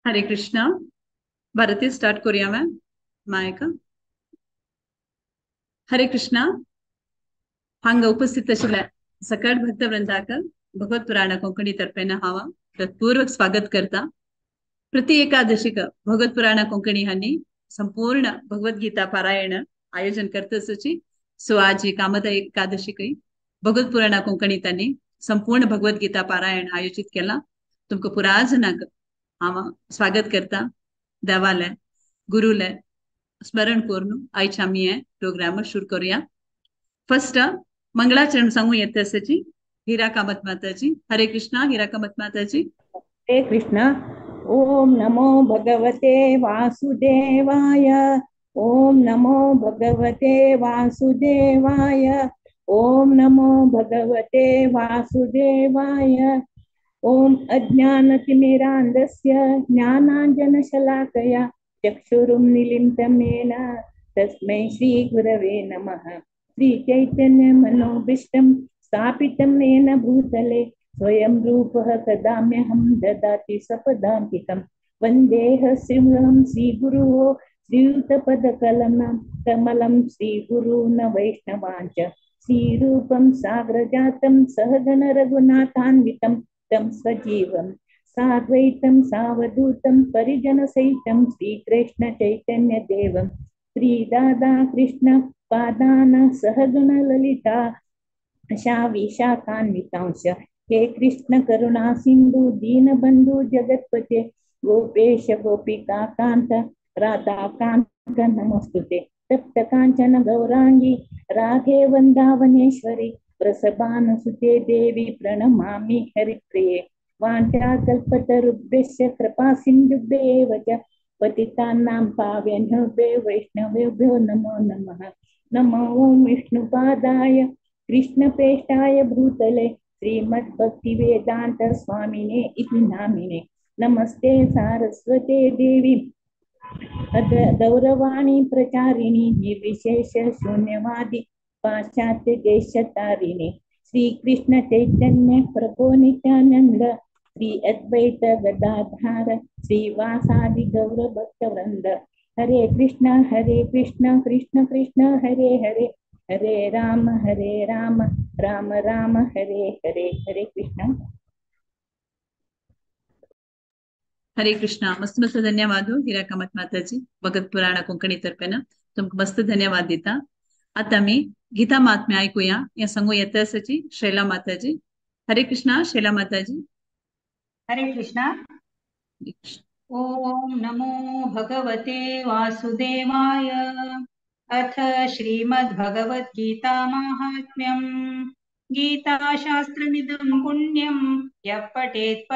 हरे कृष्णा। भारती start करूया ma'am मायक। हरे कृष्णा। हांगा उपस्थित आशिल्ल्या सकळ भक्तवृंदाक भगवत पुराण कोंकणी तर्फेन हांव हृत्पूर्वक स्वागत करता। प्रति एकादशीक भगवत पुराण कोंकणी हांणी संपूर्ण भगवद्गीता पारायण आयोजन करतसूची। सो आज कामद एकादशीकय भगवत पुराण कोंकणी तांणी संपूर्ण भगवद्गीता पारायण आयोजित केला। तुमकां पुरा जणांक हांव स्वागत करता। देवाले गुरुले स्मरण करून आयज आमी हे प्रोग्राम सुरू करूया। फर्स्ट मंगलाचरण सांगू येता आसाची हिरा कामत माताजी। हरे कृष्णा। हिरा कामत माताजी। हरे कृष्णा। ओम नमो भगवते वासुदेवाय। ओम नमो भगवते वासुदेवाय। ओम नमो भगवते वासुदेवाय। ओम अज्ञानतिमिरान्धस्य ज्ञानाञ्जनशलाकया चक्षुरुन्मीलितं येन तस्मै श्रीगुरवे नमः। श्रीचैतन्यमनोभीष्टं स्थापितं येन भूतले स्वयं रूपः कदाम्यहं ददाति सपदान्तिकं। वन्देह श्रीमहं श्रीगुरुः श्रीयुतपदकलमं कमलं श्रीगुरून् वैष्णवाञ्च। श्रीरूपं साग्रजातं सहगण रघुनाथान्वितं तं सजीवं साद्वैतं सावधूतं परिजनसहितं श्रीकृष्ण चैतन्य देवं। श्रीराधा कृष्ण पादान सहगण ललिता विशाखान्वितांश। हे कृष्ण करुणा सिंधु दीनबंधु जगत्पते गोपेश गोपिका कांत राधा कांत नमस्तुते। तप्त कांचन गौरांगी राधे वृंदावनेश्वरी वृषभानुसुते देवी प्रणमामि हरिप्रिये। वाञ्छाकल्पतरुभ्यश्च कृपा सिन्धुभ्येव च पतितानां पावनेभ्यो वैष्णवेभ्यो नमो नमः। नमो ॐ विष्णुपादाय कृष्णप्रेष्ठाय भूतले श्रीमद्भक्तिवेदान्त स्वामिने इति नामिने। नमस्ते सारस्वते देवी गौरवाणी प्रचारिणी निर्विशेष शून्यवादी पाश्चात्य देशतारिणे। श्री कृष्ण चैतन्य प्रभु नित्यानंद श्री अद्वैत गदाधार श्रीवासादि गौर भक्त वृंद। हरे कृष्ण कृष्ण कृष्ण हरे हरे, हरे राम राम राम हरे हरे। हरे कृष्ण। हरे कृष्ण। मस्त मस्त धन्यवाद हिरा कामत माताजी। भगत पुराण कोंकणी तर्फेन तुमकां मस्त धन्यवाद दिता। आता मी गीता महात्म्य ऐकूया। या सांगू येता आसाची शैला माताजी। हरे कृष्णा शैला माताजी। हरे कृष्णा। ओम नमो भगवते वासुदेवाय। अथ श्रीमद्भगवद्गीता माहात्म्यम्। गीताशास्त्रमिदं पुण्यं यः पठेत्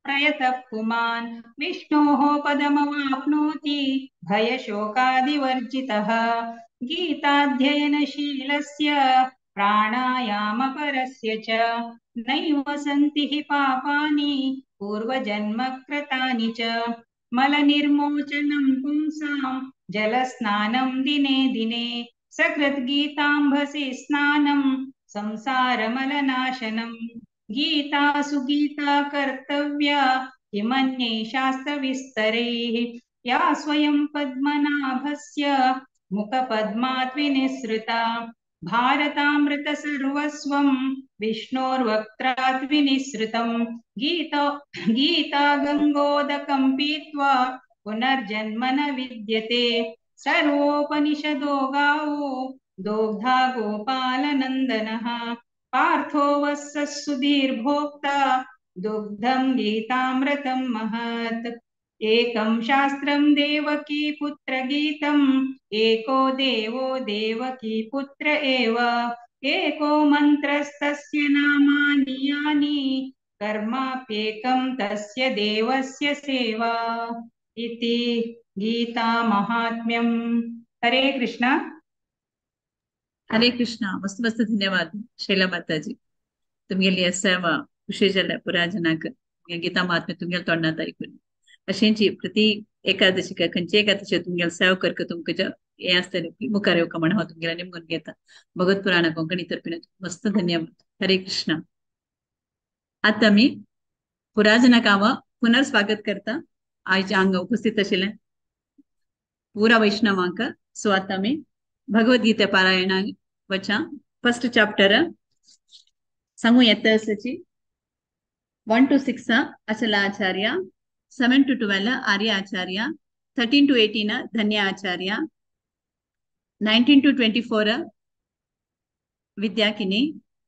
प्रयतः पुमान् विष्णोः पदमवाप्नोति भयशोकादिवर्जितः। गीताध्ययनशीलस्य प्राणायामपरस्य च नैव सन्ति हि पापानि पूर्वजन्मकृतानि च। मलनिर्मोचनं पुंसां जलस्नानं दिने दिने सकृद्गीताम्भसि स्नानं संसारमलनाशनं। गीता सुगीता कर्तव्या किमन्यै शास्त्रविस्तरैः। या स्वयं पद्मनाभस्य मुखपद्मात् विनिसृता भारतामृत सर्वस्वं विष्णोर्वक्त्रात् विनिसृतं। गीता गंगोदकं पीत्वा पुनर्जन्म न विद्यते। सर्वोपनिषदो गावो दोग्धा गोपालनन्दनः। पार्थो वत्सः सुधीर्भोक्ता दुग्धं गीतामृतं महत्। एकं शास्त्रं देवकी पुत्रगीतम् एको देवो देवकी पुत्र एव। एको मन्त्रस्तस्य नामानि यानि कर्माप्येकं तस्य देवस्य सेवा इति गीता महात्म्यम्। हरे कृष्णा। हरे कृष्णा। मस्त मस्त धन्यवाद शैला माताजी। तुमगेली सेवा खुशी जाल्या पुरा जनाक गीता महात्म्य तुमगेल्या तोंडांत आयकून। अशेंची प्रति एकादशी खंयची एकादशी तुमगेले सेवा करका तुमकां हें आसतलें मुखार येवका म्हण हांव तुमगेल्या निमगून घेता। भगवत पुराण कोंकणी तर्फेन मस्त धन्यवाद। हरे कृष्णा। आतां आमी पुरा जनाक हांव पुनर्स्वागत करता। आयज हांगा उपस्थित आशिल्ले पुरा वैष्णवांक. सो आतां आमी भगवद्गीता पारायणाक वचा. फर्स्ट चॅप्टर सांगू येता आसाची 1 to 6 Achala Acharya, 7 to 12 Arya Acharya, 13 to 18 Dhanya Acharya, 19 to 24 Vidyakini,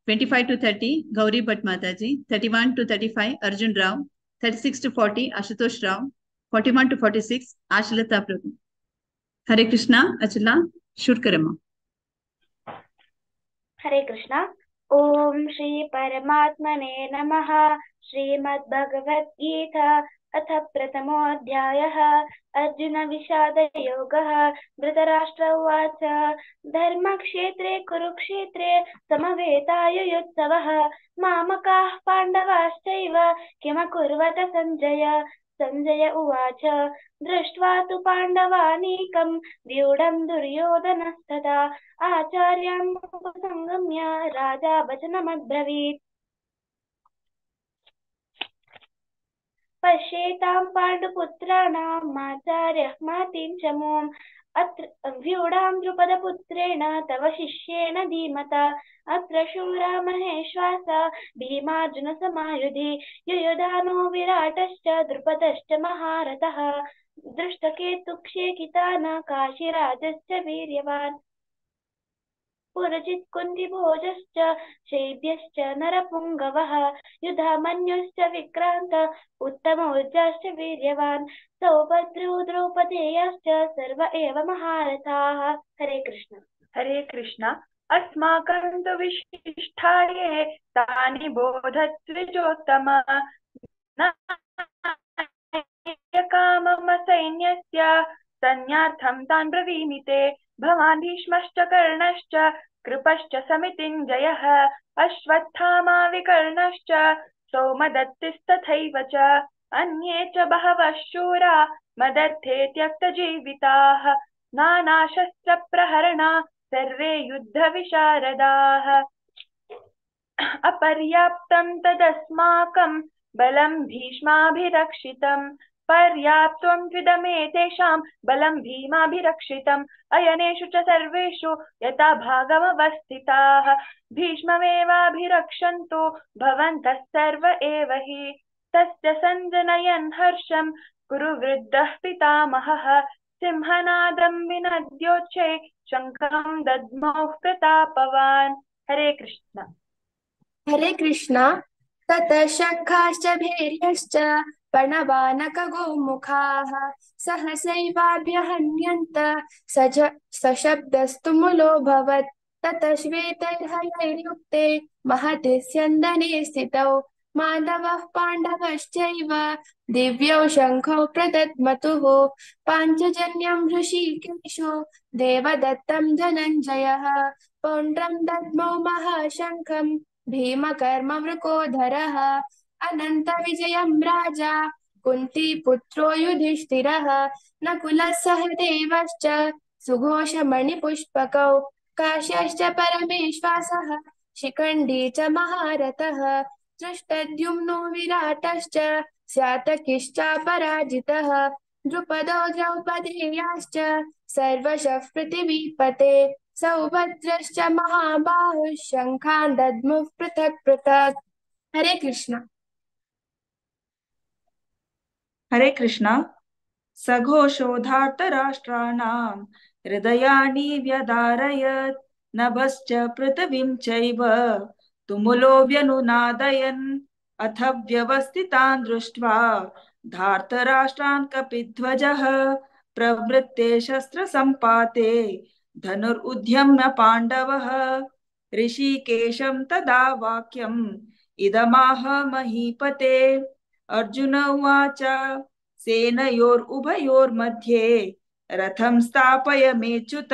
25 to 30 Gauri Bhatt Mataji, 31 to 35 Arjun Rao, 36 to 40 Ashutosh Rao, 41 to 46 Ashalata Prabhu. Hare Krishna. Achala shoot Karma. हरे कृष्णा. ओम श्री परमात्मने नमः. श्रीमद्भगवद्गीता अथ प्रथमोऽध्यायः. अर्जुन विषादयोगः. धृतराष्ट्र उवाच. धर्मक्षेत्रे कुरुक्षेत्रे समवेतायुयुत्सवः. मामकाः पाण्डवाश्चैव किमकुर्वत सञ्जय. सञ्जय उवाच. दृष्ट्वा तु पाण्डवानीकं व्यूढं दुर्योधनस्तथा आचार्यान् उपसङ्गम्य राजा वचनमब्रवीत्. पश्येतां पाण्डुपुत्राणाम् आचार्यः मातिं च मूम्. अत्र व्यूढां द्रुपदपुत्रेण तव शिष्येण धीमता. अत्र शूरा महेश्वासा भीमार्जुनसमायुधि. युयुधानो विराटश्च द्रुपदश्च महारथः. दृष्टकेतुक्षेकितान काशीराजश्च वीर्यवान्. पुरजित् कुन्तिभोजश्च शैब्यश्च नरपुङ्गवः. युधामन्युश्च विक्रान्त उत्तमौजाश्च वीर्यवान्. सौभद्रो द्रौपदेयाश्च सर्व एव महारथाः. हरे कृष्ण. हरे कृष्ण. अस्माकं तु विशिष्टाये तानि बोधद्विजोत्तम. नायका मम सैन्यस्य सैन्यार्थं तान् ब्रवीमि ते. भवान् भीष्मश्च कर्णश्च कृपश्च समितिञ्जयः. अश्वत्थामा विकर्णश्च सौमदत्तिस्तथैव च. अन्ये च बहवः शूरा मदर्थे त्यक्तजीविताः. नानाशस्त्रप्रहरणा सर्वे युद्धविशारदाः. अपर्याप्तं तदस्माकं बलं भीष्माभिरक्षितम्. पर्याप्तं त्विदमेतेषां बलं भीमाभिरक्षितम्. अयनेषु च सर्वेषु यथा भागमवस्थिताः. भीष्ममेवाभिरक्षन्तु भवन्तः सर्व एव हि. तस्य सञ्जनयन् हर्षं कुरु वृद्धः पितामहः. सिंहनादं विनद्योच्चै शङ्खं दद्मौ प्रतापवान्. हरे कृष्ण. हरे कृष्ण. ततः शङ्खाश्च भैर्यश्च प्रणवानकगोमुखाः. सहसैवाभ्यहन्यन्त सशब्दस्तुमुलोऽभवत्. ततः श्वेतैर्हयैर्युक्ते महति स्यन्दने स्थितौ. माधवः पाण्डवश्चैव दिव्यौ शङ्खौ प्रदद्मतुः. पाञ्चजन्यं हृषीकेशो देवदत्तं धनञ्जयः. पौण्ड्रं दद्मौ महाशङ्खं भीमकर्मवृकोधरः. अनन्तविजयं राजा कुन्तीपुत्रो युधिष्ठिरः. नकुलः सहदेवश्च सुघोषमणिपुष्पकौ. काश्यश्च परमेश्वासः शिखण्डी च महारथः. धृष्टद्युम्नो विराटश्च स्यातकिश्चापराजितः. द्रुपदो द्रौपदेयाश्च सर्वशः पृथिवीपते. सौभद्रश्च महाबाहुः शङ्खान् दद्मुः पृथक् पृथक्. हरे कृष्ण. हरे कृष्ण. सघोषोधार्तराष्ट्राणां हृदयानि व्यदारयत्. नभश्च पृथिवीं चैव तुमुलो व्यनुनादयन्. अथ व्यवस्थितान् दृष्ट्वा धार्तराष्ट्रान् कपिध्वजः. प्रवृत्ते शस्त्रसम्पाते धनुरुद्यम्य पाण्डवः. ऋषिकेशं तदा वाक्यम् इदमाह महीपते. अर्जुन उवाच. सेनयोरुभयोर्मध्ये रथं स्थापय मेच्युत.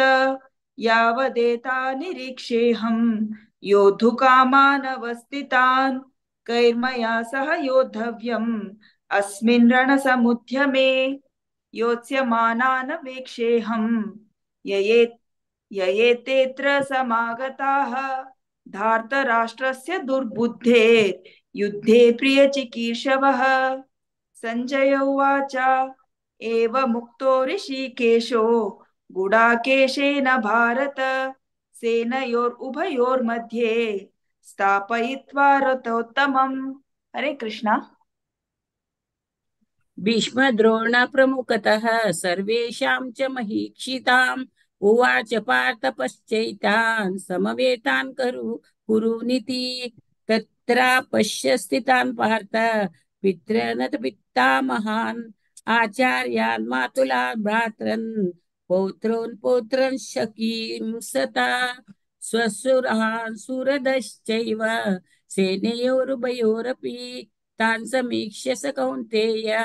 यावदेता निरीक्षेऽहं योद्धुकामानवस्थितान्. कैर्मया सह योद्धव्यम् अस्मिन् रणसमुद्यमे. योत्स्यमानान् वीक्षेऽहं ययेतेऽत्र समागताः. धार्तराष्ट्रस्य दुर्बुद्धेर्युद्धे प्रियचिकीर्षवः। सञ्जय उवाच, एवमुक्तो ऋषिकेशो गुडाकेशेन भारत सेनयोरुभयोर्मध्ये स्थापयित्वा रथोत्तमम्। हरे कृष्णा। भीष्मद्रोणप्रमुखतः सर्वेषां च महीक्षिताम् उवाच पार्थ पश्चैतान् समवेतान् कुरुनिति। तत्रापश्य स्थितान् पार्थ पितॄन् पितामहान् आचार्यान् मातुलान् भ्रातॄन् पौत्रान् पौत्रान् सखीं सता स्वसुरान् सुहृदश्चैव सेनयोरुभयोरपि तान् समीक्ष्य स कौन्तेय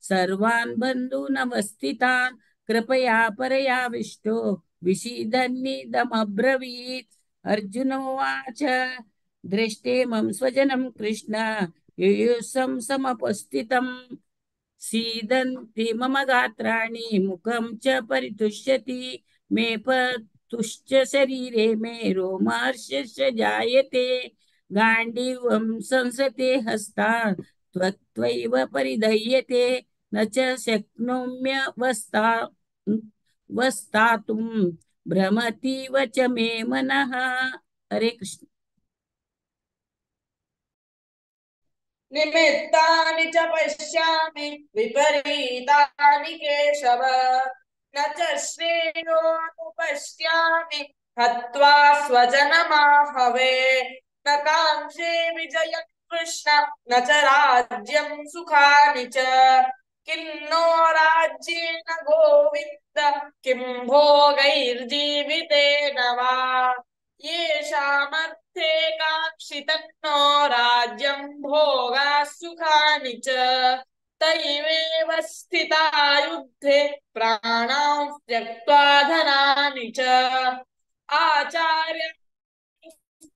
सर्वान् बन्धूनवस्थितान् कृपया परयाविष्टो विषीदन्निदमब्रवीत्। अर्जुन उवाच दृष्टेमं स्वजनं कृष्ण युयुत्सं समुपस्थितं सीदन्ति मम गात्राणि मुखं च परितुष्यति मे पतुश्च शरीरे मे रोमहर्षश्च जायते गाण्डीवं संसते हस्तात् त्वत्त्वैव परिदह्यते न च शक्नोम्यवस्थातुं भ्रमतीव च मे मनः। हरे कृष्ण। निमित्तानि च पश्यामि विपरीतानि केशव न च श्रेयोनुपश्यामि हत्वा स्वजनमाहवे। न काङ्क्षे विजयं कृष्ण न च राज्यं सुखानि च किन्नो राज्येन गोविन्द किं भोगैर्जीवितेन वा। येषामर्थे काङ्क्षितन्नो राज्यं भोगाः सुखानि च तैवेव स्थिता युद्धे प्राणां त्यक्त्वा धनानि च। आचार्य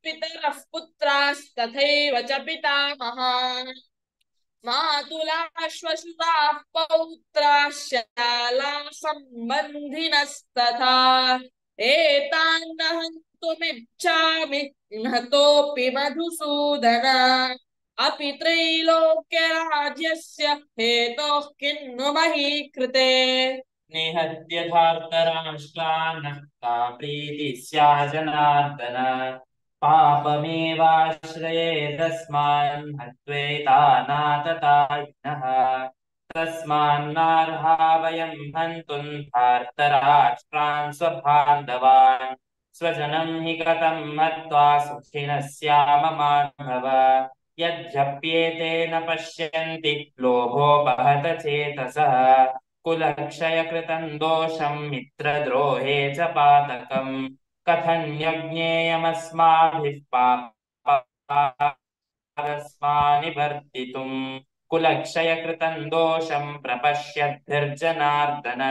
पितरः पुत्रास्तथैव च पितामहाः मातुलाः श्वशुराः पौत्राः श्यालाः सम्बन्धिनस्तथा। एतान् न हन्तुमिच्छामि हतोऽपि मधुसूदन अपि त्रैलोक्यराज्यस्य हेतोः किन्नु महीकृते। निहत्य धार्तराष्ट्रान् का प्रीतिः स्यात् जनार्दन पापमेवाश्रयेदस्मान् हत्वेतानाततायिनः। तस्मान्नार्हा वयं हन्तुं धार्तराष्ट्रान् स्वबान्धवान् स्वजनं हि गतं मत्वा सुखिनः स्याम माधव। यद्यप्येते न पश्यन्ति लोभोपहत चेतसः कुलक्षयकृतं दोषं मित्रद्रोहे च पातकम्। कथन्यज्ञेयमस्माभिः पापादस्मानिवर्तितुम् कुलक्षयकृतं दोषं प्रपश्यद्भिर्जनार्दन।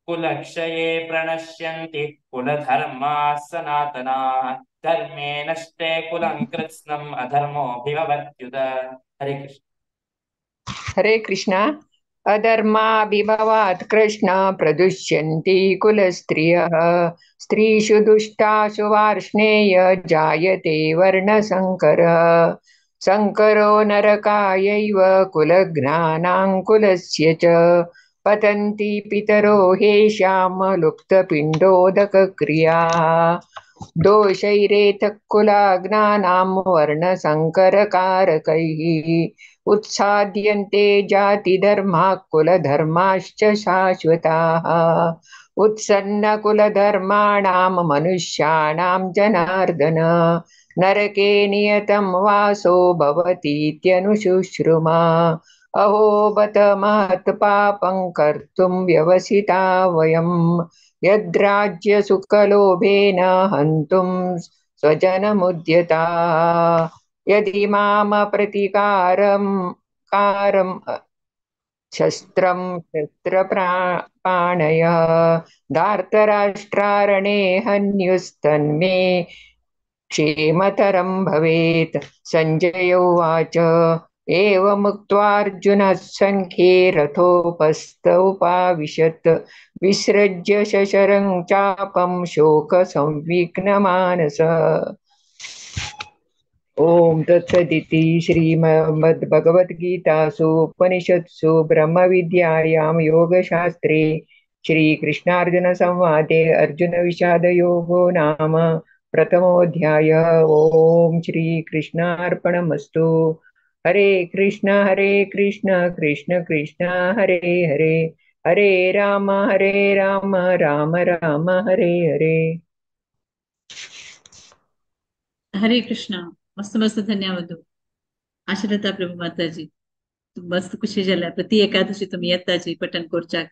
कुलक्षये प्रणश्यन्ति कुलधर्माः सनातनाः धर्मे नष्टे कुलं कृत्स्नम् अधर्मोऽभिभवत्युत। हरे कृष्ण। हरे कृष्ण। अधर्माभिभवात् कृष्ण प्रदुष्यन्ति कुलस्त्रियः स्त्रीषु दुष्टासु वार्ष्णेय जायते वर्णसंकरः। संकरो नरकायैव कुलघ्नानां कुलस्य च पतन्ति पितरो हेषां लुप्तपिण्डोदकक्रियाः। दोषैरेतः कुलाग्नानां वर्णसंकरकारकैः उत्साद्यन्ते जातिधर्माः कुलधर्माश्च शाश्वताः। उत्सन्नकुलधर्माणां मनुष्याणां जनार्दन नरके नियतं वासो भवतीत्यनुशुश्रुमा। अहो बत महत् पापं कर्तुं व्यवसिता वयं यद्राज्यसुखलोभेन हन्तुं स्वजनमुद्यता। यदि माम प्रतिकारं कारं शस्त्रं शस्त्रपाणयः धार्तराष्ट्रारणे हन्युस्तन्मे क्षेमतरं भवेत्। सञ्जय उवाच एवमुक्त्वार्जुनः सङ्ख्ये रथोपस्थ उपाविशत् विसृज्य शशरं चापं शोकसंविघ्नमानसः। ॐ तत्सदिति श्रीमद्भगवद्गीतासु उपनिषत्सु ब्रह्मविद्यायां योगशास्त्रे श्रीकृष्णार्जुनसंवादे अर्जुनविषादयोगो नाम प्रथमोऽध्यायः। ॐ श्रीकृष्णार्पणमस्तु। हरे कृष्ण कृष्ण कृष्ण हरे हरे, हरे राम राम राम हरे हरे। हरे कृष्ण। मस्त मस्त धन्यवाद आशीर्वाद प्रभु माताजी। मस्त खुशी जाल्या प्रति एकादशी तुमी येताची पठण करच्याक,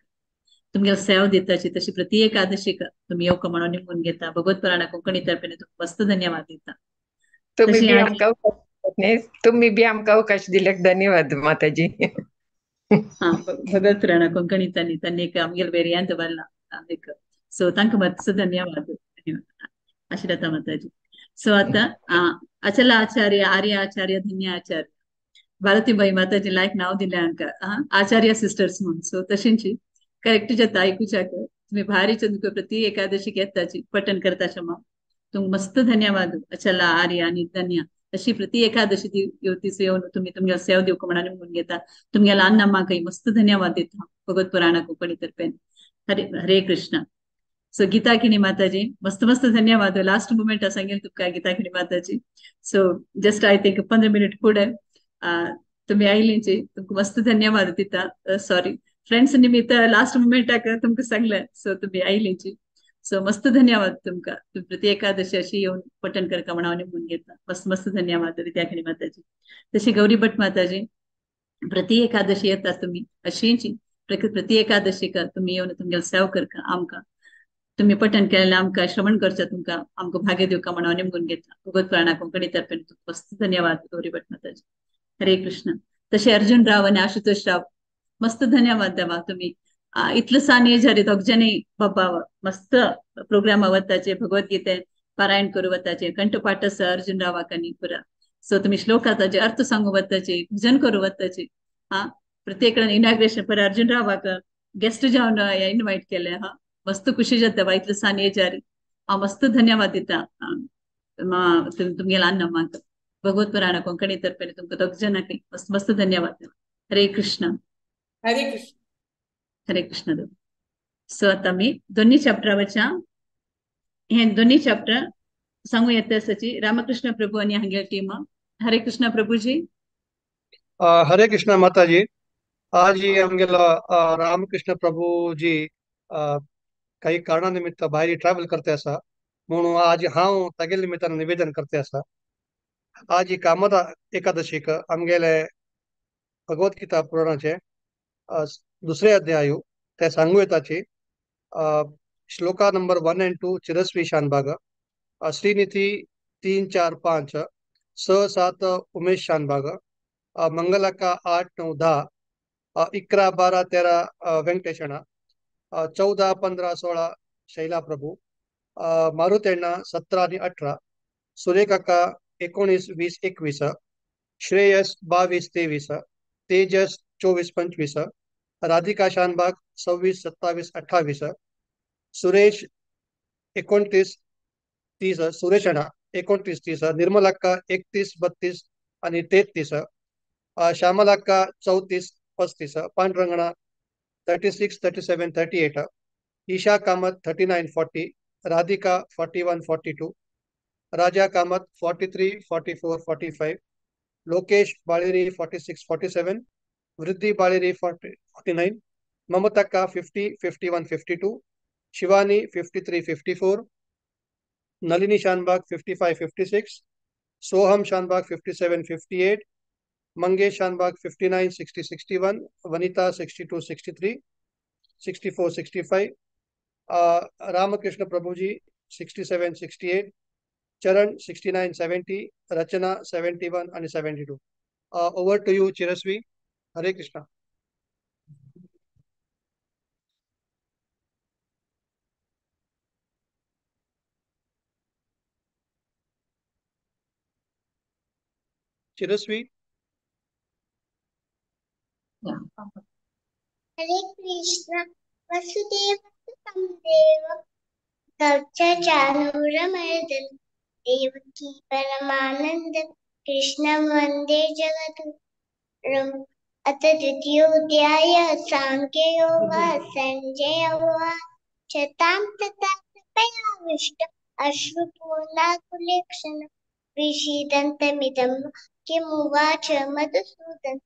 तुमगेले सेवा दिताची, तशी प्रति एकादशीक तुमी येवका म्हणून निमून घेता. भगवत पुराणा कोंकणी तर्फेने तुमकां मस्त धन्यवाद दिता. तुम्ही तशी बी आज आमकां तुम्ही बी आमकां अवकाश दिल्याक धन्यवाद माताजी. हा भगवत पुराणा कोंकणी तांणी तांणी एक आमगेले वेरियांत बरला एक, सो तांकां मस्त धन्यवाद आशीर्वाद माताजी. सो आता अचल आचार्य, आर्य आचार्य, धन्य आचार्य, भारतीबाई माताजी लायक नाव दिलें हांकां आचार्य सिस्टर्स म्हणून. सो तशेंची करेक्ट जाता आयकुच्याक. तुमी भारी चंद प्रति एकादशीक येताची पठण करता क्षमा तुमकां मस्त धन्यवाद अचला, आर्य आनी धन्य. तशी प्रति एकादशी येवतीच येवन तुमी तुमगेले सेवा दिवका म्हणून म्हणून घेता. तुमगेल्या अन्नमाकय मस्त धन्यवाद दिता भगवत पुराणा कोंकणी तर्फेन. हरे हरे कृष्ण. सो गीता किणी माताजी मस्त मस्त धन्यवाद. लास्ट मुमेंट सांगेल तुमकां गीता किणी माताजी. So just I think 15 minute फुडें तुमी आयलींची तुमकां मस्त धन्यवाद दिता. सॉरी फ्रेंड्स निमित्त लास्ट मुमेंटाक तुमकां सांगलें. सो तुमी आयलींची, सो मस्त धन्यवाद तुमकां. तुमी प्रति एकादशी अशी येवन पठण करका म्हणून म्हणून घेता. मस्त मस्त धन्यवाद विद्याखिणी माताजी. तशी गौरी भट माताजी प्रति एकादशी येता तुमी अशींची प्रति एकादशीक तुमी येवन तुमगेले सेवा करका आमकां. तुमी पठण केलें आमकां श्रवण करता तुमकां आमकां भाग्य दिवका म्हणून म्हणून घेता. भगवत पुराणा कोंकणी तर्फेन तुमकां मस्त धन्यवाद गौरी भट माताजी. हरे कृष्ण. तशे अर्जुन राव आनी आशुतोष राव मस्त धन्यवाद देवा. तुमी इतलो सान एज जाली दोग जाणीं बाबा मस्त प्रोग्राम वताचे भगवद्गीते पारायण करू वताचे, कंठपाठ आसा अर्जुन रावाक आनी पुरा. सो तुमी श्लोकाचे अर्थ सांगू वताचे, भजन करू वताचे. हा प्रत्येक इनॉग्रेशन पर अर्जुन रावाक गेस्ट जावन इनवायट केले. हा मस्त खुशी जाता बा इतलो सान एजार. हांव मस्त धन्यवाद दिता तुमगेल्या अन्नमाक. भगवत पुराणा कोंकणी तर्फेन तुमकां दोग जाणांकय मस्त मस्त धन्यवाद. हरे कृष्ण. हरे कृष्ण. हरे कृष्ण. सो आता मी दोन्ही चॅप्टरावरच्या हे दोन्ही चॅप्टर सांगू येता आसाची रामकृष्ण प्रभू आनी हांगेले टीम. हरे कृष्ण प्रभूजी. हरे कृष्ण माताजी. आज ही आमगेलो रामकृष्ण प्रभूजी काही कारणा निमित्त भायर ट्रॅव्हल करते आसा म्हणून आज हांव तागेले निमित्तान निवेदन करते आसा. आज ही कामदा एकादशीक आमगेले भगवद्गीता पुराणाचे दुसरे अध्याय ते सांगू येताची. श्लोका number 1 and 2 Chirasvi Shanbhag, Srinidhi 3 4 5 6 7 Umesh Shanbhag, मंगलाका 8 9 10, 11 12 13 वेंकटेशणा, 14 15 16 Shaila Prabhu, मारुतेण्णा 17 आणि 18, सुरेकाका 19 20 21, श्रेयस 22 23, तेजस 24 25, राधिका शानबाग 26 27 28, सुरेश 29 30, सुरेशणा 29 30, निर्मलाक्का 31 32 आणि 33, श्यामलाक्का 34 35, पांडुरंगणा 36 37 38, ईशा कामत 39 40, राधिका 41 42, राजा कामत 43 44 45, लोकेश बाळेरी 46 47, वृद्धी बाळेरी 40 49, ममताक्का 50 51 52, शिवानी 53 54, नलिनी शानबाग 55 56, सोहम शानबाग 57 58, मंगेश शानबाग 59 60 61, वनिता 62 63, 64 65, रामकृष्ण प्रभुजी 67 68, चरण 69 70, रचना 71 आणि 72. Over to you Chirasvi. Hare Krishna. Chirasvi. Hare Krishna. Vasudev देव चानूरमर्दन, देवकी परमानंद, कृष्णं वन्दे जगद्गुरुम्। अथ द्वितीयोऽध्यायः साङ्ख्ययोगः। सञ्जय उवाच, तां तथा कृपयाविष्ट अश्रुपूर्णाकुलेक्षणं विषीदन्तमिदं किमुवाच मधुसूदन।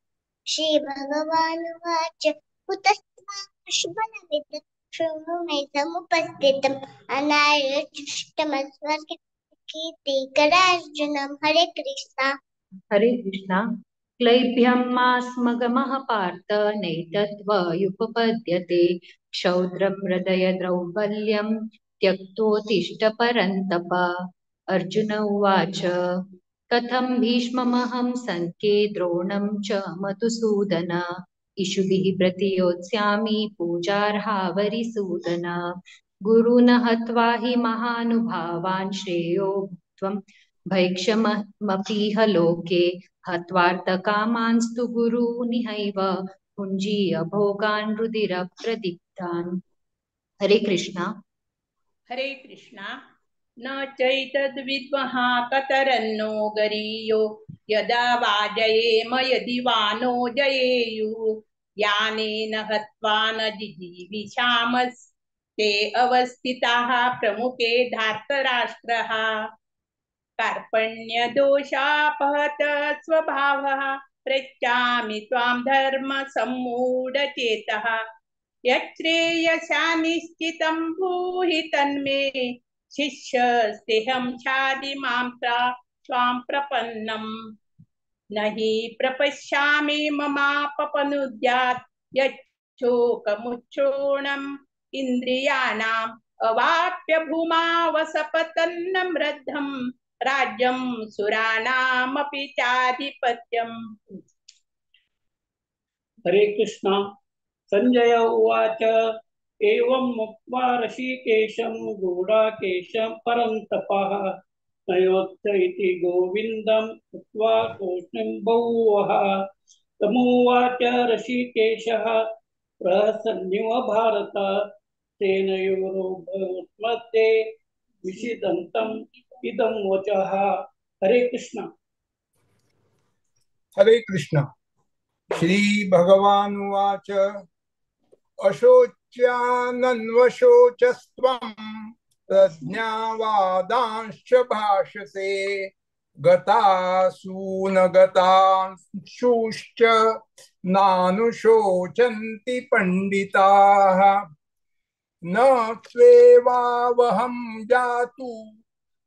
श्रीभगवानुवाच, कुतस्त्वामुष्बलमिदं शृणु मे समुपस्थितम् अनार्यजुष्टमस्वर्गे कीर्तिकरार्जुनम्। हरे कृष्णा। हरे कृष्णा। क्लैब्यं मास्मगमः पार्थ नैतत्त्वयुपपद्यते। क्षौद्रं हृदय दौर्बल्यं त्यक्तोत्तिष्ठ परन्तप। अर्जुन उवाच, कथं भीष्ममहं सङ्ख्ये द्रोणं च मधुसूदन। इषुभिः प्रतियोत्स्यामि पूजार्हावरिसूदन। गुरून् हत्वा हि महानुभावान् श्रेयो भुक्त्वं भैक्षमपीह लोके। हत्वार्थकामांस्तु गुरूनिहैव भुञ्जीय भोगान् रुधिरप्रदिग्धान्। हरे कृष्णा। हरे कृष्णा। न चैतद्विद्मः कतरन्नो गरीयो यदा वा जयेम यदि वा नो जयेयुः। यानेन हत्वा न जिजीविषामस्ते अवस्थिताः प्रमुखे धार्तराष्ट्रः। कार्पण्यदोषापहत स्वभावः पृच्छामि त्वां धर्मसम्मूढचेतः। यच्छ्रेयसा निश्चितं ब्रूहि तन्मे शिष्यस्तेऽहं शाधि मां त्वां प्रपन्नम्। न हि प्रपश्यामि ममापनुद्यात् यच्छोकमुच्छोणम् इन्द्रियाणाम् अवाप्य भूमावसपतन्नमृद्धं राज्यं सुराणामपि चाधिपत्यम्। हरे कृष्णा। संजय उवाच, एवं मुक्त्वा ऋषिकेशं गूढाकेशं परन्तपः नयोत्स इति गोविन्दं उक्त्वा कोष्णं बभूवः। तमुवाच ऋषिकेशः प्रहसन्निव भारत सेनयोरुभयोर्मध्ये विषिदन्तम् इदं वचः। हरे कृष्ण। हरे कृष्ण। श्री भगवानुवाच, अशोच्यानन्वशोचस्त्वं प्रज्ञावादांश्च भाषसे। गतासून गतांशुश्च नानुशोचन्ति पंडिताः। न स्वेवावहं जातु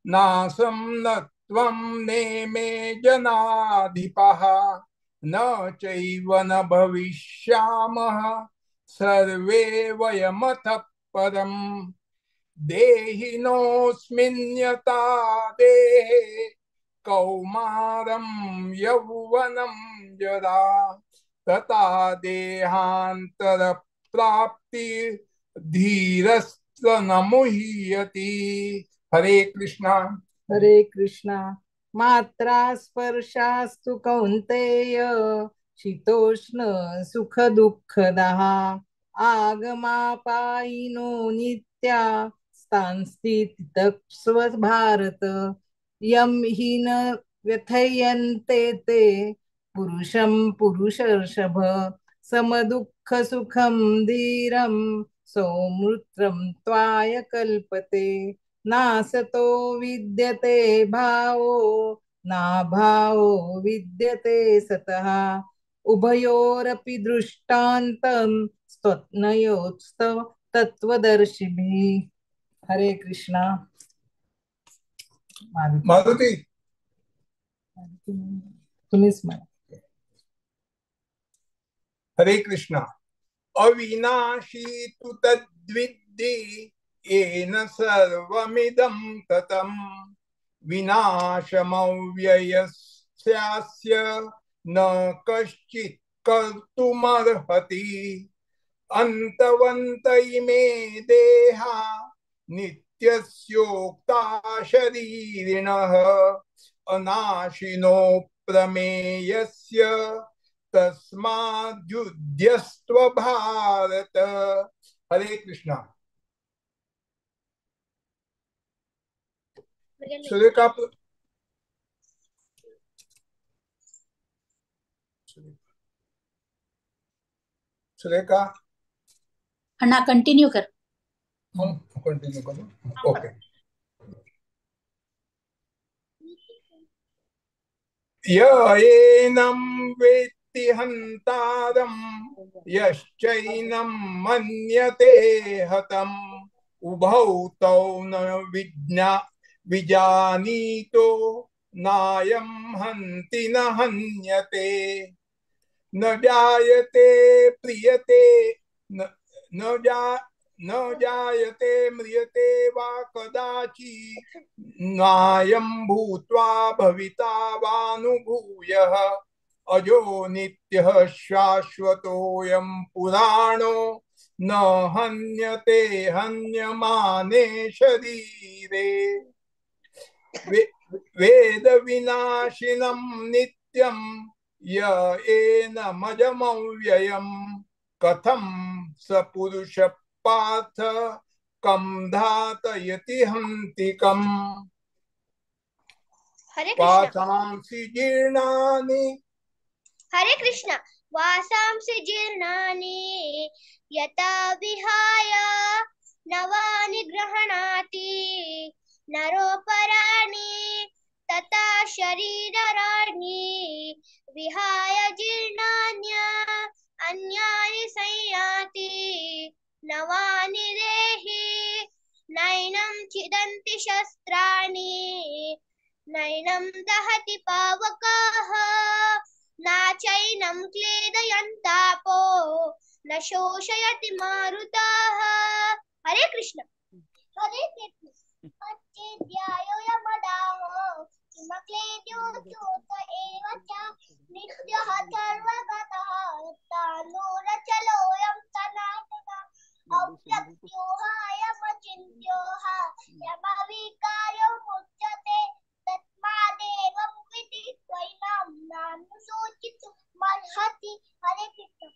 नासं न त्वं नेमे जनाधिपः। न चैव न भविष्यामः सर्वे वयमथ परम्। देहिनोऽस्मिन् यथा देहे कौमारं यौवनं जरा तथा देहान्तरप्राप्ति धीरस्त्र न मुह्यति। हरे कृष्णा। हरे कृष्णा। मात्रा स्पर्शास्तु कौन्तेय शीतोष्ण सुख दुःखदः। आगमापायिनो नित्या स्तांस्थितस्व भारत। यं हि न व्यथयन्ते ते पुरुषं पुरुषर्षभ। समदुःख सुखं धीरं सौमृत्रं त्वाय कल्पते। नासतो विद्यते भावो नाभावो विद्यते सतः। उभयोरपि दृष्टान्तं स्वप्नयोत्स्तव तत्त्वदर्शिभिः। हरे कृष्णा। मारुती तुम्हीच म्हणा। हरे कृष्णा। अविनाशी तु तद्विद्धि येन सर्वमिदं ततं। विनाशमव्ययस्यास्य न कश्चित् कर्तुमर्हति। अन्तवन्त इमे देहा नित्यस्योक्ता शरीरिणः। अनाशिनो प्रमेयस्य तस्माद्युध्यस्त्व भारत। हरे कृष्णा। सुरेखा। सुरेखा अण्णा कंटिन्यू कर. कंटिन्यू करू. ओके. य एनं वेत्ति हन्तारं यश्चैनं मन्यते हतम् उभौ तौ न विजानीतो नायं हन्ति न हन्यते न जायते प्रियते न जायते म्रियते वा कदाचित् नायं भूत्वा भविता वानुभूयः अजो नित्यः शाश्वतोऽयं पुराणो न हन्यते हन्यमाने शरीरे वेद विनाशिनं नित्यं य एनमजमव्ययं कथं स पुरुष पार्थ कं धातयति हन्ति कम्. हरे कृष्ण. वासांसि जीर्णानि. हरे कृष्ण. वासांसि जीर्णानि यथा विहाय नवानि गृह्णाति नरोपराणि तथा शरीराणि विहाय जीर्णान्य अन्यानि संयाति नवानि देहि नैनं छिदन्ति शस्त्राणि नैनं दहति पावकाः नाचैनं क्लेदयन्तापो न शोषयति मारुताः. हरे कृष्ण. हरे कृष्ण. अच्छेद्यायो यमदाहो किमक्लेद्यो च्युत एव च नित्यः सर्वगतः तानूरचलोऽयं सनातनः अव्यक्त्योऽयमचिन्त्योः यमविकारो मुच्यते तस्मादेवं विदित्वैनां नानुशोचितुमर्हति. हरे कृष्ण.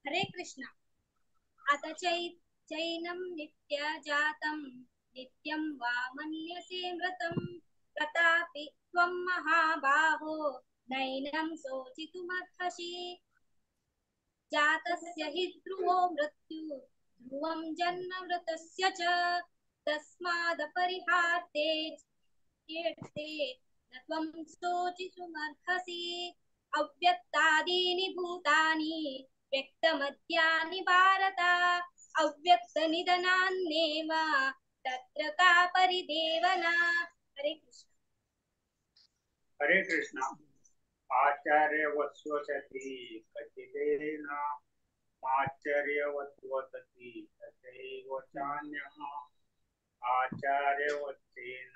हरे कृष्ण. अथ चैनं नित्यजातं नित्यं वा मन्यसे मृतं तथापि त्वं महाबाहो नैनं शोचितुमर्हसि. जातस्य हि ध्रुवो मृत्यु ध्रुवं जन्म मृतस्य च तस्मादपरिहार्ते चेत्ते न त्वं शोचितुमर्हसि. अव्यक्तादीनि भूतानि व्यक्तमद्यानि भारत अव्यक्तनिधनान्नेव तत्र का परिदेवना. हरे कृष्ण. हरे कृष्ण. आचार्यवत्स्वसति कथितेन आचार्यवत्वसति तथैव चान्यः आचार्यवत्सेन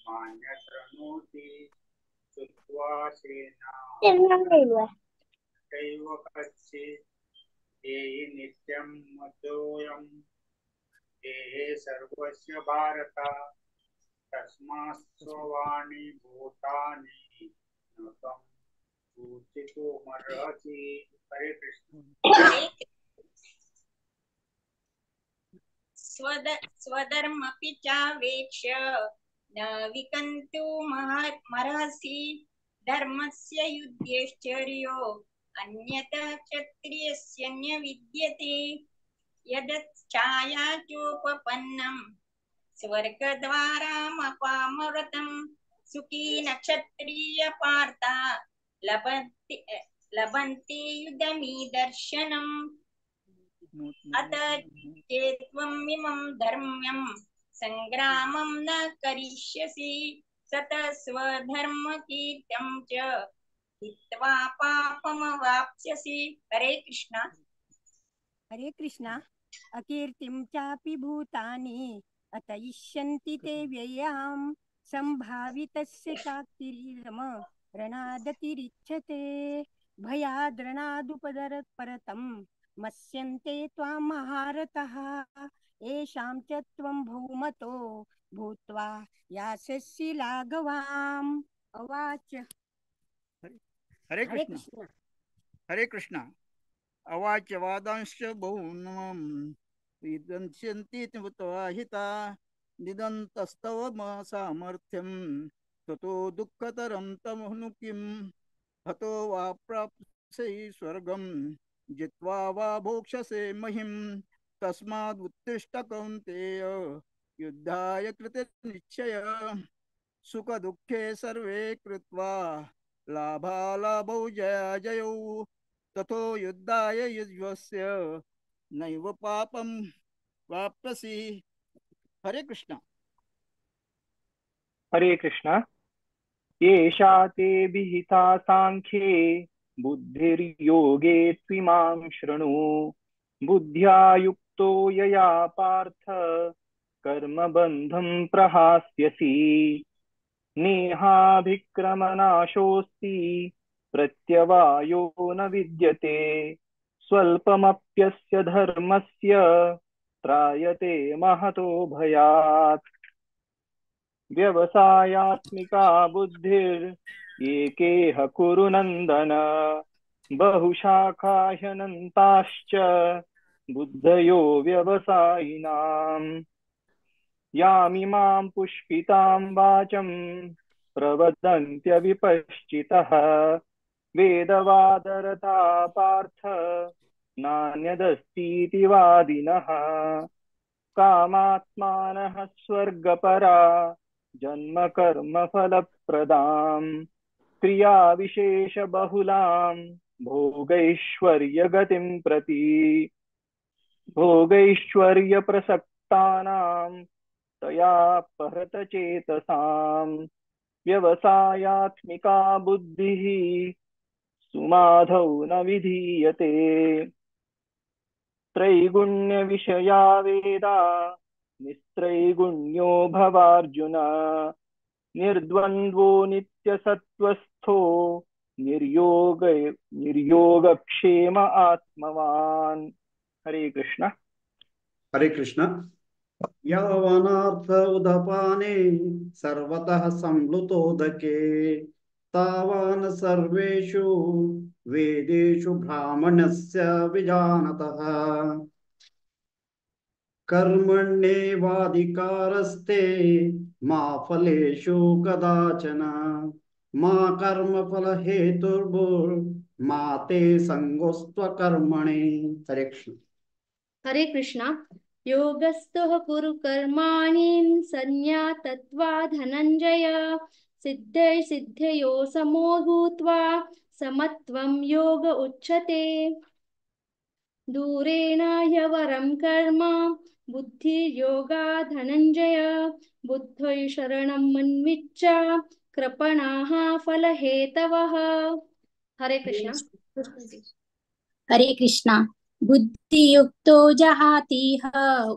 मान्यतृणोति श्रुत्वासेन तथैव कश्चित् देहि नित्यं मदोऽयं देहे सर्वस्य भारत तस्मात् स्ववाणि भूतानि न त्वं सूचितुमर्हसि. हरे कृष्ण. स्वधर्मपि चावेक्ष्य न विकन्तुमर्हसि धर्मस्य युध्यश्चर्यो अन्यथा क्षत्रियस्य न विद्यते. यदच्छाया चोपपन्नं स्वर्गद्वारामपामृतं सुखी न क्षत्रिय पार्था लभन्ते युधमी दर्शनम्. अत चेत्त्वम् इमं धर्म्यं संग्रामं न करिष्यसि सतः स्वधर्मकीर्तिं च हित्वा पापमवाप्स्यसि. हरे कृष्ण. हरे कृष्ण. अकीर्तिं चापि भूतानि अतयिष्यन्ति ते व्ययां संभावितस्य चाक्तिरीरम रणादतिरिच्यते भयाद्रणादुपदरपरतं मस्यन्ते त्वां महारथः येषां च त्वं भौमतो भूत्वा यास्यसि लाघवाम्. अवाच. हरे कृष्ण. हरे कृष्ण. अवाच वादांश्च बहून् विदंस्यन्ति हिता निदन्तस्तव सामर्थ्यं ततो दुःखतरं तमनु किं हतो वा प्राप्स्यसि स्वर्गं जित्वा वा भोक्ष्यसे महिं। तस्माद् उत्तिष्ठ कौन्तेय युद्धाय कृते निश्चय। सुख दुःखे सर्वे कृत्वा लाभालाभौ जयाजयौ ततो युद्धाय युज्वस्य नैव पापं वाप्यसि। हरे कृष्ण। हरे कृष्ण। येषा ते विहिता सांख्ये बुद्धिर्योगे त्विमां शृणु। बुद्ध्या युक्तो यया पार्थ कर्मबन्धं प्रहास्यसि। नेहाभिक्रमनाशोऽस्ति प्रत्यवायो न विद्यते। स्वल्पमप्यस्य धर्मस्य त्रायते महतो भयात्। व्यवसायात्मिका बुद्धिर्एकेह कुरु नन्दन। बहुशाखा ह्यनन्ताश्च बुद्धयो व्यवसायिनाम्। यामिमां पुष्पितां वाचं प्रवदन्त्यविपश्चितः। वेदवादरता पार्थ नान्यदस्तीति वादिनः। कामात्मानः स्वर्गपरा जन्मकर्मफलप्रदां क्रियाविशेषबहुलां भोगैश्वर्यगतिं प्रति। भोगैश्वर्यप्रसक्तानां तया परतचेतसां व्यवसायात्मिका बुद्धिः सुमाधौ न विधीयते। त्रैगुण्य विषया वेदा निस्त्रैगुण्यो भवार्जुन। निर्द्वन्द्वो नित्यसत्त्वस्थो निर्योगक्षेम आत्मवान्। हरे कृष्ण। हरे कृष्ण। यावनार्थ उदपाने सर्वतः संप्लुतोदके तावान् सर्वेषु वेदेषु ब्राह्मणस्य विजानतः। कर्मण्येवाधिकारस्ते मा फलेषु कदाचन। मा कर्मफलहेतुर्भुर्मा ते संगोऽस्त्वकर्मणि। हरे कृष्ण। हरे कृष्ण। योगस्थः कुरु कर्माणि संन्यातत्वा धनञ्जय। सिद्धै सिद्धयो समो भूत्वा समत्वं योग उच्यते। दूरेण ह्यवरं कर्म बुद्धिर्योगा धनञ्जय। बुद्धै शरणं मन्विच्छ कृपणाः फलहेतवः। हरे कृष्ण। हरे कृष्ण। बुद्धियुक्तो जहातीह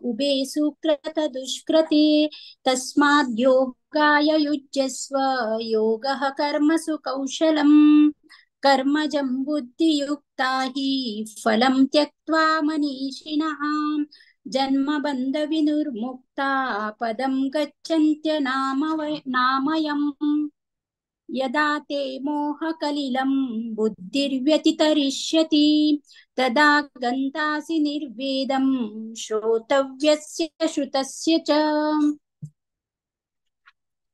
उभे सुकृत दुष्कृते। तस्माद् योगाय युज्यस्व योगः कर्मसु कौशलम्। कर्मजं बुद्धियुक्ता हि फलं त्यक्त्वा मनीषिणः। जन्मबन्धविनिर्मुक्ता पदं गच्छन्त्यनामयम्। यदा ते मोहकलिलं बुद्धिर्व्यतितरिष्यति तदा गन्तासि निर्वेदं श्रोतव्यस्य श्रुतस्य च।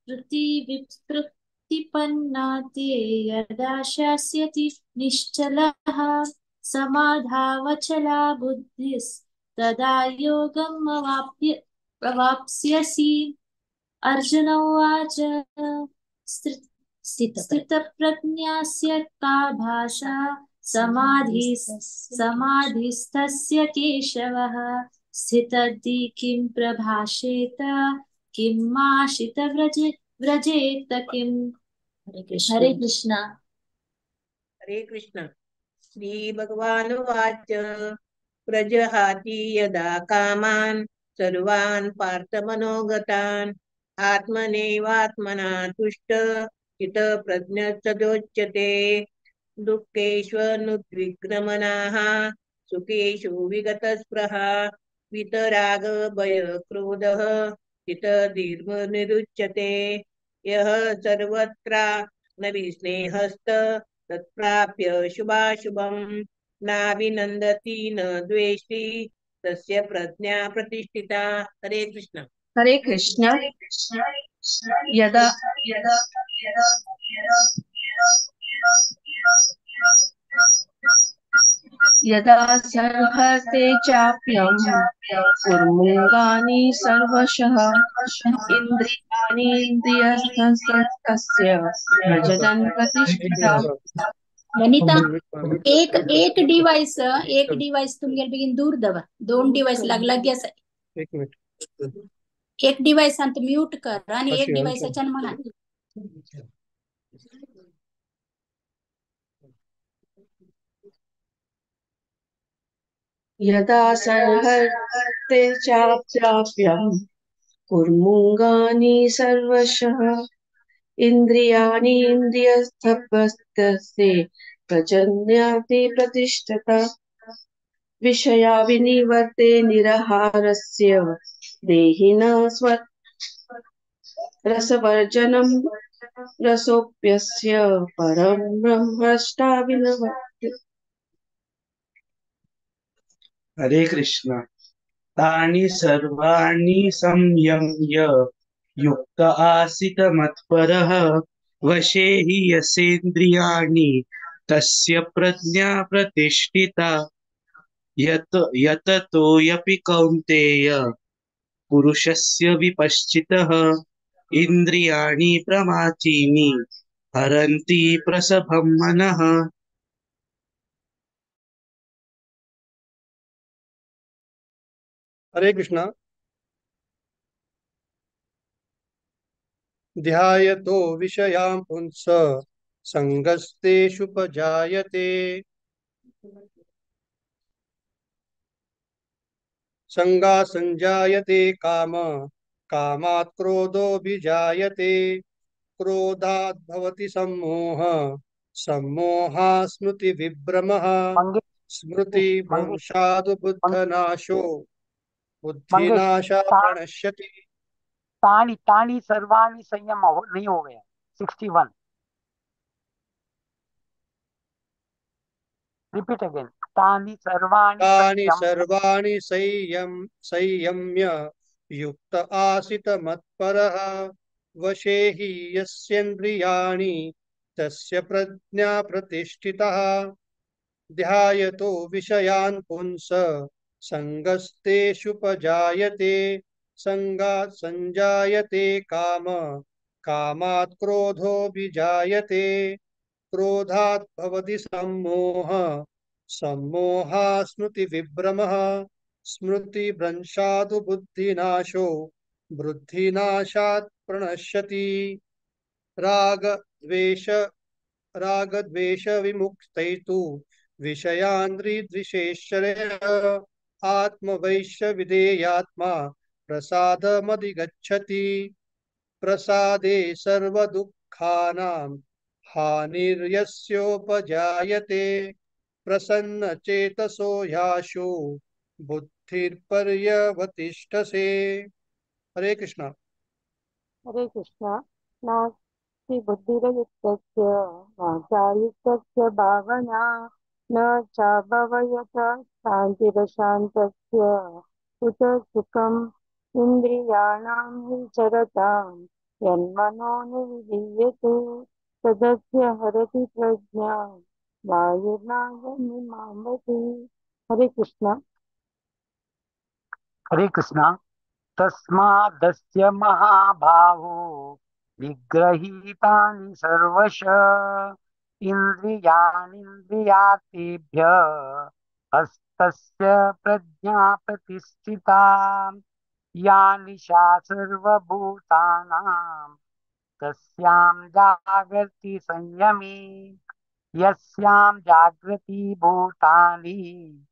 श्रुतिविप्रतिपन्ना ते यदा शास्यति निश्चलः समाधावचला बुद्धिस्तदा योगम् अवाप्स्यसि। अर्जुन उवाच स्थितप्रज्ञस्य का भाषा समाधिस्थस्य केशवः। स्थितद्धि किं प्रभाषेत किं माशित व्रजेत किम्। हरे कृष्ण। हरे कृष्ण। हरे कृष्ण। श्री भगवानुवाच प्रजहाति यदा कामान् सर्वान् पार्थमनोगतान् आत्मनेवात्मना तुष्ट चितप्रज्ञस्तदोच्यते। दुःखेष्वनुद्विग्नमनाः सुखेषु विगतस्पृहा वितरागभयक्रोधः चितधीर्निरुच्यते। यः सर्वत्र न विस्नेहस्त तत्प्राप्य शुभाशुभं नाभिनन्दति न द्वेष्टि तस्य प्रज्ञा प्रतिष्ठिता। हरे कृष्ण। हरे कृष्ण। यदा यदा संहर्ते चाप्यं कुर्मुङ्गानि सर्वशः इन्द्रियाणीन्द्रियस्थस्तस्य प्रजनन् प्रतिष्ठिता। वनिता, एक एक डिवाइस, एक डिवाइस तुमगेले बेगीन दूर दवर, दोन डिवाइस लागलागी आसा। एक मिनिट, एक डिवाइसान म्यूट कर आणि एक अशी डिवाइसाच्यान म्हणा। यदा संहर्ते चाप्यं कुर्मुङ्गानि सर्वशः इन्द्रियाणीन्द्रियस्थस्तस्य प्रजन्याति प्रतिष्ठता। विषया विनिवर्ते निरहारस्य देहिनः स्व रसवर्जनं रसोऽप्यस्य परं ब्रह्मष्टाविनवत्ति। हरे कृष्ण। तानि सर्वाणि संयम्य युक्त आसीत मत्परः वशे हि यसेन्द्रियाणि तस्य प्रज्ञा प्रतिष्ठिता। यत यततोऽपि कौन्तेय पुरुषस्य विपश्चितः इन्द्रियाणि प्रमाथीनि हरन्ति प्रसभं मनः। हरे कृष्णा। ध्यायतो विषयां पुंस संगस्तेषुपजायते, संगा संजायते काम, कामात् क्रोधोऽभिजायते, क्रोधात् भवति सम्मोह, सम्मोहा स्मृति विभ्रमः, स्मृति भ्रंशाद् बुद्धनाशो, बुद्धिनाशा प्रणश्यति। तानि तानि सर्वाणि संयम नहीं हो गया। 61 repeat again. तानि सर्वाणि तानि संयम सर्वाणि संयम्य युक्त आसीत मत्परः वशे हि यस्येन्द्रियाणि तस्य प्रज्ञा प्रतिष्ठितः। ध्यायतो विषयान् पुंस संगस्तेषुपजायते, संगात् संजायते काम, कामात् क्रोधोऽभिजायते, क्रोधात् भवति सम्मोह, सम्मोहा स्मृति विभ्रमः, स्मृति भ्रंशाद् बुद्धिनाशो, बुद्धिनाशात् प्रणश्यति। राग द्वेष विमुक्तैतु विषयान्द्रिदृशेश्वरः आत्मवैश्य विधेयात्मा प्रसादमधिगच्छति। प्रसादे सर्वदुःखानां हानिर्यस्योपजायते, प्रसन्नचेतसो ह्याशु बुद्धिर्पर्यवतिष्ठसे। हरे कृष्णा। हरे कृष्णा। नास्ति बुद्धिरयुक्तस्य न चायुक्तस्य भावना, न चाभवयत शान्तिरशान्तस्य उत सुखम्। इन्द्रियाणां हि चरतां यन्मनो निविधीयते, तदस्य हरति प्रज्ञां वायुर्नागमिमां। हरे कृष्णा। हरे कृष्णा। तस्मादस्य महाबाहो निग्रहीतानि सर्वश इन्द्रियाणीन्द्रियार्थेभ्य हस्तस्य प्रज्ञा प्रतिष्ठिता। या निशा सर्वभूतानां तस्यां जागर्ति संयमी, यस्यां जागृति भूतानि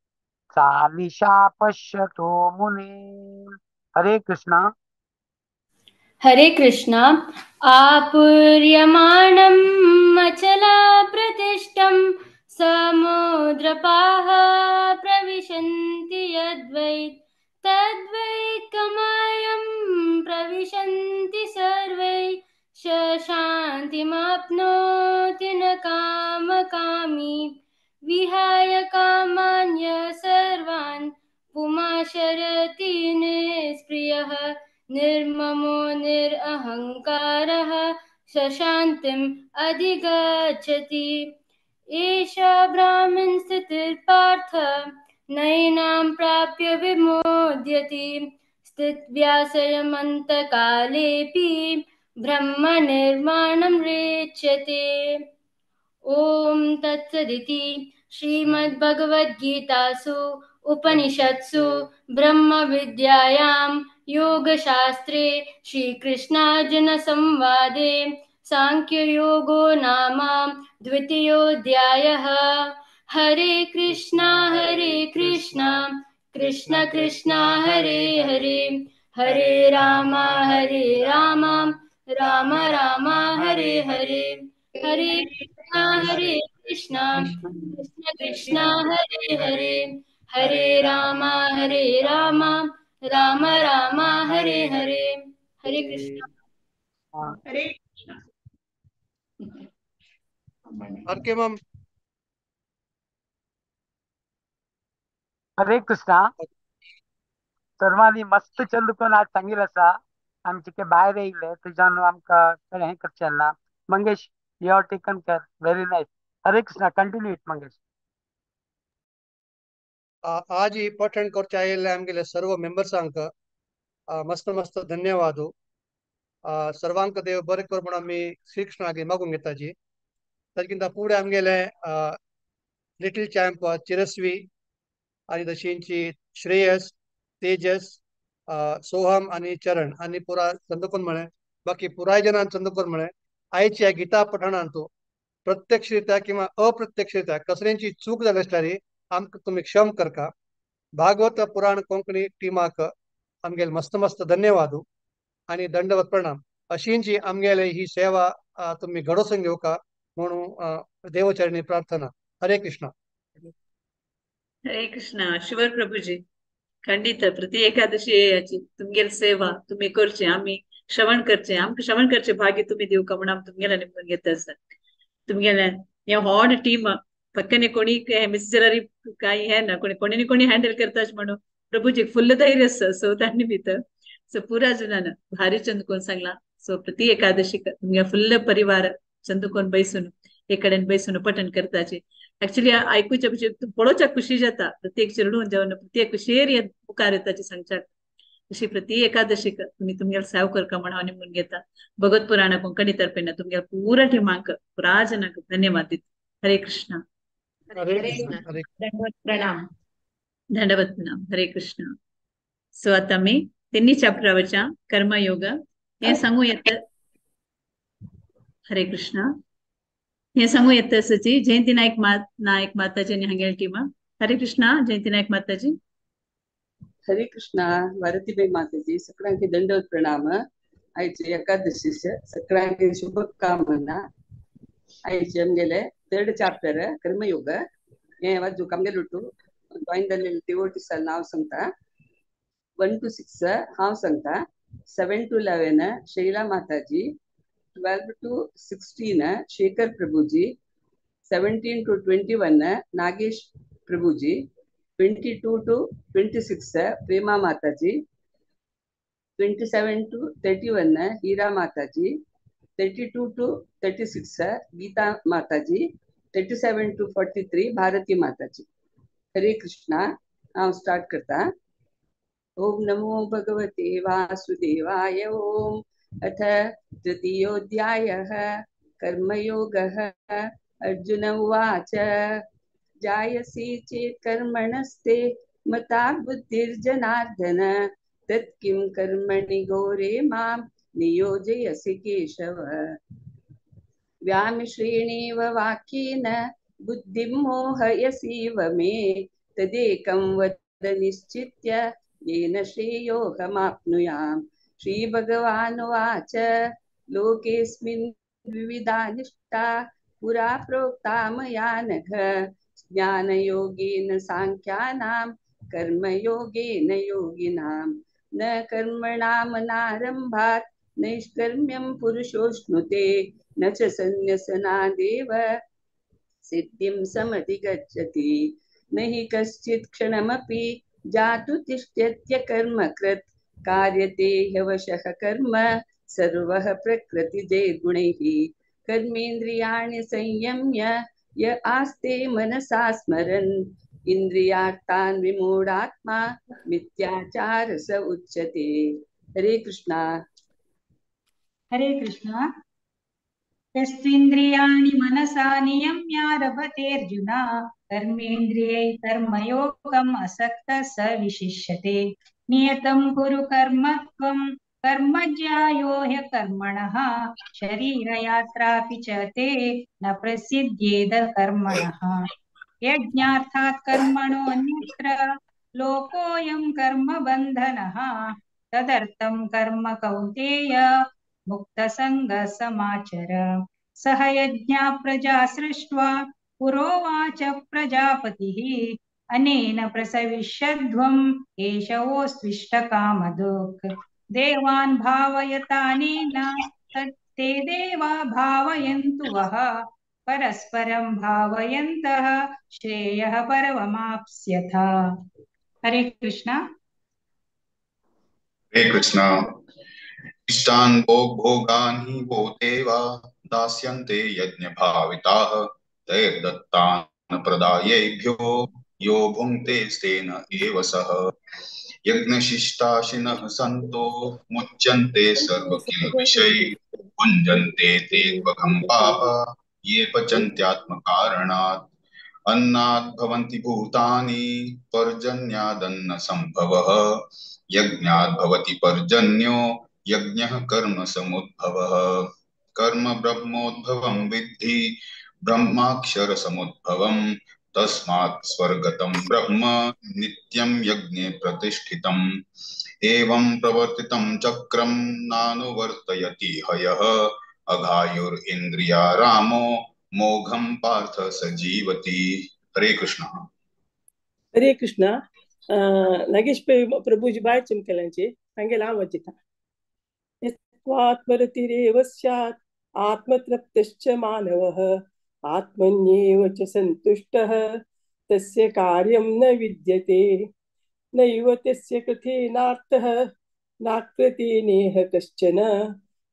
सा निशा पश्यतो मुने। हरे कृष्णा। हरे कृष्णा। आपूर्यमाणम् अचलाप्रतिष्ठं समुद्रपाः प्रविशन्ति यद्वै तद्वै कमायं प्रविशन्ति सर्वै शान्तिमाप्नोति न कामकामी। विहाय कामान्य सर्वान् पुमाशरति निष्प्रियः निर्ममो निरहङ्कारः सशान्तिम् अधिगच्छति। एषा ब्राह्मण स्थितिर्पार्थ नैनां प्राप्य विमोद्यति। स्थित्व्यासयमन्तकालेऽपि ब्रह्मनिर्माणं रेच्यते। ॐ तत्सदिति श्रीमद्भगवद्गीतासु उपनिषत्सु ब्रह्मविद्यायां योगशास्त्रे श्रीकृष्णार्जुनसंवादे सांख्ययोगो नाम द्वितीयोऽध्यायः। हरे कृष्णा कृष्ण कृष्ण हरे हरे, हरे राम राम राम हरे हरे, हरे कृष्णा कृष्ण कृष्ण हरे हरे, हरे राम राम राम हरे हरे। हरे कृष्णा। हरे कृष्णा। RK ma'am. हरे कृष्णा। सर्वांनी मस्त चंद कोण आज सांगितलं आसा, आमचे ते भायर येयले तुज्यान आमकां हें करचें ना. Mangesh, you have taken care, very nice. Hare Krishna, continue it Mangesh. आज ही पठण करचे आयिल्ले आमगेले सर्व मेंबर्सांक मस्त मस्त धन्यवाद. सर्वांक देव बरें कर म्हूण आमी श्रीकृष्णागे मागून घेताची. ताजे फुडें आमगेले लिटील चॅम्प चिरस्वी आनी तशींची श्रेयस, तेजस, सोहम आनी चरण आनी पुरा चंदकोन म्हळें, बाकी पुराय जणान चंदकोन म्हळें. आयच्या गीता पठणांत प्रत्यक्षरित्या किंवा अप्रत्यक्षरित्या कसल्यांची चूक जाली आसल्यार आमकां तुमी क्षम करका. भागवत पुराण कोंकणी टिमाक आमगेले मस्त मस्त धन्यवाद आनी दंडवत प्रणाम. अशींची आमगेले ही सेवा तुमी घडोसून घेवका म्हणून देवचरणी प्रार्थना. हरे कृष्णा. हरे कृष्णा. शिवर प्रभुजी, खंडित प्रति एकादशी येयाची तुमगेल सेवा तुम्ही करचे, आम्ही श्रवण करचे, आमकां श्रवण करचे भाग्य तुम्ही दिवका म्हणून आमी तुमगेल्या निमून घेता आसा. तुमगेल्या हे व्हड टीम पक्कने कोणी मिसेसरी काही हे ना, कोणी कोणी कोणी हँडल करताच म्हणून प्रभुजी फुल्ल धैर्य आसा. सो त्या निमित्त सो पुरा जणान भारी चंदकोन सांगला. सो प्रति एकादशी तुमगे फुल्ल परिवार चंदकोन बैसून एक कडेन बैसून पठण करताचे. ऍक्च्युली आयकुच्या पळोवच्या खुशी जाता, प्रत्येक चिरडून जेवण प्रत्येक खुशयेर मुखार येताची सांगच्याक. अशी प्रति एकादशीक तुमी तुमगेल सेव करका म्हण हांव निमून घेता. भगवत पुराणा कोंकणी तर्फेन तुमगेल पुरा टिमांक पुरा जणांक धन्यवाद दिता. हरे कृष्णा. हरे कृष्णा. दंडवत प्रणाम. दंडवत प्रणाम. हरे कृष्णा. सो आता मी तिन्ही चॅप्टरावरच्या कर्मयोग हे सांगू येत. हरे कृष्णा. हे सांगू येत आसाची जयंती नायक नायक माताजी आनी हांगेले टिमा. हरे कृष्णा. जयंती नायक माताजी. हरे कृष्णा. भारतीबाई माताजी, सगळ्यांके दंडवत प्रणाम. आयचे एकादशीचे सगळ्यांके शुभकामना. आयचे आमगेले थर्ड चॅप्टर कर्मयोग हे वाजूक आमगेले टू जॉईन जाल्ले डिवोटीस नांव सांगता. 1 to 6 हांव सांगता, 7 to 11 Shaila Mataji, 12 to 16 Shekhar Prabhuji, 17 to 21 Nagesh Prabhuji, 22 to 26 Prema Mataji, 27 to 31 Heera Mataji, 32 to 36 Geeta Mataji, 37 to 43 Bharati Mataji. Hare Krishna. हांव स्टार्ट करता. ओम नमो भगवते वासुदेवाय. ओम. अथ तृतीयोऽध्यायः कर्मयोगः. अर्जुन उवाच, जायसी चेत् कर्मणस्ते मता बुद्धिर्जनार्दन, तत् किं कर्मणि घोरे मां नियोजयसि केशव. व्यामिश्रेणेव वाक्येन बुद्धिं मोहयसीव मे, तदेकं वद निश्चित्य येन श्रेयोऽहमाप्नुयाम्. श्रीभगवानुवाच, लोकेऽस्मिन् द्विविधा निष्ठा पुरा प्रोक्ता मया नघ, ज्ञानयोगेन साङ्ख्यानां कर्मयोगेन योगिनां. न कर्मणामनारम्भात् नैष्कर्म्यं पुरुषोऽश्नुते, न च सन्न्यसनादेव सिद्धिं समधिगच्छति. न हि कश्चित् क्षणमपि जातु तिष्ठत्य कर्मकृत्, कार्यते ह्यवशः कर्म सर्वः प्रकृतिजैर्गुणैः. कर्मेन्द्रियाणि संयम्य य आस्ते मनसा स्मरन् इंद्रियार्थान् विमूढात्मा मिथ्याचार स उच्यते। हरे कृष्णा। हरे कृष्णा। यस्त्विन्द्रियाणि मनसा नियम्यारभतेऽर्जुन कर्मेन्द्रियै कर्मयोगम् असक्तः स विशिष्यते। नियतं कुरु कर्म त्वं कर्म ज्यायो ह्यकर्मणः शरीरयात्रापि च ते न प्रसिद्ध्येद कर्मणः। यज्ञार्थात् कर्मणोऽन्यत्र लोकोऽयं कर्मबन्धनः तदर्थं कर्म कौन्तेय मुक्तसङ्गः समाचर। सह यज्ञा प्रजा सृष्ट्वा पुरोवाच प्रजापतिः अनेन प्रसविष्यध्वम् एषवोऽस्त्विष्टकामधुक्। देवान् भावयतानेन तत्ते देवा भावयन्तु वः परस्परं भावयन्तः श्रेयः परममाप्स्यथ। हरे कृष्णा। हरे कृष्णा। इष्टान् भोग भोगान् हि वो देवा दास्यन्ते यज्ञभाविताः तैर्दत्तान् प्रदायेभ्यो यो भुङ्क्ते स्तेन एव सः। यज्ञशिष्टाशिनः सन्तो मुच्यन्ते सर्वकिल्बिषैः भुञ्जन्ते ते त्वघं पापा ये पचन्त्यात्मकारणात्। अन्नात् भवन्ति भूतानि पर्जन्यादन्न संभवः यज्ञात् भवति पर्जन्यो यज्ञः कर्म समुद्भवः। कर्म ब्रह्मोद्भवं विद्धि ब्रह्माक्षर समुद्भवं तस्मात् स्वर्गतं ब्रह्म नित्यं यज्ञे प्रतिष्ठितम्। एवं प्रवर्तितं चक्रं नानुवर्तयति हयः अघायुरिन्द्रिया रामो मोघं पार्थ स जीवति। हरे कृष्ण। हरे कृष्ण। नागेश प्रभुजी बाय चमकेल्यांची तांगेले हांव वाचिता। यत्त्वात्मरतिरेव स्यात् आत्मतृप्तश्च मानवः आत्मन्येव च सन्तुष्टः तस्य कार्यं न विद्यते। नैव तस्य कृतेनार्थः नाकृते नेह कश्चन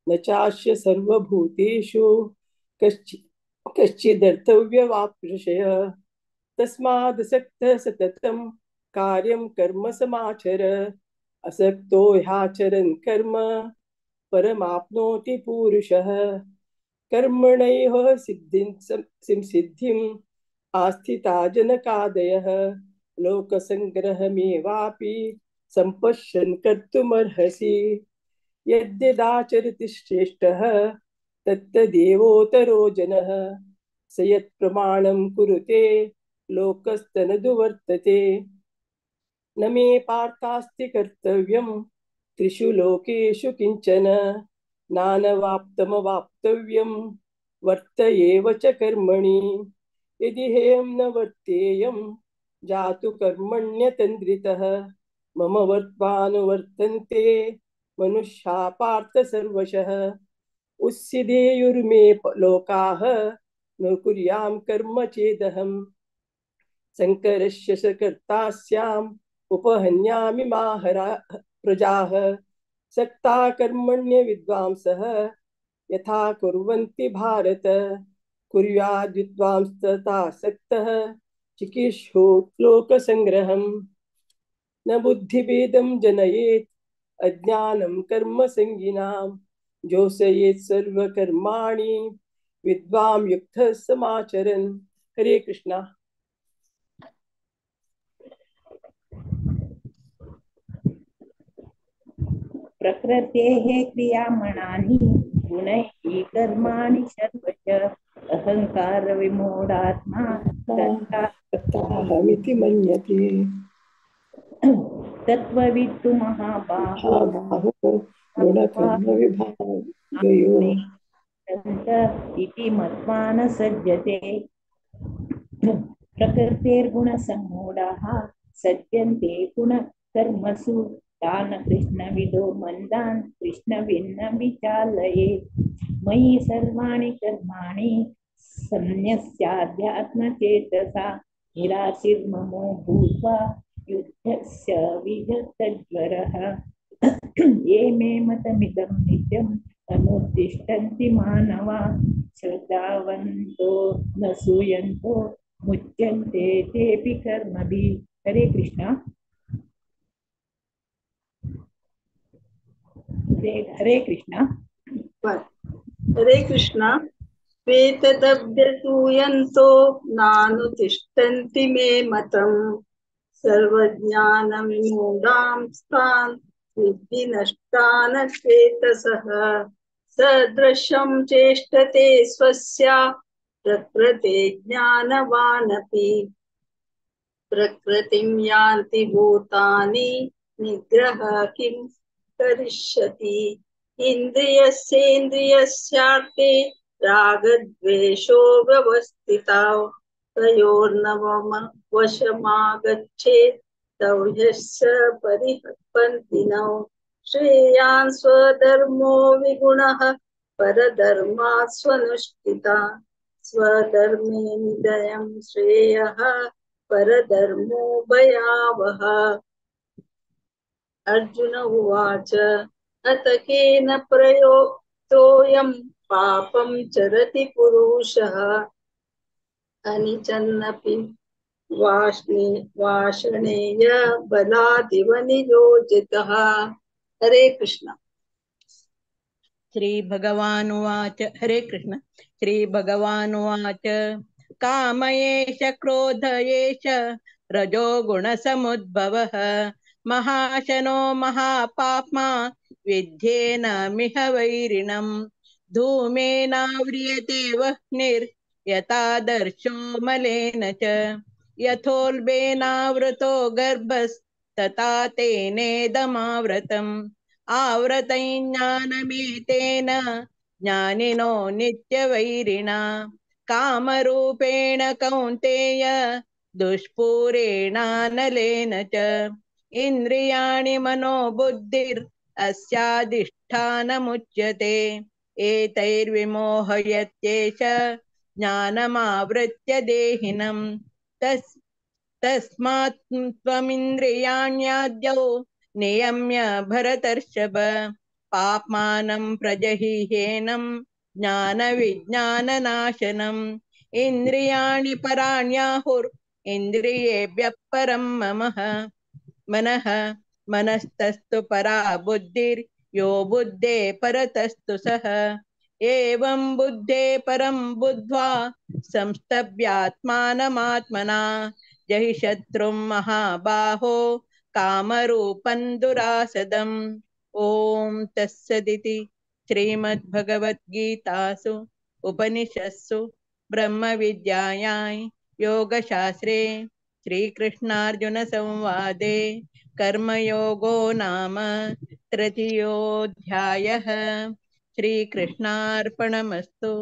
न चास्य सर्वभूतेषु कश्चिदर्थव्यवापृषय। तस्मादसक्तः सततं कार्यं कर्म समाचर असक्तो ह्याचरन् कर्म परमाप्नोति पुरुषः। कर्मणैव सिद्धिं सिद्धिम् आस्थिता जनकादयः लोकसङ्ग्रहमेवापि सम्पश्यन् कर्तुमर्हसि। यद्यदाचरति श्रेष्ठः तत्तदेवोतरो जनः स यत्प्रमाणं कुरुते लोकस्तनदुवर्तते। न मे पार्थास्ति कर्तव्यं त्रिषु लोकेषु किञ्चन नानवाप्तमवाप्तव्यं वर्त एव च कर्मणि। यदि हेयं न वर्तेयं जातु कर्मण्यतन्द्रितः मम वर्त्मानुवर्तन्ते मनुष्या पार्थ सर्वशः। उत्सिदेयुर्मे लोकाः न कुर्यां कर्म चेदहं शङ्करस्य सकर्ता स्याम् उपहन्यामि माहरा प्रजाः। सक्ता कर्मण्य विद्वांसः यथा कुर्वन्ति भारत कुर्याद्विद्वांस्तथा सक्तः चिकीर्षो लोकसङ्ग्रहम्। न बुद्धिभेदं जनयेत् अज्ञानं कर्म संज्ञिनां जोषयेत् सर्वकर्माणि विद्वां युक्तः समाचरन्। हरे कृष्णा। प्रकृतेः क्रियामणानि गुणैः कर्माणि सर्वश अहंकार विमूढात्मा कर्ताहमिति मन्यते। तत्त्ववित्तु महाबाहो गुणकर्म विभागयोः इति मत्वा न सज्जते। प्रकृतेर्गुणसम्मूढाः सज्जन्ते गुणकर्मसु तान् कृष्णविदो मन्दान् कृष्णविन्न विचालये। मयि सर्वाणि कर्माणि संन्यस्याध्यात्मचेतसा निराशीर्ममो भूत्वा युद्धस्य विगतज्वरः। ये मे मतमिदं नित्यम् अनुतिष्ठन्ति मानवा श्रद्धावन्तो न सूयन्तो मुच्यन्ते तेऽपि कर्मभिः। हरे कृष्ण। हरे कृष्ण। हरे कृष्ण। वेतदभ्यसूयन्तो नानुतिष्ठन्ति मे मतम् सर्वज्ञानविमूढां तान् विद्धि नष्टान् चेतसः। सदृशं चेष्टते स्वस्य प्रकृते ज्ञानवानपि प्रकृतिं यान्ति भूतानि निग्रह किं करिष्यति। इन्द्रियस्येन्द्रियस्यार्थे रागद्वेषो व्यवस्थितौ तयोर्नवम वशमागच्छेत् तौ ह्यस्य परिपन्थिनौ। श्रेयान् स्वधर्मो विगुणः परधर्मात् स्वनुष्ठिता स्वधर्मे निधयं श्रेयः परधर्मो भयावह। अर्जुन उवाच अत केन प्रयोक्तोऽयं पापं चरति पुरुषः अनिचन्नपि वाष्णेय बलादिव नियोजितः। हरे कृष्ण। श्री भगवानुवाच। हरे कृष्ण। श्री भगवानुवाच काम एष क्रोध एष रजोगुणसमुद्भवः महाशनो महापाप्मा विध्येनमिह वैरिणम् धूमेनाव्रियते वह्निर्यथादर्शो मलेन च यथोल्बेनावृतो गर्भस्तथा तेनेदमावृतम् आवृतं ज्ञानमेतेन ज्ञानिनो नित्यवैरिणा कामरूपेण कौन्तेय दुष्पूरेणानलेन च इन्द्रियाणि मनो बुद्धिर् अस्याधिष्ठानमुच्यते एतैर्विमोहयत्येष ज्ञानमावृत्य देहिनं तस्मात् त्वमिन्द्रियाण्याद्यौ नियम्य भरतर्षभ पाप्मानं प्रजहिहेनं ज्ञानविज्ञाननाशनम् इन्द्रियाणि पराण्याहुर् इन्द्रियेभ्यः परं ममः मनः मनस्तस्तु परा बुद्धिर्यो बुद्धे परतस्तु सः एवं बुद्धे परं बुद्ध्वा संस्तभ्यात्मानमात्मना जहि शत्रुं महाबाहो कामरूपं दुरासदम्। ॐ तत्सदिति श्रीमद्भगवद्गीतासु उपनिषत्सु ब्रह्मविद्यायां योगशास्त्रे श्रीकृष्णार्जुनसंवादे कर्मयोगो नाम तृतीयोऽध्यायः। श्रीकृष्णार्पणमस्तु।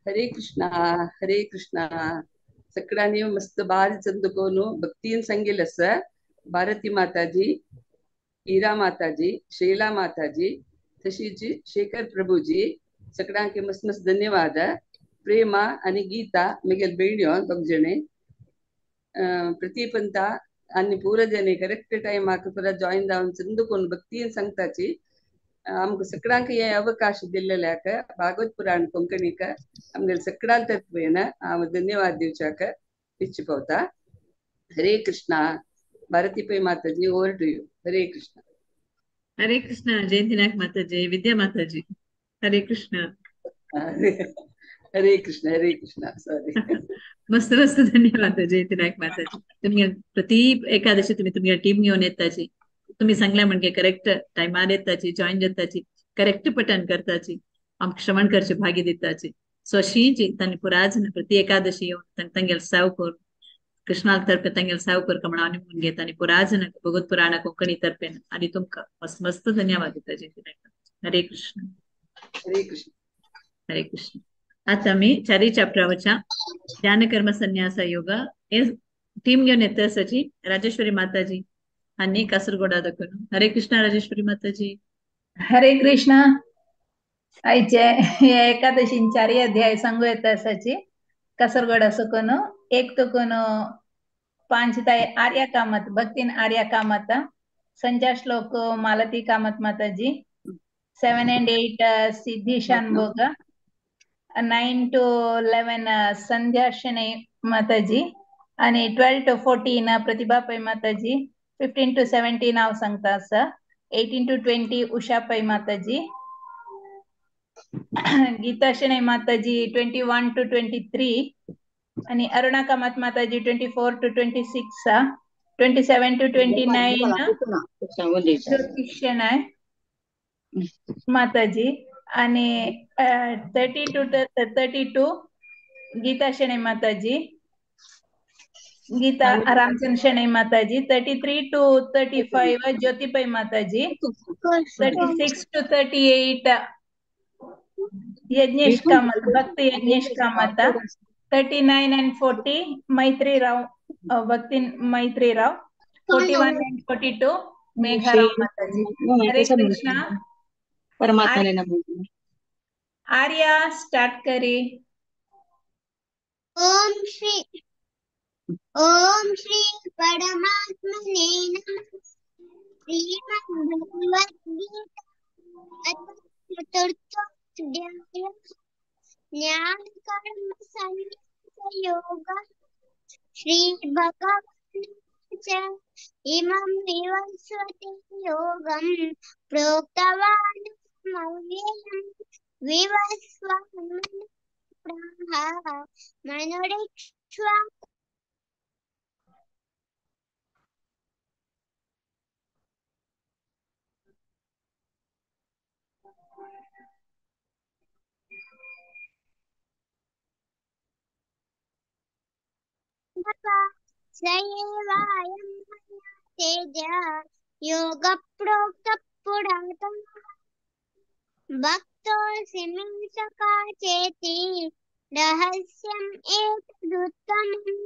हरे कृष्णा हरे कृष्णा। सगळ्यांनी मस्त बारीक चंदकोनु भक्तीन सांगेल आसा। भारती माताजी, हीरा माताजी, शैला माताजी, तशीच शेखर प्रभुजी सगळ्यांक मस्त मस्त धन्यवाद। प्रेमा आणि गीता मिगेल बेण्यो दोग जणे प्रतीपंत आणि पूरा जणे करेक्ट टाइमाक पुरा जॉईन जावन चंदकोन भक्तीन सांगताची। आमकां सगळ्यांक हे अवकाश दिल्लेल्याक भागवत पुराण कोंकणीक आमगेले सगळ्यां तत्वेन हांव धन्यवाद दिवच्याक इच्छ पावता। Hare Krishna. Bharati Pai Mataji, over to you. Hare Krishna. Hare Krishna. Jayanti Nayak Mataji, Vidya Mataji, Hare Krishna. Hare Krishna Hare Krishna. Sorry. मस्त मस्त धन्यवाद जयंती नायक माताजी। तुमगे प्रति एकादशी तुम्ही तुमगे टीम घेवन येताची, तुम्ही सांगल्या म्हणजे करेक्ट टायमार येताची, जॉईन जाताची, करेक्ट पठण करताची, आमकां श्रवण करचे भाग्य दिताची। सो अशींची तांणी पुराय प्रति एकादशी येवन तांगेले सेव करून कृष्णा तर्फे तांगेले सेव करका म्हणून आनी म्हणून घेता आनी पुराय भगवत पुराणा कोंकणी तर्फे आनी तुमकां मस्त मस्त धन्यवाद दिता जयंती नायक। हरे कृष्ण हरे कृष्ण हरे कृष्ण। आता आमी चारी चॅप्टरावरच्या ज्ञानकर्म संन्यास योग हे टीम घेवन येता आसाची राजेश्वरी माताजी आणि कासरगोडा दाखवून। हरे कृष्ण राजेश्वरी माताजी। हरे कृष्ण। आयचे एकादशीन चारी अध्याय सांगू येता आसाची। कासरगोडा सकून एक तकून 5 ताय आर्या कामत भक्तीन आर्या कामत, संजा श्लोक मालती कामत माताजी, 7 and 8 Siddhi Shanbhog, 9 to 11 Sandhya Shenoy Mataji आनी 12 to 14 Pratibha Pai Mataji, 15 to 17 हांव सांगता आसा, 18 to 20 Usha Pai Mataji, Geeta Shenoy Mataji 21 to 23 आणि अरुणा कामत माताजी 24 to 26, 27 to 29 Jyoti Shenoy Mataji आणि 30 to 32 Geeta Shenoy Mataji, Geeta Ramchandra Shenoy Mataji, 33 to 35 Jyoti Pai Mataji, 36 to 38 Yagnesh Kamath, Bhakti Yagnesh Kamath, 39 and 40 Maitri Rao, Bhakti Maitri Rao, 41 and 42 Megha Rao Mataji. Hare Krishna. परमात्मा Arya start करी. ओम श्री परमात्मने नमः. श्रीमद्भगवद्गीता अथ चतुर्थोऽध्यायः ज्ञान कर्म संन्यास योगः. श्री भगवानुवाच इमं विवस्वते योगं प्रोक्तवान् अव्ययं विवस्वान् प्राह मनुरिक्ष्वा स एवायं मया तेज योगप्रोक्तः पुरातनः. भक्तोऽसि मे सखा चेति रहस्यम् एतदुत्तमम्.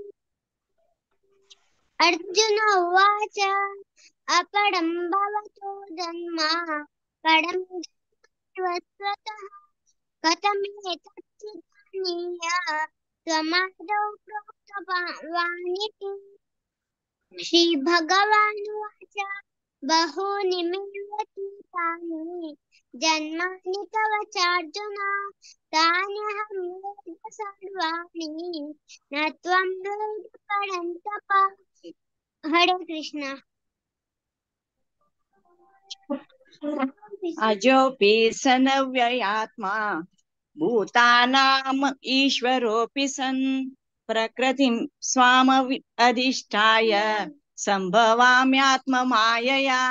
अर्जुन उवाच अपरं भवतो जन्म परं वस्वतः कथमेतच्चिदानीय त्वमादौ प्रोक्तवानिति. श्रीभगवानुवाच बहूनि मे व्यतीतानि जन्मानि तव चार्जुन तान्यहं वेद सर्वाणि न त्वं वेद परन्तप. हरे कृष्ण. अजोऽपि सनव्ययात्मा भूतानाम् ईश्वरोऽपि सन् प्रकृतिं स्वाम अधिष्ठाय संभवाम्यात्ममायया.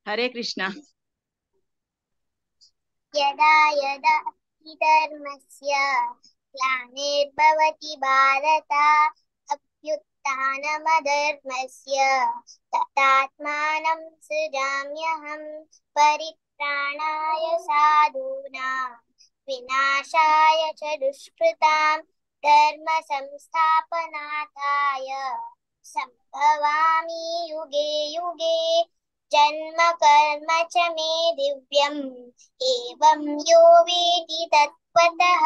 हरे कृष्ण. यदा यदा हि धर्मस्य ग्लानिर्भवति भारत अभ्युत्थानमधर्मस्य तदात्मानं सृजाम्यहं. परित्राणाय साधूनां विनाशाय च दुष्कृतां धर्म संस्थापनार्थाय संभवामि युगे युगे. जन्म कर्म च मे दिव्यम् एवं यो वेति तत्त्वतः.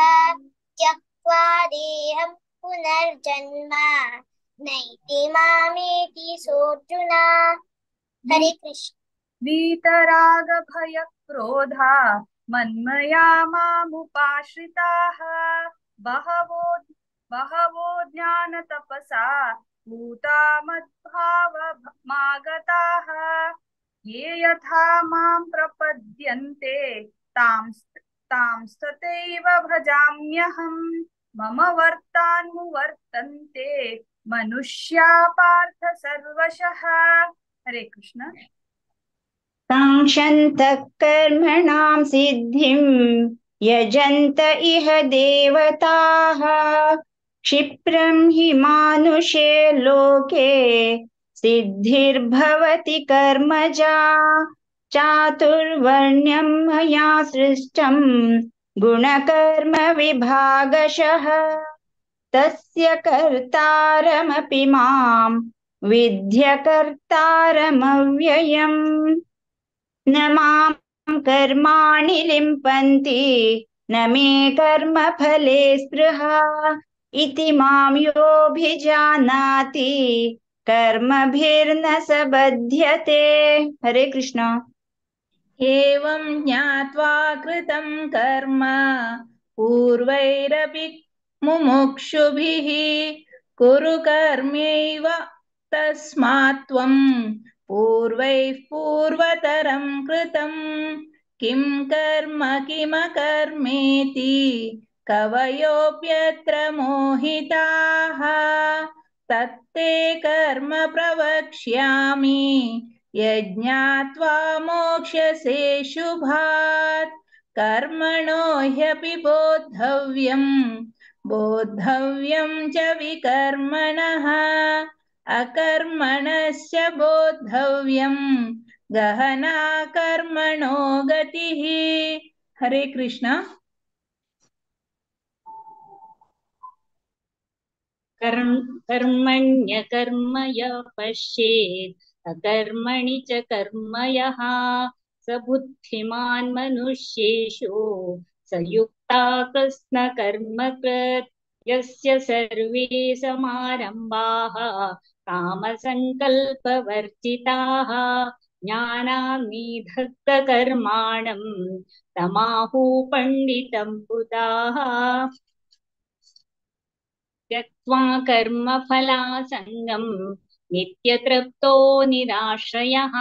त्यक्त्वा देहं पुनर्जन्म नैति मामेति सोऽर्जुन. हरे कृष्ण. वीतरागभयक्रोधा मन्मया मामुपाश्रिताः बहवो बहवो ज्ञानतपसा भूता मद्भावमागताः. ये यथा मां प्रपद्यन्ते तांस्तथैव भजाम्यहं. मम वर्तान्नुवर्तन्ते मनुष्या पार्थ सर्वशः. हरे कृष्ण. काङ्क्षन्तः कर्मणां सिद्धिं यजन्त इह देवताः. क्षिप्रं हि मानुषे लोके सिद्धिर्भवति कर्मजा. चातुर्वर्ण्यं मया सृष्टं गुणकर्म विभागशः. तस्य कर्तारमपि मां विद्य कर्तारमव्ययम्. न मां कर्माणि लिम्पन्ति न मे कर्मफले स्पृहा. इति मां योऽभिजानाति कर्मभिर्न स बध्यते. हरे कृष्ण. एवं ज्ञात्वा कृतं कर्म पूर्वैरपि मुमुक्षुभिः कुरु कर्म्यैव तस्मात् त्वं पूर्वैः पूर्वतरं कृतं किं कर्म किमकर्मेति कवयोऽप्यत्र मोहिताः तत्ते कर्म प्रवक्ष्यामि यज्ञात्वा मोक्ष्यसे शुभात् कर्मणो ह्यपि बोद्धव्यं बोद्धव्यं च विकर्मणः अकर्मणश्च बोद्धव्यं गहना कर्मणो गतिः। हरे कृष्ण। कर्मण्यकर्म यः पश्येत् अकर्मणि च कर्म यः स बुद्धिमान् मनुष्येषु स युक्ता कृत्स्नकर्मकृत् यस्य सर्वे समारम्भाः कामसङ्कल्पवर्जिताः ज्ञानाग्निदग्धकर्माणं तमाहु पण्डितं बुधाः। त्यक्त्वा कर्मफलासङ्गं नित्यतृप्तो निराश्रयः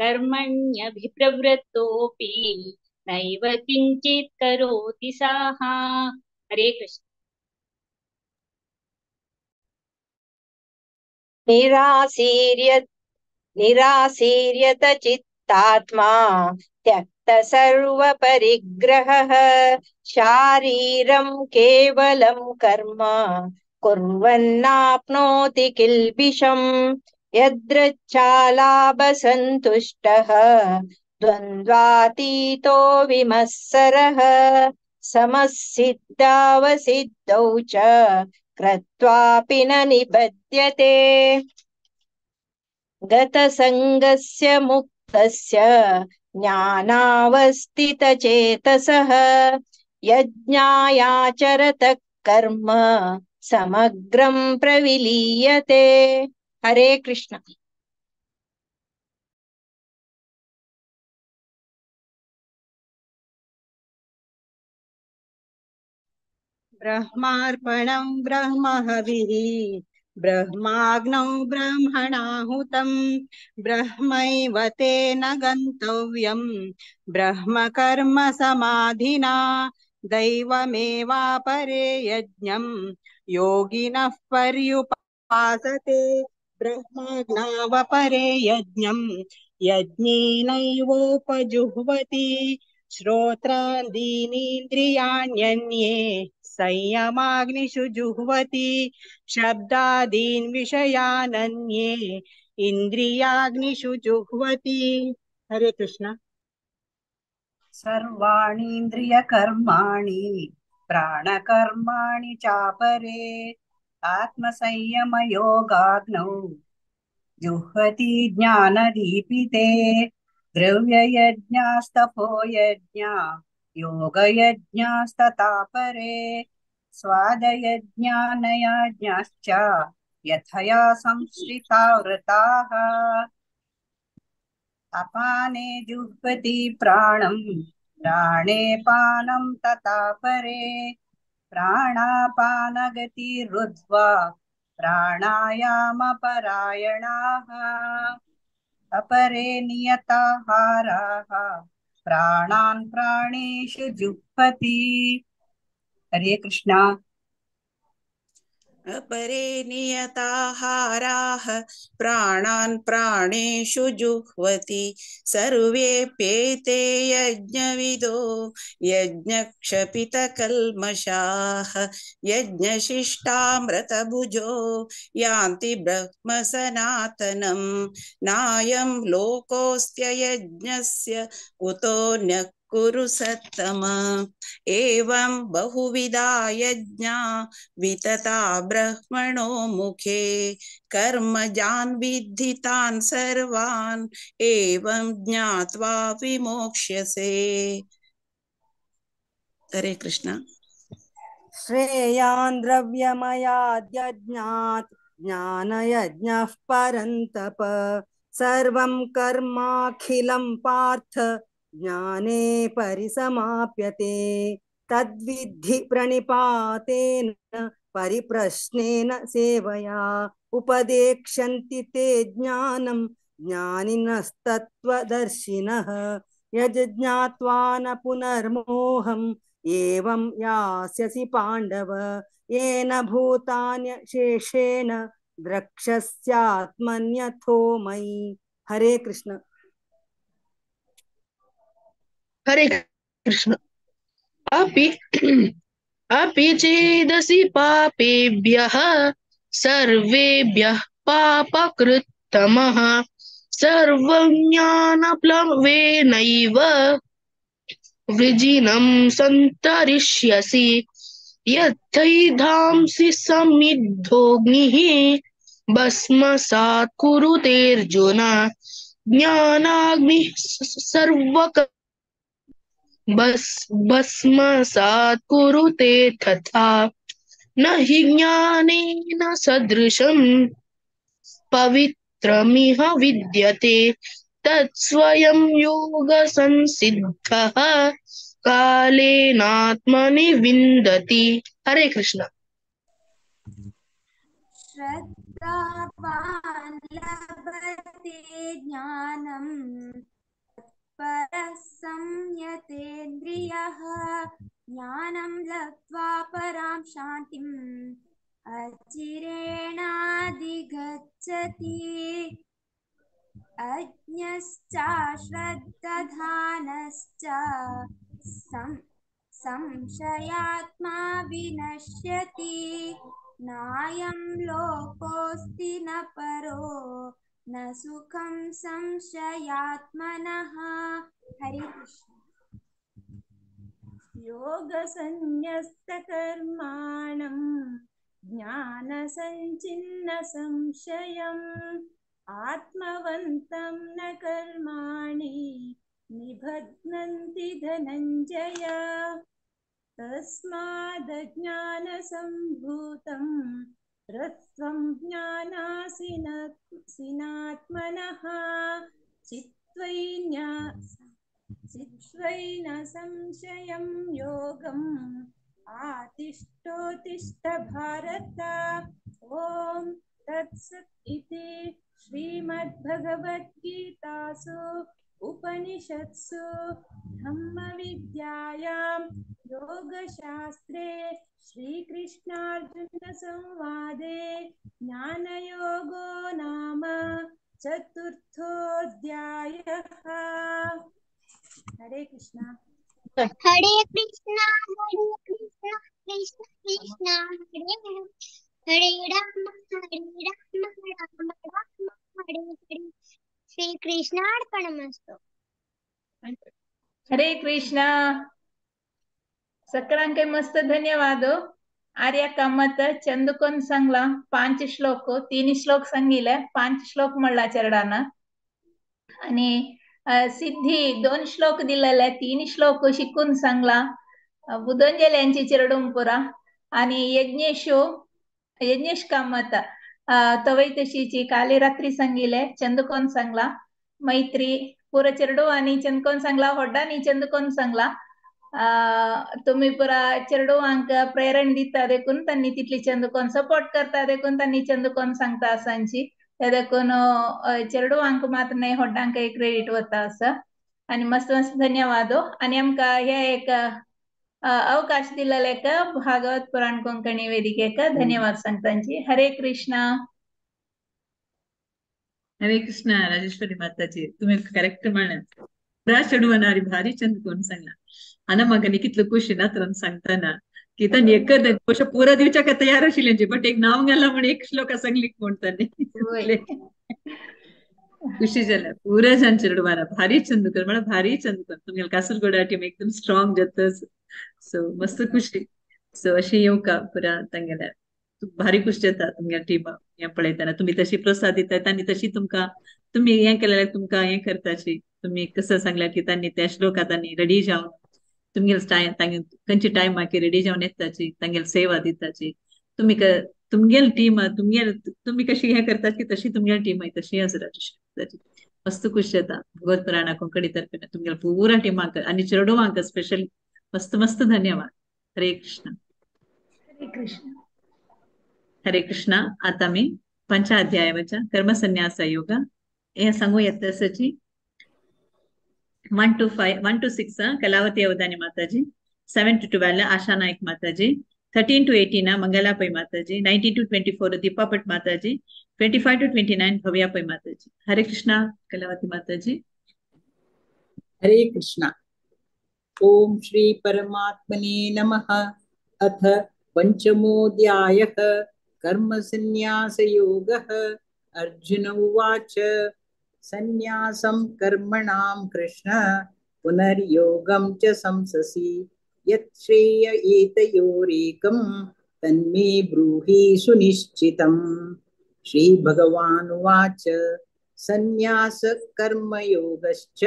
कर्मण्यभिप्रवृत्तोऽपि नैव किञ्चित् करोति सः। हरे कृष्ण। निरासीर्यत चित्तात्मा त्यक्त सर्वपरिग्रहः शारीरं केवलं कर्म कुर्वन्नाप्नोति किल्बिषम् यदृच्छालाभसन्तुष्टः द्वन्द्वातीतो विमत्सरः समसिद्धावसिद्धौ च कृत्वापि न निबध्यते। गतसङ्गस्य मुक्तस्य ज्ञानावस्थितचेतसः यज्ञायाचरतः कर्म समग्रं प्रविलीयते। हरे कृष्ण। ब्रह्मार्पणं ब्रह्महविः ब्रह्माग्नौ ब्रह्मणाहुतं ब्रह्मैव तेन गन्तव्यं ब्रह्मकर्म समाधिना दैवमेवापरे यज्ञं योगिनः पर्युपासते ब्रह्माग्नावपरे यज्ञं यज्ञेनैवोपजुह्वति श्रोत्रादीनीन्द्रियाण्यन्ये संयमाग्निषु जुह्वति शब्दादीन् विषयानन्ये इन्द्रियाग्निषु जुह्वति। हरे कृष्ण। सर्वाणीन्द्रियकर्माणि प्राणकर्माणि चापरे आत्मसंयमयोगाग्नौ जुह्वति ज्ञानदीपिते द्रव्ययज्ञास्तपो यज्ञा योगयज्ञास्तथा परे स्वादयज्ञानयज्ञाश्च यथया संश्रिता व्रताः। अपाने जुह्वति प्राणं प्राणे पानं तथा परे प्राणापानगतिरुद्ध्वा प्राणायामपरायणाः अपरे नियताहाराः प्राणान् प्राणेषु जुह्वति। हरे कृष्णा। अपरे नियताहाराः प्राणान् प्राणेषु जुह्वति सर्वेऽप्येते यज्ञविदो यज्ञक्षपितकल्मषाः यज्ञशिष्टामृतभुजो यान्ति ब्रह्म सनातनं नायं लोकोऽस्त्ययज्ञस्य कुतोऽन्यः कुरु सत्तम। एवं बहुविधा यज्ञा वितता ब्रह्मणो मुखे कर्मजान् विद्धि तान् सर्वान् एवं ज्ञात्वा विमोक्ष्यसे। हरे कृष्ण। श्रेयान् द्रव्यमयाद्यज्ञात् ज्ञानयज्ञः परन्तप सर्वं कर्माखिलं पार्थ ज्ञाने परिसमाप्यते। तद्विद्धि प्रणिपातेन परिप्रश्नेन सेवया उपदेक्ष्यन्ति ते ज्ञानं ज्ञानिनस्तत्त्वदर्शिनः। यज्ज्ञात्वा न पुनर्मोहम् एवं यास्यसि पाण्डव येन भूतान्यशेषेण द्रक्ष्यस्यात्मन्यथो मयि। हरे कृष्ण। हरे कृष्ण। अपि अपि चेदसि पापेभ्यः सर्वेभ्यः पापकृत्तमः सर्वं ज्ञानप्लवेनैव वृजिनं सन्तरिष्यसि। यथैधांसि समिद्धोऽग्निः भस्मसात् कुरुतेऽर्जुन ज्ञानाग्निः सर्वक भस्मसात् कुरुते तथा। न हि ज्ञानेन सदृशं पवित्रमिह विद्यते तत्स्वयं योगसंसिद्धः कालेनात्मनि विन्दति। हरे कृष्ण। श्रद्धावान् लभते ज्ञानं तत्परः संयतेन्द्रियः ज्ञानं लब्ध्वा परां शान्तिम् अचिरेणाधिगच्छति। अज्ञश्च श्रद्दधानश्च संशयात्मा विनश्यति। नायं लोकोऽस्ति न परो न सुखं संशयात्मनः। हरे कृष्ण। योगसन्न्यस्तकर्माणं ज्ञानसञ्चिन्न संशयम् आत्मवन्तं न कर्माणि निबध्नन्ति धनञ्जय। तस्मादज्ञानसम्भूतं रत्वं ज्ञानासिनात्मनः चित्वैन संशयं योगम् आतिष्ठोतिष्ठ भारत। ॐ तत्सत् इति श्रीमद्भगवद्गीतासु उपनिषत्सु ब्रह्मविद्यायां योगशास्त्रे श्रीकृष्णार्जुनसंवादे ज्ञानयोगो नाम चतुर्थोऽध्यायः। हरे कृष्ण। हरे कृष्ण हरे कृष्ण कृष्ण कृष्ण हरे हरे, हरे राम हरे राम राम राम हरे हरे। श्री कृष्णार्पणमस्तु। हरे कृष्ण। सगळ्यांक मस्त धन्यवाद। आर्या कामत चंदकोन सांगला 5 श्लोक 3 श्लोक सांगितले 5 श्लोक म्हणला चरडाना आणि सिद्धी 2 श्लोक दिलेले 3 श्लोक शिकून सांगला बुधंजल्यांची चिरडुंपुरा आणि यज्ञेश कामत तवई तशीची काली रात्री सांगिले चंदकोन सांगला मैत्री पुरा चेरडू आणि चंदकोन सांगला होड्डानी चंदकोन सांगला तुम्ही पुरा चेरडुवांक प्रेरण दिता देखून त्यांनी तितली चंदकोन सपोर्ट करता देखून त्यांनी चंदकोन सांगता असांची ते देखून चेरडुवांक मात्र नाही होड्डांक एक क्रेडिट वता असं आणि मस्त मस्त धन्यवाद। आणि आमकां हे एक अवकाश दिलेले भागवत पुराण कोंकणी वेदिकेक धन्यवाद सांगतांची। हरे कृष्णा। हरे कृष्ण। राजेश्वरी माताजी तुम्ही करेक्ट म्हणा पुरा चेडवान भारी चंद कोण सांगला आना म्हाका न्ही कितलो खुशी ना तर सांगताना की तांणी एकच अशें पुरा दिवच्याक तयार आशिल्लें बट एक नांव घाला म्हण एक श्लोक सांगली कोण तांणी खुशी जाल्या पुरा जाण चेडवान भारी चंद कर म्हळ्यार भारी चंद कर तुमगेले कासरगोडा टीम एकदम स्ट्रॉंग जातच सो मस्त खुशी सो अशें येवका पुरा तांगेल्या भारी खुश जाता तुमगेल्या टीमा हें पळयतना तुमी तशी प्रोत्साह दिता तांणी तशी तुमकां तुमी हें केलें तुमकां हें करताची तुमी कसं सांगल्यार की तांणी त्या श्लोकांत तांणी रेडी जावन तुमगेले टायम तांगे खंयच्या टायमाक रेडी जावन येताची तांगेले सेवा दिताची तुमी तुमगेले टीम तुमगेले तुमी कशी हें करताची तशी तुमगेले टीम तशी आसा राजेश्वरी मस्त खुश जाता भगवत पुराणा कोंकणी तर्फेन तुमगेले पुरा टिमाक आनी चेडवांक स्पेशल मस्त मस्त धन्यवाद। हरे कृष्ण. हरे कृष्ण. हरे कृष्ण. आता मी पंचाध्यायाच्या कर्मसन्यास योग हे सांगू येत सची 1 to 5 1 to 6 Kalavati Avadhani Mataji, 7 to 12 Asha Naik Mataji, 13 to 18 Mangala Pai Mataji, 19 to 24 Deepa Bhat Mataji, 25 to 29 Bhavya Pai Mataji. Hare Krishna Kalavati Mataji. Hare Krishna. Om Shri परमात्मने नमः. अथ पंचमोऽध्यायः कर्मसन्न्यासयोगः. अर्जुन उवाच सन्न्यासं कर्मणां कृष्ण पुनर्योगं च संससि यत् श्रेय एतयोरेकं तन्मे ब्रूहि सुनिश्चितम्. श्री भगवानुवाच सन्न्यास कर्मयोगश्च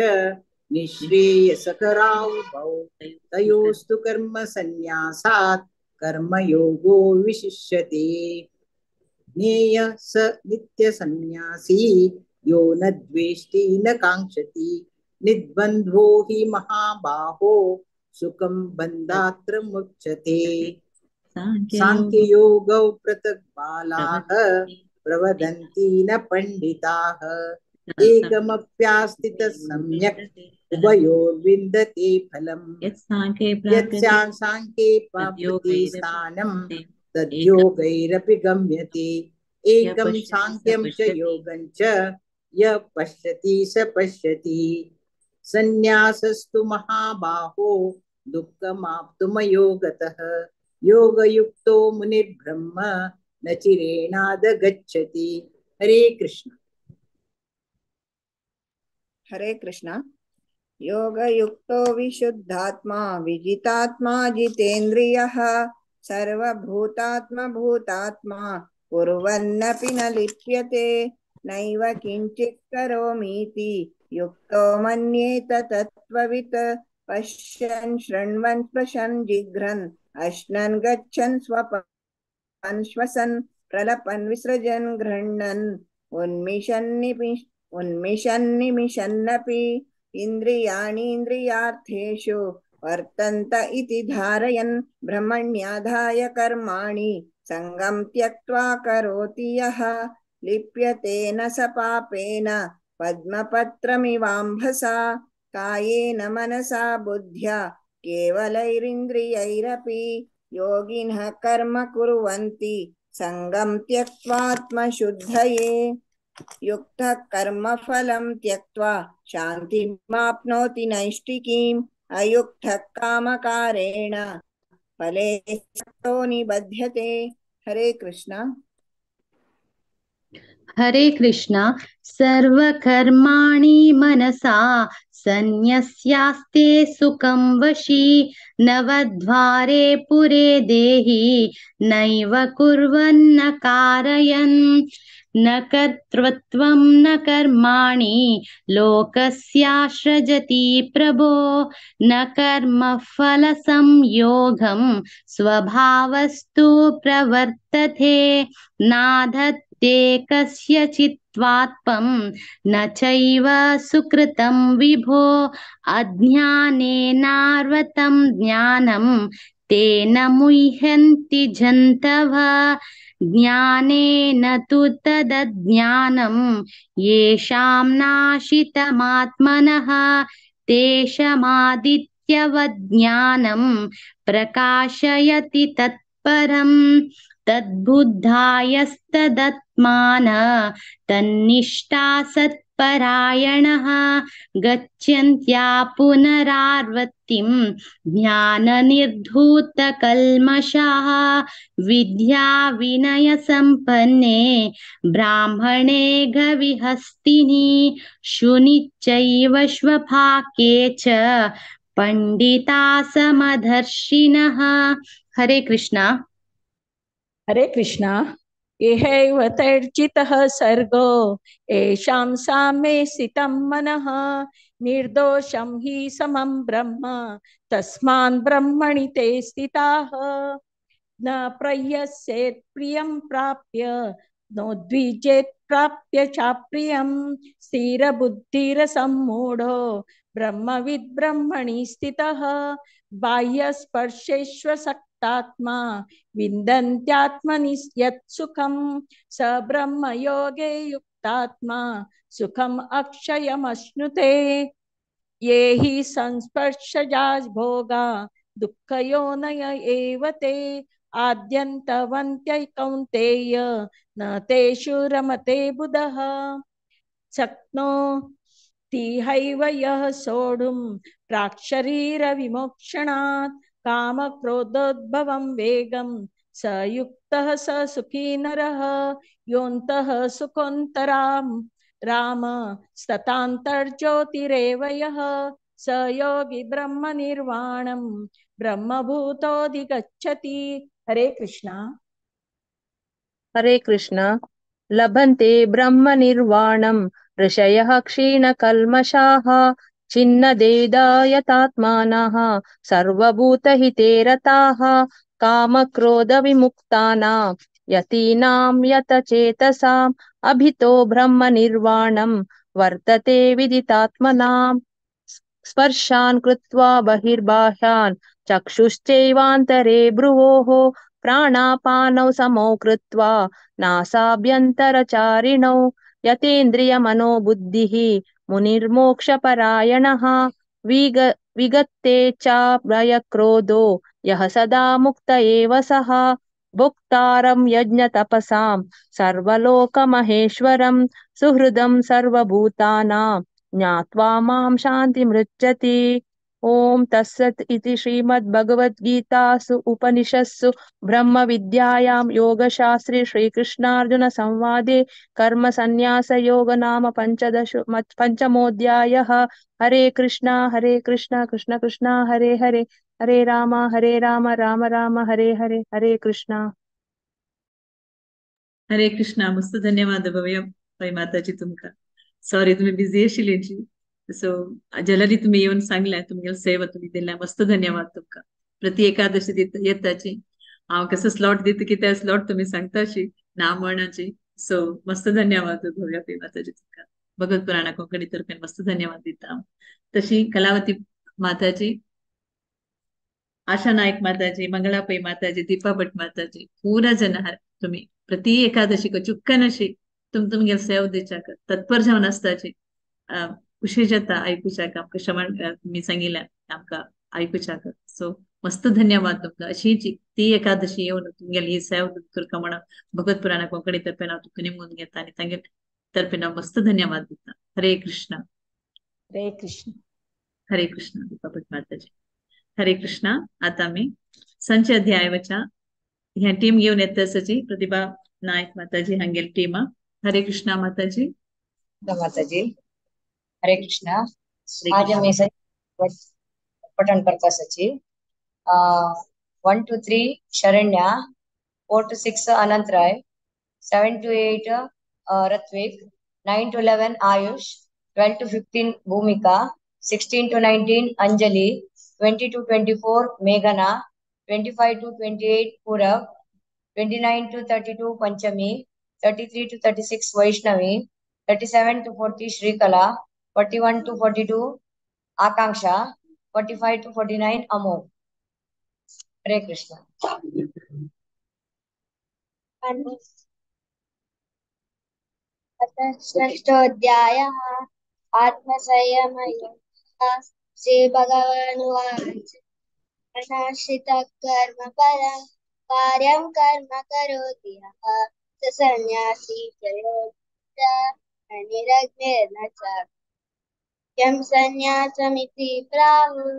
निःश्रेयसकरावुभौ तयोस्तु कर्म सन्न्यासात् कर्मयोगो विशिष्यते. ज्ञेयः स नित्यसन्न्यासी यो न द्वेष्टि न काङ्क्षति निर्द्वन्द्वो हि महाबाहो सुखं बन्धात्र मुच्यते. सांख्ययोगौ पृथक् बालाः प्रवदन्ति न पण्डिताः एकमप्यास्थितः सम्यक् उभयोर्विन्दते फलम्. यत्स्यां सांख्ये प्राप्यते स्थानं तद्योगैरपि गम्यते. एकं सांख्यं च योगं च यः पश्यति स पश्यति. संन्यासस्तु महाबाहो दुःखमाप्तुमयोगतः योगयुक्तो मुनिर्ब्रह्म न चिरेणादगच्छति. हरे कृष्ण. हरे कृष्ण. योगयुक्तो विशुद्धात्मा विजितात्मा जितेन्द्रियः सर्वभूतात्मभूतात्मा कुर्वन्नपि न लिप्यते नैव किञ्चित् करोमीति युक्तो मन्येत तत्त्ववित्. पश्यन् शृण्वन् स्पृशन् जिघ्रन् अश्नन् गच्छन् स्वपन् श्वसन् प्रलपन् विसृजन् गृह्णन् उन्मिषन्निमिषन्नपि इन्द्रियाणीन्द्रियार्थेषु वर्तन्त इति धारयन् ब्रह्मण्याधाय कर्माणि सङ्गं त्यक्त्वा करोति यः लिप्यते न स पापेन पद्मपत्रमिवाम्भसा. कायेन मनसा बुद्ध्या केवलैरिन्द्रियैरपि योगिनः कर्म कुर्वन्ति सङ्गं त्यक्त्वात्मशुद्धये. युक्तः कर्मफलं त्यक्त्वा शान्तिमाप्नोति नैष्ठिकीम्. अयुक्तः कामकारेण फले सक्तो निबध्यते. हरे कृष्णा. हरे कृष्णा. सर्वकर्माणि मनसा सन्न्यस्यास्ते सुखं वशी नवद्वारे पुरे देहि नैव कुर्वन्न कारयन्. न कर्तृत्वं न कर्माणि लोकस्याश्रजति प्रभो न कर्मफलसंयोगं स्वभावस्तु प्रवर्तते. नाधत्ते कस्यचित् त्वात्पं न चैव सुकृतं विभो अज्ञानेनार्वतं ज्ञानं तेन मुह्यन्ति जन्तवः. ज्ञानेन तु तदज्ञानं येषां नाशितमात्मनः तेषामादित्यवज्ञानं प्रकाशयति तत्परम्. तद्बुद्धायस्तदत्मान तन्निष्ठा सत्परायणः गच्छन्त्या पुनरावर्तिं ज्ञाननिर्धूतकल्मषाः. विद्या विनयसम्पन्ने ब्राह्मणे गविहस्तिनि शुनिचैव श्वपाके च पण्डिता समदर्शिनः. हरे कृष्णा. हरे कृष्णा. इहैव तैर्जितः सर्गो येषां साम्ये स्थितं मनः निर्दोषं हि समं ब्रह्म तस्मान् ब्रह्मणि ते स्थिताः. न प्रयस्येत् प्रियं प्राप्य नोद्विजेत् प्राप्य चाप्रियं स्थिरबुद्धिरसम्मूढो ब्रह्मविद् ब्रह्मणि स्थितः। बाह्यस्पर्शेष्वसक्तात्मा विन्दन्त्यात्मनि यत् सुखं स ब्रह्मयोगे युक्तात्मा सुखम् अक्षयमश्नुते। ये हि संस्पर्शजा भोगा दुःखयोनय एव ते आद्यन्तवन्त्यै कौन्तेय न तेषु रमते बुधः। शक्नोतिहैव यः सोढुं प्राक्शरीरविमोक्षणात् कामक्रोधोद्भवं वेगं स युक्तः स सुखी नरः। योऽन्तः सुखोऽन्तरां राम स्ततान्तर्ज्योतिरेव यः स योगी ब्रह्मनिर्वाणं ब्रह्मभूतोऽधिगच्छति। हरे कृष्णा। हरे कृष्ण। लभन्ते ब्रह्मनिर्वाणं ऋषयः क्षीणकल्मषाः छिन्नदेदायतात्मानः सर्वभूतहिते रताः कामक्रोधविमुक्तानां यतीनां यतचेतसाम् अभितो ब्रह्मनिर्वाणं वर्तते विदितात्मनाम्। स्पर्शान् कृत्वा बहिर्बाह्यान् चक्षुश्चैवान्तरे भ्रुवोः प्राणापानौ समौ कृत्वा नासाभ्यन्तरचारिणौ यतेन्द्रियमनोबुद्धिः मुनिर्मोक्षपरायणः विगते च भयक्रोधो यः सदा मुक्त एव सः। भोक्तारं यज्ञतपसां सर्वलोकमहेश्वरं सुहृदं सर्वभूतानां ज्ञात्वा मां शान्तिमृच्छति। ॐ तत्सत् इति श्रीमद्भगवद्गीतासु उपनिषत्सु ब्रह्मविद्यायां योगशास्त्रे श्रीकृष्णार्जुनसंवादे कर्मसन्न्यासयोग नाम पञ्चमोऽध्यायः। हरे कृष्णा कृष्ण कृष्ण हरे हरे, हरे राम राम राम हरे हरे। हरे कृष्णा। हरे कृष्णा। मस्त धन्यवाद भव्य पै माताजी तुमका। सॉरी तुम्ही बिझी आशिल्ली, सो जलदी तुम्ही येवन सांगल्या, तुमगेले सेवा तुम्ही दिल्या, मस्त धन्यवाद तुमका। प्रति एकादशी येताची हांव कसो स्लॉट दिता की त्या स्लॉट तुम्ही सांगताशी ना म्हणाची, सो मस्त धन्यवाद भव्य पै माताजी तुमका। भगवत पुराणा कोंकणी तर्फेन मस्त धन्यवाद दिता हांव। तशी कलावती माताजी, आशा नायक माताजी, मंगळा पै माताजी, दीपा भट माताजी, पुरा जन तुम्ही प्रति एकादशी चुक्कनशी तुम तुमगेले सेव दिवच्याक तत्पर जावन आसताची खुशी जाता आयकुच्याक आमकां श्रवण तुमी सांगिल्लें आमकां आयकुच्याक। सो मस्त धन्यवाद तुमकां। अशीच ती एकादशी येवन तुमगेली ही सेव करता म्हणून भगवत पुराणा कोंकणी तर्फेन हांव तुमकां निमून घेता आनी तांगे तर्फेन हांव मस्त धन्यवाद दिता। हरे कृष्ण। हरे कृष्ण। हरे कृष्ण दीपा भट माताजी। हरे कृष्णा। आतां आमी संच अध्याय वचा ह्या टीम घेवन येता आसाची प्रतिभा नायक माताजी हांगेली टीमा। हरे कृष्णा माताजी। माताजी हरे कृष्णा। आज आमी पठण करता आसाची 1 to 3 Sharanya, 4 to 6 Anant Rai, 7 to 8 Ratvik, 9 to 11 Ayush, 12 to 15 Bhumika, 16 to 19 Anjali, 20 to 24 मेघना, 25 to 28 Purab, 29 to 32 Panchami, 33 to 36 Vaishnavi, 37 to 40 Shrikala, 41 to 42 Akanksha, 45 to 49 Amol. Hare Krishna. षष्ठोऽध्यायः आत्मसंयमयोगः। श्रीभगवानुवाच अनाश्रितः कर्मफलं कार्यं कर्म करोति यः स सन्न्यासी च योगी च न निरग्निर्न च यं सन्न्यासमिति प्राहुः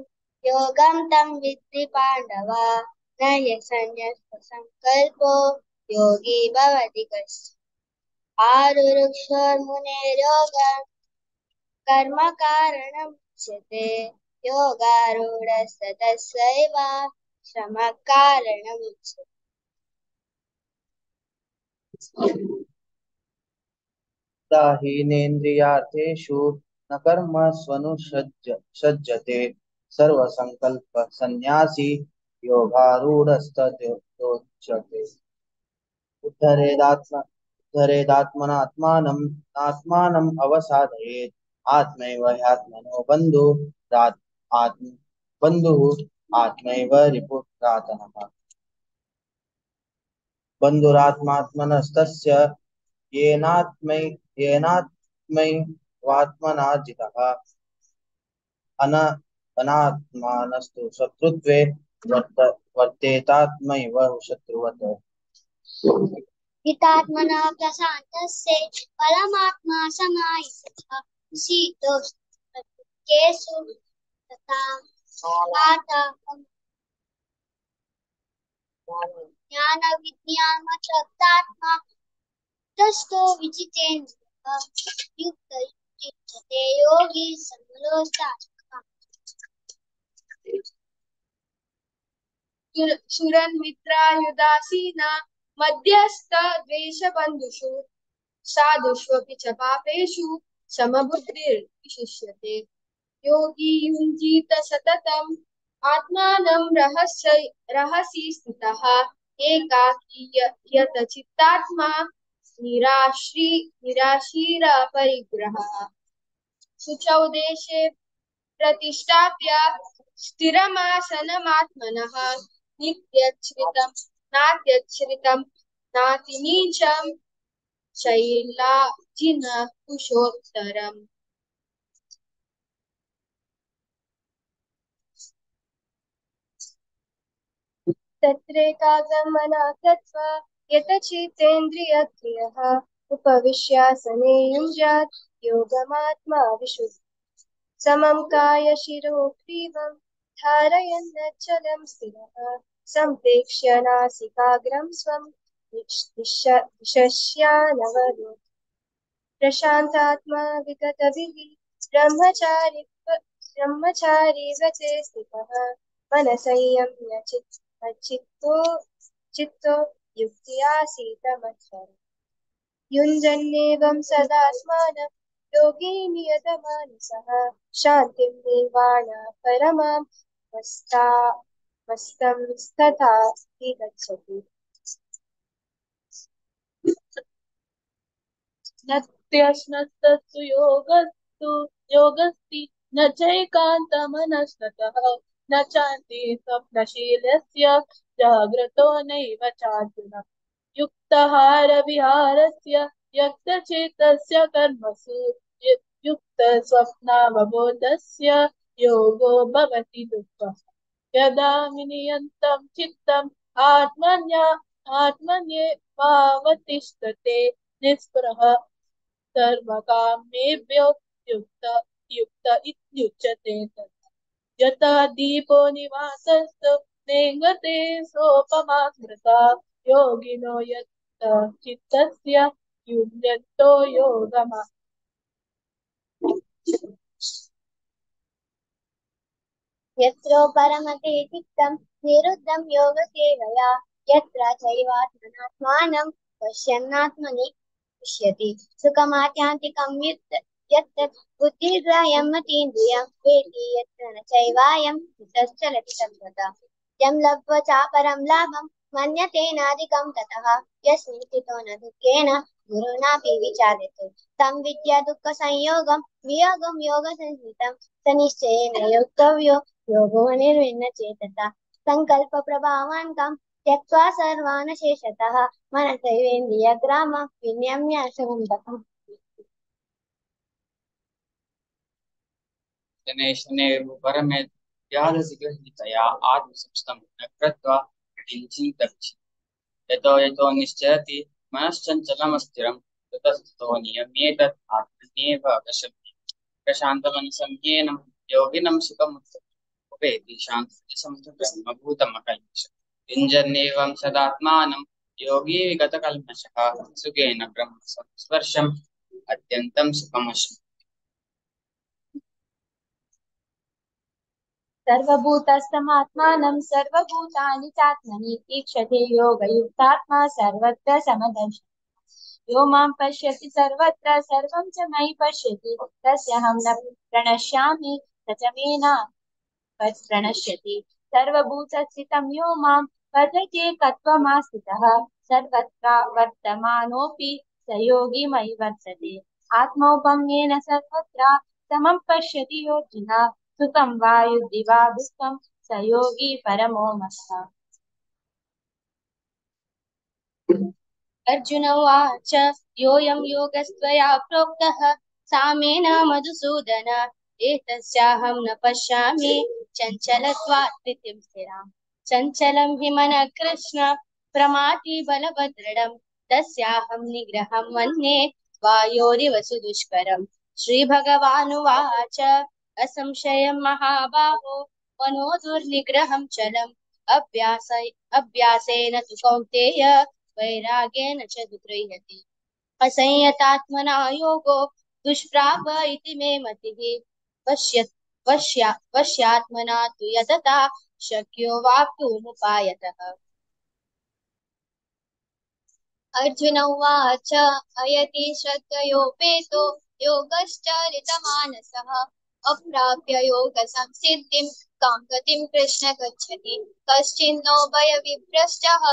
योगं तं विद्धि पाण्डव न ह्यसन्न्यस्तसङ्कल्पो योगी भवति कश्चित्। आरुरुक्षोर्मुनेर्योगं कर्म कारणमुच्यते योगारूढस्य तस्यैव श्रमः कारणमुच्यते। हीनेन्द्रियार्थेषु न कर्म स्वनुसज्जते सर्वसंकल्प सन्यासी योगारूढस्तदोच्यते। उद्धरेदात्मनात्मानम् आत्मानम् अवसादयेत् आत्मैव ह्यात्मनो बन्धु आत्म बन्धुः आत्मैव रिपुरातनः। बन्धुरात्मात्मनस्तस्य येनात्मैवात्मना जितः। अनात्मानस्तु शत्रुत्वे वर्तेतात्मैव शत्रुवत्। हितात्मना प्रशान्तस्य परमात्मा समाहितः शीतोष्णकेषु तथा आतापं ज्ञानविज्ञानमतप्तात्मा तस्थो विजितेन्द्रियः युक्त युज्यते योगी समलोष्टात्मकः। सुरन्मित्रायुदासीना मध्यस्थ द्वेषबन्धुषु साधुष्वपि च पापेषु समबुद्धिर्विशिष्यते। योगी युञ्जीत सततम् आत्मानं रहसि स्थितः एकाकी यत चित्तात्मा निराशीरपरिग्रहः। शुचौ देशे प्रतिष्ठाप्य स्थिरमासनमात्मनः नित्यच्छ्रितं नात्यच्छ्रितं नातिनीचं शैलाजिनकुशोत्तरम्। तत्रैकाग्रं मनः कृत्वा यतचित्तेन्द्रियक्रियः उपविश्यासने युञ्जात् योगमात्मा विशुद्धि। समं कायशिरो ग्रीवं धारयन्नचलं स्थिरः सम्प्रेक्ष्य नासिकाग्रं स्वं दिशस्यानवरोधः। प्रशान्तात्मा विगतभिः ब्रह्मचारी व्रते स्थितः मनसंयम्य चित्तो युक्त्यासीतमक्षरम्। युञ्जन्नेवं सदात्मानं योगी नियतमानसः शान्तिं निर्वाण परमां मस्तं तथा गच्छति। नत्यश्नस्तु योगस्तु योगस्ति न चैकान्तमनश्नतः न चान्ति स्वप्नशीलस्य जाग्रतो नैव चार्जुन। युक्तहारविहारस्य यक्तचेतस्य कर्मसु युक्तस्वप्नावबोधस्य योगो भवति दुःखः। यदा विनियन्तं चित्तम् आत्मन्येवावतिष्ठते निःस्पृहः सर्वकामेभ्यो युक्त युक्त इत्युच्यते तत्। यथा दीपो निवासस्तु नेङ्गते सोपमा स्मृता योगिनो यत् चित्तस्य युञ्जन्तो योगमा। यत्रो परमते चित्तं निरुद्धं योगसेवया यत्र चैवात्मनात्मानं पश्यन्नात्मनि पश्यति। सुखमात्यान्तिकं यत् बुद्धिर्ग्राह्यं मतीन्द्रियं वेति यत्र न चैवायं तश्चलति तत्त्वतः। यं लब्ध्वा चापरं लाभं मन्यते नाधिकं ततः यस्मिन् स्थितो न दुःखेन गुरुणापि विचार्यते। तं विद्या दुःखसंयोगं वियोगं योगसंस्थितं स निश्चयेन योक्तव्यो योगो निर्विण्ण चेतसा। सङ्कल्पप्रभावान् तं त्यक्त्वा सर्वान् शेषतः मनसैवेन्द्रियग्रामं विनियम्य शमं ततः। शनैः शनैर्परमेत् व्याधसिगृहीतया आत्मसंस्थं न कृत्वा किञ्चिदक्षि। यतो यतो निश्चरति मनश्चञ्चलमस्थिरं ततस्ततो नियम्येतत् आत्मन्येव वशम्। प्रशान्तमनसं येनं योगिनं सुखमुत्तमम् उपेति शान्तरजसं च ब्रह्मभूतमकल्मषम्। युञ्जन्नेवं सदात्मानं योगी विगतकल्मषः सुखेन ब्रह्म संस्पर्शम् अत्यन्तं सुखमश्नुते। सर्वभूतस्थमात्मानं सर्वभूतानि चात्मनि ईक्षते योगयुक्तात्मा सर्वत्र समदर्शनः। यो मां पश्यति सर्वत्र सर्वं च मयि पश्यति तस्याहं न प्रणश्यामि स च मे न प्रणश्यति। सर्वभूतस्थितं यो मां भजते तत्त्वमास्थितः सर्वत्र वर्तमानोऽपि स योगी मयि वर्तते। आत्मौपम्येन सर्वत्र समं पश्यति योगिनः सुखं वा युद्धि वा दुःखं स योगी परमो मतः। अर्जुन उवाच योऽयं योगस्त्वया प्रोक्तः सामेन मधुसूदन एतस्याहं न पश्यामि चञ्चलत्वात् स्थितिं स्थिराम्। चञ्चलं हि मनः कृष्ण प्रमाति बलवदृढं तस्याहं निग्रहं मन्ये वायोरिव सुदुष्करम्। श्रीभगवानुवाच असंशयं महाबाहो मनो दुर्निग्रहं चलम् अभ्यासेन तु कौन्तेय वैराग्येन च दुर्गृह्यते। असंयतात्मना योगो दुष्प्राप इति मे मतिः वश्यात्मना तु यतता शक्यो वाप्तुमुपायतः। अर्जुन उवाच अयति श्रद्धयोपेतो योगश्चलितमानसः अप्राप्य योगसंसिद्धिं कां गतिं कृष्ण गच्छति। कश्चिन्नो भयविभ्रष्टः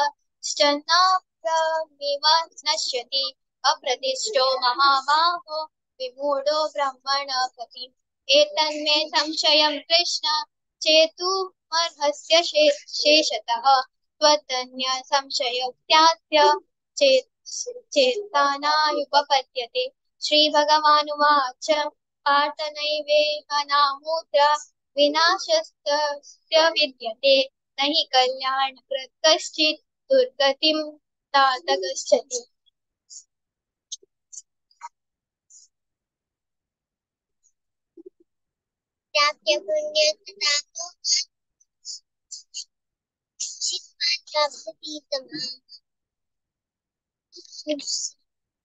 श्चन्नाप्रमिव नश्यति अप्रतिष्ठो महाबाहो विमूढो ब्रह्मणपति। एतन्मे संशयं कृष्ण चेतुमर्हस्य शेषतः त्वदन्य संशयोक्त्यास्य चेतानायुपपद्यते। श्रीभगवानुवाच पार्थ नैवेह नामूत्र विनाशस्तस्य विद्यते न हि कल्याणकृत् कश्चित् दुर्गतिं तात गच्छति। प्राप्य पुण्यकृतातो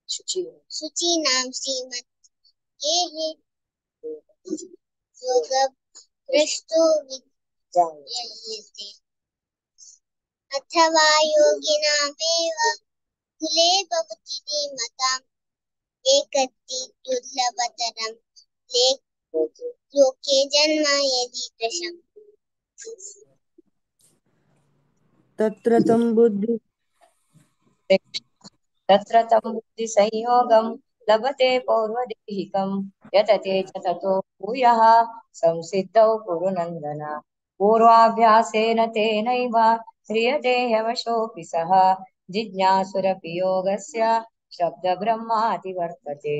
शुचीनां श्रीमत् ये योगभ्रष्टो विद्यते अथवा योगिनामेव कुले भवति धीमताम् एकति दुर्लभतरं लोके जन्म यदीदृशम्। तत्र तं बुद्धि संयोगं लभते पौर्वदेहिकं यतते च ततो भूयः संसिद्धौ कुरु नन्दन। पूर्वाभ्यासेन तेनैव ह्रियते ह्यवशोऽपि सः जिज्ञासुरपि योगस्य शब्दब्रह्मातिवर्तते।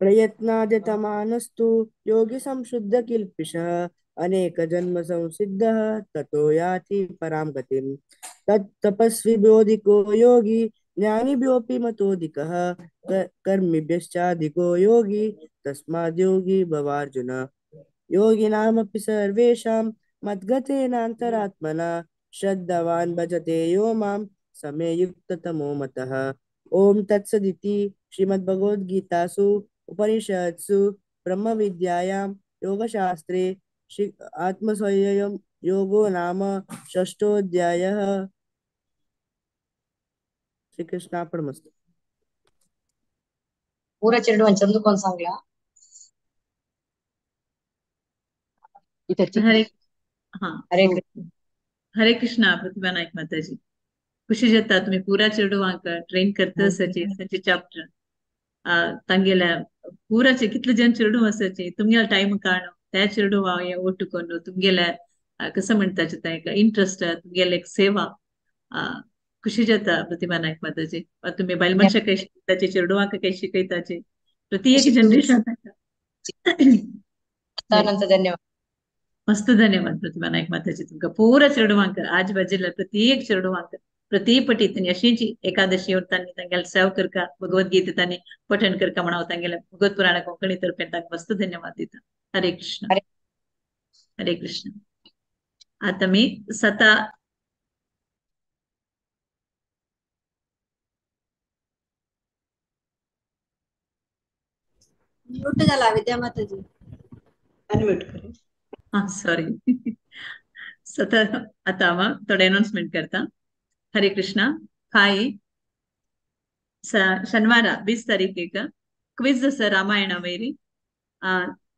प्रयत्नाद्यतमानस्तु योगी संशुद्ध किल्बिषः अनेक जन्म संसिद्धः ततो याति परां गतिम्। तत् तपस्विभ्योऽधिको योगी ज्ञानिभ्योऽपि मतोऽधिकः कर्मिभ्यश्चाधिको योगी तस्माद्योगी भवार्जुन। योगिनामपि सर्वेषां मद्गतेनान्तरात्मना श्रद्धावान् भजते यो मां समे युक्ततमो मतः। ओम तत्सदिति श्रीमद्भगवद्गीतासु उपनिषत्सु ब्रह्मविद्यायां योगशास्त्रे श्री आत्मसंयम योगो नाम षष्ठोऽध्यायः। श्रीकृष्णार्पणमस्तु। पूरा चेंडू चंदुकोन सांगला। हरे हाँ हरे कृष्ण हरे कृष्णा। प्रतिभा नाईक माताजी खुशी जाता तुम्ही पुरा चेडवांक ट्रेन करता सचे सचे चॅप्टर तांगेल्या पुराचे कितले जण चेडू आसाचे तुमगेला टाइम काडून त्या चेडवा ओटू करून तुमगेल्या कसं म्हणताचे तांकां इंट्रस्ट तुमगेले एक सेवा खुशी जाता प्रतिभा नाईक माताजी। तुम्ही बायल मनशाक काय शिकयताचे चेडवांक काय शिकयताचे प्रति एक जनरेशन। धन्यवाद मस्त धन्यवाद प्रतिभा नाईक माताजी तुमका पुरा चेडवांक आज बाजीला प्रत्येक चेडवांक प्रति पटी तांणी अशीच एकादशी तांणी तांगेले सेव करका भगवद्गीता तांणी पठण करका म्हणून तांगेले भगवत पुराण कोंकणी तर्फे तांकां मस्त धन्यवाद दिता। हरे कृष्ण हरे कृष्ण। आता मी सता म्यूट झाला विद्या माताजी अनम्यूट करू। हाँ सॉरी सता आता हांव थोडे अनाउन्समेंट करता। हरे कृष्णा। हाय शनिवार 20 तारीख क्विज आसा रामायणा वयरी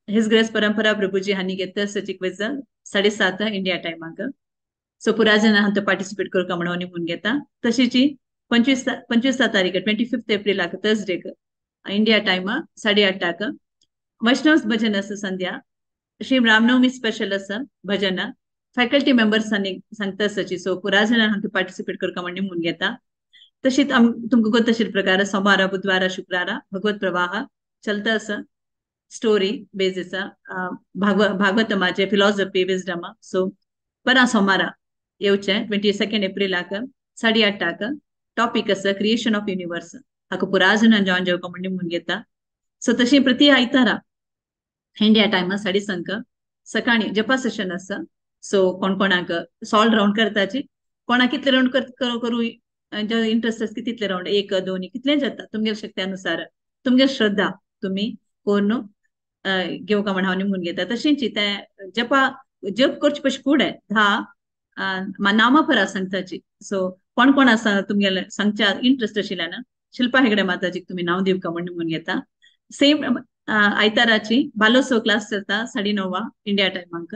his grace परंपरा प्रभुजी हांणी घेतला आसा क्विज 7:30 इंडिया टायमाक। सो पुरा जाणां हांव पार्टिसिपेट करता म्हणून म्हणून घेता। तशीच 25 तारीख 25 एप्रिलाक थर्सडेक इंडिया टायम 8:30 वैष्णव भजन आसा संध्या श्री रामनवमी स्पेशल आसा भजन फॅकल्टी मेंबर्सांनी सांगता आसाची सो पुरा जाणां हांगा पार्टिसिपेट करका म्हण निमून घेता. तशीच तुमकां गोत अशे प्रकार सोमारा बुधवारा शुक्रारा भगवत प्रवाह चलता आसा स्टोरी बेज आसा भागवतमाचे फिलॉसॉफी विजडम. सो परा सोमारा येवचें 22 एप्रिलाक 8:30 टॉपीक आसा क्रिएशन ऑफ युनिवर्स हाका पुरा जाणां जॉयन जावका म्हण निमून घेता. सो तशें प्रति आयतारा इंडिया टायमा 5:30 सकाळी जपा सेशन आसा. सो कोण कोणाक सॉल्ड रावंड करताची कोणाक कितले रावंड करूं इंट्रस्ट आसा तितले रावंड 1 2 कितले जाता तुमगे शक्त्यानुसार तुमगे श्रद्धा तुमी करून घेवका म्हण हांव निमून घेता. तशेंच तें जपा जप करचे पयशे फुडें 10 नामापरा सांगताची. सो कोण कोण आसा तुमगेले सांगच्या इंट्रस्ट आशिल्ल्यान शिल्पा हेगडे माताजीक तुमी नांव दिवका म्हण निमून घेता. सेम आयताराची बालोत्सव क्लास चलता 9:30 इंडिया टायमांक.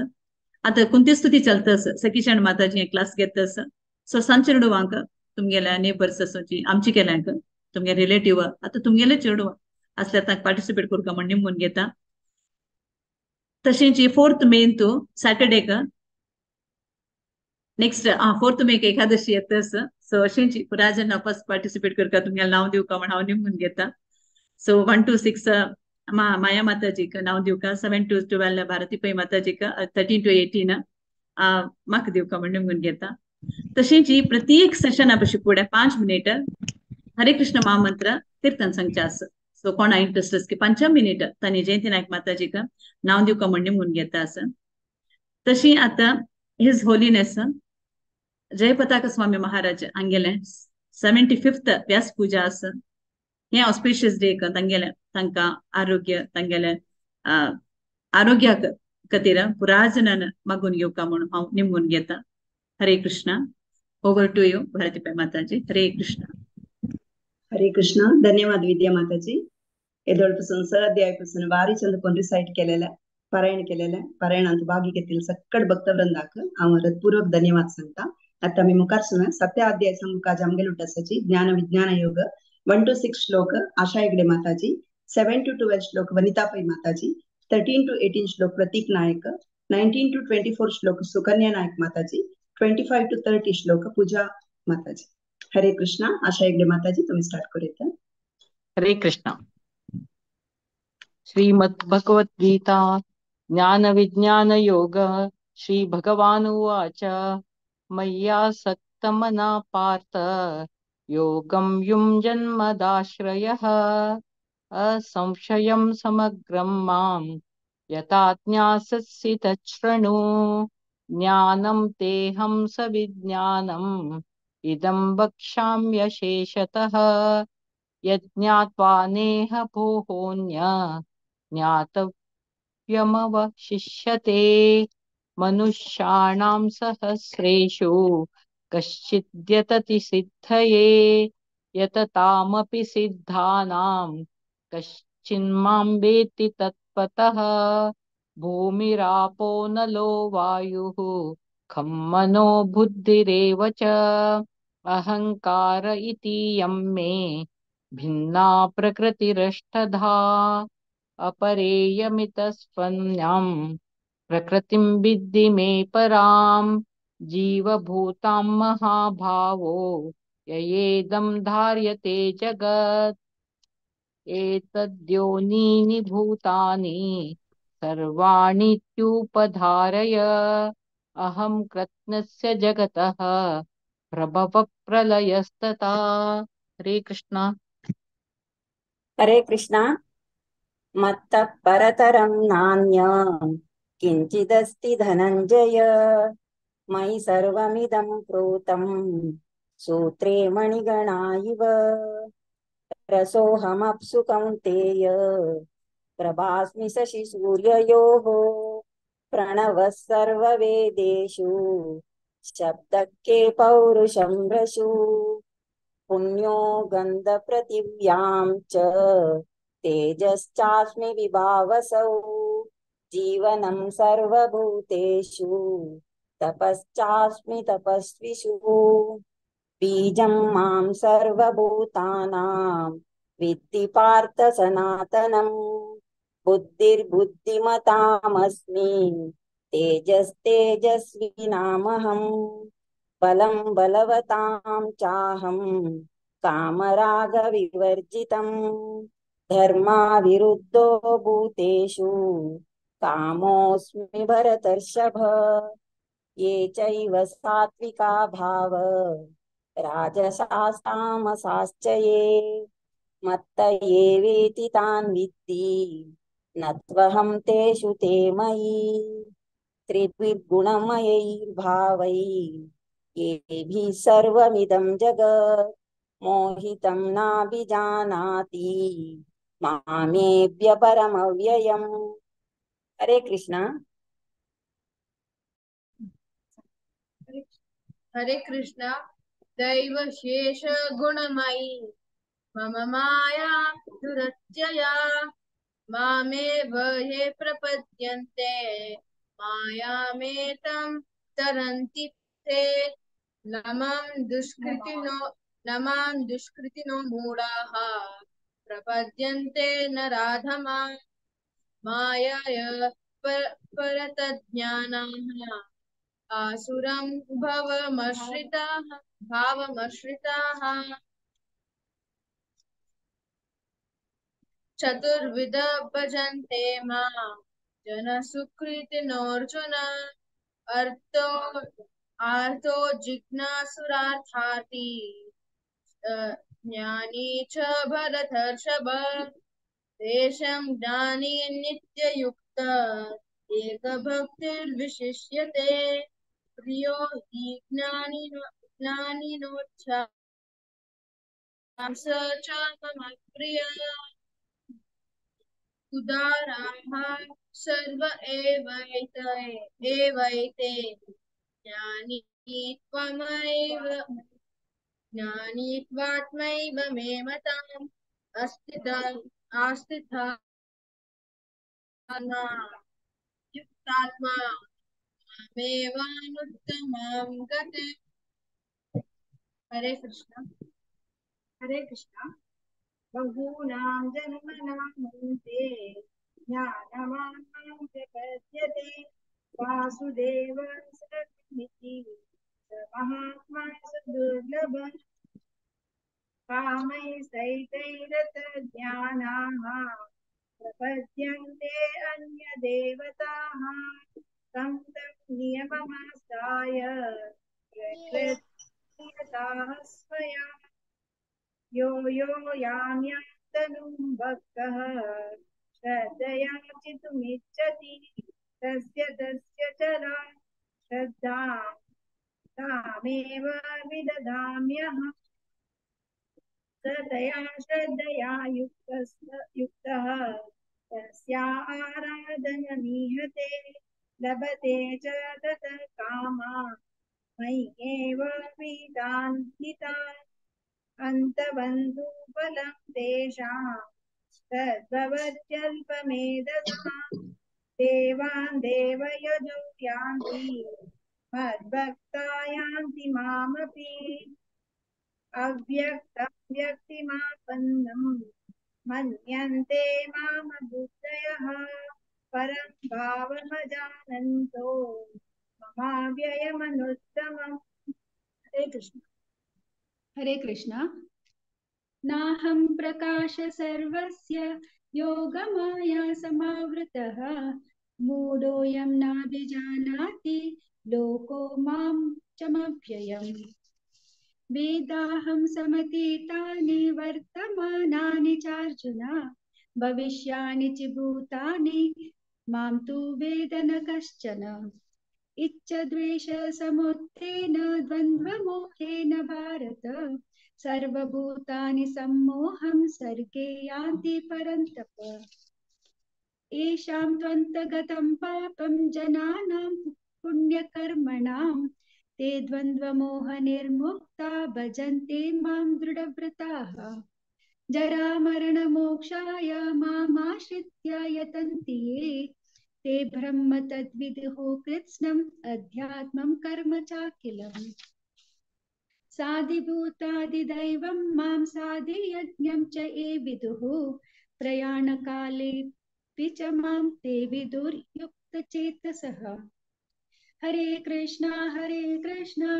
आतां कुंती स्तुती चलता आसा सखीशण माताजी क्लास घेता आसा. सो सांजचे चेडवांक तुमगेल्या नेबर्स आसूची आमची केल्यांक तुमगे रिलेटीव आतां तुमगेले चेडवां आसल्यार तांकां पार्टिसिपेट करका म्हण निमून घेता. तशेंच 4 मे तूं सॅटर्डेक नेक्स्ट 4 मेक एकादशी येता आसा. सो अशेंच पुरा जाणां फर्स्ट पार्टिसिपेट करका तुमगेलें नांव दिवका म्हण हांव निमून घेता. सो 1 to 6 माया माताजीक नांव दिवका, 7 to 12 Bharati Pai माताजीक, 13 to 18 म्हाका दिवका म्हण निमून घेता. तशेंच प्रत्येक सेशना पशी फुडें 5 मिनीट हरे कृष्ण महामंत्र कीर्तन सांगचें आसा. सो कोणा इंट्रस्ट आसा की 5 मिनीट तांणी जयंती नायक माताजीक नांव दिवका म्हण निमून घेता आसा. तशी आतां his holiness Jayapataka Swami Maharaj हांगेले 75th व्यास पूजा आसा. हे ऑस्पिशियस डे तांगेले तांकां आरोग्य तांगेले आरोग्या खातीर पुरा जाणान मागून घेवका म्हणून हांव निमून घेता. Hare Krishna. Over to you Bharati Pai Mataji. Hare Krishna. Hare Krishna. धन्यवाद विद्या माताजी. एदोळपासून स अध्यायपासून भारी चंद कोण रिसाइट केलेले पारायण केलेले पारायणांत भागी घेतिल्ले सक्कड भक्तवृंदाक हांव हृदपूर्वक धन्यवाद सांगता. आतां आमी मुखार सुना 7 अध्याय मुखार आमगेले उठासाची ज्ञान विज्ञान योग 1 to 6 श्लोक आशा हेगडे माताजी, 7 to 12 श्लोक वनिता पै माताजी, 13 to 18 श्लोक प्रतीक नायक, 19 to 24 श्लोक सुकन्या नायक माताजी, 25 to 30 श्लोक पूजा माताजी. हरे कृष्णा. आशा हेगडे माताजी तुम्ही स्टार्ट करूया. हरे कृष्णा. श्रीमद् भगवद गीता ज्ञान विज्ञान योग. श्री भगवान उवाच मय्यासक्तमना पार्थ योगं युञ्जन्मदाश्रयः असंशयं समग्रं मां यथा ज्ञास्यसि तच्छृणु. ज्ञानं तेऽहं सविज्ञानम् इदं वक्ष्याम्यशेषतः. यज्ञात्वा नेह भोहोऽन्य ज्ञातव्यमवशिष्यते. मनुष्याणां सहस्रेषु कश्चिद्यतति सिद्धये यततामपि सिद्धानां कश्चिन्मां वेत्ति तत्त्वतः. भूमिरापो नलो वायुः खं मनो बुद्धिरेव च अहंकार इति यं मे भिन्ना प्रकृतिरष्टधा. अपरेयमितस्त्वन्यां प्रकृतिं विद्धि मे परां जीवभूतां महाभावो ययेदं धार्यते जगत्. एतद्योनीनि भूतानि सर्वाणीत्युपधारय अहं कृत्स्नस्य जगतः प्रभवप्रलयस्तथा. हरे कृष्णा. हरे कृष्णा. मत्तः परतरं नान्यं किञ्चिदस्ति धनञ्जय मयि सर्वमिदं प्रोतं सूत्रे मणिगणा इव. रसोऽहमप्सु कौन्तेय प्रभास्मि शशिसूर्ययोः. प्रणवः सर्ववेदेषु शब्दके पौरुषं रसु. पुण्यो गन्धपृथिव्यां च तेजश्चास्मि विभावसौ. जीवनं सर्वभूतेषु तपश्चास्मि तपस्विषु. बीजं मां सर्वभूतानां विद्धि पार्थ सनातनम्। बुद्धिर्बुद्धिमतामस्मि तेजस्तेजस्विनामहं बलं बलवतां चाहं कामरागविवर्जितं। धर्माविरुद्धो भूतेषु कामोऽस्मि भरतर्षभ। ये चैव सात्विका भाव राजसास्तामसाश्च ये मत्त एवेति तान् विद्धि न त्वहं तेषु ते मयि। त्रिभिर्गुणमयैर्भावैः येभिः सर्वमिदं जगत् मोहितं नाभिजानाति मामेभ्य परमव्ययम्। हरे कृष्णा। हरे कृष्णा। दैव शेष गुणमयी मम माया दुरत्यया मामेव ये प्रपद्यन्ते मायामेतं तरन्ति ते। नमां दुष्कृतिनो मूढाः प्रपद्यन्ते नराधमा मायाय परतज्ञानाः आसुरं भावमश्रिताः। चतुर्विध भजन्ते मां जनसुकृतिनोऽर्जुन अर्तो आर्तो जिज्ञासुरार्थार्थी ज्ञानी च भरतर्षभ। तेषां ज्ञानी नित्ययुक्त एकभक्तिर्विशिष्यते प्रियो हि ज्ञानिनोच्छा स च मम प्रिय। उदाराः सर्व एवैते ज्ञानी त्वात्मैव मे मतम् आस्थिता युक्तात्मा मामेवानुत्तमां गतिम्। हरे कृष्ण। हरे कृष्ण। बहूनां जन्मनां ज्ञानवान् प्रपद्यते वासुदेव सर्वमिति स महात्मा सुदुर्लभ। कामैस्तैतैरतज्ञानाः प्रपद्यन्ते अन्यदेवताः तं तं नियममास्थाय प्रकृतियताः स्वया। यो यो यां यां तनुं भक्तः श्रद्धया चितुमिच्छति तस्य तस्य चलां श्रद्धां तामेव विदधाम्यहम्। स तया श्रद्धया युक्तः तस्या आराधनमीहते लभते च ततः कामान् मय्येव प्रीतान् हितान्। अन्तबन्धु फलं तेषां तद्भवत्यल्पमेधसां। देवान् देवयजो यान्ति मद्भक्ता यान्ति मामपि। अव्यक्तं व्यक्तिमापन्नं मन्यन्ते मामबुद्धयः परं भावमजानन्तो ममाव्ययमनुत्तमम्। हरे कृष्ण। हरे कृष्ण। नाहं प्रकाश सर्वस्य योगमाया समावृतः मूढोऽयं नाभिजानाति लोको मां चमव्ययम्। वेदाहं समतीतानि वर्तमानानि चार्जुन भविष्याणि च भूतानि मां तु वेद न कश्चन। इच्छद्वेषसमुत्थेन द्वन्द्वमोहेन भारत सर्वभूतानि सम्मोहं सर्गे यान्ति परन्तप। येषां त्वन्तगतं पापं जनानां पुण्यकर्मणां ते द्वन्द्वमोहनिर्मुक्ता भजन्ते मां दृढव्रताः। जरामरणमोक्षाय मामाश्रित्य यतन्ति ये ते ब्रह्म तद्विदुः कृत्स्नम् अध्यात्मं कर्म चाखिलम्। साधिभूतादिदैवं मां साधियज्ञं च ये विदुः प्रयाणकालेऽपि च मां ते विदुर्युक्तचेतसः। हरे कृष्णा कृष्णा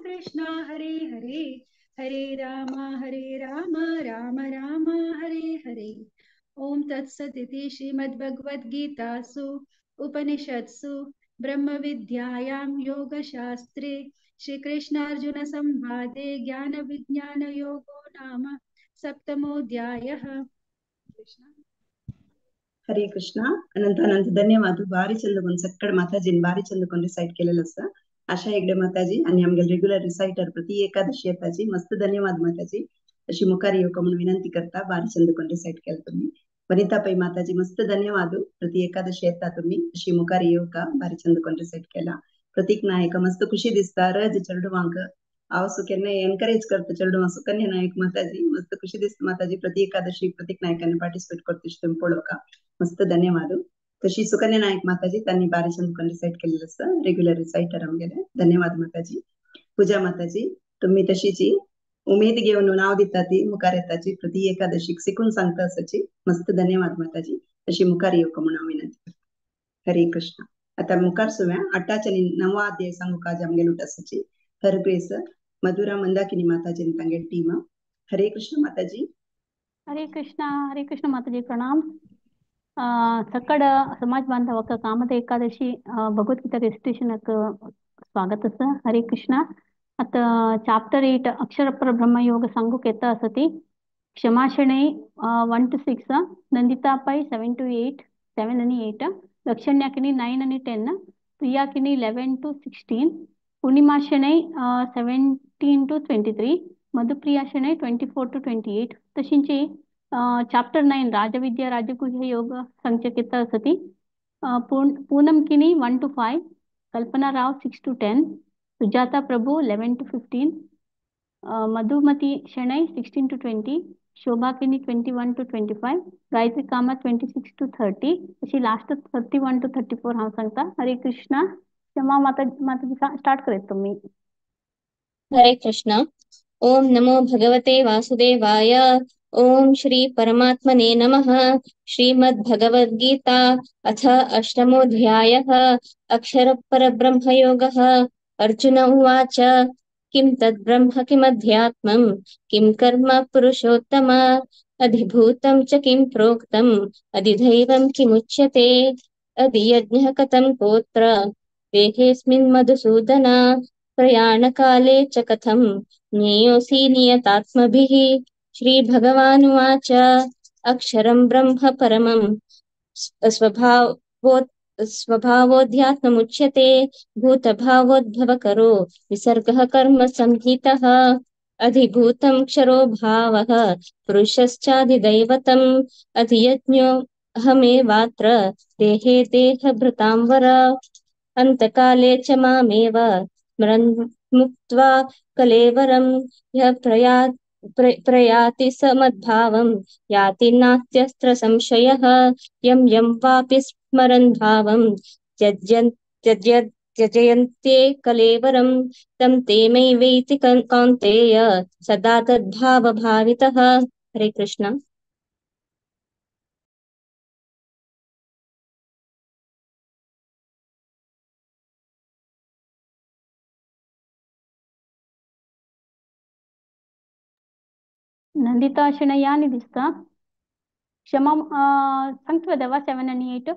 कृष्णा हरे हरे, हरे राम राम राम हरे हरे। ओम तत्सदिति श्रीमद्भगवद्गीतासु उपनिषत्सु ब्रह्मविद्यायां योगशास्त्रे श्रीकृष्णार्जुन संवादे ज्ञान विज्ञान योगो नाम सप्तमोऽध्यायः। हरे कृष्णा, अनंत अनंत धन्यवाद। भारी चंद कोन सक्कड माताजीन भारी चंद कोन रिसाइट केलेलं आसा। आशा हेगडे माताजी आणि आमगे रेग्युलर रिसाइटर प्रति एकादशी येताजी मस्त धन्यवाद माताजी। अशी मुखार येवका म्हणून विनंती करता। भारी चंद कोन रिसाइट केलं तुम्ही। वनिता पै माताजी मस्त धन्यवाद। प्रति एकादशी येता तुम्ही अशी मुखार येवका भारी चंद कोन रिसाइट केला। प्रतीक नायक मस्त खुशी दिसता रज चेडवांक हांव केन्ना एनकरेज करता चेडवां सुकन्या नायक माताजी मस्त खुशी दिसता माताजी। प्रति एकादशी प्रतीक नायकांनी पार्टिसिपेट करता तुम्ही पळोवका मस्त धन्यवाद। तशी सुकन्या नायक माताजी त्यांनी बारी चंद कोन रिसाइट केलेलं आसा रेग्युलर रिसाइटर आमगेले धन्यवाद माताजी। पूजा माताजी तुम्ही तशीची उमेद घेवन नाव दिता ती मुखार येताची प्रति एकादशीक शिकून सांगता आसाची मस्त धन्यवाद माताजी। तशी मुखार येवका म्हणून हांव विनंती करता। हरे कृष्ण। आता मुखार सुव्या 8 आनी 9 अध्याय सांगू काज आमगेले उठासाची हर ग्रेस मधुरा मंदाकिनी माताजी तांगे टीम। हरे कृष्ण माताजी। हरे कृष्ण माताजी प्रणाम। सकड समाज बांधवाक कामद एकादशी भगवद्गीता रेसिटेशनक स्वागत आसा। हरे कृष्ण। आता चाप्टर 8 अक्षर परब्रह्म योग सांगूक येता आसती। क्षमा Shenoi 1 to 6, Nandita Pai 7 to 8, 7 आणि 8, दक्षिण्याकिनी 9 आणि 10, प्रियाकिनी 11 to 16, Purnima Shenoy 17 to 23, Madhupriya Shenoy 24 to 28। तशींची chapter 9 राजविद्या राजगुह्य योग सांगचे आसती। Poonam Kini 1 to 5, Kalpana Rao 6 to 10, Sujata Prabhu 11 to 15, Madhumati Shenoy 16 to 20, Shobha Kini 21 to 25, Gayatri Kamath 26 to 30, अशी लास्ट 31 to 34 हांव सांगता। हरे कृष्णा। क्षमा माता माताजी स्टार्ट करत तुम्ही। हरे कृष्णा। ओम नमो भगवते वासुदेवाय। ओम श्री परमात्मने नमः। श्रीमद् भगवद्गीता अथ अष्टमोऽध्यायः अक्षर परब्रह्मयोगः। अर्जुन उवाच, किं तद् ब्रह्म किमध्यात्मं किं कर्म पुरुषोत्तम अधिभूतं च किं प्रोक्तम् अधिदैवं किमुच्यते अधियज्ञः कथं कोत्र देहेऽस्मिन् मधुसूदन प्रयाणकाले च कथं ज्ञेयोऽसि नियतात्मभिः। श्रीभगवानुवाच, अक्षरं ब्रह्म परमं स्वभावोऽध्यात्ममुच्यते भूतभावोद्भवकरो विसर्गः कर्म संहितः। अधिभूतं क्षरो भावः पुरुषश्चाधिदैवतम् अधियज्ञोऽहमेवात्र देहे देहभृतां वर। अन्तकाले च मामेव स्मरन् मुक्त्वा कलेवरं यः प्रयाति स मद्भावं याति नास्त्यस्त्र संशयः। यं यं वापि स्मरन् भावं त्यजयन्ते कलेवरं तं ते मैवैति कौन्तेय सदा तद्भावभावितः। हरे कृष्ण। नंदिता शणै आनी दिसता। क्षमा सांगता देवा 7 आणि 8।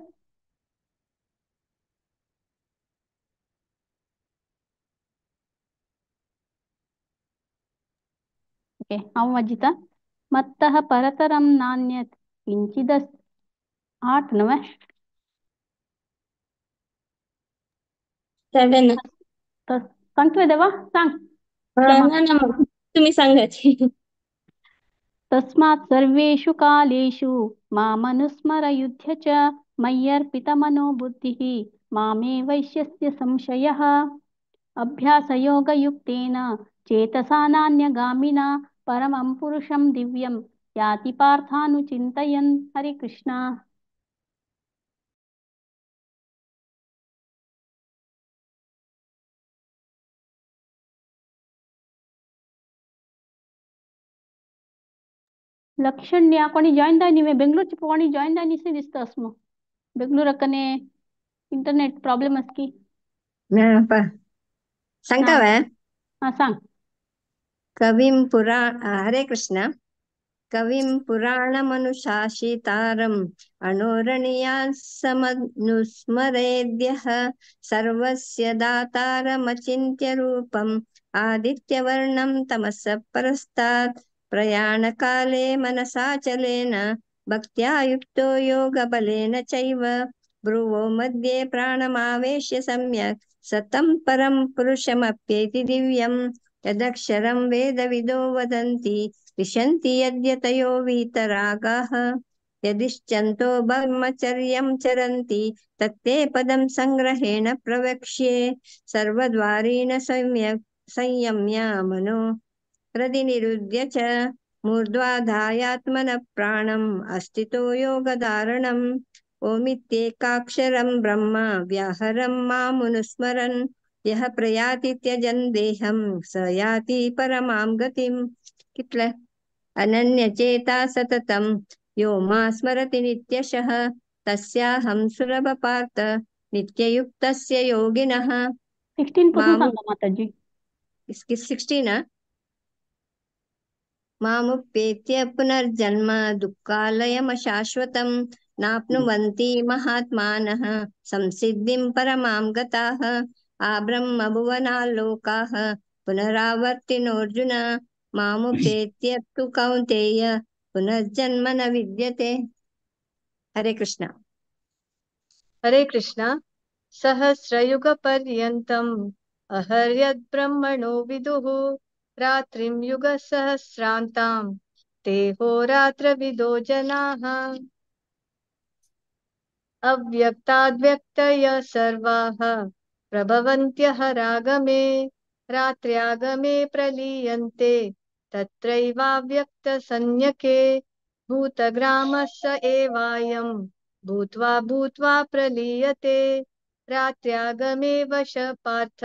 ओके हांव वाचिता। मत्तः परतरं नान्यत् किञ्चिदस् 8 नव्हे 7 सांगतोय देवा सांग। ना ना तुम्ही सांगायची। तस्मात् सर्वेषु कालेषु मामनुस्मर युध्य च मय्यर्पितमनो बुद्धिः मामे वैश्यस्य संशयः। अभ्यासयोगयुक्तेन चेतसा नान्यगामिना परमं पुरुषं दिव्यं याति पार्थानुचिन्तयन्। हरे कृष्णा। लक्षण्या कोणी जॉईन जाय न्ही बेंगलोरची कोणी जॉईन जाय न्ही दिसता अस्म बेंगलोर कने इंटरनेट प्रॉब्लेम आस की. सांगता हा वे. हा सांग. कविं पुराण. हरे कृष्ण. कविं पुराणमनुशासितारम् अणोरणीयान् समनुस्मरेद्यः सर्वस्य दातारमचिन्त्य रूपम् आदित्यवर्णं तमसः परस्तात् प्रयाणकाले मनसाचलेन भक्त्या युक्तो योगबलेन चैव भ्रुवो मध्ये प्राणमावेश्य सम्यक् सतं परं पुरुषमप्येति दिव्यं यदक्षरं वेदविदो वदन्ति विशन्ति यद्यतयो वीतरागाः यदिश्चन्तो ब्रह्मचर्यं चरन्ति तत्ते पदं संग्रहेण प्रवक्ष्ये सर्वद्वारेण संयम्य मनो हृदि निरुध्य च मूर्ध्वाधायात्मनः प्राणम् अस्थितो योगधारणम् ओमित्येकाक्षरं ब्रह्म व्याहरं मामुनुस्मरन् यः प्रयाति त्यजन् देहं स याति परमां गतिम्. कितले अनन्यचेता सततं यो मा स्मरति नित्यशः तस्याहं सुलभ पार्थ नित्ययुक्तस्य योगिनः. 16 पासून मामु सांगा माताजी. 16. मामुपेत्य पुनर्जन्म दुःखालयमशाश्वतं नाप्नुवन्ति महात्मानः संसिद्धिं परमां गताः आब्रह्मभुवनाल्लोकाः पुनरावर्तिनोऽर्जुन मामुपेत्य तु कौन्तेय पुनर्जन्म न विद्यते. हरे कृष्ण. हरे कृष्ण. सहस्रयुगपर्यन्तम् अहर्यद्ब्रह्मणो विदुः रात्रिं युगसहस्रान्तां ते होरात्रविदो जनाः. अव्यक्ताद्व्यक्तय सर्वाः प्रभवन्त्यः रागमे रात्र्यागमे प्रलीयन्ते तत्रैवाव्यक्तसंज्ञके भूतग्रामः स एवायं भूत्वा भूत्वा प्रलीयते रात्र्यागमे वश पार्थ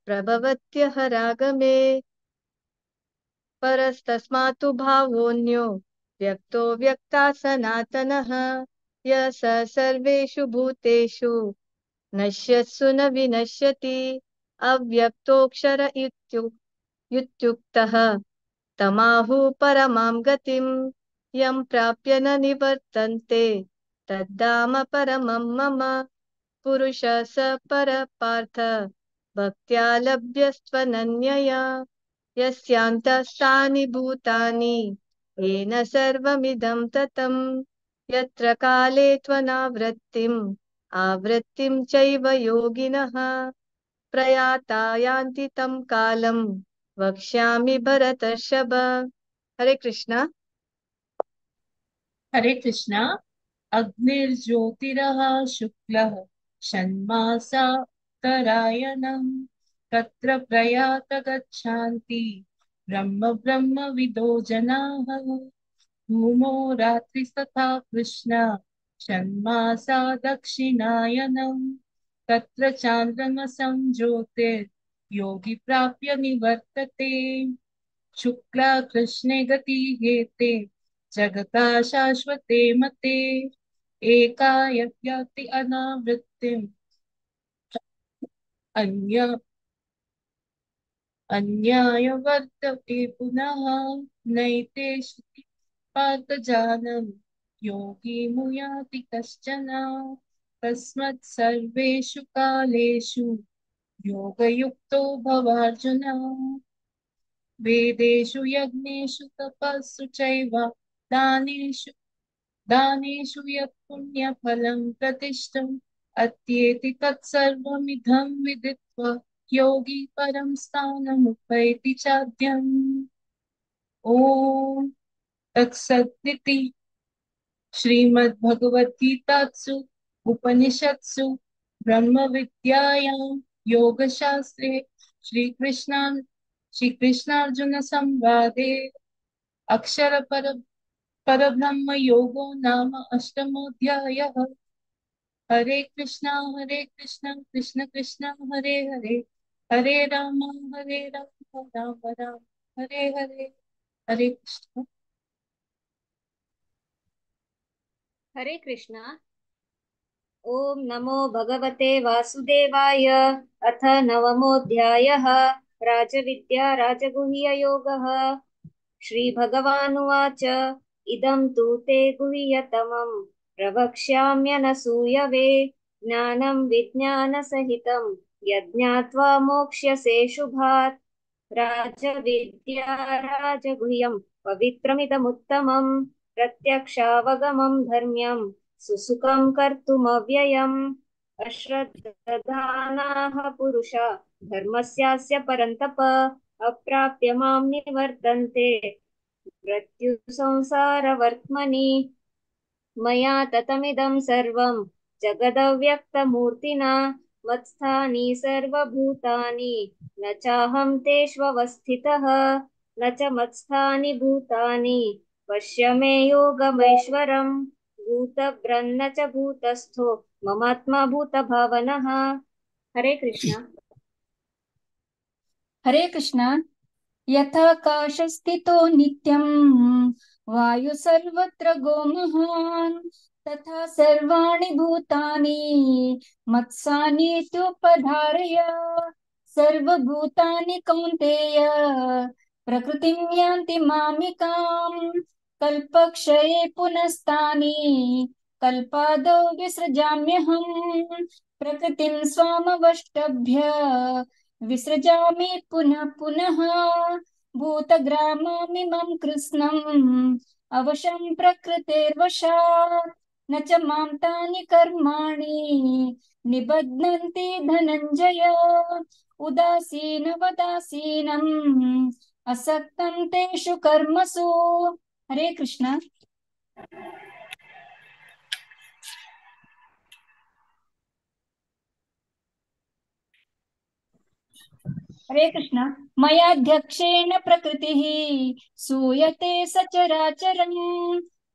प्रभवत्यः रागमे. परस्तस्मात्तु भावोऽन्यो व्यक्तो व्यक्ता सनातनः य स सर्वेषु भूतेषु नश्यत्सु न विनश्यति अव्यक्तोऽक्षर इत्युक्तः तमाहु परमां गतिं यं प्राप्य न निवर्तन्ते तद्धाम परमं मम. पुरुष स परपार्थ भक्त्या लभ्यस्त्वनन्यया यस्यान्तस्तानि भूतानि येन सर्वमिदं ततं यत्र काले त्वनावृत्तिम् आवृत्तिं चैव योगिनः प्रयाता यान्ति तं कालं वक्ष्यामि भरतर्षभ. हरे कृष्णा. हरे कृष्णा. अग्निर्ज्योतिरः शुक्लः षण्मासा उत्तरायणं तत्र प्रयात गच्छान्ति ब्रह्म ब्रह्मविदो जनाः. धूमो रात्रिस्तथा कृष्णा षण्मासा दक्षिणायनं तत्र चान्द्रमसं ज्योतिर्योगी प्राप्य निवर्तते. शुक्ला कृष्णे गतिहेते जगता शाश्वते मते एकाय याति अनावृत्तिम् अन्य अन्याय वर्तते पुनः नैते श्रुति पार्थजानं योगी मुयाति कश्चन. तस्मात् सर्वेषु कालेषु योगयुक्तो भवार्जुन. वेदेषु यज्ञेषु तपस्सु चैव दानेषु दानेषु यत् पुण्यफलं प्रतिष्ठम् अत्येति तत्सर्वमिदं विदित्वा योगी परं स्थानमुपैति चाद्यम्. ॐ तत्सदिति श्रीमद्भगवद्गीतासु उपनिषत्सु ब्रह्मविद्यायां योगशास्त्रे श्रीकृष्णार्जुन संवादे अक्षर पर परब्रह्म योगो नाम अष्टमोऽध्यायः. हरे कृष्णा कृष्ण कृष्ण हरे हरे हरे राम राम राम हरे हरे. हरे कृष्ण. हरे कृष्णा। ॐ नमो भगवते वासुदेवाय। अथ नवमोऽध्यायः राजविद्या राजगुह्ययोगः। श्रीभगवानुवाच। इदं तु ते गुह्यतमं प्रवक्ष्याम्यनसूयवे ज्ञानं विज्ञानसहितं यज्ञात्वा मोक्ष्यसे शुभात्। राजविद्या राजगुह्यं पवित्रमिदमुत्तमं प्रत्यक्षावगमं धर्म्यं सुसुखं कर्तुमव्ययम्। अश्रद्धानाः पुरुषा धर्मस्यास्य परन्तप अप्राप्य मां निवर्तन्ते मृत्युसंसारवर्त्मनि। मया ततमिदं सर्वं जगदव्यक्तमूर्तिना मत्स्थानि सर्वभूतानि न चाहं तेष्वस्थितः न च मत्स्थानि भूतानि। पश्य मे योगमैश्वरं भूतभ्रन्न च भूतस्थो ममात्मा भूतभावनः। हरे कृष्णा। हरे कृष्णा। यथाकाशस्थितो नित्यं वायु सर्वत्र गोमहान् तथा सर्वाणि भूतानि मत्सानीत्युपधारय। सर्वभूतानि कौन्तेय प्रकृतिं यान्ति मामिकां कल्पक्षये पुनस्तानि कल्पादौ विसृजाम्यहं प्रकृतिं स्वामवष्टभ्य विसृजामि पुनः पुनः। भूतग्राममिमं कृत्स्नम् अवशं प्रकृतेर्वशात् न च मां तानि कर्माणि निबध्नन्ति धनञ्जय। उदासीनवदासीनम् असक्तं तेषु कर्मसु। हरे कृष्णा। हरे कृष्णा। मयाध्यक्षेण प्रकृतिः सूयते सचराचरं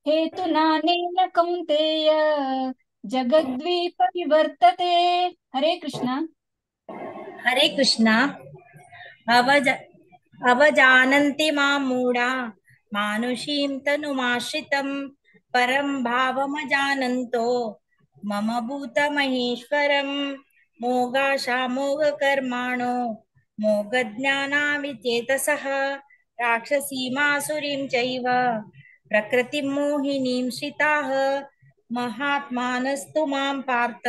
हेतुनानेन कौन्तेय जगद्विपरिवर्तते। हरे कृष्णा। हरे कृष्णा। अवजानन्ति मां मूढा मानुषीं तनुमाश्रितं परं भावमजानन्तो मम भूतमहेश्वरं। मोघाशामोघकर्माणो मोघज्ञानाविचेतसः राक्षसीमासुरीं चैव प्रकृतिं मोहिनीं श्रिताः। महात्मानस्तु मां पार्थ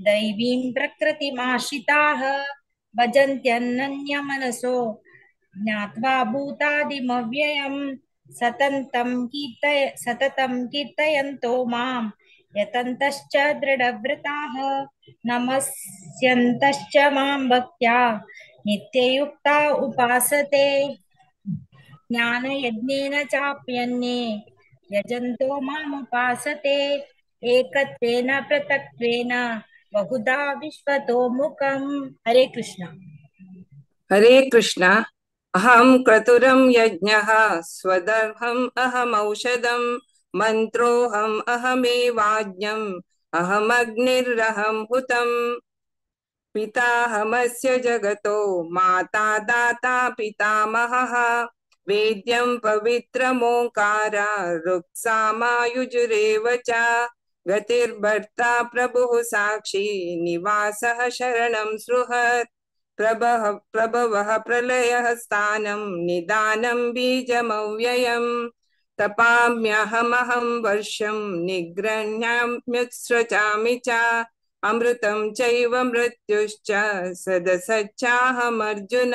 दैवीं प्रकृतिमाश्रिताः भजन्त्यनन्यमनसो ज्ञात्वा भूतादिमव्ययं सततं कीर्तयन्तो मां यतन्तश्च दृढव्रताः नमस्यन्तश्च मां भक्त्या नित्ययुक्ता उपासते। ज्ञानयज्ञेन चाप्यन्ये यजन्तो मामुपासते एकत्वेन पृथक्त्वेन बहुधा विश्वतो मुखम्। हरे कृष्णा। हरे कृष्णा। अहं क्रतुरं यज्ञः स्वदर्हम् अहमौषधं मन्त्रोऽहम् अहमेवाज्ञम् अहमग्निरहं हुतम्। पिताहमस्य जगतो माता दाता पितामहः वेद्यं पवित्रमोङ्कार ऋक्सामायुजुरेव च गतिर्भर्ता प्रभुः साक्षी निवासः शरणं सृहत् प्रभवः प्रलयः स्थानं निदानं बीजमव्ययम् तपाम्यहमहं वर्षं निगृह्णाम्युत्सृजामि च अमृतं चैव मृत्युश्च सदसच्चाहमर्जुन।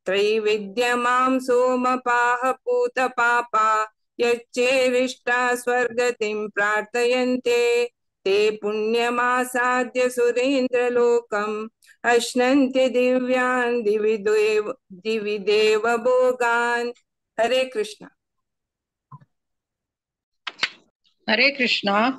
त्रैविद्यमां सोमपाः पूतपापा यच्चेरिष्टा स्वर्गतिं प्रार्थयन्ते ते पुण्यमासाद्य सुरेन्द्रलोकम् अश्नन्ति दिव्यान् दिवि देव भोगान्। हरे कृष्णा। हरे कृष्णा।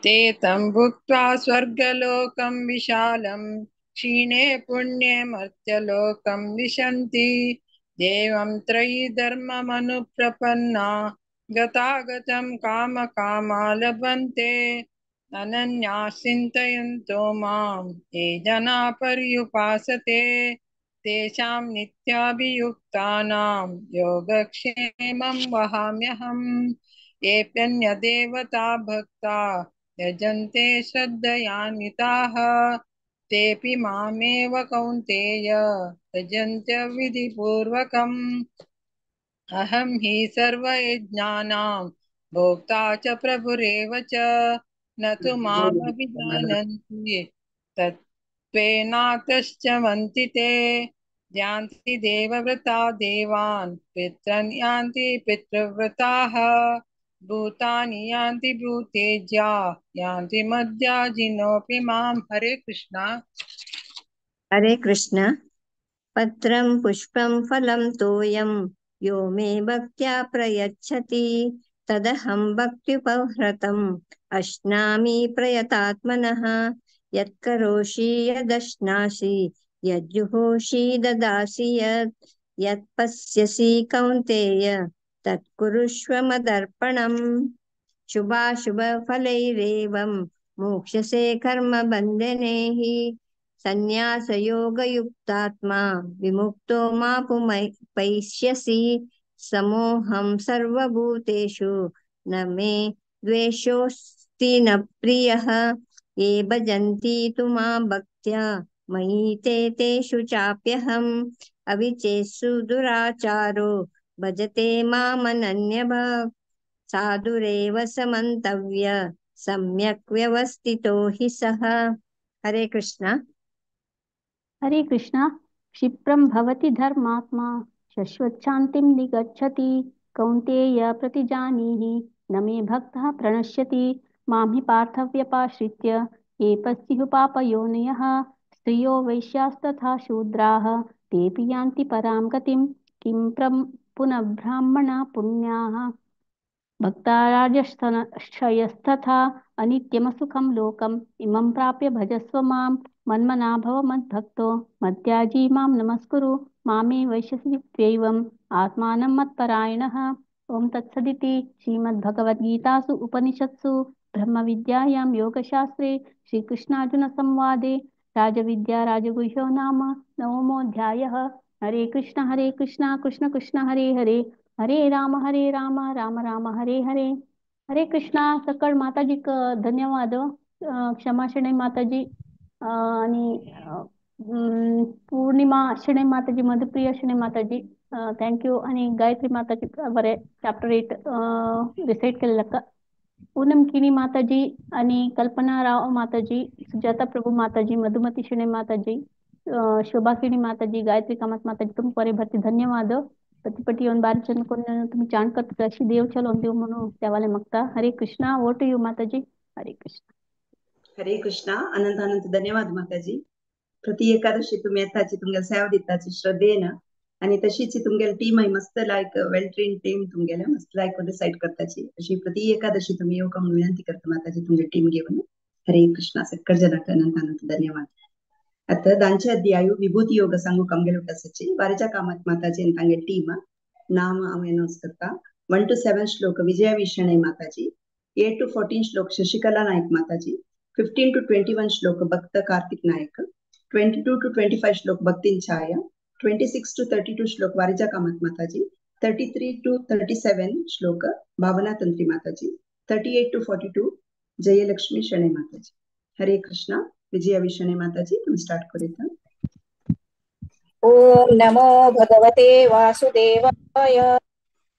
ते तं भुक्त्वा स्वर्गलोकं विशालं क्षीणे पुण्ये मर्त्यलोकं विशन्ति। देवं त्रयी धर्ममनुप्रपन्ना गतागतं कामकामा लभन्ते। अनन्या चिन्तयन्तो मां ये जना पर्युपासते तेषां नित्याभियुक्तानां योगक्षेमं वहाम्यहम्। येऽप्यन्यदेवता भक्ता यजन्ते श्रद्धयान्विताः तेऽपि मामेव कौन्तेय यजन्त्य विधिपूर्वकम्। अहं हि सर्वयज्ञानां भोक्ता च प्रभुरेव च न तु मामभिजानन्ति तत्त्वेनातश्च वन्ति ते। यान्ति देवव्रता देवान् पितॄन् यान्ति पितृव्रताः भूतानि यान्ति भूतेज्या यान्ति मद्याजिनोऽपि मां। हरे कृष्णा। हरे कृष्ण। पत्रं पुष्पं फलं तोयं यो मे भक्त्या प्रयच्छति तदहं भक्त्युपहृतम् अश्नामि प्रयतात्मनः। यत्करोषि यदश्नासि यज्जुहोषि ददासि यत् यत् पश्यसि कौन्तेय तत्कुरुष्व मदर्पणम्। शुभाशुभफलैरेवं मोक्षसे कर्मबन्धनैः सन्न्यासयोगयुक्तात्मा विमुक्तो मा पैष्यसि। समोऽहं सर्वभूतेषु न मे द्वेषोऽस्ति न प्रियः। ये भजन्ति तु मां भक्त्या मयि ते तेषु चाप्यहम्। अविचेत्सु दुराचारो भजते मामनन्यभाक्। साधुरेव समन्तव्य सम्यक् व्यवस्थितो हि सः। हरे कृष्ण। हरे कृष्ण। क्षिप्रं भवति धर्मात्मा शश्वच्छान्तिं निगच्छति कौन्तेय प्रतिजानीहि न मे भक्तः प्रणश्यति। मां हि पार्थव्यपाश्रित्य ये पश्युः पापयोनयः स्त्रियो वैश्यास्तथा शूद्राः तेऽपि यान्ति परां गतिं। किं पुनः ब्राह्मणा पुण्याः भक्ता राजक्षयस्तथा अनित्यमसुखं लोकम् इमं प्राप्य भजस्व मां। मन्मना भव मद्भक्तो मद्याजी मां नमस्कुरु मामे वैश्यसि त्वैवम् आत्मानं मत्परायणः। ॐ तत्सदिति श्रीमद्भगवद्गीतासु उपनिषत्सु ब्रह्मविद्यायां योगशास्त्रे श्रीकृष्णार्जुनसंवादे राजविद्या राजगुह्यो नाम नवमोऽध्यायः। हरे कृष्ण कृष्ण कृष्ण हरे हरे, हरे राम राम राम हरे हरे। हरे कृष्णा। सकळ माताजी धन्यवाद। क्षमा शणे माताजी आणि पूर्णिमा शणे माताजी, मधुप्रिया शणे माताजी thank you. आणि गायत्री माताजी बरे चॅप्टर 8 रिसाइट केलेलं का। पूनम किणी माताजी आणि कल्पना राव माताजी, सुजाता प्रभू माताजी, मधुमती शणे माताजी, शोभा किणी माताजी, गायत्री कामत माताजी तुम परे भरती धन्यवाद। पती येऊन बारीक चंद कोण तुम्ही चाण करता अशी देव चलवून देऊ म्हणून त्यावाले मागता। Hare Krishna. Over to you Mataji. Hare Krishna. Hare Krishna. अनंत अनंत धन्यवाद माताजी। प्रति एकादशी तुम्ही येताची तुमगेले सेवा दिताची श्रद्धेन आणि तशीच तुमगेले टीम आहे मस्त लायक वेल ट्रेन टीम तुमगेले मस्त लायक डिसाइड करताची अशी प्रति एकादशी तुम्ही येऊ का म्हणून विनंती करता माताजी तुमगे टीम घेऊन। हरे कृष्णा। सक्कड जनाक अनंत अनंत धन्यवाद। आता दांचे अध्यायु विभूती योग सांगू कामगेले उठासाची वारीच्या कामात माताजी आणि तांगे टीम नाम हांव अनाउन्स करता। 1 to 7 श्लोक विजया विशणे माताजी, 8 to 14 श्लोक शशिकला नायक माताजी, 15 to 21 श्लोक भक्त कार्तिक नायक, 22 to 25 श्लोक भक्तिन छाया, 26 to 32 श्लोक वारिजा कामत माताजी, 33 to 37 श्लोक भावना तंत्री माताजी, 38 to 42 Jayalakshmi Shenoy Mataji. Hare Krishna. Vijaya Shenoy Mataji तुम स्टार्ट करूया। ओम नमो भगवते वासुदेवाय।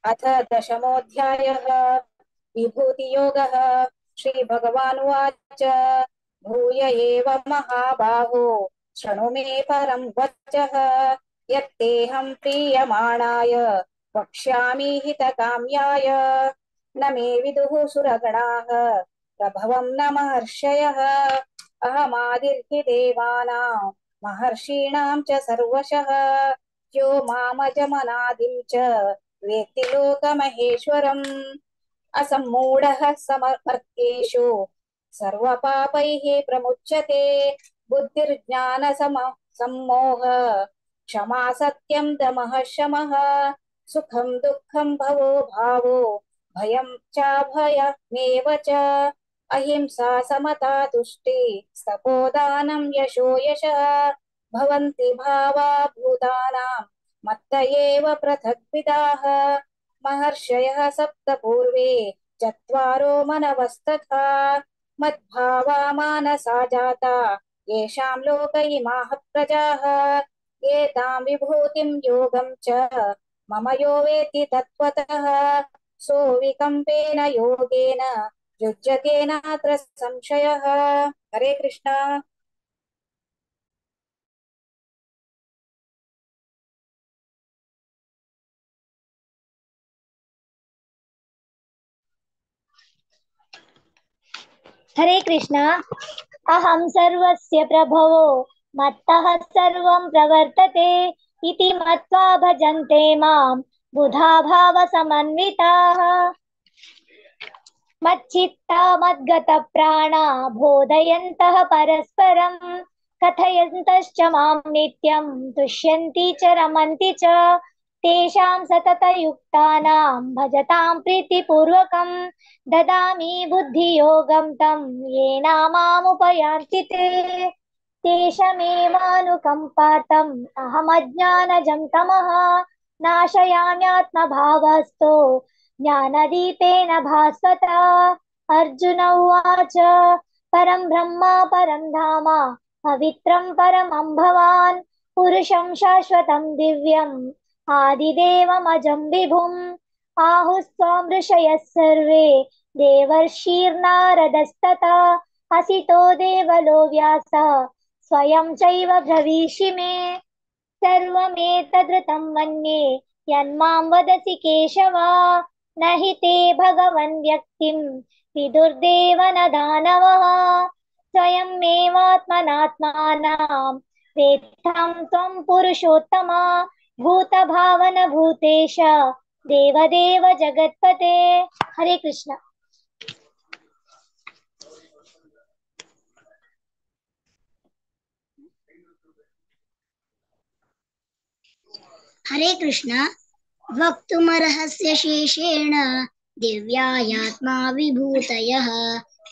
अथ दशमोऽध्यायः विभूतियोगः। श्री भगवानुवाच। भूय एव महाबाहो शृणु मे परं वचः यत्तेऽहं प्रीयमाणाय वक्ष्यामि हितकाम्याय। न मे विदुः सुरगणाः प्रभवं न महर्षयः। अहमादिर्हि देवानां महर्षीणां च सर्वशः। यो मामजमनादिं च वेत्ति लोकमहेश्वरम्। असम्मूढः समर्त्येषु सर्वपापैः प्रमुच्यते। बुद्धिर्ज्ञान सम्मोह क्षमा सत्यं दमः शमः। सुखं दुःखं भवो भावो भयं चाभयमेव च। अहिंसा समता तुष्टि तपोदानं यशो यशः। भवन्ति भावा भूतानां मत्त एव पृथग्विदाः। महर्षयः सप्त पूर्वे चत्वारो मनवस्तथा मद्भावा मानसा जाता येषां लोक इमाः प्रजाः एतां विभूतिं योगं च मम यो वेत्ति तत्त्वतः सोऽविकम्पेन योगेन युज्यते नात्र संशयः। हरे कृष्ण। हरे कृष्ण। अहं सर्वस्य प्रभवो मत्तः सर्वं प्रवर्तते इति मत्वा भजन्ते मां बुधा भावसमन्विताः। मच्चित्ता मद्गतप्राणा बोधयन्तः परस्परं कथयन्तश्च मां नित्यं तुष्यन्ति च रमन्ति च। तेषां सततयुक्तानां भजतां प्रीतिपूर्वकं ददामि बुद्धियोगं तं येन मामुपयान्ति ते। तेषमेवानुकम्पार्थम् अहमज्ञानजं तमः नाशयाम्यात्मभावस्तो ज्ञानदीपेन भास्वता। अर्जुन उवाच परं ब्रह्म परं धाम पवित्रं परमं भवान् पुरुषं शाश्वतं दिव्यम् आदिदेवमजं विभुम्। आहुस्त्वां ऋषयः सर्वे देवर्षिर्नारदस्तथा असितो देवलो व्यासः स्वयं चैव ब्रवीषि मे। सर्वमेतदृतं मन्ये यन्मां वदसि केशव न हि ते भगवन् व्यक्तिं विदुर्देव न दानवः। स्वयमेवात्मनात्मानं वेत्थं त्वं पुरुषोत्तम भूतभावन भूतेश देवदेव जगत्पते। हरे कृष्ण। हरे कृष्ण। वक्तुमर्हस्य शेषेण दिव्यायात्मा विभूतयः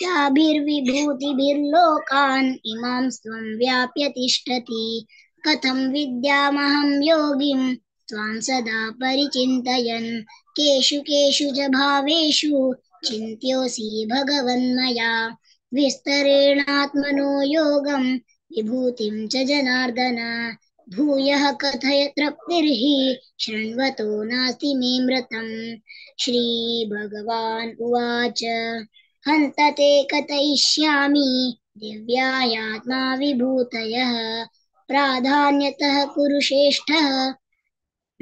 याभिर्विभूतिभिर्लोकान् इमां स्वं व्याप्य तिष्ठति। कथं विद्यामहं योगिं त्वां सदा परिचिन्तयन् केषु केषु च भावेषु चिन्त्योऽसि भगवन्मया। विस्तरेणात्मनो योगं विभूतिं च जनार्दन भूयः कथय तृप्तिर्हि शृण्वतो नास्ति मे मृतम्। श्रीभगवान् उवाच हन्त ते कथयिष्यामि दिव्यायात्मा विभूतयः प्राधान्यतः कुरुश्रेष्ठः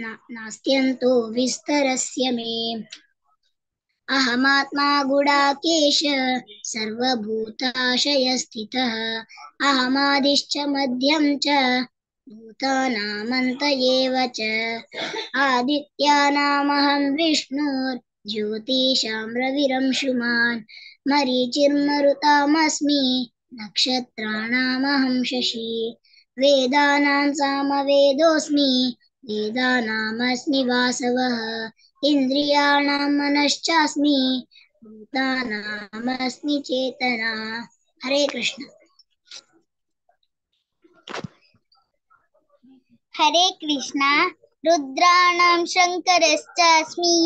नास्त्यन्तो विस्तरस्य मे। अहमात्मा गुडाकेश सर्वभूताशयस्थितः अहमादिश्च मध्यं च भूतानामन्त एव च। आदित्यानामहं विष्णुर्ज्योतिषां रविरंशुमान् मरीचिर्मरुतामस्मि नक्षत्राणामहं शशि। वेदानां सामवेदोऽस्मि वेदानामस्मि वासवः इन्द्रियाणां मनश्चास्मि भूतानामस्मि चेतना। हरे कृष्ण। हरे कृष्ण। रुद्राणां शङ्करश्चास्मि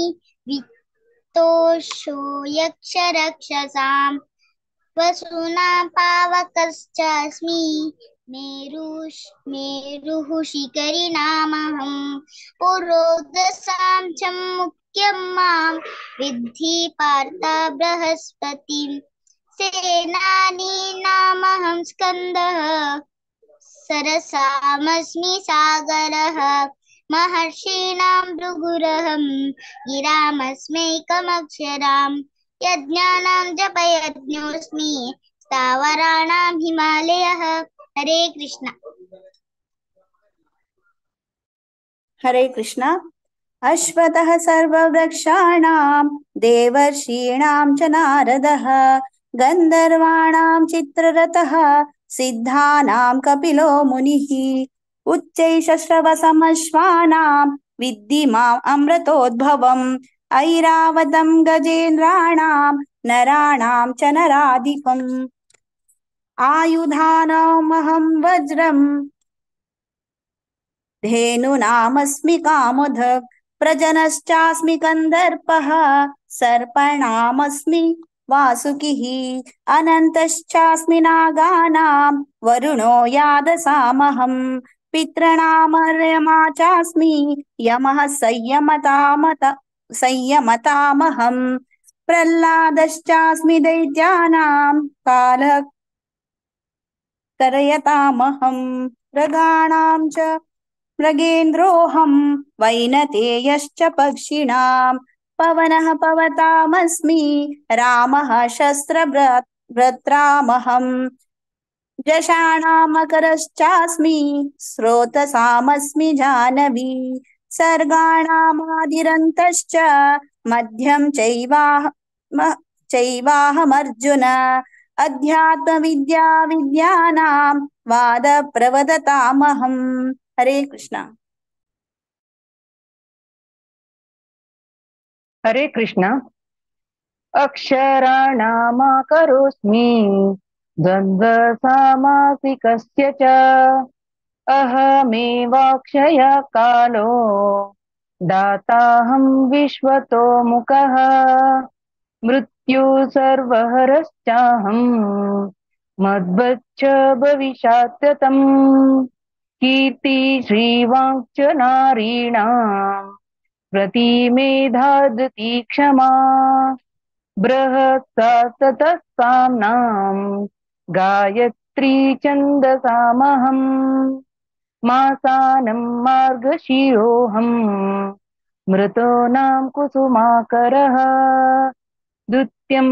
वित्तोषो यक्षरक्षसां वसूनां पावकश्चास्मि मेरुः शिखरिणामहं पुरोदसां च मुख्यं मां विद्धि पार्थ बृहस्पतिं। सेनानीनामहं स्कन्दः सरसामस्मि सागरः महर्षीणां भृगुरहं गिरामस्मैकमक्षरां यज्ञानां जपयज्ञोऽस्मि स्थावराणां हिमालयः। हरे कृष्ण। हरे कृष्ण। अश्वतः सर्ववृक्षाणां देवर्षीणां च नारदः गन्धर्वाणां चित्ररथः सिद्धानां कपिलो मुनिः। उच्चैःश्रवसमश्वानां विद्धि माम् अमृतोद्भवम् ऐरावतं गजेन्द्राणां नराणां च नराधिपम्। आयुधानामहं वज्रं धेनूनामस्मि कामधक् प्रजनश्चास्मि कन्दर्पः सर्पणामस्मि वासुकिः अनन्तश्चास्मि नागानां वरुणो यादसामहम् पितॄणामर्यमा चास्मि यमः संयमतामहम् प्रह्लादश्चास्मि दैत्यानां कालः करयतामहं मृगाणां च मृगेन्द्रोऽहं वैनतेयश्च पक्षिणां पवनः पवतामस्मि रामः शस्त्रभृत्रामहम् जषाणामकरश्चास्मि स्रोतसामस्मि जाह्नवी सर्गाणामादिरन्तश्च मध्यं चैवाहमर्जुन अध्यात्मविद्या विद्यानां वादप्रवदतामहम्। हरे कृष्णा। हरे कृष्णा। अक्षराणामाकरोऽस्मि द्वन्द्वसामासिकस्य च अहमेवाक्षय कालो दाताहं विश्वतो मुखः मृत्यु सर्वहरश्चाहं मद्वच्च भविष्यात्यतम् कीर्ति श्रीवाक्च नारीणां प्रतिमेधाधृति क्षमा बृहत्साततस्साम्नां गायत्री छन्दसामहं मासानं मार्गशिरोऽहं मृतोनां कुसुमाकरः द्वितीयं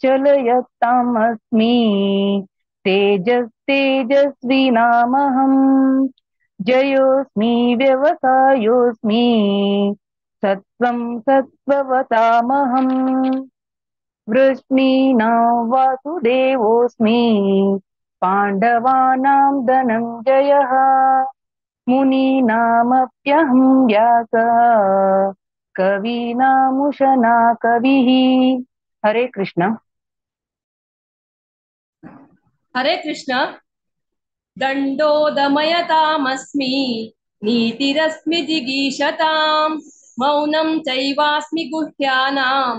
चलयतामस्मि तेजस्तेजस्विनामहं जयोऽस्मि व्यवसायोऽस्मि सत्त्वं सत्त्ववतामहं वृष्णीनां वासुदेवोऽस्मि पाण्डवानां धनञ्जयः मुनीनामप्यहं व्यासः कवीनामुशना कविः। हरे कृष्ण। हरे कृष्ण। दण्डोदमयतामस्मि नीतिरस्मि जिगीषतां मौनं चैवास्मि गुह्यानां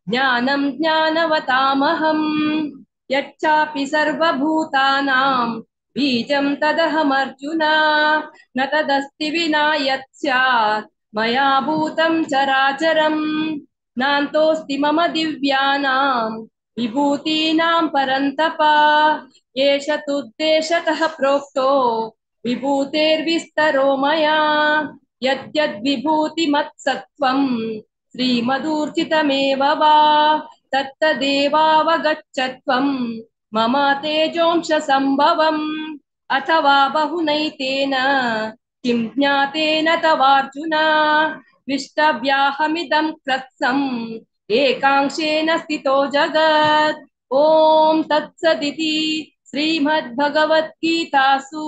ज्ञानं ज्ञानवतामहं यच्चापि सर्वभूतानां बीजं तदहमर्जुन न तदस्ति विना यत् स्यात् मया भूतं चराचरं नान्तोऽस्ति मम दिव्यानां विभूतीनां परन्तप एष तुद्देशतः प्रोक्तो विभूतेर्विस्तरो मया यद्यद्विभूतिमत्सत्त्वं श्रीमदूर्जितमेव वा तत्तदेवावगच्छत्वं मम तेजोंश संभवम् अथवा बहुनैतेन किं ज्ञातेन तवार्जुन विष्टव्याहमिदं कृत्स्नम् एकांशेन स्थितो जगत्। ॐ तत्सदिति श्रीमद्भगवद्गीतासु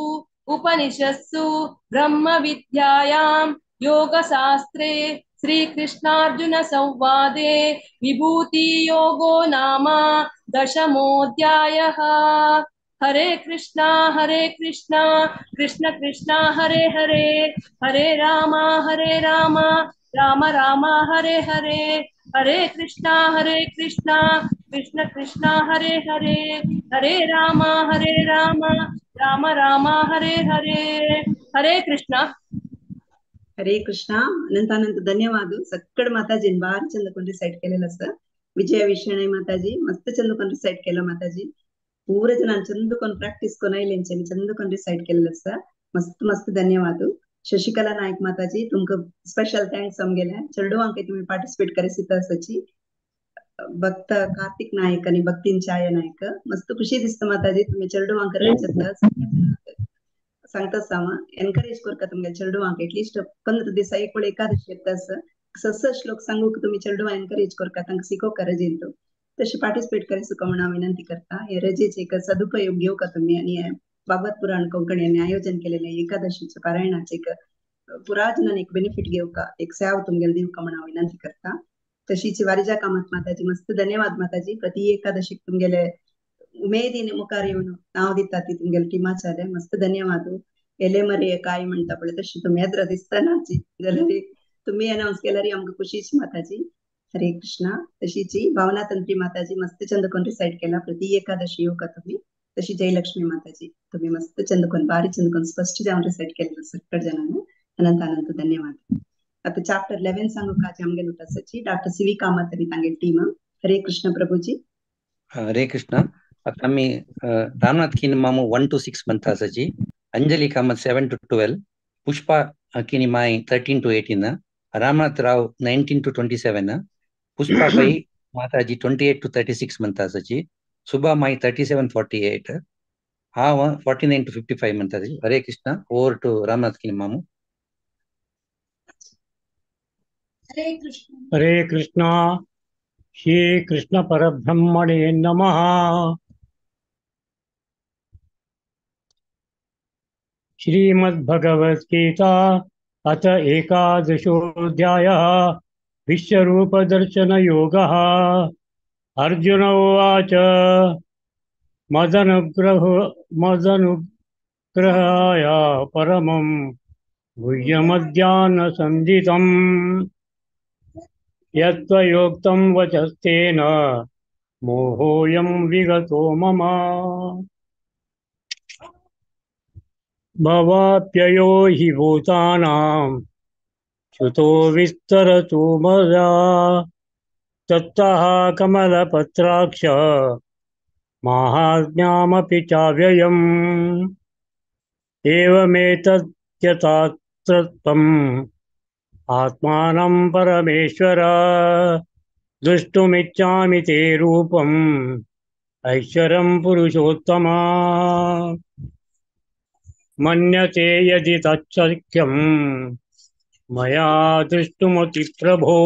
उपनिषत्सु ब्रह्मविद्यायां योगशास्त्रे श्रीकृष्णार्जुन संवादे विभूतियोगो नाम दशमोऽध्यायः। हरे कृष्णा कृष्ण कृष्ण हरे हरे हरे राम राम राम हरे हरे हरे कृष्णा कृष्ण कृष्ण हरे हरे हरे राम राम राम हरे हरे। हरे कृष्ण। हरे कृष्णा। अनंत अनंत धन्यवाद सक्कड माताजीन भारी चंद कोण रिसाइट केलेलं असं विजया विष्णय माताजी मस्त चंद कोण रिसाइट केलं माताजी पूरा जण चंद कोण प्रॅक्टिस कोण आयलेंच्यानी चंद कोण रिसाइट केलेलं असं मस्त मस्त धन्यवाद। शशिकला नायक माताजी तुमका स्पेशल thanks आमगेले चेडवांक तुम्ही पार्टिसिपेट करिसित आसाची भक्त कार्तिक नायक आणि भक्तीन छाया नायक मस्त खुशी दिसता माताजी तुम्ही चेडवांक सांगता सामा एनकरेज करता तुमगे चेडवांक एटलिस्ट 15 दिसा एक वेळ एकादशी येता सस श्लोक सांगूक तुम्ही चेडवा एनकरेज करता तांकां शिकोवका रजेंत तशें पार्टिसिपेट करिसुका म्हणून हांव विनंती करता। हे रजेचे एक सदुपयोग घेवका तुम्ही आणि भागवत पुराण कोंकणी यांनी आयोजन केलेले एकादशीचे पारायणाचे एक पुरा जणांनी एक बेनिफिट घेवका एक सेवा तुमगेले दिवका म्हणून हांव विनंती करता। तशीच वारिजा कामत माताजी मस्त धन्यवाद माताजी प्रति एकादशीक तुमगेले उमेदीन मुखार येवन नाव दिता ती तुमगेले टिमाचाले मस्त धन्यवाद। एले मरे काय म्हणता पळय तशी तुमी येद्रा दिसता नाची जाल्यार तुमी अनावन्स केल्यार आमकां खुशीच माताजी। हरे कृष्णा. तशीची भावना तंत्री माताजी मस्त चंद कोण रिसाइट केला प्रति एकादशी योग तुम्ही. तशी जयलक्ष्मी माताजी तुम्ही मस्त चंद कोण बारी चंद कोण स्पष्ट जाऊन रिसाइट केलं सगळ्या जणांना अनंत अनंत धन्यवाद. आता चॅप्टर 11 सांगू का आमगे लुटासाची डॉक्टर सी व्ही कामत आणि तांगे टीम. हरे कृष्ण प्रभूजी. हरे कृष्ण. आता मी रामनाथ किनी मामू 1 to 6 मंथासाची, Anjali Kamath 7 to 12, Pushpa Kini Mai 13 to 18, Ramnath Rao 19 to 27, Pushpa Pai Mataji 28 to 36 मंथासाची, Subha Mai 37 48, हांव 49 to 55 मंथासाची. Hare Krishna. Over to Ramnath Kini मामू. हरे कृष्ण. हरे कृष्ण. श्री कृष्ण परब्रह्मणे नमः. श्रीमद्भगवद्गीता अथ एकादशोऽध्यायः विश्वरूपदर्शनयोगः. अर्जुन उवाच मदनुग्रहाय परमं गुह्यमध्यानसन्धितं यत्त्वयोक्तं वचस्तेन मोहोऽयं विगतो मम. भवाप्ययो हि भूतानां श्रुतो विस्तरतो मया तत्तः कमलपत्राक्ष माहात्म्यामपि चाव्ययम्. एवमेतद्यथार्थम् आत्मानं परमेश्वर द्रष्टुमिच्छामि ते रूपम् ऐश्वरं पुरुषोत्तम. मन्यते यदि तच्छक्यं मया द्रष्टुमति प्रभो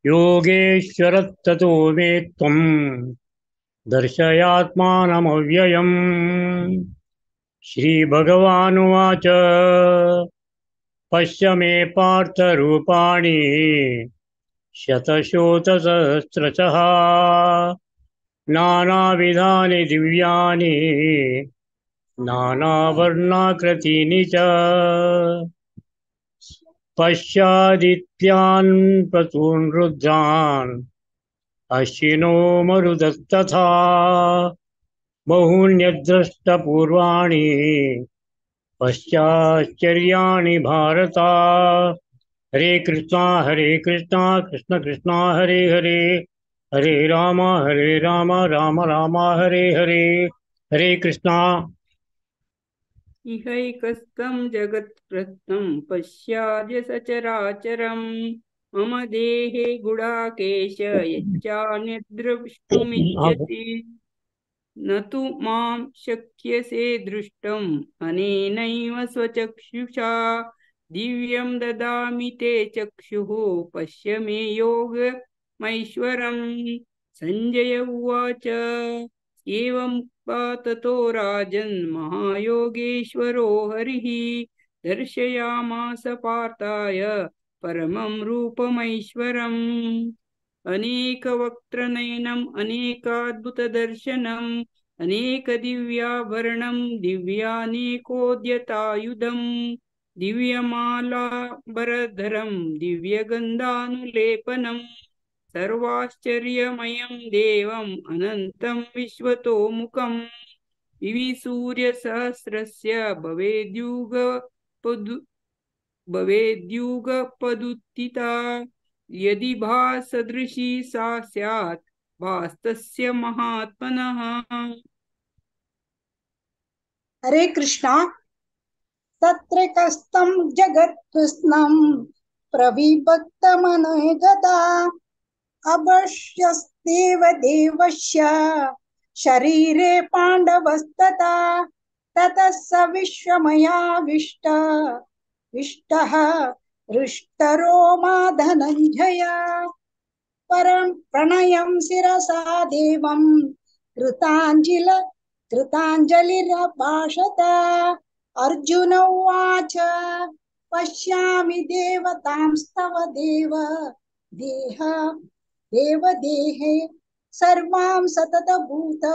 योगेश्वरस्ततो मे त्वं दर्शयात्मानमव्ययम्. श्रीभगवानुवाच पश्य मे पार्थरूपाणि शतशोतसहस्रशः नानाविधानि दिव्यानि नानावर्णाकृतीनि च. पश्यादित्यान् प्रसून् रुद्रान् अश्विनो मरुदस्तथा बहून्यद्रष्टपूर्वाणि पश्चाश्चर्याणि भारत. हरे कृष्णा कृष्ण कृष्ण हरे हरे, हरे राम राम राम हरे हरे. हरे कृष्णा. इहैकस्तं जगत्कृत्स्नं पश्याद्य सचराचरं मम देहे गुडाकेश यच्चान्यद्रष्टुमिच्छसि न तु मां शक्यसे दृष्टम् अनेनैव स्वचक्षुषा दिव्यं ददामि ते चक्षुः पश्य मे योगमैश्वरम्. सञ्जय उवाच एवं ततो राजन् महायोगेश्वरो हरिः दर्शयामास पार्थाय परमं रूपमैश्वरम्. अनेकवक्त्रनयनम् अनेकाद्भुतदर्शनम् अनेकदिव्याभरणं दिव्यानेकोद्यतायुधं दिव्यमालाबरधरं दिव्यगन्धानुलेपनं सर्वाश्चर्यमयं देवम् अनन्तं विश्वतोमुखं. विविसूर्यसहस्रस्य भवेद्युगपदुत्थिता यदि भासदृशी सा स्यात् भास्तस्य महात्मनः. हरे कृष्णा. तत्र कस्तं जगत्कृत्स्नं प्रविभक्तमनोगता अवश्यस्तेव देवस्य शरीरे पाण्डवस्तथा ततः स विश्वमयाविष्ट विष्टः हृष्टरो मा धनञ्जय. परं प्रणयं शिरसा देवं कृताञ्जलिरभाषत. अर्जुन उवाच पश्यामि देवतांस्तव देव देह देवदेहे सर्वां सततभूत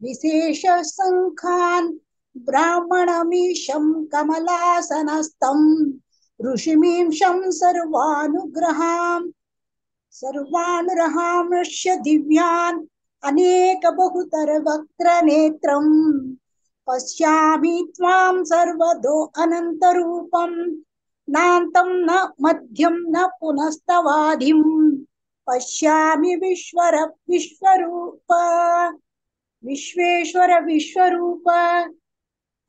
विशेषसङ्खान् ब्राह्मणमीशं कमलासनस्थं ऋषिमीशं सर्वानुग्रहां. सर्वानुरहामृष्य दिव्यान् अनेक बहुतर वक्त्रनेत्रं पश्यामि त्वां सर्वदो अनन्तरूपं नान्तं न मध्यं न पुनस्तवाधिं पश्यामि विश्वर विश्वरूप विश्वेश्वर विश्वरूप।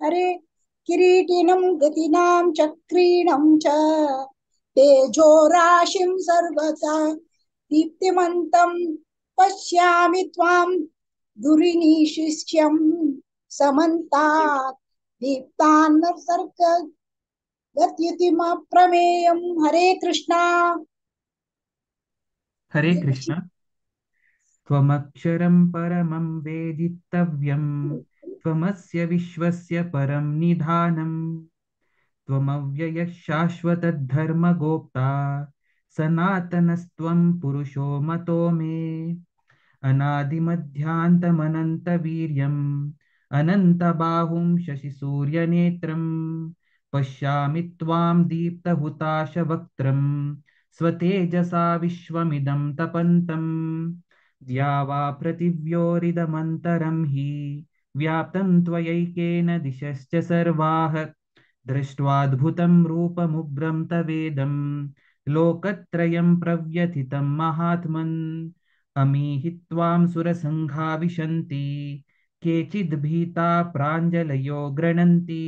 हरे किरीटिनं गतिनां चक्रीणं च तेजोराशिं सर्वथा दीप्तिमन्तं पश्यामि त्वां दुरिनिशिष्यं समन्तात् दीप्तान्नसर्ग गत्युतिमप्रमेयं। हरे कृष्णा। हरे कृष्ण। त्वमक्षरं परमं वेदितव्यं त्वमस्य विश्वस्य परं निधानं त्वमव्ययः शाश्वतधर्मगोप्ता सनातनस्त्वं पुरुषो मतो मे। अनादिमध्यान्तमनन्तवीर्यम् अनन्तबाहुं शशिसूर्यनेत्रं पश्यामि त्वां दीप्तहुताशवक्त्रं स्वतेजसा विश्वमिदं तपन्तम्। द्यावा पृथिव्योरिदमन्तरं हि व्याप्तं त्वयैकेन दिशश्च सर्वाः। दृष्ट्वाद्भुतं रूपमुग्रं तवेदं लोकत्रयं प्रव्यथितं महात्मन्। अमीहि त्वां सुरसङ्घा विशन्ति केचिद्भीता प्राञ्जलयो गृह्णन्ति।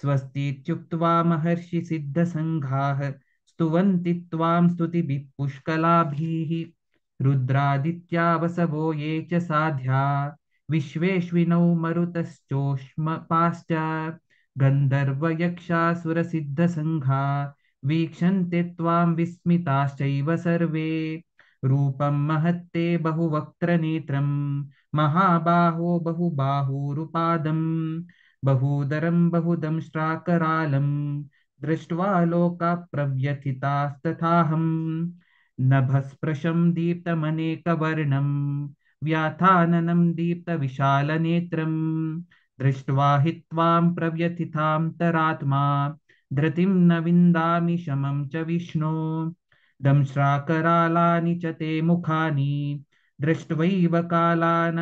स्वस्तीत्युक्त्वा महर्षिसिद्धसङ्घाः स्तुवन्ति त्वां स्तुतिभिः पुष्कलाभिः। रुद्रादित्या वसवो ये च साध्या विश्वेश्विनौ मरुतश्चोष्मपाश्च गन्धर्वयक्षासुरसिद्धसङ्घा वीक्षन्ते त्वां विस्मिताश्चैव सर्वे। रूपं महत्ते बहुवक्त्रनेत्रं महाबाहो बहुबाहुरुपादं बहूदरं बहुदंष्ट्राकरालं दृष्ट्वा लोकाः प्रव्यथितास्तथाहं। नभस्पृशं दीप्तमनेकवर्णं व्याथाननं दीप्तविशालनेत्रं दृष्ट्वा हि त्वां प्रव्यथितान्तरात्मा धृतिं न विन्दामि शमं च विष्णो। दंष्ट्राकरालानि च ते मुखानि दृष्ट्वैव कालान्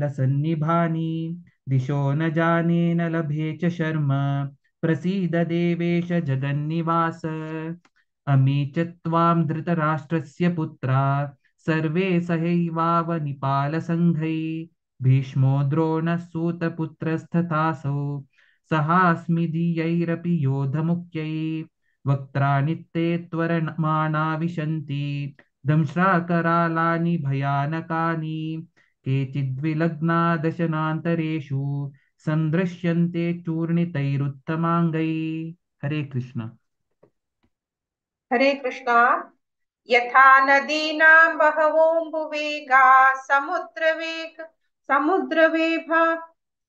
लसन्निभानि दिशो न जाने न लभे च शर्म। प्रसीद देवेश जगन्निवास। अमी च त्वां धृतराष्ट्रस्य पुत्रा सर्वे सहैवावनिपालसङ्घै। भीष्मो द्रोणः सूतपुत्रस्तथासौ सहास्मि दीयैरपि योधमुख्यै। वक्त्राणि ते त्वरमाणा विशन्ति दंष्ट्राकरालानि भयानकानि। केचिद्विलग्ना दशनान्तरेषु संदृश्यन्ते चूर्णितैरुत्तमाङ्गैः। हरे कृष्ण। हरे कृष्णा। यथा नदीनां बहवोऽम्बुवेगा समुद्रवेभा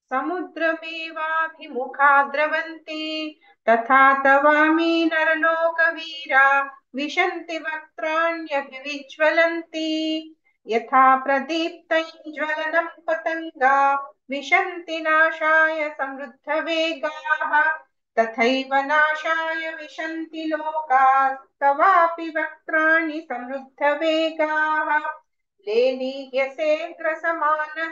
समुद्रमेवाभिमुखा द्रवन्ति तथा तवामि नरलोकवीरा विशन्ति वक्त्राण्यभिविज्वलन्ति। यथा प्रदीप्तं ज्वलनं पतङ्गा विशन्ति नाशाय समृद्धवेगाः तथैव नाशाय विशन्ति लोकास्तवापि वक्त्राणि समृद्धवेगाः। लेलीह्यसेऽग्रसमानः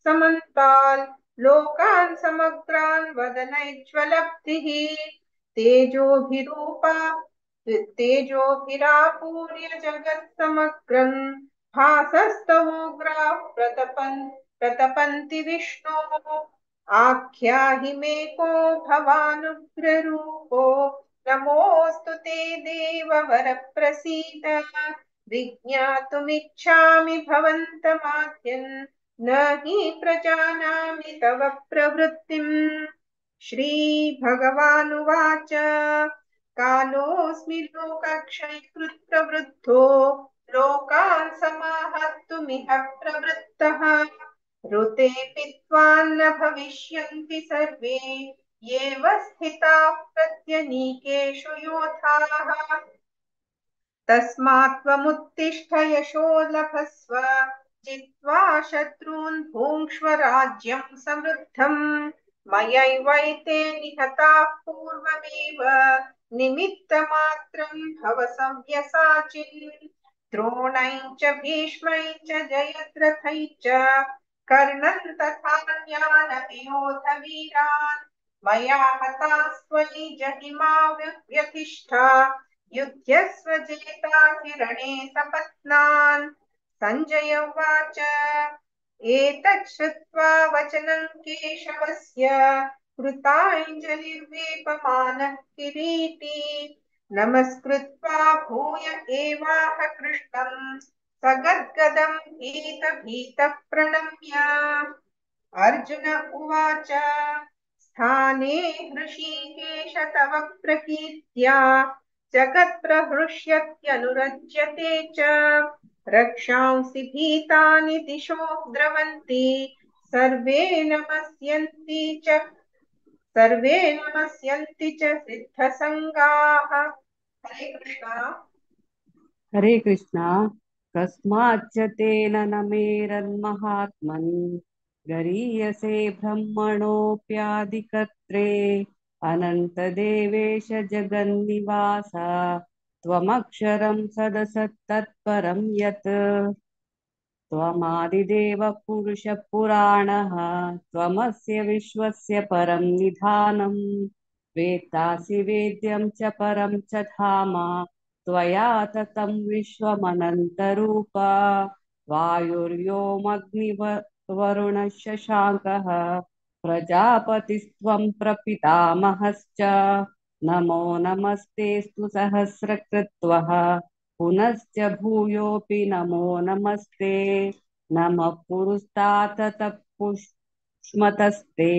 समन्तान् लोकान् समग्रान् वदनैज्ज्वलब्धिः। तेजोभिरापूर्य जगत्समग्रं भासस्तवोग्राः प्रतपन्ति विष्णो। आख्याहि मे को भवानुग्ररूपो नमोऽस्तु ते देववरप्रसीद। विज्ञातुमिच्छामि भवन्तमाद्यन् न हि प्रजानामि तव प्रवृत्तिम्। श्रीभगवानुवाच कालोऽस्मि लोकक्षयकृत् प्रवृद्धो लोकान् समाहर्तुमिह प्रवृत्तः। ऋतेऽपि त्वान्न भविष्यन्ति सर्वे येव स्थिताः प्रत्यनीकेषु योधाः। तस्मात् त्वमुत्तिष्ठ यशो लभस्व जित्वा शत्रून् भुङ्क्ष्व राज्यं समृद्धम्। मयैवैते निहताः पूर्वमेव निमित्तमात्रं भव सव्यसाचिन्। द्रोणैः च भीष्मैः च जयद्रथैः च कर्णं तथान्यानपि योधवीरान्। मया हतास्त्वयि जहिमा व्यथिष्ठा युध्यस्व जेतासि रणे सपत्नान्। सञ्जय उवाच एतत् श्रुत्वा वचनं केशवस्य कृताञ्जलिर्वेपमानः किरीटी। नमस्कृत्वा भूय एवाह कृष्णं सगद्गदं भीत भीतः प्रणम्य। अर्जुन उवाच स्थाने हृषीकेश तव प्रकीर्त्या जगत्प्रहृष्यत्यनुरज्यते च। रक्षांसि भीतानि दिशो द्रवन्ति सर्वे नमस्यन्ति च सिद्धसङ्गाः। हरे कृष्णा। हरे कृष्णा। कस्माच्च तेन न मेरन्महात्मन् गरीयसे ब्रह्मणोऽप्यादिकर्त्रे। अनन्तदेवेश जगन्निवास त्वमक्षरं सदसत्तत्परं यत्। त्वमादिदेव पुरुषपुराणः त्वमस्य विश्वस्य परं निधानं। वेत्तासि वेद्यं च परं च धाम त्वया ततं विश्वमनन्तरूप। वायुर्व्योमग्निवरुणशशाङ्कः प्रजापतिस्त्वं प्रपितामहश्च। नमो नमस्तेऽस्तु सहस्रकृत्वः पुनश्च भूयोऽपि नमो नमस्ते। नमः पुरस्तात् तत्पुष्मतस्ते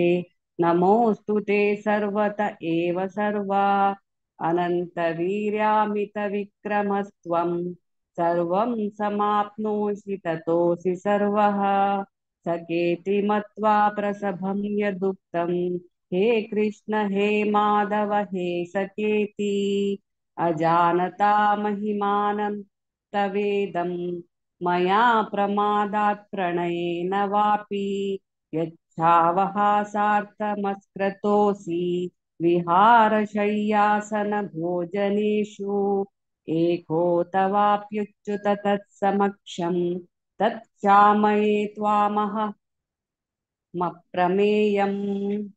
नमोऽस्तु ते सर्वत एव सर्वा। अनन्तवीर्यामितविक्रमस्त्वं सर्वं समाप्नोषि ततोऽसि सर्वः। सकेति मत्वा प्रसभं यदुक्तं हे कृष्ण हे माधव हे सकेति। अजानता महिमानं तवेदं मया प्रमादात् प्रणयेन वापि। यच्छावहासार्थमस्कृतोऽसि विहारशय्यासनभोजनेषु। एको तवाप्युच्युत तत्समक्षं तत्क्षामये त्वामहमप्रमेयम्।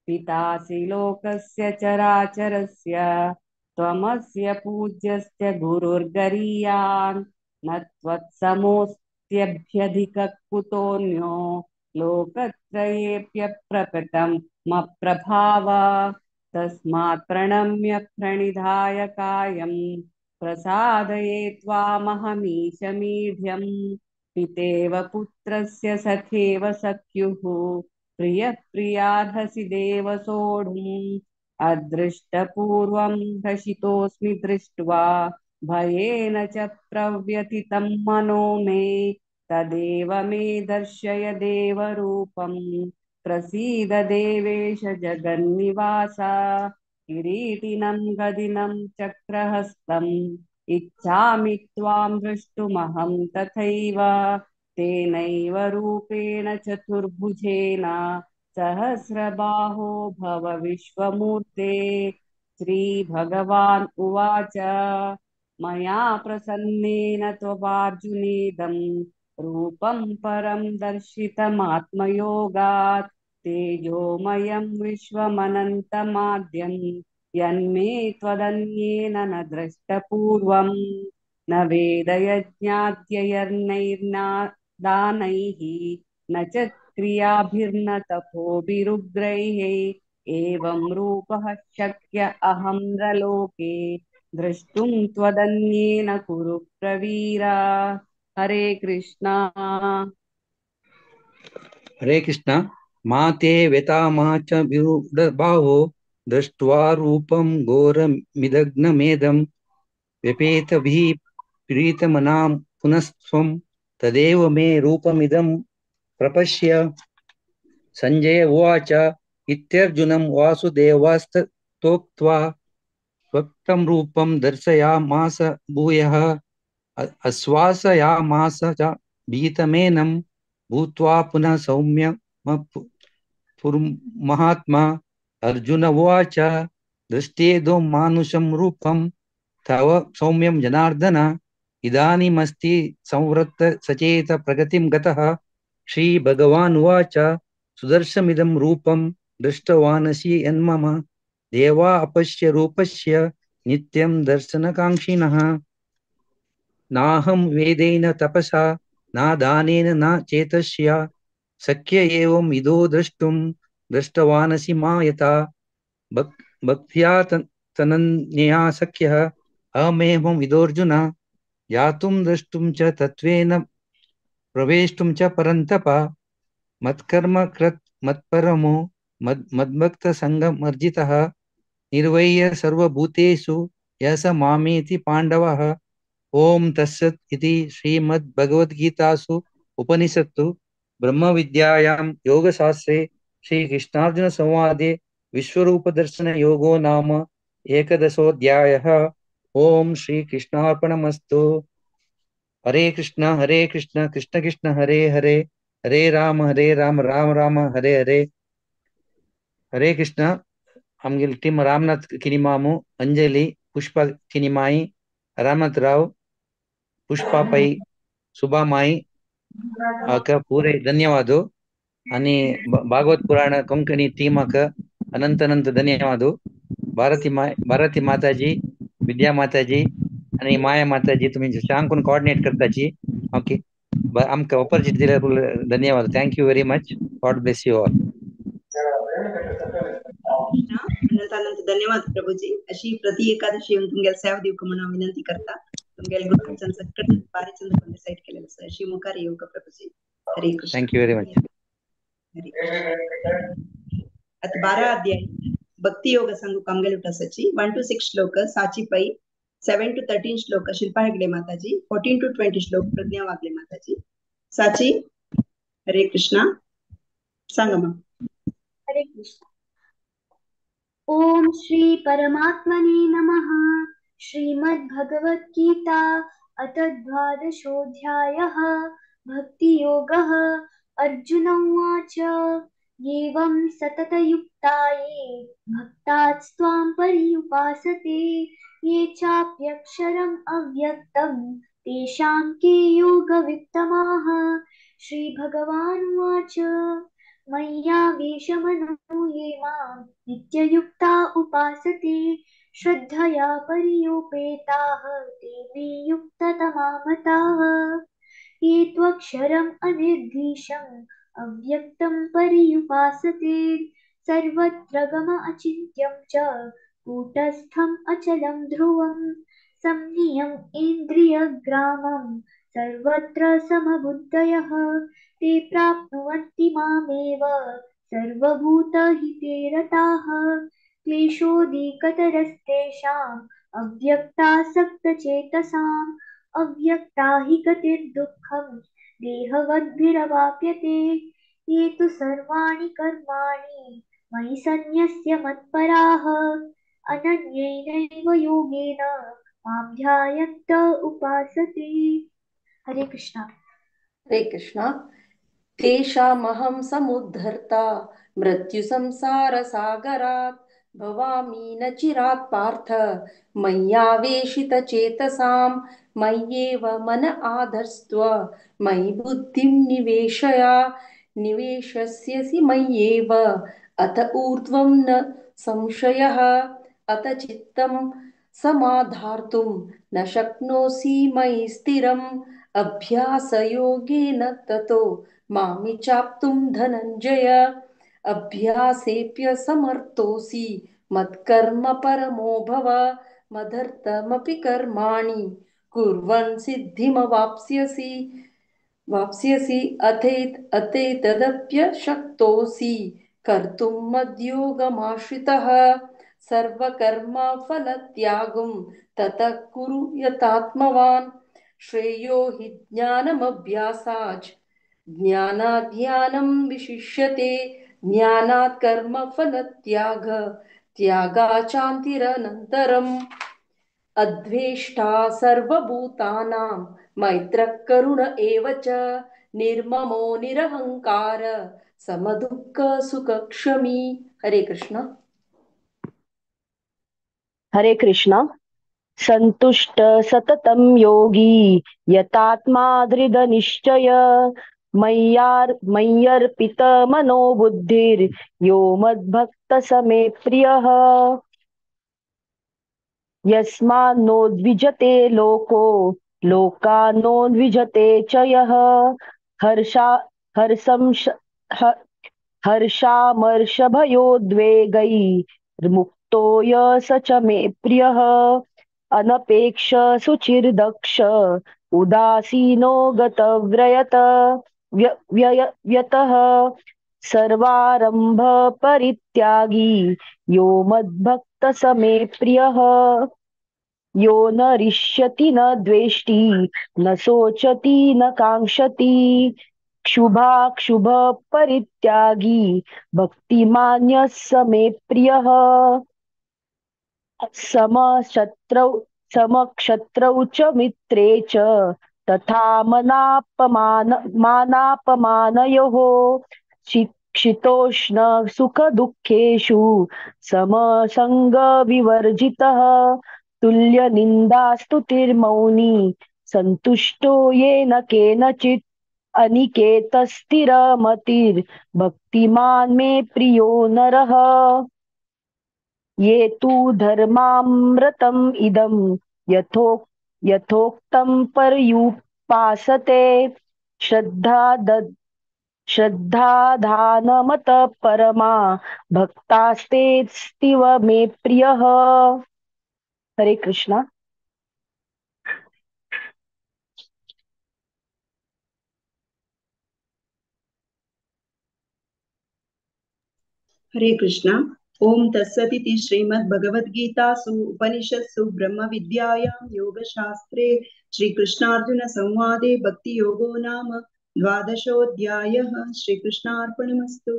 पितासि लोकस्य चराचरस्य त्वमस्य पूज्यस्य गुरुर्गरीयान्। न त्वत्समोऽस्त्यभ्यधिकः कुतोऽन्यो लोकत्रयेऽप्यप्रकटं मप्रभाव। तस्मात् प्रणम्य प्रणिधाय कायं प्रसादये त्वामहमीशमीढ्यं। पितेव पुत्रस्य सखेव सख्युः प्रियप्रियार्हसि देव सोढुम्। अदृष्टपूर्वं हृषितोऽस्मि दृष्ट्वा भयेन च प्रव्यथितं मनो मे। तदेव मे दर्शय देवरूपं प्रसीद देवेश जगन्निवास। किरीटिनं गदिनं चक्रहस्तम् इच्छामि त्वां द्रष्टुमहं तथैव। तेनैव रूपेण चतुर्भुजेन सहस्रबाहो भव विश्वमूर्ते। श्रीभगवान् उवाच मया प्रसन्नेन त्ववार्जुनेदं रूपं परं दर्शितमात्मयोगात्। तेजोमयं विश्वमनन्तमाद्यं यन्मे त्वदन्येन न दृष्टपूर्वं। न वेदयज्ञाद्ययर्नैर्ना दानैः न च क्रियाभिर्न तपोभिरुग्रैः। एवं रूपः शक्य अहं नृलोके द्रष्टुं त्वदन्येन कुरु प्रवीरा। हरे कृष्णा। हरे कृष्णा। माते व्यतामा च विरूढबाहो दृष्ट्वा रूपं घोरमिदग्नमेदं। व्यपेतभिः प्रीतमनां पुनस्त्वं तदेव मे रूपमिदं प्रपश्य। सञ्जय उवाच इत्यर्जुनं वासुदेवास्ततोक्त्वा स्वक्तं रूपं दर्शयामास भूयः। आश्वासयामास च भीतमेनं भूत्वा पुनः सौम्य पुर्महात्मा। अर्जुन उवाच दृष्ट्येदो मानुषं रूपं तव सौम्यं जनार्दन इदानीमस्ति संवृत्त सचेत प्रगतिं गतः। श्री भगवान् उवाच सुदर्शमिदं रूपं दृष्टवानसि यन्मम देवा अपश्य रूपस्य नित्यं दर्शनकाङ्क्षिणः। नाहं वेदेन तपसा न दानेन न चेतस्या शक्य एवं इदो द्रष्टुं दृष्टवानसि मा यथा। भक्त्या तनन्यया सख्यः अहमेवं विदोऽर्जुन यातुं द्रष्टुं च तत्त्वेन प्रवेष्टुं च परन्तप। मत्कर्म कृत मत्परमो मद्भक्तसङ्गमर्जितः निर्वैय सर्वभूतेषु यः स मामेति पाण्डवः। ॐ तत्सत् इति श्रीमद्भगवद्गीतासु उपनिषत्सु ब्रह्मविद्यायां योगशास्त्रे श्रीकृष्णार्जुनसंवादे विश्वरूपदर्शनयोगो नाम एकदशोऽध्यायः। ॐ श्रीकृष्णार्पणमस्तु। हरे कृष्ण कृष्ण कृष्ण हरे हरे, हरे राम राम राम हरे हरे। हरे कृष्ण। आमगेली टीम रामनाथ किनिमामु, अंजलि, पुष्पा किनिमाई, रामनाथ राव, पुष्पा पै, सुबा माई आक पूरे धन्यवाद। आणि भागवत पुराण कोंकणी टीमाक अनंत अनंत धन्यवाद। भारती माताजी, विद्या माताजी आणि माया माताजी तुम्ही सांगून कोऑर्डिनेट करताची। ओके, आमकां ऑपॉर्च्युनिटी दिल्या धन्यवाद। Thank you very much. God bless you all. अनंत अनंत धन्यवाद प्रभुजी। अशी प्रति एकादशी येऊन तुमगेल सेवा दिवक म्हणून विनंती करता। तुमगेल गुरुवचन सकट बारी चंद साईट केलेलं आसा। अशी मुखार येवका प्रभुजी। Hare Krishna. Thank you very much. Hare Krishna. आता 12 अध्याय भक्ती योग सांगू कामगेल उठासाची 1 to 6 श्लोक साची पै, 7 to 13 श्लोक शिल्पा हेगडे माताजी, 14 to 20 श्लोक प्रज्ञा वागले माताजी। साची हरे कृष्णा। सांगा मग। हरे कृष्ण। ओम श्री परमात्मने नमः। श्रीमद्भगवद्गीता अथ द्वादशोऽध्यायः भक्तियोगः। अर्जुन उवाच एवं सततयुक्ता ये भक्तास्त्वां पर्युपासते ये चाप्यक्षरम् अव्यक्तं तेषां के योगवित्तमाः। श्रीभगवानुवाच मय्यावेशमनो ये मां नित्ययुक्ता उपासते श्रद्धया पर्युपेताः ते मे युक्ततमा मताः। ये त्वक्षरम् अनिर्देशम् अव्यक्तं पर्युपासते सर्वत्र गम अचिन्त्यं च कूटस्थम् अचलं ध्रुवं संनियम इन्द्रियग्रामं सर्वत्र समबुद्धयः ते प्राप्नुवन्ति मामेव सर्वभूतहिते रताः। क्लेशोऽधिकतरस्तेषाम् अव्यक्तासक्तचेतसाम् अव्यक्ता हि गतिर्दुःखं देहवद्भिरवाप्यते। ये तु सर्वाणि कर्माणि मयि सन्न्यस्य मत्पराः अनन्यैनैव योगेन मां ध्यायन्त उपासते। हरे कृष्णा। हरे कृष्णा। तेषामहं समुद्धर्ता मृत्युसंसारसागरात् भवामि न चिरात् पार्थ मय्यावेशितचेतसां मय्येव मन आधर्स्त्व मयि बुद्धिं निवेशय निवेशस्यसि मय्येव अत ऊर्ध्वं न संशयः अत चित्तं समाधार्तुं न शक्नोषि मयि स्थिरम् अभ्यासयोगेन ततो मामि चाप्तुं धनञ्जय अभ्यासेऽप्य समर्थोऽसि मत्कर्म परमो भव मदर्थमपि कर्माणि कुर्वन् सिद्धिमवाप्स्यसि वाप्स्यसि अथैतदप्यशक्तोऽसि कर्तुं मद्योगमाश्रितः सर्वकर्मफलत्यागं ततः कुरु यतात्मवान् श्रेयो हि ज्ञानमभ्यासाच् ज्ञानाध्यानं विशिष्यते ज्ञानात् कर्मफलत्याग त्यागाचान्तिरनन्तरम् अद्वेष्टा सर्वभूतानां मैत्रः करुण एव च निर्ममो निरहङ्कार समदुःख सुखक्षमी। हरे कृष्ण। हरे कृष्ण। संतुष्ट सततं योगी यतात्मा दृढ निश्चय मय्यर्पित मनोबुद्धिर् यो मद्भक्त समे प्रियः। यस्मान्नो द्विजते लोको लोकान्नो द्विजते च यः। हर्षा हर्षं हर्षामर्षभयोद्वेगैर्मुक्तो य स च मे प्रियः। अनपेक्ष शुचिर्दक्ष उदासीनो गतव्रयत व्यतः। सर्वारंभ परित्यागी यो मद्भक्त स मे प्रियः। यो न रिष्यति न द्वेष्टि न शोचति न कांक्षति क्षुभाक्षुभ परित्यागी भक्तिमान्यः स मे प्रियः। समशत्रौ समक्षत्रौ च मित्रे च तथा मनापमान मानापमानयोः। शीतोष्ण सुख दुःखेषु समसंग विवर्जितः। तुल्य निन्दास्तुतिर्मौनी संतुष्टो येन केनचित्। अनिकेतस्थिरमतिर्भक्तिमान् मे प्रियो नरः। ये तु धर्मामृतम् इदं यथोक्तं पर्युपासते। श्रद्धाधानमत परमा भक्तास्तेस्तिव मे प्रियः। हरे कृष्णा। हरे कृष्णा। ओम तत्सदिति श्रीमद्भगवद्गीतासु उपनिषत्सु ब्रह्मविद्यायां योगशास्त्रे श्रीकृष्णार्जुन संवादे भक्तियोगो नाम द्वादशोऽध्यायः। श्रीकृष्णार्पणमस्तु।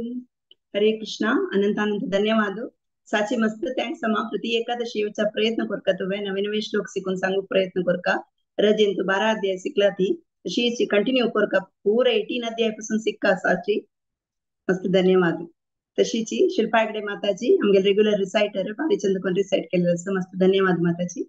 हरे कृष्णा। अनंतानंत धन्यवाद। साची मस्त thanks अम्मा। प्रति एकादशी येवचा प्रयत्न करका तुवें नवे नवे श्लोक शिकून सांगू प्रयत्न करका। रजेन तू 12 अध्याय शिकला ती तशीच कंटिन्यू करका पूरा 18 अध्याय पासून शिक्का साची मस्त धन्यवाद। तशीची शिल्पा हेगडे माताजी आमगे रेग्युलर रिसायटर भारी चंद कोण रिसायट केलेलं असं मस्त धन्यवाद माताजी।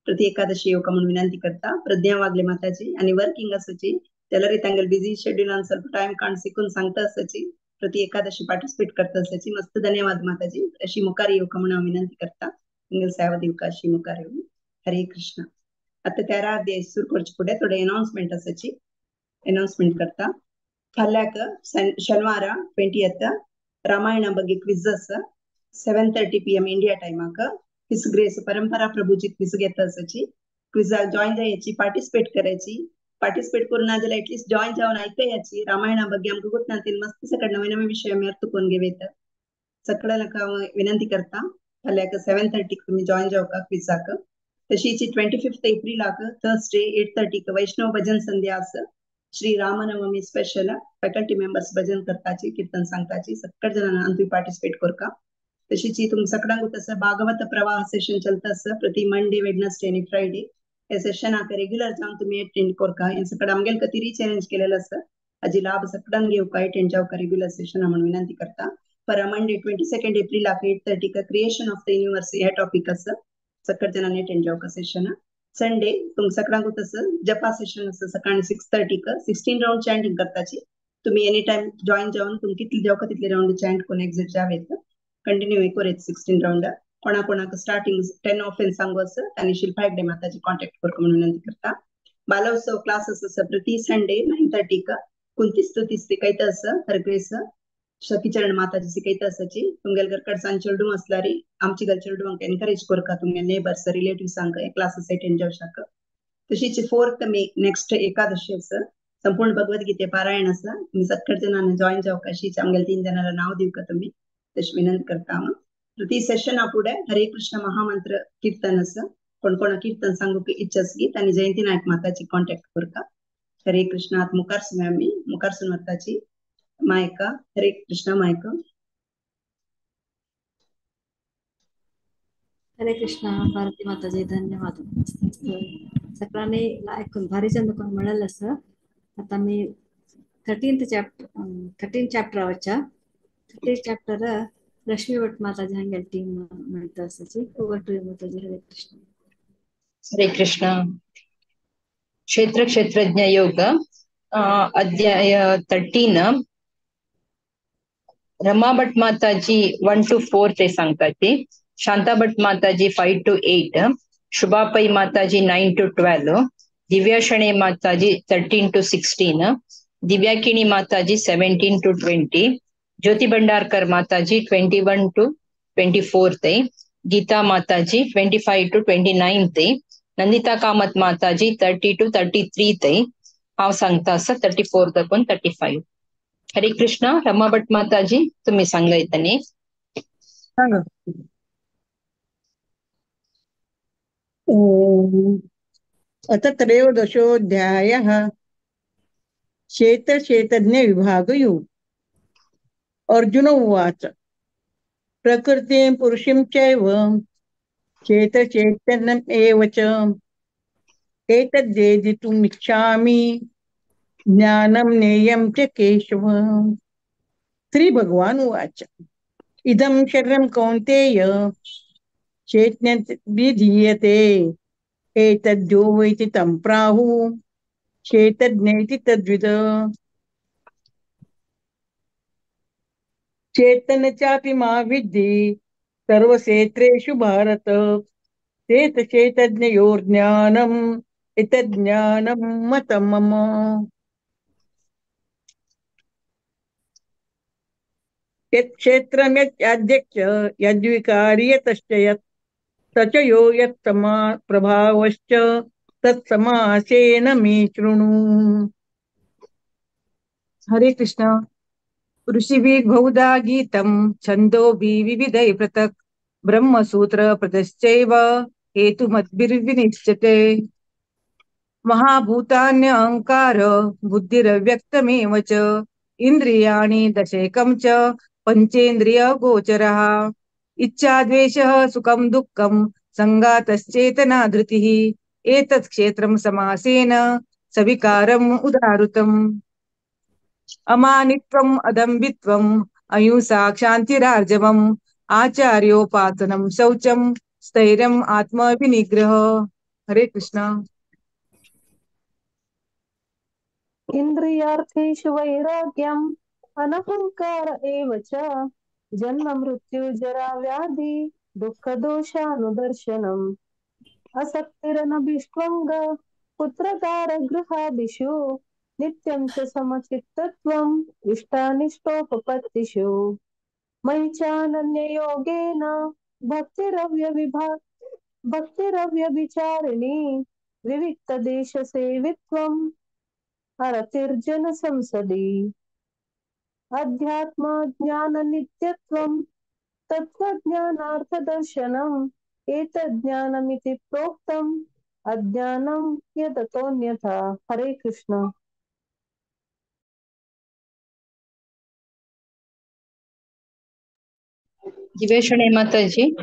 प्रति एकादशी येवका म्हणून विनंती करता। प्रज्ञा वागले माताजी आणि वर्किंग असाची त्याला तांगेल बिझी शेड्यूल ಸ್ವಲ್ಪ टाइम काढून शिकून सांगता असाची प्रति एकादशी पार्टिसिपेट करता असाची मस्त धन्यवाद माताजी। अशी मुखार येवका म्हणून हांव विनंती करता। तांगेल सेवा दिवका अशी मुखार येवन। हरे कृष्ण। आता 13 अध्याय सुरू करचे फुडें थोडे अनाउन्समेंट असाची अनाउन्समेंट करता। फाल्याक शनिवारा 20th Ramayana ಬಗ್ಗೆ quiz 7:30 PM India ಟೈಮಾಕ his grace परंपरा प्रभूजी क्विज घेता असाची क्विजाक जॉईन जायची पार्टिसिपेट करायची पार्टिसिपेट करून ना जाल्यार एटलिस्ट जॉईन जावन आयकयाची रामायणा ಬಗ್ಗೆ आमकां गोत ना तीन मस्त सगळे नवे नवे विषय आमी अर्थ करून घेवयता। सगळ्या लोकांक हांव विनंती करता फाल्याक 7:30 तुमी जॉईन जावका क्विजाक। तशीच 25 एप्रिलाक थर्सडे 8:30 वैष्णव भजन संध्या आसा। Shri Ramnavami special faculty members भजन करताची कीर्तन सांगताची सगळे जणांना तुमी पार्टिसिपेट करका। तशीच तुम सगळ्यांक तसं भागवत प्रवाह सेशन चलता आसा प्रति मंडे वेडनसडे आणि फ्रायडे हे सेशनाक रेग्युलर जावन तुमी अटेंड करका। हे सगळं आमगेल खातीर चॅलेंज केलेलं आसा हाजी लाभ सगळ्यांक घेवका अटेंड जावका रेग्युलर सेशन म्हणून विनंती करता। पर मंडे 22 एप्रिलाक 8:30 क्रिएशन ऑफ the universe ह्या टॉपिक आसा सगळ्या जणांनी अटेंड जावका सेशन। संडे तुम सगळ्यांक तसं जपा सेशन आसा सकाळी 6:30 16 राउंड चॅन्टिंग करताची तुम्ही एनी टाइम जॉईन जावन तुम कितले जावका तितले राउंड चॅन्ट करून एक्झिट जाव येता कंटिन्यू करूं 16 राउंड। कोणा कोणाक स्टार्टिंग 10 ऑफ सांगू आसा तांणी शिल्पा हेगडे माताजी कॉन्टॅक्ट करका म्हणून विनंती करता। बालोत्सव क्लासेस आसा प्रति संडे 9:30 कुंती स्तुती शिकयता आसा हरग्रेस सखीचरण माताजी शिकयता आसाची। तुमगेल घरकडसान चेडूं आसल्यार आमची घर चेडवांक एनकरेज करका तुमगे नेबर्स रिलेटिव्सांक क्लासेस अटेंड जावं शकता। तशीच 4 मे नेक्स्ट एकादशी आसा संपूर्ण भगवद्गीते पारायण आसा तुमी सगळे जणांनी जॉईन जावका अशीच आमगेले 3 जणांना नाव दिवका तुमी तशी विनंती करता हांव। प्रति सेशना फुडें हरे कृष्ण महामंत्र कीर्तन आसा कोण कोणा कीर्तन सांगूंक इच्छा आसली तांणी जयंती नायक माताची कॉन्टॅक्ट करका। हरे कृष्ण। आतां मुखार सुन आमी मुखार सुन वताची मायका। हरे कृष्ण मायका। हरे कृष्ण। भारती माताजी धन्यवाद। मस्त मस्त सगळ्यांनी ऐकून भारी चंद करून मिळालं असं। आता मी 13th chapter, 13 chapter वच्चा. 13th chapter Rashmi Bhat Mataji हांगेल टीम म्हणता आसाची. Over to you Mataji. Hare Krishna. Hare Krishna. क्षेत्र क्षेत्रज्ञ योग अध्याय 13. रमा भट माताजी 1 to 4 ते सांगतात ती. शांता भट माताजी 5 to 8, Shubha Pai Mataji 9 to 12, Divya Shenoy Mataji 13 to 16, Divya Kini Mataji 17 to 20, Jyoti Bhandarkar Mataji 21 to 24 ते, गीता माताजी 25 to 29 ते, नंदिता कामत माताजी 30 to 33 ते, हांव सांगता आसा 34 दाखून 35. हरे कृष्ण. रमा भट माताजी तुम्ही सांगायत न्ही. सांगा. ॐ अथ त्रयोदशोऽध्यायः. क्षेत्र क्षेत्रज्ञ विभागयोग. अर्जुन उवाच प्रकृतिं पुरुषं चैव क्षेत्र चैतन्यम् एव च एतद्वेदितुमिच्छामि ज्ञानं ज्ञेयं च केशव. श्री भगवान उवाच इदं शरीरं कौन्तेय चैतन्यं विधीयते एतद्यो वैति तं प्राहुः चेतज्ञेति तद्विद. चेतन चापि मा विद्धि सर्वक्षेत्रेषु भारत चेत चेतज्ञयोर्ज्ञानम् एतज्ज्ञानं मतं मम. यत्क्षेत्रं यद्याद्यच्च यद्विकारि यतश्च यत् स च यो यत्समा प्रभावश्च तत्समासेन मे शृणु. हरे कृष्ण. ऋषिभिः बहुधा गीतं छन्दोभिः विविधैः पृथक् ब्रह्मसूत्र प्रदश्चैव हेतुमद्भिर्विनिश्यते. महाभूतान्यहङ्कार बुद्धिरव्यक्तमेव च इन्द्रियाणि दशेकं च पञ्चेन्द्रिय गोचरः. इच्छा द्वेषः सुखं दुःखं संघातश्चेतना धृतिः एतत् क्षेत्रं समासेन सविकारम् उदाहृतम्. अमानित्वम् अदम्बित्वम् अहिंसा क्षान्तिरार्जवम् आचार्योपासनं शौचं स्थैर्यम् आत्मविनिग्रह. हरे कृष्ण. इंद्रियार्थेषु वैराग्यम् अनहंकार एव च जन्म मृत्यु जरा व्याधि दुःख दोषानुदर्शनम् असक्तिरनभिष्वंग पुत्रदार गृहादिषु नित्यं च समचित्तत्वम् इष्टानिष्टोपपत्तिषु. मयि चानन्ययोगेन भक्तिरव्यभिचारिणी विविक्तदेशसेवित्वम् अरतिर्जन संसदि. अध्यात्म ज्ञान नित्यत्वं तत्त्वज्ञानार्थदर्शनम् एतज्ज्ञानमिति प्रोक्तम् अज्ञानं यदतोऽन्यथा. हरे कृष्ण. दिव्या शणै माताजी.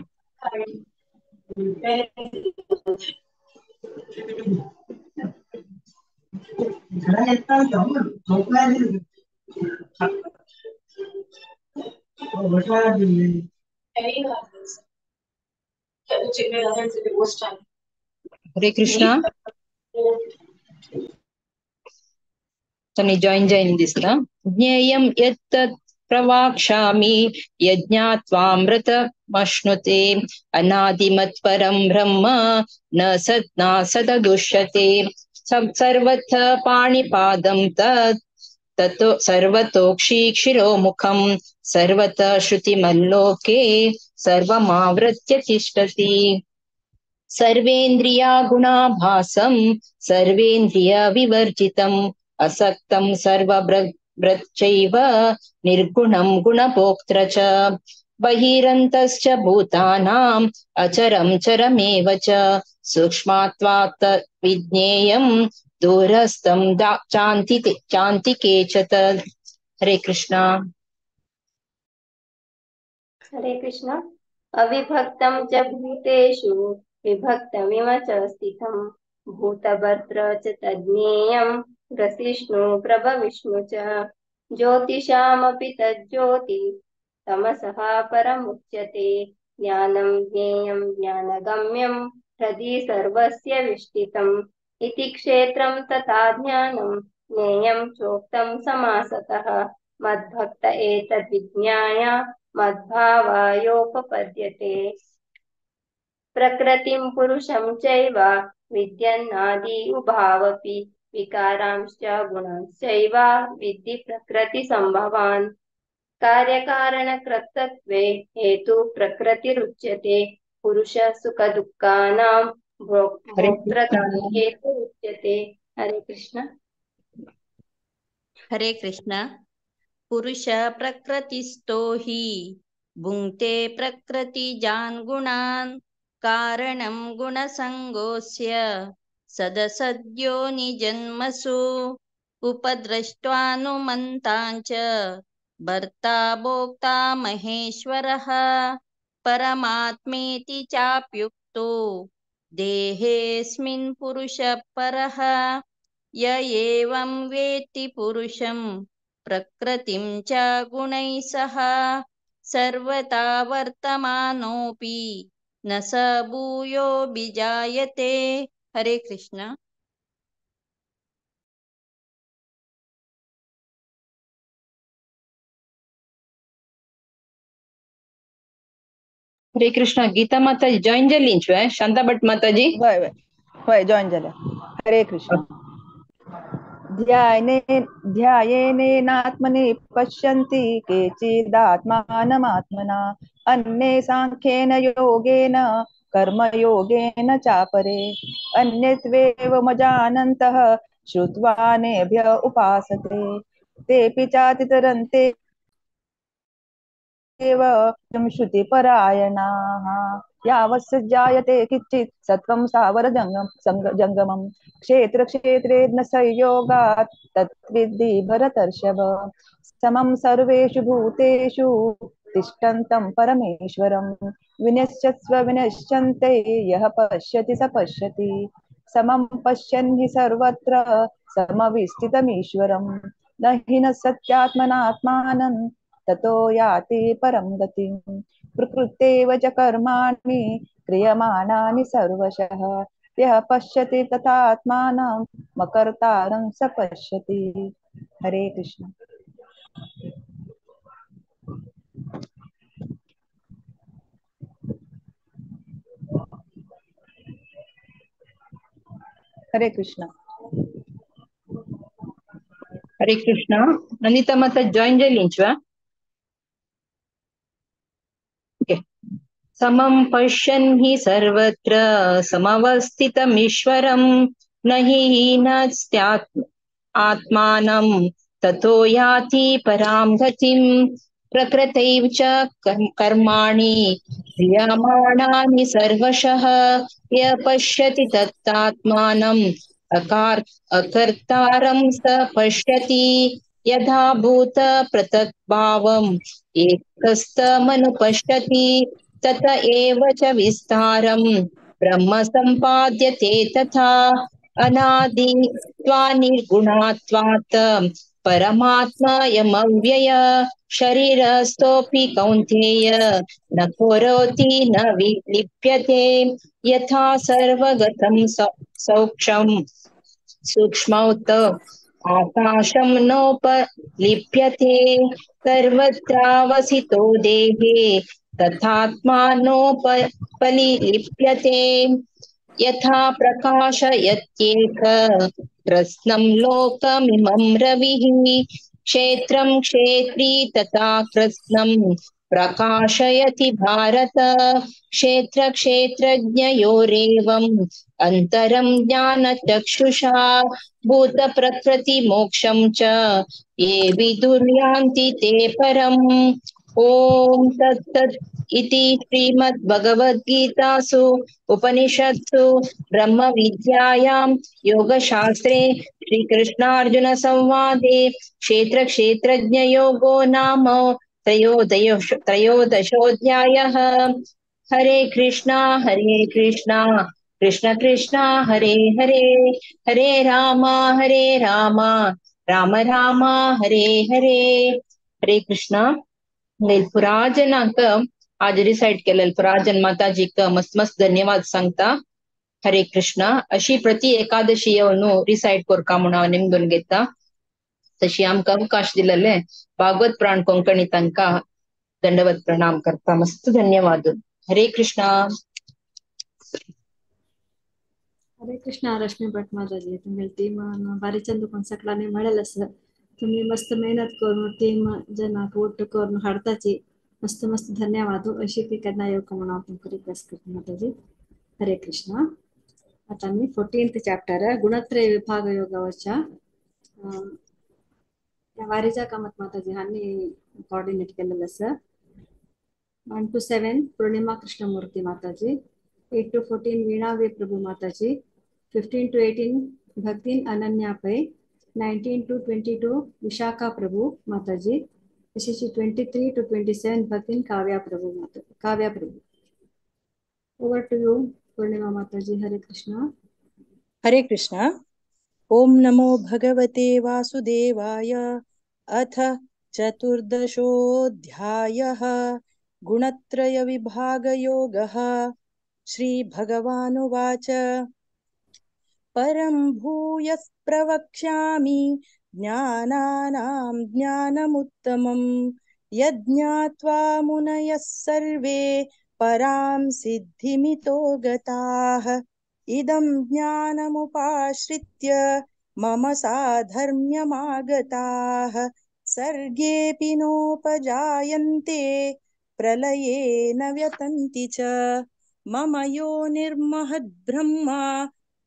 हरे कृष्ण. तनी जॉईन जॉईन दिसता. ज्ञेयं यत्तत् प्रवाक्ष्यामि यज्ञात्वामृतमश्नुते अनादिमत्परं ब्रह्म न सत् नासदुष्यते. सर्वथ पाणिपादं तत् ततो सर्वतोक्षिशिरोमुखं सर्वतः श्रुतिमल्लोके सर्वमावृत्य तिष्ठति. सर्वेन्द्रिया गुणाभासं सर्वेन्द्रिय विवर्जितम् असक्तं सर्वभृच्चैव निर्गुणं गुणभोक्तृ च. बहिरन्तश्च भूतानाम् अचरं चरमेव च सूक्ष्मात्वात् विज्ञेयं दूरस्थं चान्तिके च तत्. हरे कृष्ण. हरे कृष्ण. अविभक्तं च भूतेषु विभक्तमिव च स्थितं भूतभर्तृ च तज्ज्ञेयं ग्रसिष्णु प्रभविष्णु च। ज्योतिषामपि तज्ज्योति तमसः परमुच्यते। ज्ञानं ज्ञेयं ज्ञानगम्यं हृदि सर्वस्य विष्ठितम् इति क्षेत्रं तथा ज्ञानं ज्ञेयं चोक्तं समासतः। मद्भक्त एतद्विज्ञाय मद्भावायोपपद्यते। प्रकृतिं पुरुषं चैव विद्यन्नादि उभावपि विकारांश्च गुणांश्चैव विद्धि प्रकृतिसम्भवान्। कार्यकारणकर्तृत्वे हेतु प्रकृतिरुच्यते। पुरुष सुखदुःखानां भोक्तृत्वे हेतुरुच्यते। हरे कृष्ण। हरे कृष्ण। पुरुष प्रकृतिस्थो हि भुङ्क्ते प्रकृतिजान् गुणान् कारणं गुणसङ्गोऽस्य सदसद्यो निजन्मसु उपद्रष्ट्वानुमन्तां च भर्ता भोक्ता महेश्वरः परमात्मेति चाप्युक्तो देहेऽस्मिन् पुरुषः परः। य एवं वेत्ति पुरुषं प्रकृतिं च गुणैः सह सर्वथा वर्तमानोऽपि न स भूयोऽभिजायते। हरे कृष्ण। हरे कृष्ण। गीता माता जॉइन जाली शांता भट माताजी। हय हय हय जॉइन जाल्या। हरे कृष्ण। ध्यायेनेनात्मनि पश्यन्ति केचिदात्मानमात्मना अन्ये सांख्येन योगेन कर्मयोगेन चापरे अन्ये त्वेवमजानन्तः श्रुत्वानेभ्य उपासते तेऽपि चातितरन्ते एव श्रुतिपरायणाः। यावत् जायते किञ्चित् सत्त्वं सावरजङ्गमं जङ्गमं क्षेत्र क्षेत्रे न संयोगात् तद्विद्धि भरतर्षभ। समं सर्वेषु भूतेषु तिष्ठन्तं परमेश्वरं विनश्यस्व विनश्यन्ते यः पश्यति स पश्यति। समं पश्यन् हि सर्वत्र समविस्थितमीश्वरं न हि न सत्यात्मनात्मानं ततो याति परं गतिं। प्रकृतेव च कर्माणि क्रियमाणानि सर्वशः यः पश्यति तथात्मानं मकर्तारं स पश्यति। हरे कृष्ण। हरे कृष्ण। हरे कृष्ण। नंदिता माता जॉइन जाली. समं पश्यन् हि सर्वत्र समवस्थितमीश्वरं न हि हीनस्त्यात्म आत्मानं ततो याति परां गतिं। प्रकृतैव च कर्माणि क्रियमाणानि सर्वशः य पश्यति तत्तात्मानम् अकर्तारं स पश्यति। यथा भूत पृथक्भावम् एकस्तमनुपश्यति तत एव च विस्तारं ब्रह्म सम्पाद्यते तथा। अनादित्वान्निर्गुणत्वात् परमात्मायमव्यय शरीरस्थोऽपि कौन्तेय न करोति न विलिप्यते। यथा सर्वगतं सौक्ष्मं सूक्ष्मौत आकाशं नोपलिप्यते सर्वत्रावसितो देहे तथात्मानोपलिप्यते। यथा प्रकाशयत्येक कृत्स्नं लोकमिमं रविः क्षेत्रं क्षेत्री तथा कृत्स्नं प्रकाशयति भारत। क्षेत्र क्षेत्रज्ञयोरेवम् अन्तरं ज्ञानचक्षुषा भूतप्रकृतिमोक्षं च ये विदुर्यान्ति ते परम्। ॐ तत्सत् इति श्रीमद्भगवद्गीतासु उपनिषत्सु ब्रह्मविद्यायां योगशास्त्रे श्रीकृष्णार्जुनसंवादे क्षेत्र क्षेत्रज्ञयोगो नाम त्रयोदशोऽध्यायः। हरे Krishna Krishna Krishna Hare Hare Hare Rama Hare Rama Rama Rama Hare Hare. Hare Krishna. पुराजनाक आज रिसाइट केलेल पुराजन माताजीक मस्त मस्त धन्यवाद सांगता. हरे कृष्ण. अशी प्रति एकादशी येवन रिसाइट कोरका म्हणून हांव निमगून घेता. तशी आमकां अवकाश दिलेले भागवत प्राण कोंकणी तांकां दंडवत प्रणाम करता. मस्त धन्यवाद. हरे कृष्ण. हरे कृष्ण. रश्मी भट माताजी, तुमगे टीम बारी चंद कोण सकलांनी म्हणलें आसा, तुम्ही मस्त मेहनत करून टीम जनाक ಒಟ್ಟು करून हाडताची. मस्त मस्त धन्यवाद. अशी ती केन्ना येवका म्हणून हांव तुमकां रिक्वेस्ट करता माताजी. हरे कृष्ण. आतां आमी 14th chapter गुणत्रय विभाग योगावच्या वारिजा कामत माताजी हांणी कॉर्डिनेट केलेलें आसा. 1 to 7 Purnima Krishnamurthy Mataji, 8 to 14 Veena V Prabhu Mataji, 15 to 18 Bhaktin Ananya Pai, 19 to 22 Vishakha Prabhu Mataji, तशेंच 23 to 27 Bhaktin Kavya Prabhu Mata Kavya Prabhu. Over to you Purnima Mataji. Hare Krishna. Hare Krishna. Om नमो भगवते वासुदेवाय. अथ चतुर्दशोऽध्यायः गुणत्रयविभागयोगः. श्री भगवानुवाच. परं भूयः प्रवक्ष्यामि ज्ञानानां ज्ञानमुत्तमं यज्ञात्वा मुनयः सर्वे परां सिद्धिमितो गताः. इदं ज्ञानमुपाश्रित्य मम साधर्म्यमागताः. सर्गेऽपि नोपजायन्ते प्रलये न व्यतन्ति च. मम योनिर्महद्ब्रह्म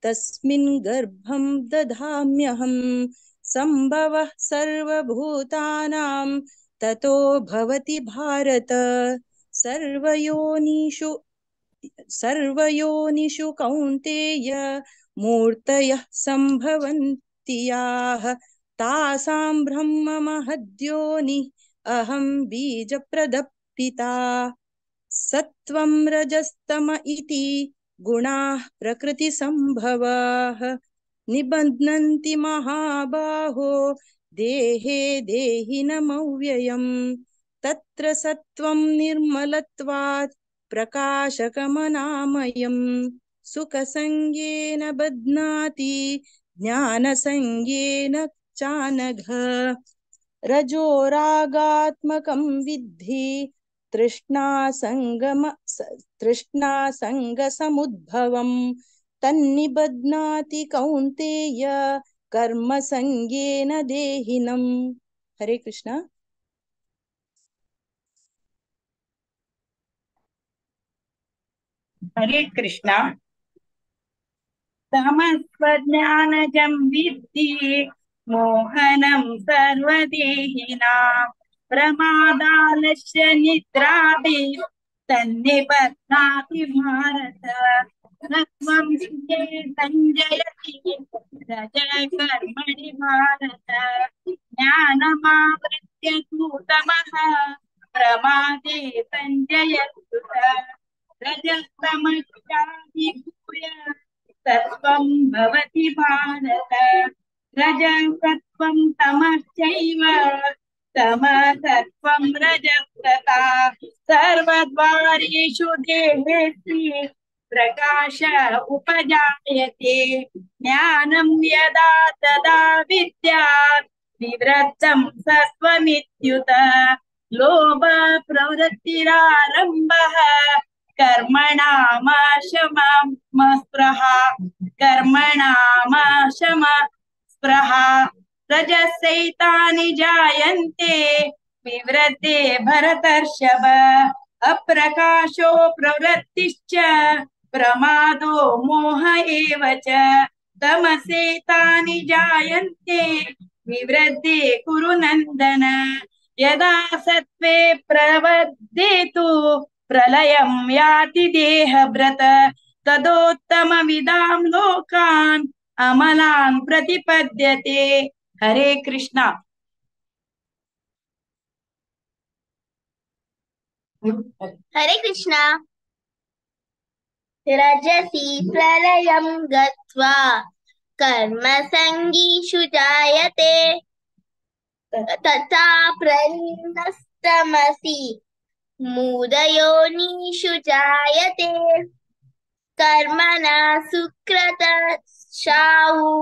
तस्मिन् गर्भं दधाम्यहं. सम्भवः सर्वभूतानां ततो भवति भारत. सर्वयोनिषु सर्वयोनिषु कौन्तेय मूर्तयः सम्भवन्ति याः. तासां ब्रह्म महद्योनिः अहं बीजप्रदपिता. सत्त्वं रजस्तम इति गुणाः प्रकृतिसम्भवाः. निबध्नन्ति महाबाहो देहे देहिनमव्ययम्. तत्र सत्त्वं निर्मलत्वात् प्रकाशकमनामयम्. सुखसङ्गेन बध्नाति ज्ञानसङ्गेन चानघ. रजोरागात्मकं विद्धि तृष्णासङ्गसमुद्भवं. तन्निबध्नाति कौन्तेय कर्मसङ्गेन देहिनम्. हरे कृष्ण. हरे कृष्ण. तमस्वज्ञानजं विद्धि मोहनं सर्वदेहिनां. प्रमादालस्य निद्राभि तन्निबध्नाति भारत. सत्त्वं सञ्जयति रजः कर्मणि भारत. ज्ञानमावृत्य तु तमः प्रमादे सञ्जयत्युत. रजस्तमश्चाभिभूय सत्त्वं भवति भारत. रजसत्त्वं तमश्चैव तमसत्त्वं रजस्तथा. सर्वद्वारेषु देहेऽस्ति प्रकाश उपजायते. ज्ञानं यदा तदा विद्यात् निवृत्तं सत्त्वमित्युत. लोभ प्रवृत्तिरारम्भः कर्मणामाशमस्पृहा कर्मणामाशमस्पृहा. रजसैतानि जायन्ते विवृद्धे भरतर्षभ. अप्रकाशो प्रवृत्तिश्च प्रमादो मोह एव च. तमसेतानि जायन्ते विवृद्धे कुरु नन्दन. यदा सत्त्वे प्रवृद्धे तु प्रलयं याति देहव्रत. तदोत्तमविदां लोकान् अमलान् प्रतिपद्यते. हरे कृष्णा. हरे कृष्णा. रजसि प्रलयं गत्वा कर्मसङ्गीषु जायते तथा प्रलीनस्तमसि मूढयोनिषु जायते कर्मणा सुकृतशाहु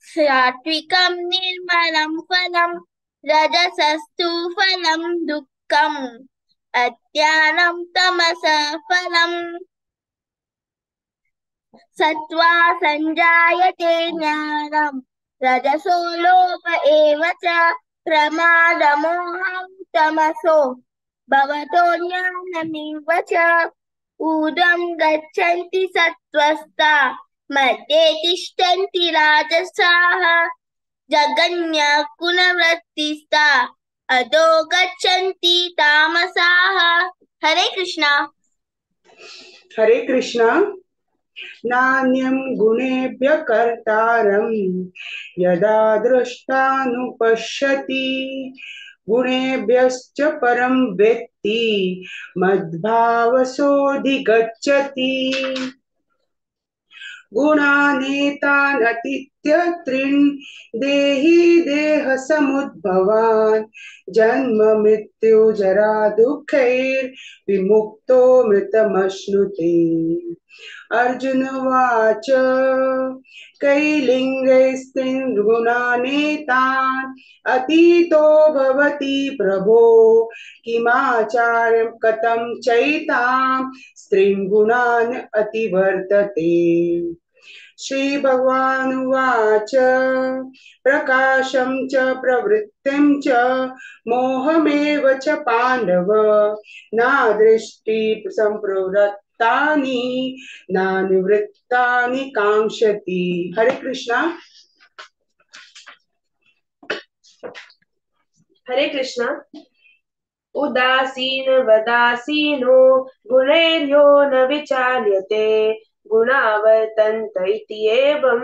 सात्विकं निर्मलं फलं रजसस्तु फलं दुःखम् अज्ञानं तमसः फलम् सत्त्वा संजायते ज्ञानं रजसो लोभ एव च प्रमादमोहं तमसो भवतो ज्ञानमेव च ऊर्ध्वं गच्छन्ति सत्त्वस्ता मध्ये तिष्ठन्ति राजसाः जघन्या गुणवृत्तिस्ता अधो गच्छन्ति तामसाः। हरे कृष्णा। हरे कृष्णा। नान्यं गुणेभ्य कर्तारं यदा द्रष्टानुपश्यति गुणेभ्यश्च परं वेत्ति मद्भावसोऽधिगच्छति। गुणानेतानतीत्य त्रीन् देहि देहसमुद्भवान् जन्म मृत्यु जरा दुःखैर्विमुक्तो मृतमश्नुते। अर्जुन उवाच कैलिङ्गैस्त्रीन् गुणानेतान् अतीतो भवति प्रभो किमाचार्यं कथं चैतां स्त्रीन् गुणान् अतिवर्तते। श्री भगवानुवाच प्रकाशं च प्रवृत्तिं च मोहमेव च पाण्डव नादृष्टि सम्प्रवृत्तानि नानिवृत्तानि काङ्क्षति। हरे कृष्णा। हरे कृष्णा। उदासीन वदासीनो गुणैर्यो न विचाल्यते गुणावर्तन्त इति एवं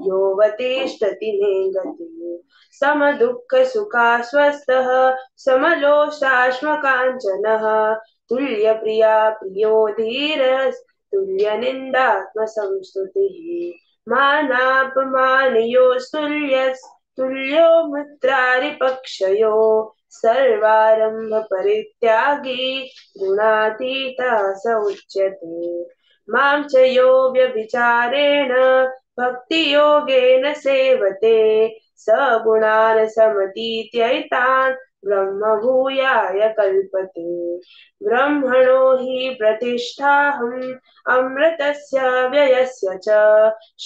योऽवतिष्ठति नेङ्गते। समदुःखसुखास्वस्थः समलोष्टाश्मकाञ्चनः तुल्यप्रिया प्रियो धीरस्तुल्यनिन्दात्मसंस्तुतिः मानापमानयोस्तुल्यस्तुल्यो मित्रारिपक्षयो सर्वारम्भपरित्यागी गुणातीतः स उच्यते। मां च यो व्यभिचारेण भक्तियोगेन सेवते स गुणान् समतीत्यैतान् ब्रह्मभूयाय कल्पते। ब्रह्मणो हि प्रतिष्ठाहम् अमृतस्य व्ययस्य च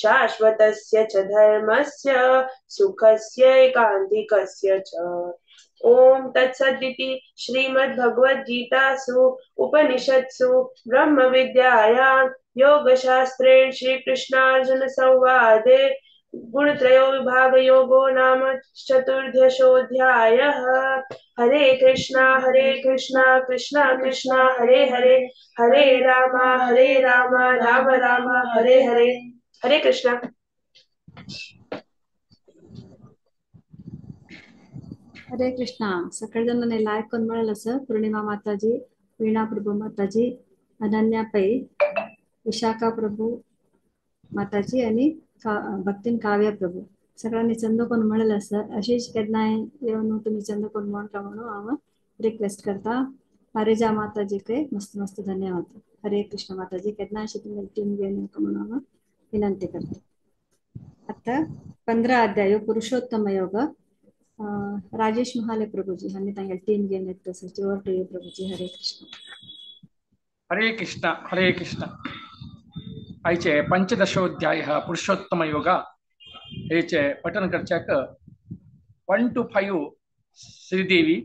शाश्वतस्य च धर्मस्य सुखस्यैकान्तिकस्य च। ॐ तत्सदिति श्रीमद्भगवद्गीतासु उपनिषत्सु ब्रह्मविद्यायां योगशास्त्रे श्रीकृष्णार्जुन संवादे गुणत्रयो विभागयोगो नाम चतुर्दशोऽध्यायः। हरे कृष्णा कृष्णा कृष्णा हरे हरे हरे राम राम राम हरे हरे। हरे कृष्णा। हरे कृष्णा। सगळेजणांनी लायक करून मिळालं सर। पूर्णिमा माताजी, वीणा प्रभू माताजी, अनन्या पै, विशाखा प्रभू माताजी आणि भक्तीन काव्य प्रभू सगळ्यांनी चंद कोण मिळालं सर। अशीच केन्नाय येवन तुम्ही चंद कोण म्हण का म्हणून हांव रिक्वेस्ट करता। हरेजा माताजी के मस्त मस्त धन्यवाद। हरे कृष्ण माताजी केन्ना अशी तुमी टीम घेवन येवंक म्हणून हांव विनंती करता। आता 15 अध्याय पुरुषोत्तम योग राजेश महाले प्रभुजी हांणी तांगेले टीम घेवन येता sir. Over to you Prabhuji. Hare Krishna. Hare Krishna Hare Krishna. आयचे पंचदशोध्याय पुरुषोत्तम योग हेचे पठन करच्याक 1 to 5 Sridevi,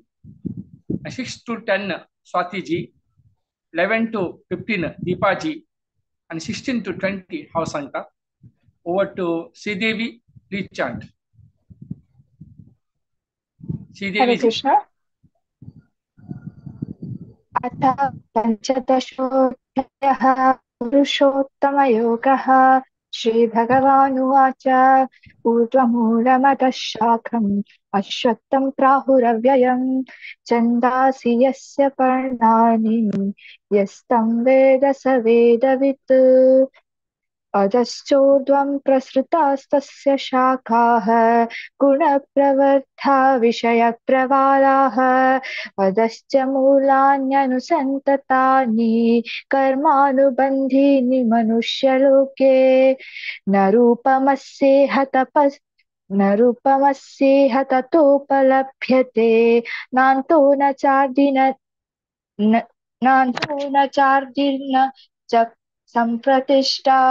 6 to 10 Swatiji, 11 to 15 Deepaji आनी 16 to 20 हांव सांगता। Over to Sridevi, please chant. Hare Krishna. अथ पञ्चदशोऽध्यायः पुरुषोत्तमयोगः। श्रीभगवानुवाच ऊर्ध्वमूलमतः शाखम् अश्वत्थं प्राहुरव्ययम् छन्दांसि यस्य पर्णानि यस्तं वेद स वेदवित्। अधश्चोर्ध्वं प्रसृतास्तस्य शाखाः गुणप्रवृद्धा विषयप्रवालाः अधश्च मूलान्यनुसन्ततानि कर्मानुबन्धीनि मनुष्यलोके। न रूपमस्येह ततोपलभ्यते नान्तो न चार्दिन च संप्रतिष्ठा।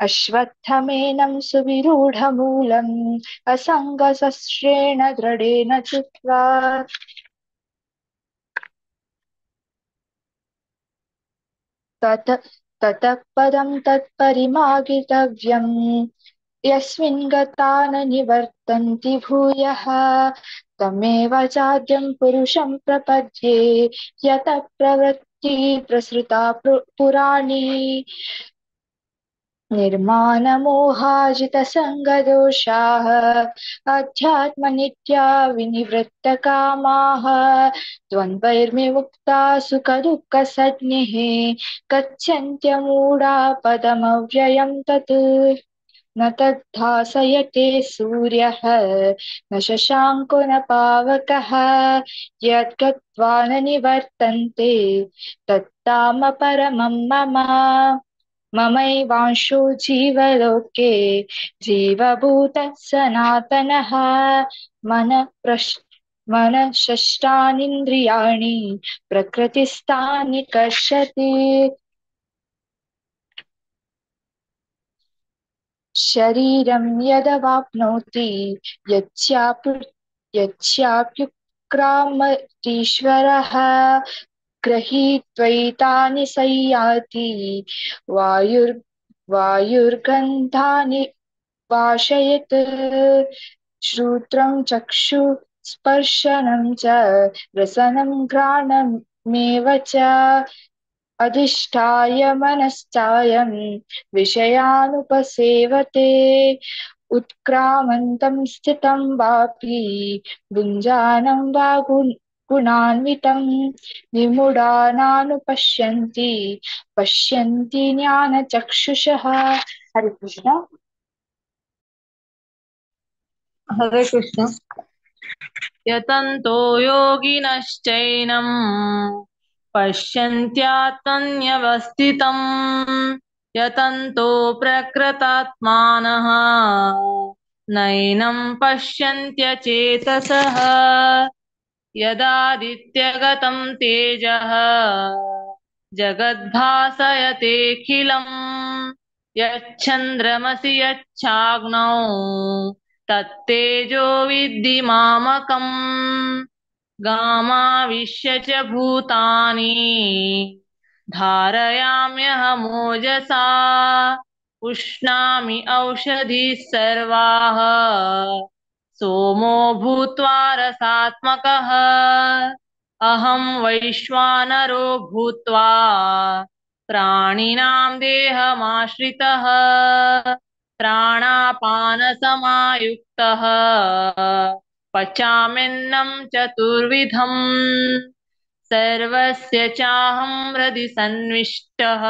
अश्वत्थमेनं सुविरूढमूलम् असङ्गशस्त्रेण दृढेन चित्वा। ततः पदं तत्परिमार्गितव्यम् यस्मिन् गता न निवर्तन्ति भूयः तमेव चाद्यं पुरुषं प्रपद्ये यतः प्रवृत्तिः प्रसृता पुराणी। निर्माणमोहाजितसङ्गदोषाः अध्यात्मनित्या विनिवृत्तकामाः द्वन्द्वैर्विमुक्ता सुखदुःखसंज्ञिः गच्छन्त्यमूढा पदमव्ययं तत्। न तद्भासयते सूर्यः न शशाङ्को न पावकः यद्गत्वा न निवर्तन्ते तत्ताम परमं मम। ममैवांशो जीवलोके जीवभूतः सनातनः। मनःषष्ठानीन्द्रियाणि प्रकृतिस्थानि कर्षति। शरीरं यदवाप्नोति यच्चाप्युत्क्रामतीश्वरः गृहीत्वैतानि संयाति वायुर्गन्धानि वाशयत्। श्रोत्रं चक्षु स्पर्शनं च रसनं घ्राणमेव च अधिष्ठाय मनश्चायं विषयानुपसेवते। उत्क्रामन्तं स्थितं वापि भुञ्जानं वा गुणान्वितं विमूढानानुपश्यन्ति पश्यन्ति ज्ञानचक्षुषः। हरे कृष्ण। हरे कृष्ण। यतन्तो योगिनश्चैनं पश्यन्त्यात्मन्यवस्थितं यतन्तो प्रकृतात्मानः नैनं पश्यन्त्यचेतसः। यदादित्यगतं तेजः जगद्भासयतेऽखिलं यच्छन्द्रमसि यच्चाग्नौ तत्तेजो विद्धि मामकम्। गामाविश्य च भूतानि धारयाम्यहमोजसा उष्णामि औषधीः सर्वाः सोमो भूत्वा रसात्मकः। अहं वैश्वानरो भूत्वा प्राणिनां देहमाश्रितः प्राणापानसमायुक्तः पचाम्यन्नं चतुर्विधम्। सर्वस्य चाहं हृदि सन्निविष्टः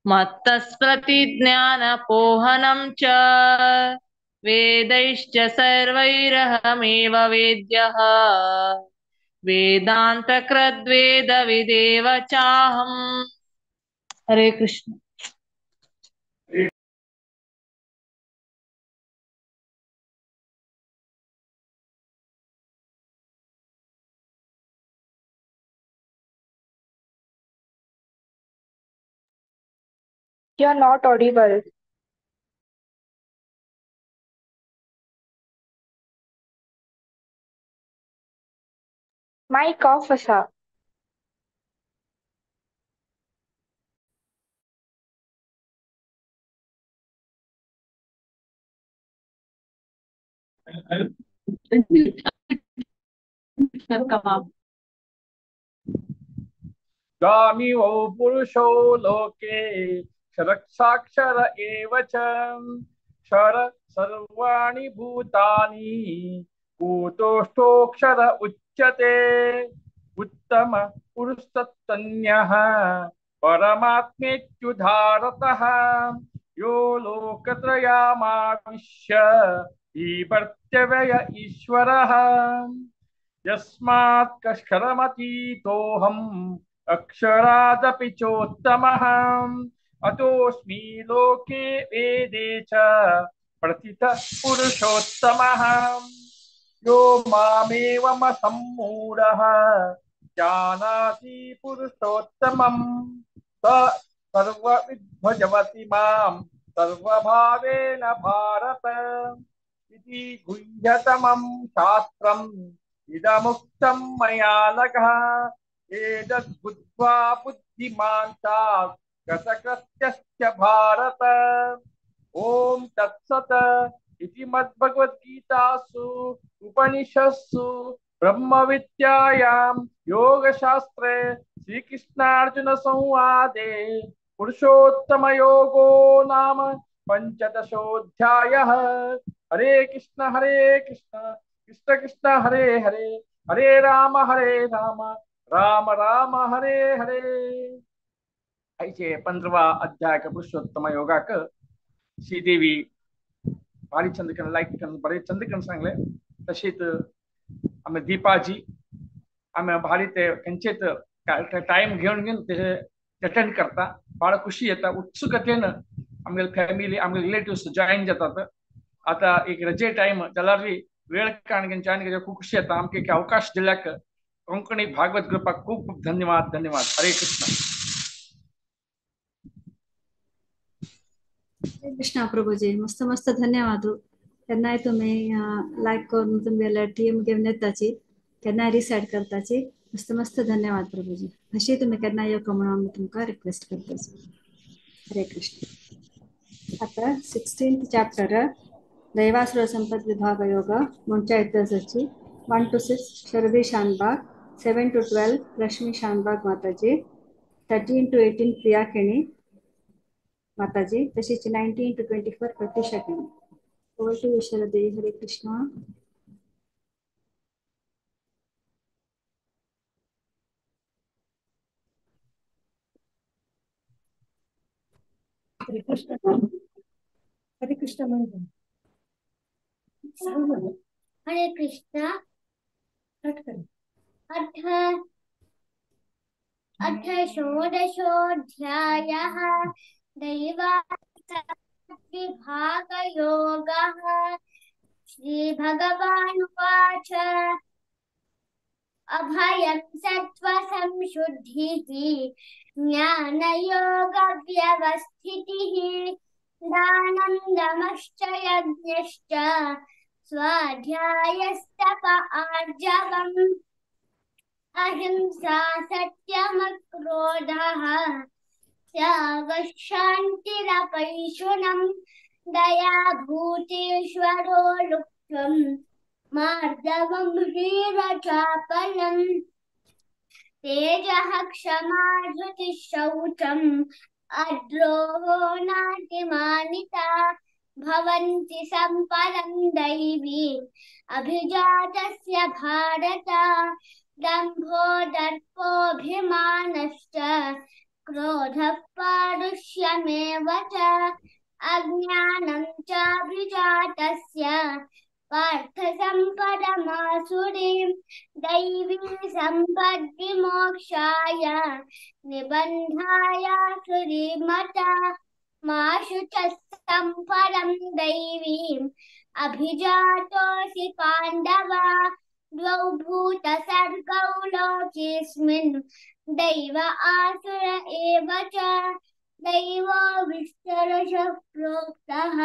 मत्तस्मृतिज्ञानपोहनं च वेदैश्च सर्वैरहमेव वेद्यः वेदान्तकृद्वेदविदेव चाहम्। Hare Krishna. You are not audible. Mic off असा। गामिवौ पुरुषौ लोके क्षरक्षाक्षर एव च। क्षर सर्वाणि भूतानि कूटस्थोऽक्षर उच्यते। उत्तम पुरुषतत्तन्यः परमात्मेत्युधारतः यो लोकत्रयामाविश्य बिभर्त्यव्यय ईश्वरः। यस्मात् क्षरमतीतोऽहम् अक्षरादपि चोत्तमः अतोऽस्मि लोके वेदे च प्रथितः पुरुषोत्तमः। यो मामेवमसम्मूढः जानाति पुरुषोत्तमं स सर्वविद्भजवति मां सर्वभावेन भारत। इति गुह्यतमं शास्त्रम् इदमुक्तं मया नघ एतद्बुद्ध्वा बुद्धिमान् स्यात् कृतकृत्यश्च भारत। ॐ तत्सत् इति मद्भगवद्गीतासु उपनिषत्सु ब्रह्मविद्यायां योगशास्त्रे श्रीकृष्णार्जुन संवादे पुरुषोत्तमयोगो नाम पंचदशोऽध्यायः। हरे कृष्ण कृष्ण कृष्ण हरे हरे, हरे राम राम राम हरे हरे। ऐसे 15वा अध्याय का पुरुषोत्तम योगाक श्रीदेवी भारी चंद्रकन लाईक करून बरे चंद्रकन सांगले। तशीच आम्ही दीपाजी आम्ही भारी ते खंयचेच टाइम घेवन घेवन ते अटेंड करता, बहळ खुशी येता, उत्सुकतेन आमगे फॅमिली आमगे रिलेटिव्स जॉईन जातात। आता एक रजे टाइम जाल्यार वेळ काण घेवन जॉईन करचे खूब खुशी येता। आमकां एक अवकाश दिल्याक कोंकणी भागवत ग्रुपाक खूब खूब धन्यवाद धन्यवाद। हरे कृष्ण। कृष्णा प्रभुजी, मस्त मस्त धन्यवाद। केन्नाय तुमी लायक करून तुमगेले टीम घेवन येताची, केन्नाय रिसायड करताची, मस्त मस्त धन्यवाद प्रभुजी। अशी तुमी केन्ना येवका म्हणून आमी तुमकां रिक्वेस्ट करताची। हरे कृष्ण। आता 16th chapter दैवासुर संपद विभाग योग म्हणच्या इतिहासाची 1 to 6 Sharadi Shanbhag, 7 to 12 Rashmi Shanbhag Mataji, 13 to 18 Priya Keni Mataji, तशीच 19 to 24 Pratyusha Keni. Over to Sharadi. Hare Krishna. Hare Krishna. Hare Krishna. Hare Krishna. अथ अथ षोडशोऽध्यायः दैवासुरविभागयोगः। श्रीभगवानुवाच अभयं सत्त्वसंशुद्धिः ज्ञानयोगव्यवस्थितिः दानं दमश्च यज्ञश्च स्वाध्यायस्तप आर्जवम् अहिंसा सत्यमक्रोधः त्यागः शान्तिरपैशुनम् दया भूतेश्वरो लुप्त्वम् मार्दवं ह्रीरचापलम् तेजः क्षमा धृतिः शौचम् अद्रोहो नातिमानिता भवन्ति सम्पदं दैवीम् अभिजातस्य भारत। दम्भो दर्पोऽभिमानश्च क्रोधः पारुष्यमेव च अज्ञानं चाभिजातस्य पार्थ सम्पदमासुरीं दैवी सम्पद्विमोक्षाय निबन्धायासुरी मता। माशु च सम्पदं दैवीम् अभिजातोऽसि पाण्डव। द्वौ भूतसर्गौ लोकेऽस्मिन् दैव आसुर एव च दैवो विस्तरशः प्रोक्तः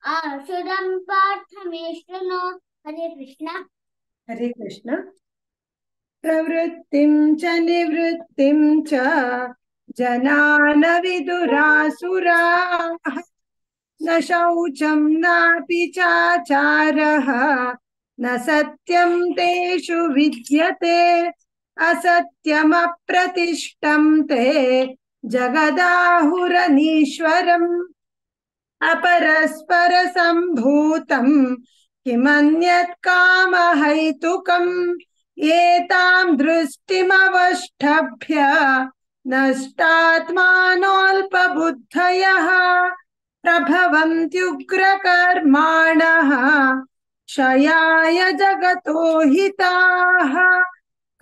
आसुरं पार्थ मे शृणु। हरे कृष्ण। हरे कृष्ण। प्रवृत्तिं च निवृत्तिं च जनान विदुरासुराः न शौचं नापि चाचारः न सत्यं तेषु विद्यते। असत्यमप्रतिष्ठं ते जगदाहुरनीश्वरम् अपरस्परसम्भूतं किमन्यत् कामहैतुकम् एतां दृष्टिमवष्टभ्य नष्टात्मानोऽल्पबुद्धयः प्रभवन्त्युग्रकर्माणः क्षयाय जगतो हिताः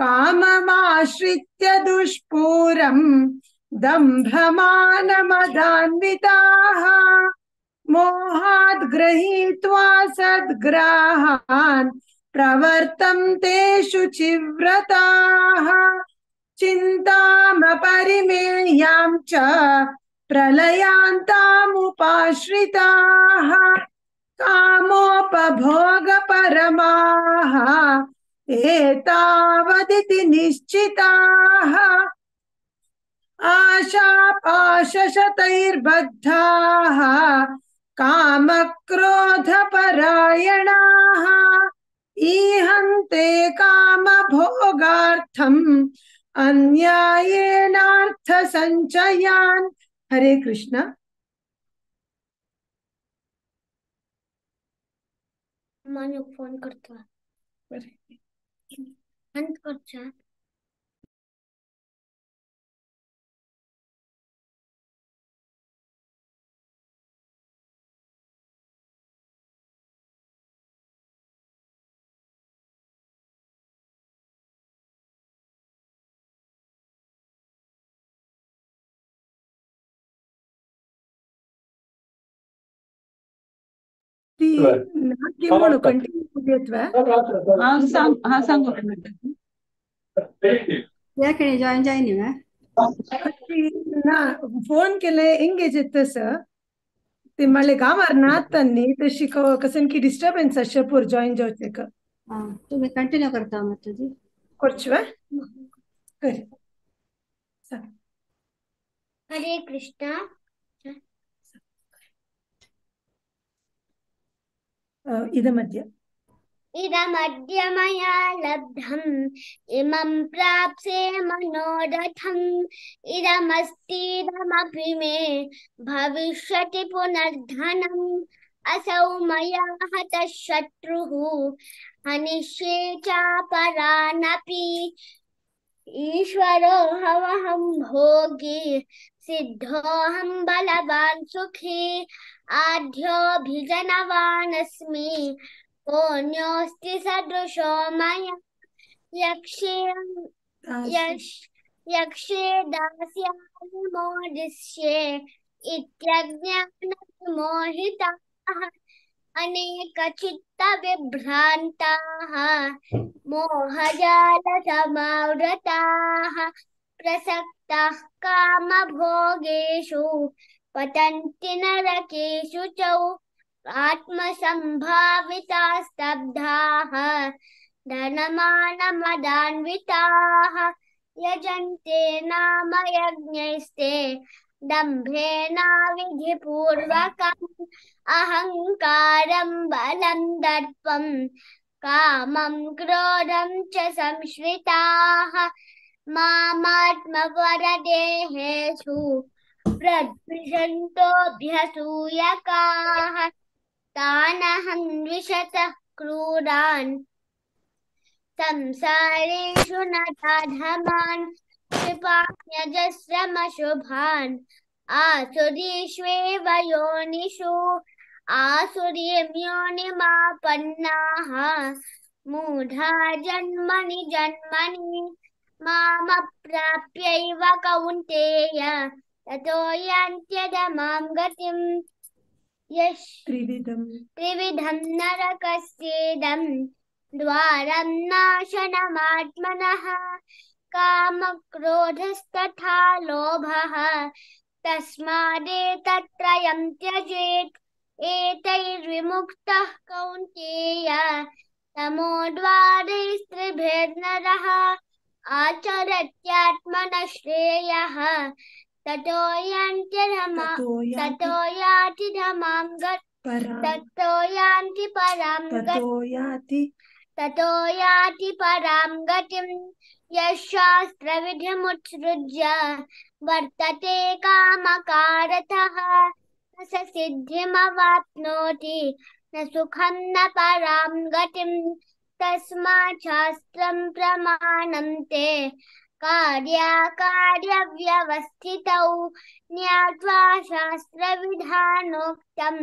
काममाश्रित्य दुष्पूरं दम्भमानमदान्विताः मोहाद् गृहीत्वा सद्ग्राहान् प्रवर्तन्ते शुचिव्रताः चिन्तामपरिमेयां च प्रलयान्तामुपाश्रिताः कामोपभोगपरमाः एतावदिति निश्चिताः आशापाशशतैर्बद्धाः कामक्रोधपरायणाः ईहन्ते कामभोगार्थम् अन्यायेनार्थसञ्चयान्। हरे कृष्ण। मनु फोन करता बंद करचा। जॉईन जाय न्ही ना फोन केले एंगेज येत सर ते म्हणले गांवार नात न्ही तशी कसन की डिस्टर्बन्स आशे पूर जॉईन जावचे का तुम्ही कंटिन्यू करता माताजी करचुवे कर। हरे कृष्णा। इदमद्य इदमद्य मया लब्धम् इमं प्राप्स्ये मनोरथम् इदमस्तीदमपि मे भविष्यति पुनर्धनम् असौ मया हतः शत्रुः हनिष्ये चापरानपि ईश्वरोऽहमहं भोगी सिद्धोऽहं बलवान् सुखी आढ्योऽभिजनवानस्मि कोऽन्योऽस्ति सदृशो मया यक्ष्ये दास्यामि मोदिष्ये इत्यज्ञानविमोहिताः अनेकचित्तविभ्रान्ताः मोहजालसमावृताः प्रसक्ताः कामभोगेषु पतन्ति नरकेषु च आत्मसंभाविताः स्तब्धाः धनमानमदान्विताः यजन्ते नाम यज्ञैस्ते दम्भेनाविधिपूर्वकम् अहङ्कारं बलं दर्पं कामं क्रोधं च संश्रिताः मामात्मपरदेहेषु प्रद्विषन्तोऽभ्यसूयकाः तानहं द्विषतः क्रूरान् संसारेषु नराधमान् क्षिपाम्यजस्रमशुभान् आसुरीष्वेव योनिषु आसुरीं योनिमापन्नाः मूढा जन्मनि जन्मनि मामप्राप्यैव कौन्तेय ततो यान्त्यधमां गतिम्। यश त्रिविधं नरकस्येदं द्वारं नाशनमात्मनः कामक्रोधस्तथा लोभः तस्मादेतत्त्रयं त्यजेत् एतैर्विमुक्तः कौन्तेय तमोद्वारैस्त्रिभिर्नरः आचरत्यात्मनः श्रेयः ततो यान्ति परां ततो याति परां गतिं। यः शास्त्रविधिमुत्सृज्य वर्तते कामकारतः न स सिद्धिमवाप्नोति न सुखं न परां गतिं। तस्मात् शास्त्रं प्रमाणं ते कार्याकार्यव्यवस्थितौ ज्ञात्वा शास्त्रविधानोक्तं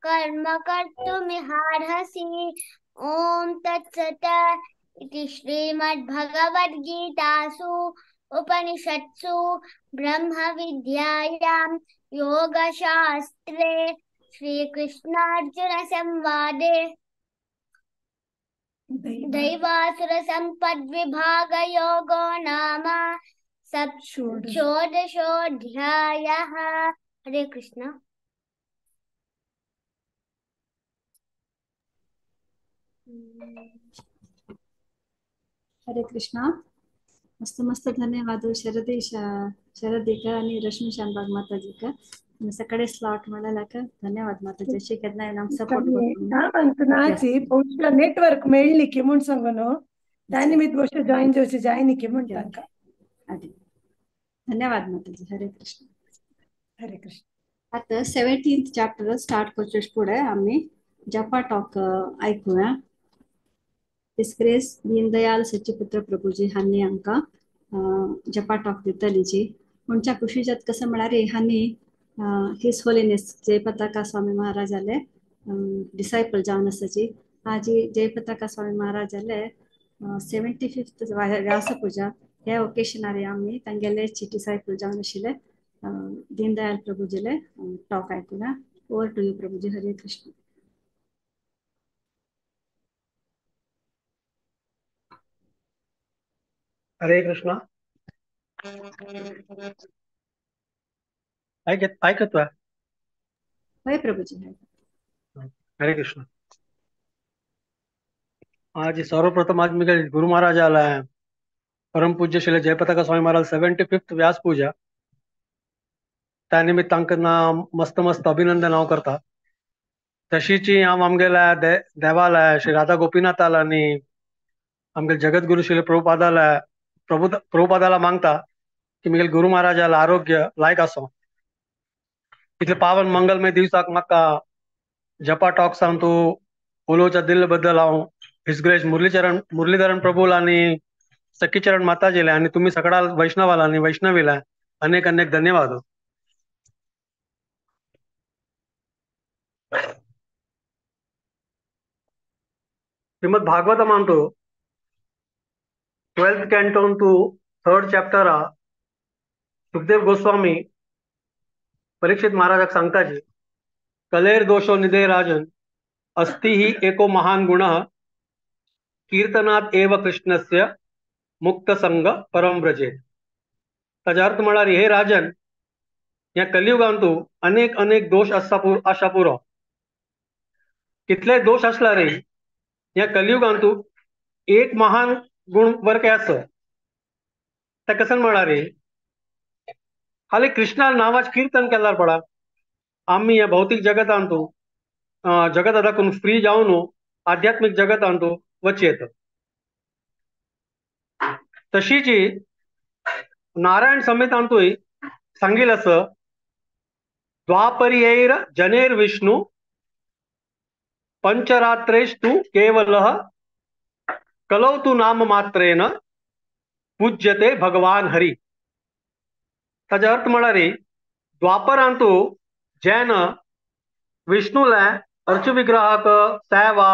कर्म कर्तुमिहार्हसि। ॐ तत्सत् इति श्रीमद्भगवद्गीतासु उपनिषत्सु ब्रह्मविद्यायां योगशास्त्रे श्रीकृष्णार्जुनसंवादे दैवासुरसम्पद्विभागयोगो नाम षोडशोऽध्यायः। हरे कृष्ण। हरे कृष्णा। मस्त मस्त धन्यवाद शरदीक आणि रश्मी शानबाग माताजीक सकाळी स्लॉट मिळाला धन्यवाद माताजी. अशी केन्नाय आमकां सपोर्ट म्हणतो नाची ಬಹುಶಃ ನೆಟ್ವರ್ಕ್ मेळ्ळी म्हूण सांगू न्हू, त्या निमित्त ಬಹುಶಃ जॉईन जावचे जायनी की म्हण तांकां. धन्यवाद माताजी. हरे कृष्ण. हरे कृष्ण. आता 17th chapter start करचे फुडें आमी जपा टॉक आयकुया. डिस्ग्रेस दीनदयाल सच्चिपुत्र प्रभुजी हांणी आमकां जपा टॉक दितली जी म्हणच्या खुशी जात कसं म्हळ्यार हांणी his holiness Jayapataka Swami महाराजाले डिसायपल जावन आसाची. आजी जयपताका स्वामी महाराजाले 75th Vyasapuja ह्या ओकेशनार आमी तांगेले डिसायपल जावन आशिल्ले दीनदयाल प्रभुजीले टॉक आयकुया. Over to you Prabhuji. Hare Krishna. Hare Krishna. ऐकतोय हय प्रभुजी. हरे कृष्ण. आज सर्वप्रथम आज मी गुरु महाराज आला आहे परम पूज्य श्री जयपताका स्वामी महाराज 75th व्यास पूजा त्यानिमित्त तांकां मस्त मस्त अभिनंदन हांव करता. तशीची हांव आमगेल्या देवाला श्री राधा गोपीनाथाला आनी आमगेले जगद्गुरु श्री प्रभुपादाला प्रभुपादाला मागता की म्हगेले गुरु महाराजाला आरोग्य लायक आसो. इतले पावन मंगलमय दिवसाक म्हाका जपा टॉक्सान तूं उलोवच्या दिल्ले बद्दल हांव his grace Muralidharan प्रभूला आनी सखीचरण माताजीला आनी तुमी सगळ्या वैष्णवाला आनी वैष्णवीला अनेक अनेक धन्यवाद. श्रीमद भागवतम तूं 12th canton to 3rd chapter Sukhdev Goswami Parikshit महाराजाक सांगताजी Kaler दोषो निधे राजन अस्ति ही एको महान गुण कीर्तनात एव कृष्णस्य मुक्त संग परम व्रजेत. ताचा अर्थ म्हळ्यार हे राजन ह्या कलियुगांतू अनेक अनेक दोष आसा पुरो कितले दोष आसला रे ह्या कलियुगांतू एक महान गुण बर काय आसा त्या कसन म्हळ्यार रे हाली कृष्णा नावाच कीर्तन केल्यार पडा आमी ह्या भौतीक जगतांतू जगत दाखून फ्री जावन आध्यात्मिक जगतांतू वच येत. तशीची नारायण संहितांतूय सांगिल आस द्वापर्यैर जनेर विष्णू पंचरात्रेश तू केवलः कलौ तू नाम मात्रेन पूज्यते भगवान हरी. ताचा अर्थ म्हळ्यार द्वापरांतू जैन विष्णूला अर्चविग्रहाक सेवा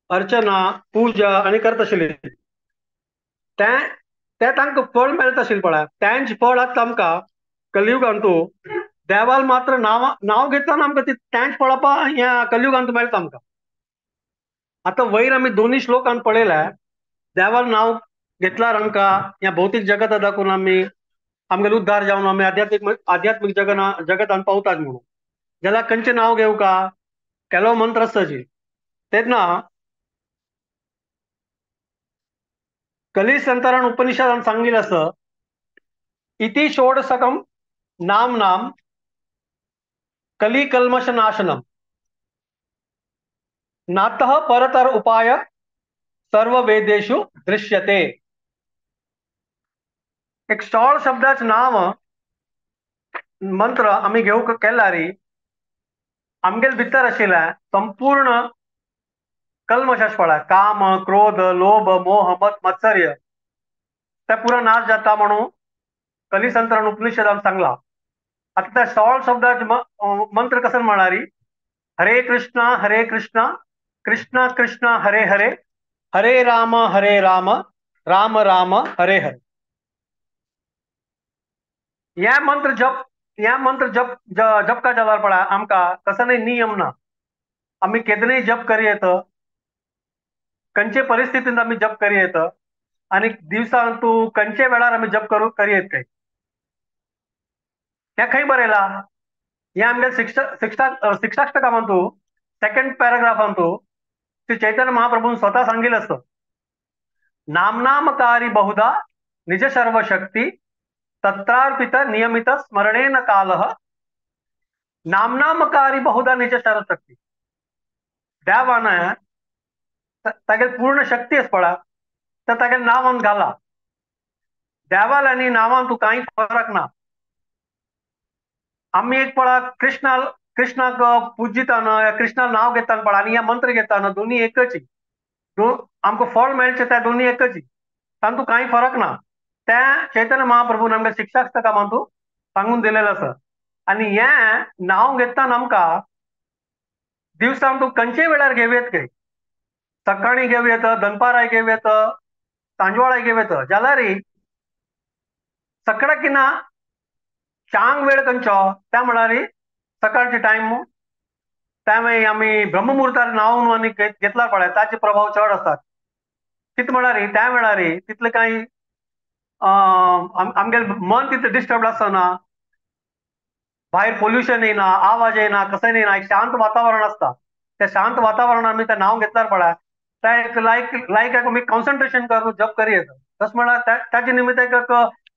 अर्चना पूजा आनी करता आशिल्ली ते तांकां फळ मेळता आशिल्लें पळय तेंच फळ आतां आमकां कलियुगांतू देवाल मात्र नांव घेतला आमकां ती तेंच फळापा ह्या कलियुगांतू मेळटा आमकां. आतां वयर आमी दोनूय श्लोकान पळयल्या देवाल नांव घेतल्यार आमकां ह्या भौतीक जगता दाखोवन आमी आमगेले उद्धार जावन आमी आध्यात्मिक जगतान पावतात म्हणून जाल्यार खंयचें नांव घेवं का केलो मंत्र आसता जी तेन्ना कली संतरण उपनिषदान सांगिल्लें आसा इति षोडशकम नाम नाम कली कल्मष नाशनम नातः परतर उपाय सर्व वेदेषु दृश्यते. एक 16 शब्दाचे नाव मंत्र आमी घेवंक केल्यारी आमगेले भितर आशिल्ल्या संपूर्ण कल्मश आसपळा काम क्रोध लोभ मोह मत मत्सर्य ते पुरो नाश जाता म्हणून कलिसंतरण उपनिषदान सांगला. आता त्या 16 शब्दाचे मंत्र कसं म्हणारी हरे कृष्णा हरे कृष्णा कृष्णा कृष्णा हरे हरे हरे राम राम राम हरे हरे. या मंत्र जप या मंत्र जप जपका जाल्यार पळय आमकां कसो नियम ना, आमी केदनय जप करी येत, खंयचे परिस्थितींत आमी जप करी येत आनी दिवसान तूं खंयचे वेळार आमी जप करूं करी येत काय. हें खंय बरयलां? हें आमगे शिक्षाष्टकामांत तूं सेकंड पॅराग्राफान तूं श्री चैतन्य महाप्रभून स्वता सांगिल्लें आसता नामनामकारी बहुधा निज सर्वशक्ती तत्रार्पित नियमित स्मरणेन कालः. नामनामकारी बहुधा निज सर्वशक्ती देवान तागेली पूर्ण शक्ती आसपळा तर तागेले नांवान घाला. देवाल आनी नांवान तूं कांय फरक ना. आमी एक पळा कृष्णा कृष्णाक पुजिताना कृष्णा नांव घेताना पळा आनी हे मंत्र घेताना दोन्ही एकच, आमकां फळ मेळचें त्या दोन्ही एकच, तातूंत कांय फरक ना. त्या चैतन्य महाप्रभून आमकां शिक्षाष्टकामांतू सांगून दिलेलें आसा. आनी हें नांव घेतना आमकां दिवसान तूं खंयच्याय वेळार घेवं येता काय, सकाळीं घेवं येता, दनपाराय घेवं येता, सांजवेळाय घेवं येता, जाल्यार सकाळ किना चांग वेळ खंयचो त्या म्हळ्यार सकाळचे टायम त्या मागीर आमी ब्रह्ममुहूर्तार न्हांवन आनी घेतल्यार पळय ताचे प्रभाव चड आसतात. कितें म्हळ्यार त्या वेळार तितले कांय आमगेलें मन तितलें डिस्टर्ब आसना, भायर पोल्युशन येयना, आवाज येयना, कसंय येयना, एक शांत वातावरण आसता. त्या शांत वातावरणान आमी तें नांव घेतल्यार पळय त्या एक लायक लायक आमी कॉन्सन्ट्रेशन करून जप करी येता. तशें म्हळ्यार ताजे निमित्त एक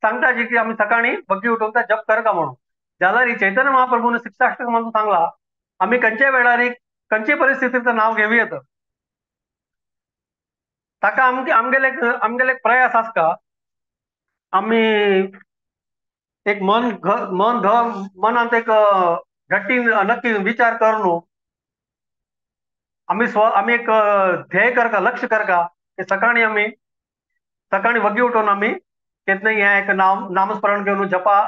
सांगता जी की आमी सकाळीं बग्गी उठून त्या जप करता म्हणून. जाल्यार चैतन्य महाप्रभून शिक्षाष्टकामांत सांगला आमी खंयच्या वेळार खंयचे परिस्थितींत नांव घेवं येता. ताका आमगेले आमगेले एक प्रयास आसता आमी एक मन मन मनांत एक घट्टी नक्की विचार करून आमी आमी एक ध्येय करता, लक्ष्य करता की सकाळीं आमी सकाळीं वगी उठून आमी केन्ना हें एक नाम नामस्मरण घेवन जपा.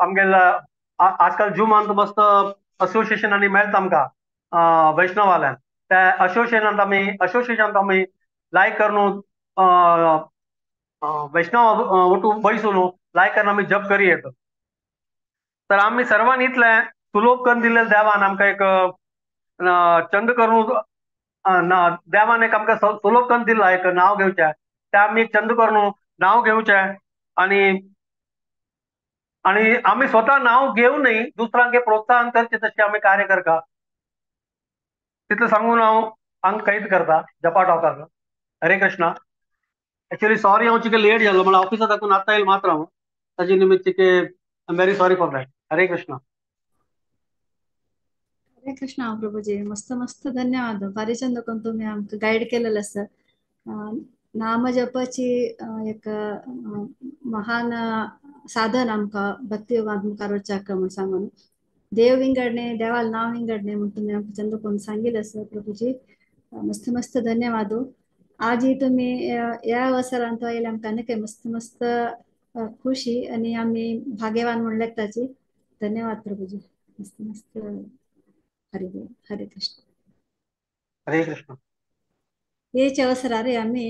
आमगेले आजकाल जुमांत मस्त असोसिएशनांनी मेळटा आमकां वैष्णवाल्यान, त्या असोसिएशनांत आमी लायक करून वैष्णव ओटू बैसून लायक करून आमी जप करी येता. तर आमी सर्वांनी इतलें सुलोभ करून दिल्लें देवान आमकां एक चंद करून देवान एक आमकां सुलोभ करून दिलां एक नांव घेवचें, तें आमी चंद करून नांव घेवचें आनी आनी आमी स्वता नांव घेवनय दुसऱ्यांक प्रोत्साहन करचें तशें आमी कार्य करता. तितलें सांगून हांव हांगा कैद करता जपा टॉकाक. हरे कृष्णा. एक्चुअली सॉरी हांव चिके लेट जालो म्हळ्यार ऑफिसा दाखून आतां येयल मात्र हांव ताजे निमित्त चिके I am very sorry for that. Hare Krishna. Hare Krishna Prabhuji, मस्त मस्त धन्यवाद. भारी चंद करून तुम्ही आमकां गायड केलेलं आसा. नामजपाची एक महान साधन आमकां भक्तियोगांत मुखार वचच्याक म्हूण सांगून देव विंगडणे देवाल नांव विंगडणे म्हूण तुमी आमकां चंद करून सांगिल्लें आसा प्रभुजी. मस्त मस्त धन्यवाद. आजही तुम्ही या अवसरांत आयले आमकां आनीक मस्त मस्त खुशी आनी आमी भाग्यवान म्हूण लेखताची. धन्यवाद प्रभुजी. मस्त मस्त. हरे बोल. हरे कृष्ण. हरे कृष्ण. हेच अवसरार आमी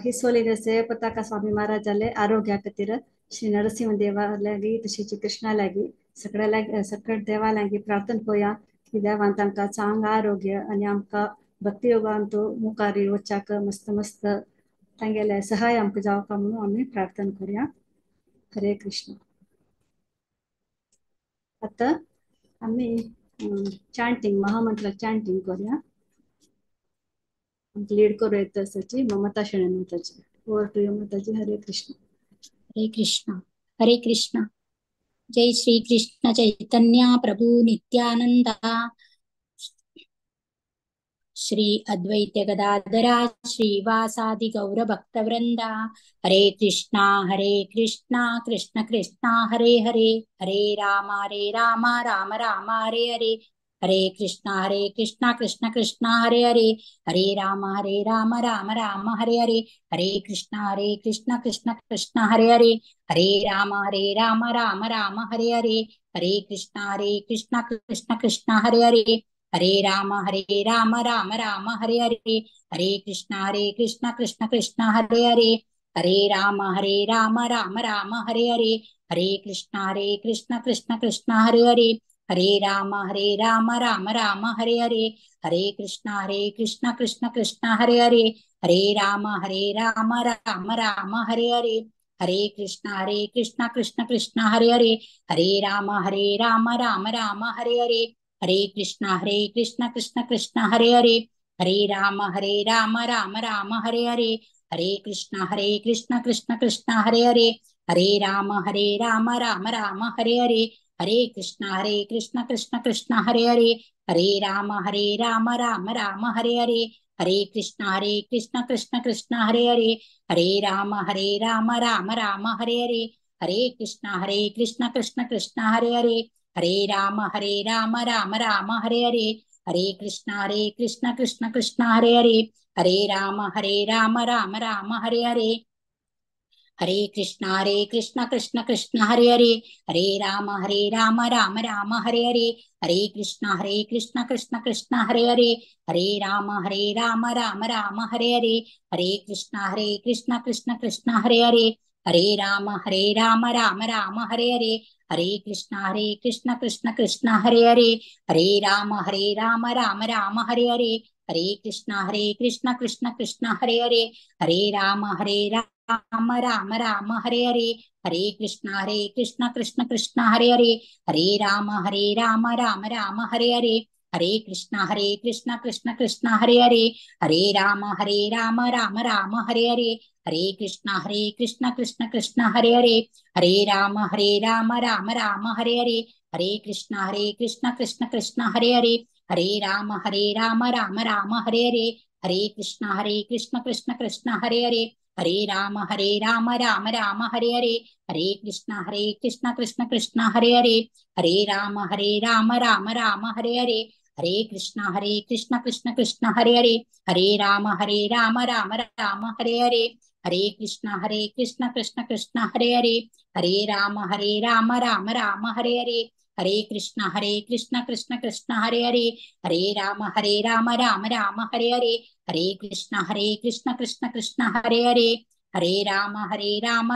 हिसोलीचे पताका स्वामी महाराजाले आरोग्या खातीर श्री नरसिंह देवा लागी तशीच कृष्णा लागी सगळ्या सगळ्या देवा लागी प्रार्थना करूया की देवान तांकां चांग आरोग्य आनी आमकां भक्तियोगांत मुखार वचच्याक मस्त मस्त तांगेले सहाय आमकां जावपा म्हणून आमी प्रार्थना करूया. हरे कृष्ण. आतां आमी चांटिंग महामंत्र चांटिंग करूया. लीड करू येता सची Mamata Shene Mataji. Over to you Mataji. Hare Krishna. Hare Krishna. Hare Krishna. जय श्री कृष्ण चैतन्य प्रभु नित्यानंदा श्री अद्वैत गदाधरा श्रीवासादि गौर भक्तवृंदा। हरे कृष्णा कृष्ण कृष्णा हरे हरे, हरे राम राम राम हरे हरे। हरे कृष्णा कृष्ण कृष्णा हरे हरे, हरे राम राम राम हरे हरे। हरे कृष्णा कृष्ण कृष्णा हरे हरे, हरे राम राम राम हरे हरे। हरे कृष्णा कृष्ण कृष्णा हरे हरे, हरे राम राम राम हरे हरे। हरे कृष्णा कृष्ण कृष्णा हरे हरे, हरे राम राम राम हरे हरे। हरे कृष्णा कृष्ण कृष्णा हरे हरे, हरे राम राम राम हरे हरे। हरे कृष्णा कृष्ण कृष्णा हरे हरे, हरे राम राम राम हरे हरे। हरे कृष्णा कृष्ण कृष्णा हरे हरे, हरे राम राम राम हरे हरे। हरे कृष्णा कृष्ण कृष्णा हरे हरे, हरे राम राम राम हरे हरे। हरे कृष्णा कृष्ण कृष्णा हरे हरे, हरे राम राम राम हरे हरे। हरे कृष्णा कृष्ण कृष्णा हरे हरे, हरे राम राम राम हरे हरे। हरे कृष्णा कृष्ण कृष्णा हरे हरे, हरे राम राम राम हरे हरे। हरे कृष्णा कृष्ण कृष्णा हरे हरे, हरे राम राम राम हरे हरे। हरे कृष्णा कृष्ण कृष्णा हरे हरे, हरे राम राम राम हरे हरे। हरे कृष्णा कृष्ण कृष्ण हरे हरे, हरे राम राम राम हरे हरे। हरे कृष्णा कृष्ण कृष्ण हरे हरे, हरे राम राम राम हरे हरे। हरे कृष्णा कृष्ण कृष्ण हरे हरे, हरे राम राम राम हरे हरे। हरे कृष्णा कृष्ण कृष्ण हरे हरे, हरे राम राम राम हरे हरे। हरे कृष्णा कृष्ण कृष्ण हरे हरे, हरे राम राम राम हरे हरे। हरे कृष्णा कृष्ण कृष्ण हरे हरे, हरे राम राम राम हरे हरे। हरे कृष्णा कृष्ण कृष्ण हरे हरे, हरे राम राम राम हरे हरे। हरे कृष्णा कृष्ण कृष्ण हरे हरे, हरे राम राम राम हरे हरे। हरे कृष्णा कृष्ण कृष्ण हरे हरे, हरे राम राम राम हरे हरे। हरे कृष्णा कृष्ण कृष्ण हरे हरे, हरे राम राम राम हरे हरे। हरे कृष्णा कृष्ण कृष्ण हरे हरे, हरे राम राम राम हरे हरे। हरे कृष्णा कृष्ण कृष्ण हरे हरे, हरे राम राम राम हरे हरे। हरे कृष्णा कृष्ण कृष्ण हरे हरे, हरे राम राम राम हरे हरे। हरे कृष्णा कृष्ण कृष्ण हरे हरे, हरे राम राम राम हरे हरे। हरे कृष्णा कृष्ण कृष्ण हरे हरे, हरे राम राम राम हरे हरे। हरे कृष्णा कृष्ण कृष्ण हरे हरे, हरे राम राम राम हरे हरे। हरे कृष्णा कृष्ण कृष्ण हरे हरे, हरे राम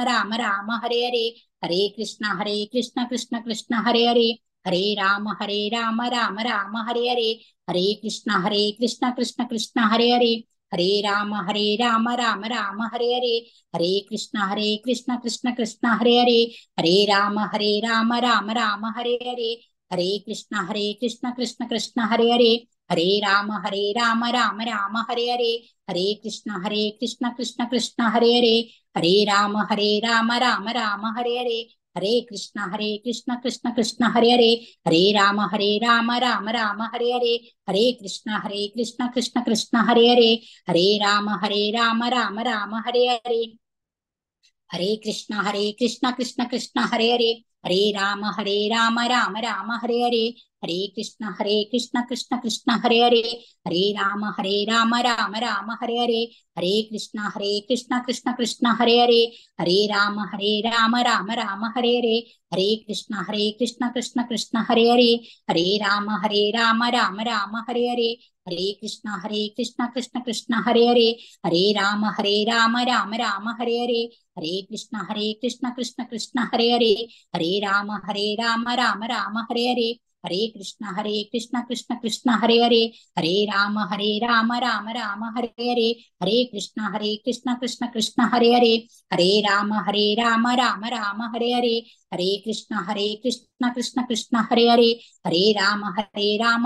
राम राम हरे हरे। हरे कृष्णा कृष्ण कृष्ण हरे हरे, हरे राम राम राम हरे हरे। हरे कृष्णा कृष्ण कृष्ण हरे हरे, हरे राम राम राम हरे हरे। हरे कृष्णा कृष्ण कृष्ण हरे हरे, हरे राम राम राम हरे हरे। हरे कृष्णा कृष्ण कृष्ण हरे हरे, हरे राम राम राम हरे हरे। हरे कृष्णा कृष्ण कृष्ण हरे हरे, हरे राम राम राम हरे हरे। हरे कृष्णा कृष्ण कृष्ण हरे हरे, हरे राम राम राम हरे हरे। हरे कृष्णा कृष्ण कृष्ण हरे हरे, हरे राम राम राम हरे हरे। हरे कृष्णा कृष्ण कृष्ण हरे हरे, हरे राम राम राम हरे हरे। हरे कृष्णा कृष्ण कृष्ण हरे हरे, हरे राम राम राम हरे हरे। हरे कृष्णा कृष्ण कृष्ण हरे हरे, हरे राम राम राम हरे हरे। हरे कृष्णा कृष्ण कृष्ण हरे हरे, हरे राम राम राम हरे हरे। हरे कृष्णा कृष्ण कृष्ण हरे हरे, हरे राम राम राम हरे हरे। हरे कृष्णा कृष्ण कृष्ण हरे हरे, हरे राम राम राम हरे हरे। हरे कृष्णा कृष्ण कृष्ण हरे हरे, हरे राम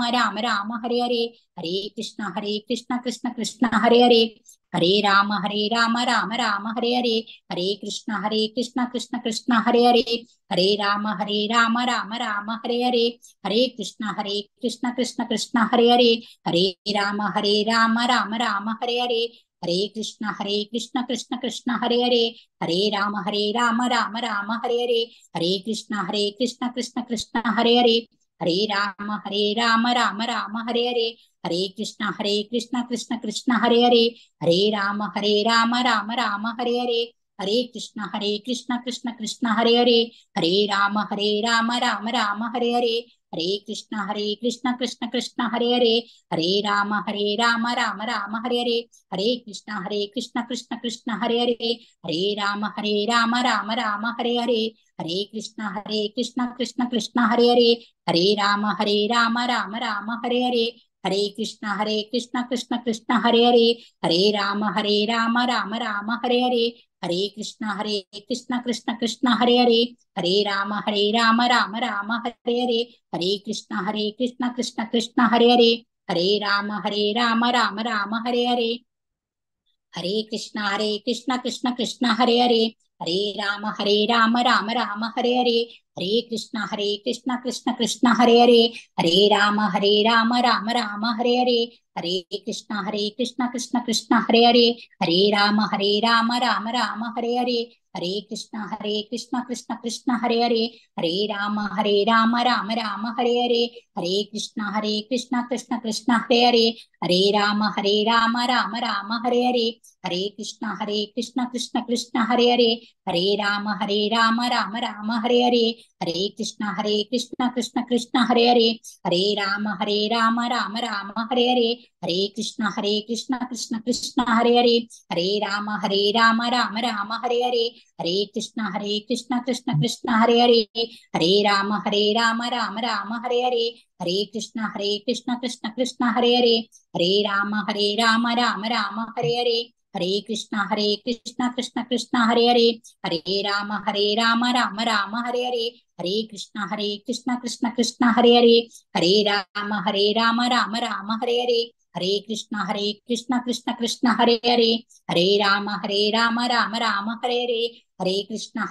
राम राम हरे हरे। हरे कृष्णा कृष्ण कृष्ण हरे हरे, हरे राम राम राम हरे हरे। हरे कृष्ण कृष्ण कृष्ण हरे हरे। हरे राम राम राम हरे हरे। हरे कृष्ण कृष्ण कृष्ण हरे हरे। हरे राम राम राम हरे हरे। हरे कृष्ण कृष्ण कृष्ण हरे हरे। हरे राम राम राम हरे हरे। हरे कृष्ण कृष्ण कृष्ण हरे हरे। हरे राम राम राम हरे हरे। हरे कृष्ण कृष्ण कृष्ण हरे हरे। हरे राम राम राम हरे हरे। हरे कृष्ण कृष्ण कृष्ण हरे हरे। हरे राम राम राम हरे हरे। हरे कृष्ण कृष्ण कृष्ण हरे हरे। हरे राम राम राम हरे हरे। हरे कृष्ण कृष्ण कृष्ण हरे हरे। हरे राम राम राम हरे हरे। हरे कृष्ण कृष्ण कृष्ण हरे हरे। हरे राम राम राम हरे हरे। हरे कृष्ण कृष्ण कृष्ण हरे हरे। हरे राम राम राम हरे हरे। हरे कृष्ण कृष्ण कृष्ण हरे हरे। हरे राम राम राम हरे हरे। हरे कृष्ण कृष्ण कृष्ण हरे हरे। हरे राम राम राम हरे हरे। हरे कृष्ण कृष्ण कृष्ण हरे हरे। हरे राम राम राम हरे हरे। हरे कृष्ण कृष्ण कृष्ण हरे हरे। हरे राम राम राम हरे हरे। हरे कृष्ण कृष्ण कृष्ण हरे हरे। हरे राम राम राम हरे हरे। हरे कृष्ण कृष्ण कृष्ण हरे हरे। हरे राम राम राम हरे हरे। हरे कृष्ण कृष्ण कृष्ण हरे हरे। हरे राम राम राम हरे हरे। हरे कृष्ण कृष्ण कृष्ण हरे हरे। हरे राम राम राम हरे हरे। हरे कृष्ण कृष्ण कृष्ण हरे हरे। हरे राम राम राम हरे हरे। हरे कृष्ण कृष्ण कृष्ण हरे हरे। हरे राम राम राम हरे हरे। हरे कृष्ण कृष्ण कृष्ण हरे हरे। हरे राम राम राम हरे हरे। हरे कृष्ण कृष्ण कृष्ण हरे हरे। हरे राम राम राम हरे हरे। हरे कृष्ण कृष्ण कृष्ण हरे हरे। हरे राम राम राम हरे हरे। हरे कृष्ण कृष्ण कृष्ण हरे हरे। हरे राम राम राम हरे हरे। हरे कृष्ण कृष्ण कृष्ण हरे हरे। हरे राम राम राम हरे हरे। हरे कृष्ण कृष्ण कृष्ण हरे हरे। हरे राम राम राम हरे हरे। हरे कृष्ण कृष्ण कृष्ण हरे हरे। हरे राम राम राम हरे हरे। हरे कृष्ण कृष्ण कृष्ण हरे हरे। हरे राम राम राम हरे हरे। हरे कृष्ण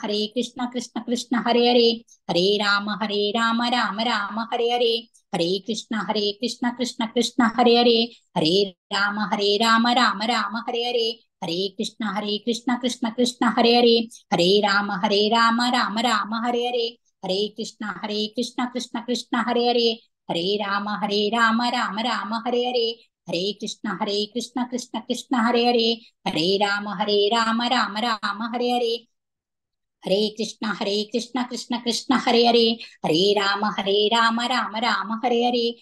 कृष्ण कृष्ण हरे हरे। हरे राम राम राम हरे हरे। हरे कृष्ण कृष्ण कृष्ण हरे हरे। हरे राम राम राम हरे हरे। हरे कृष्ण कृष्ण कृष्ण हरे हरे। हरे राम राम राम हरे हरे। हरे कृष्ण कृष्ण कृष्ण हरे हरे। हरे राम राम राम हरे हरे। हरे कृष्ण कृष्ण कृष्ण हरे हरे। हरे राम राम राम हरे हरे।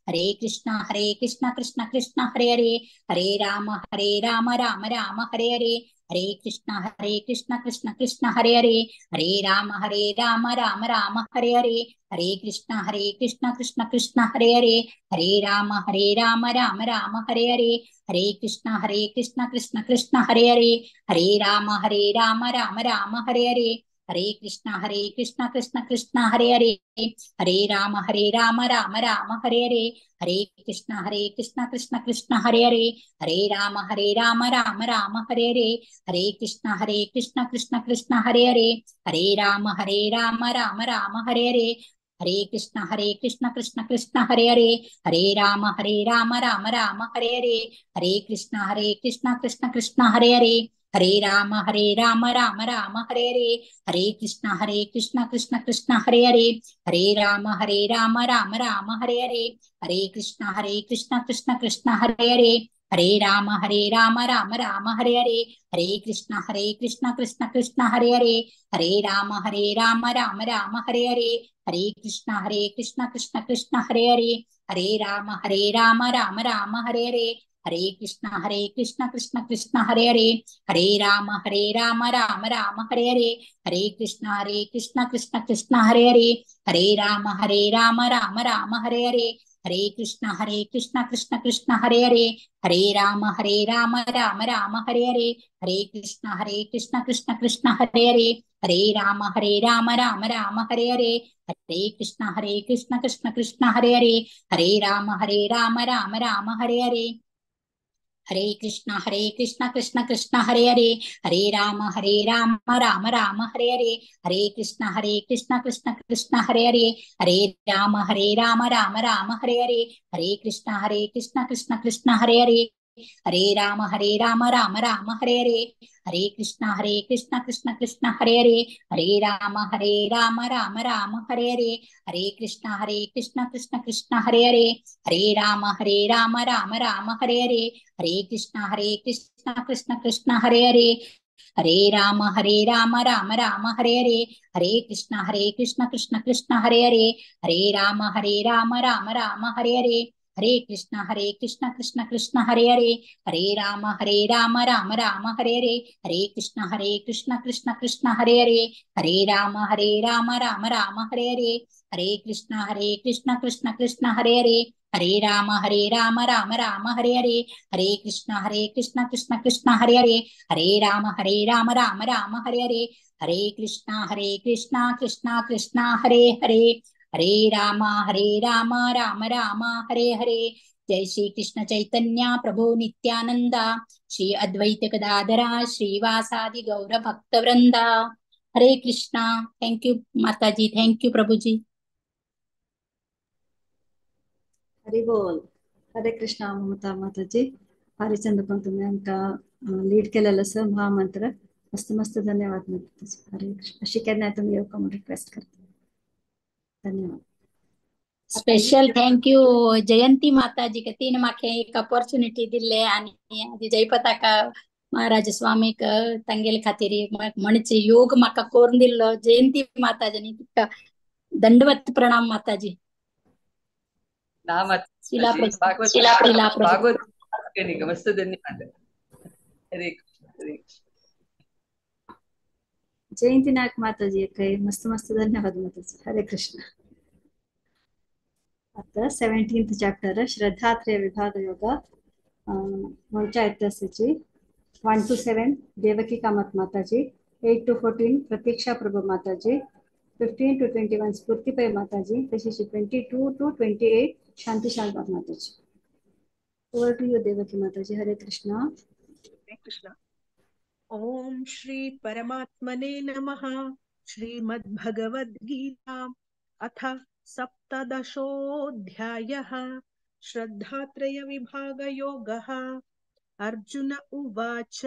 हरे कृष्ण कृष्ण कृष्ण हरे हरे। हरे राम राम राम हरे हरे। हरे कृष्ण कृष्ण कृष्ण हरे हरे। हरे राम राम राम हरे हरे। हरे कृष्ण कृष्ण कृष्ण हरे हरे। हरे राम राम राम हरे हरे। हरे कृष्ण कृष्ण कृष्ण हरे हरे। हरे राम राम राम हरे हरे। हरे कृष्ण कृष्ण कृष्ण हरे हरे। हरे राम राम राम हरे हरे। हरे कृष्ण कृष्ण कृष्ण हरे हरे। हरे राम राम राम हरे हरे। हरे कृष्ण कृष्ण कृष्ण हरे हरे। हरे राम राम राम हरे हरे। हरे कृष्ण कृष्ण कृष्ण हरे हरे। हरे राम राम राम हरे हरे। हरे कृष्ण कृष्ण कृष्ण हरे हरे। हरे राम राम राम हरे हरे। हरे कृष्ण कृष्ण कृष्ण हरे हरे। हरे राम राम राम हरे हरे। हरे कृष्ण कृष्ण कृष्ण हरे हरे। हरे राम राम राम हरे हरे। हरे कृष्ण कृष्ण कृष्ण हरे हरे। हरे राम राम राम हरे हरे। हरे कृष्ण कृष्ण कृष्ण हरे हरे। हरे राम राम राम हरे हरे। हरे कृष्ण कृष्ण कृष्ण हरे हरे। हरे राम राम राम हरे हरे। हरे कृष्ण कृष्ण कृष्ण हरे हरे, हरे राम राम राम हरे हरे। हरे कृष्ण कृष्ण कृष्ण हरे हरे, हरे राम राम राम हरे हरे। हरे कृष्ण कृष्ण कृष्ण हरे हरे, हरे राम राम राम हरे हरे। हरे कृष्ण कृष्ण कृष्ण हरे हरे, हरे राम राम राम हरे हरे। हरे कृष्ण कृष्ण कृष्ण हरे हरे, हरे राम राम राम हरे हरे। हरे कृष्ण कृष्ण कृष्ण हरे हरे, हरे राम राम राम हरे हरे। हरे कृष्ण कृष्ण कृष्ण हरे हरे, हरे राम राम राम हरे हरे। हरे कृष्ण कृष्ण कृष्ण हरे हरे, हरे राम राम राम हरे हरे। हरे कृष्ण कृष्ण कृष्ण हरे हरे, हरे राम राम राम हरे हरे। हरे कृष्ण कृष्ण कृष्ण हरे हरे, हरे राम राम राम हरे हरे। हरे कृष्ण कृष्ण कृष्ण हरे हरे, हरे राम राम राम हरे हरे। हरे कृष्ण कृष्ण कृष्ण हरे हरे, हरे राम राम राम हरे हरे। हरे कृष्ण कृष्ण कृष्ण हरे हरे, हरे राम राम राम हरे हरे। हरे कृष्ण कृष्ण कृष्ण हरे हरे, हरे राम राम राम हरे हरे। हरे कृष्ण कृष्ण कृष्ण हरे हरे, हरे राम राम राम हरे हरे। जय श्री कृष्ण चैतन्य प्रभु नित्यानंदा, श्री अद्वैत गदाधरा, श्रीवासादि गौर भक्त वृंदा। हरे कृष्णा। Thank you माता जी, thank you प्रभु जी। हरि बोल। हरे कृष्णा ममता माताजी, हरिचंद पंत आमकां लीड केलेलो आसा महामंत्र। मस्त मस्त धन्यवाद माताजी। हरे कृष्ण। अशी केन्नाय तुमी येवका म्हूण रिक्वेस्ट करता। धन्यवाद। स्पेशल thank you जयंती माताजी, तिने म्हाका एक अपॉर्च्युनिटी दिल्ले आनी जयपताका महाराज स्वामीक तांगेले खातीर म्हणचे योग म्हाका करून दिल्लो जयंती माताजी, तिका दंडवत प्रणाम माताजी। मस्त धन्यवाद। हरे कृष्ण। जयंती नायक माताजी मस्त मस्त धन्यवाद माताजी। हरे कृष्ण। आता 17th chapter श्रद्धात्रय विभाग योग पंचायतची 1 to 7 Devaki Kamat Mataji, 8 to 14 Pratiksha Prabhu Mataji, 15 to 21 Sphoorti Pai Mataji, तशीच 22 to 28 Shanti Shalbag Mataji. Over to you Devaki Mataji. Hare Krishna. Hare Krishna. Om Shri परमात्मने नमः। श्रीमद्भगवद्गीता अथ सप्तदशोऽध्यायः श्रद्धात्रय विभागयोगः। अर्जुन उवाच,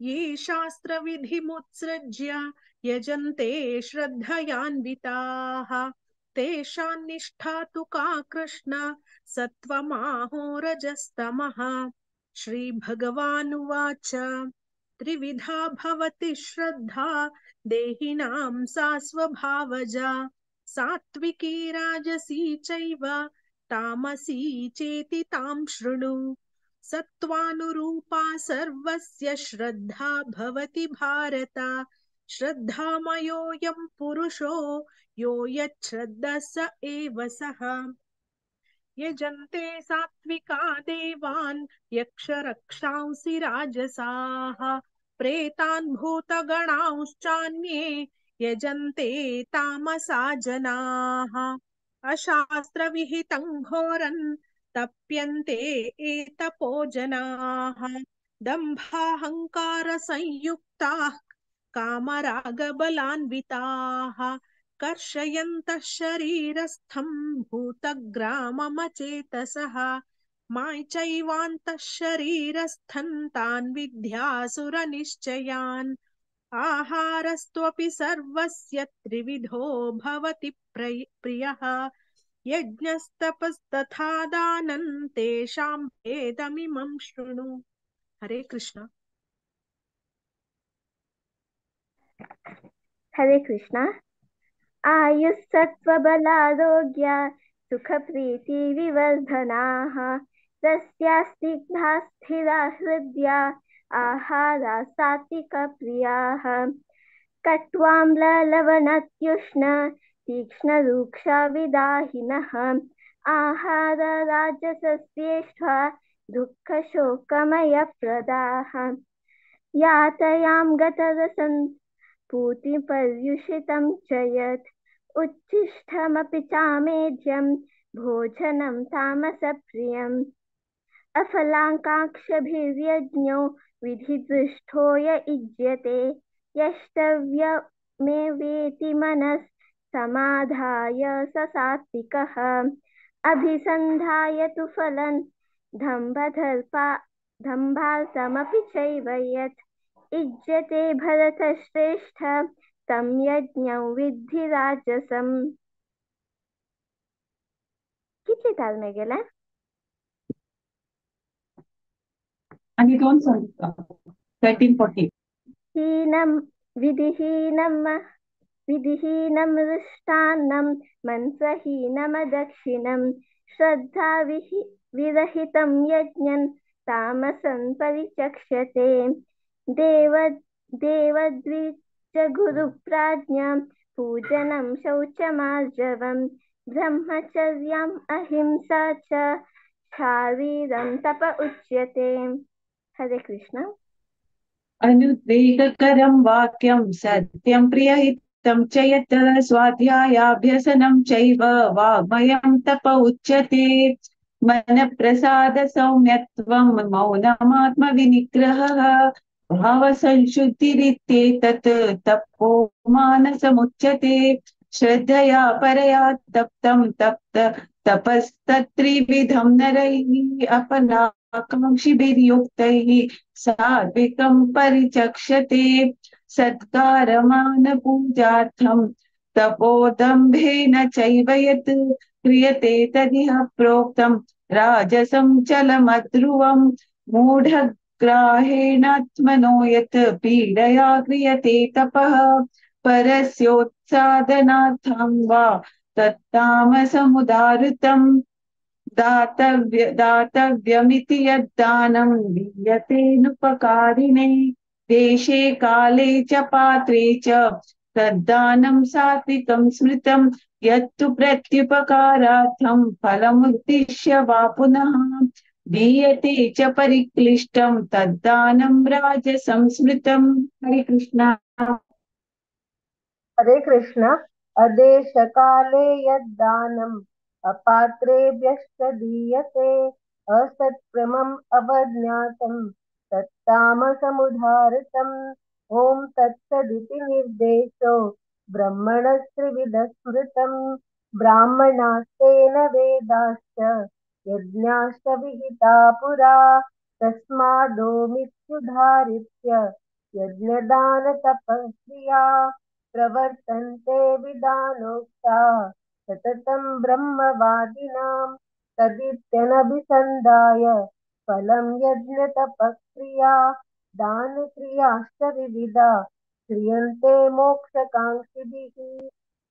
ये शास्त्रविधिमुत्सृज्य यजन्ते श्रद्धयान्विताः, तेषां निष्ठा तु का कृष्ण सत्त्वमाहो रजस्तमः। श्रीभगवानुवाच, त्रिविधा भवति श्रद्धा देहिनां सा स्वभावजा, सात्विकी राजसी चैव तामसी चेति तां शृणु। सत्त्वानुरूपा सर्वस्य श्रद्धा भवति भारत, श्रद्धामयोऽयं पुरुषो यो यच्छ्रद्धः स एव सः। यजन्ते सात्विका देवान् यक्षरक्षांसि राजसाः, प्रेतान् भूतगणांश्चान्ये यजन्ते तामसा जनाः। अशास्त्रविहितं घोरं तप्यन्ते एतपो जनाः, दम्भाहङ्कारसंयुक्ताः कामरागबलान्विताः, कर्षयन्तः शरीरस्थं भूतग्राममचेतसः, मायैवान्तः शरीरस्थं तान् विद्यासुरनिश्चयान्। आहारस्त्वपि सर्वस्य त्रिविधो भवति प्रियः, यज्ञस्तपस्तथा दानं तेषां भेदमिमं शृणु। हरे कृष्ण। हरे कृष्ण। आयुस्सत्त्वबलारोग्य सुखप्रीतिविवर्धनाः, तस्या स्निग्धा स्थिरा हृद्या आहारा सात्विकप्रियाः। कट्वाम्ललवणत्युष्ण तीक्ष्णरूक्षाविदाहिनः आहारराजसस्येष्ठा दुःखशोकमयप्रदाः यातयां गतरसं पूतिपर्युषितं च यत् उच्छिष्टमपि चामेध्यं भोजनं तामसप्रियम् अफलाकाङ्क्षभिर्यज्ञो विधिदृष्टो य इज्यते यष्टव्यमेवेति मनः समाधाय स सात्विकः अभिसन्धाय तु फलं दम्भार्थमपि चैव यत् इज्यते भरतश्रेष्ठ तं यज्ञं विद्धि राजसम्. कितले ताल मेगेले? आणि दोन सांगता 13 14. हीनं विधिहीनं विधिहीनं मृष्टान्नं मन्त्रहीनमदक्षिणं श्रद्धा विरहितं यज्ञं तामसं परिचक्षते. देव देवद्विज गुरुप्राज्ञां पूजनं शौचमार्जवं ब्रह्मचर्यम् अहिंसा च शारीरं तप उच्यते. हरे कृष्ण. अनुद्वेगकरं वाक्यं सत्यं प्रियहितं च यत् स्वाध्यायाभ्यसनं चैव वाङ्मयं तप उच्यते. मनप्रसाद सौम्यत्वं मौनमात्मविनिग्रहः भावसंशुद्धिरित्येतत् तपो मानसमुच्यते. श्रद्धया परया तप्तं तप्त तपस्तत्त्रिविधं नरैः अपलाकाङ्क्षिभिर्युक्तैः सात्विकं परिचक्षते. सत्कारमानपूजार्थं तपोदम्भेन चैव यत् क्रियते तदिह प्रोक्तं राजसं चलमध्रुवं. मूढग्राहेणात्मनो यत् पीडया क्रियते तपः परस्योत्सादनार्थं वा तत्तामसमुदाहृतं. दातव्यमिति यद्दानं दीयतेऽनुपकारिणे देशे काले च पात्रे च तद्दानं सात्विकं स्मृतं. यत्तु प्रत्युपकारार्थं फलमुद्दिश्य वा पुनः दीयते च परिक्लिष्टं तद्दानं राजसं स्मृतं. हरे कृष्ण. हरे कृष्ण. अदेशकाले यद्दानम् अपात्रेभ्यश्च दीयते असत्क्रमम् अवज्ञातं तत्तामसमुदाहृतम्. ॐ तत्सदिति निर्देशो ब्रह्मणस्त्रिविधस्मृतं. ब्राह्मणास्तेन वेदाश्च यज्ञाश्च विहिता पुरा. तस्मादोमित्युधारित्य यज्ञदानतपक्रिया प्रवर्तन्ते विधानोक्ता सततं ब्रह्मवादिनां. तदित्यनभिसन्धाय फलं यज्ञतपक्रिया दानक्रियाश्च विविधा क्रियन्ते मोक्षकाङ्क्षिभिः.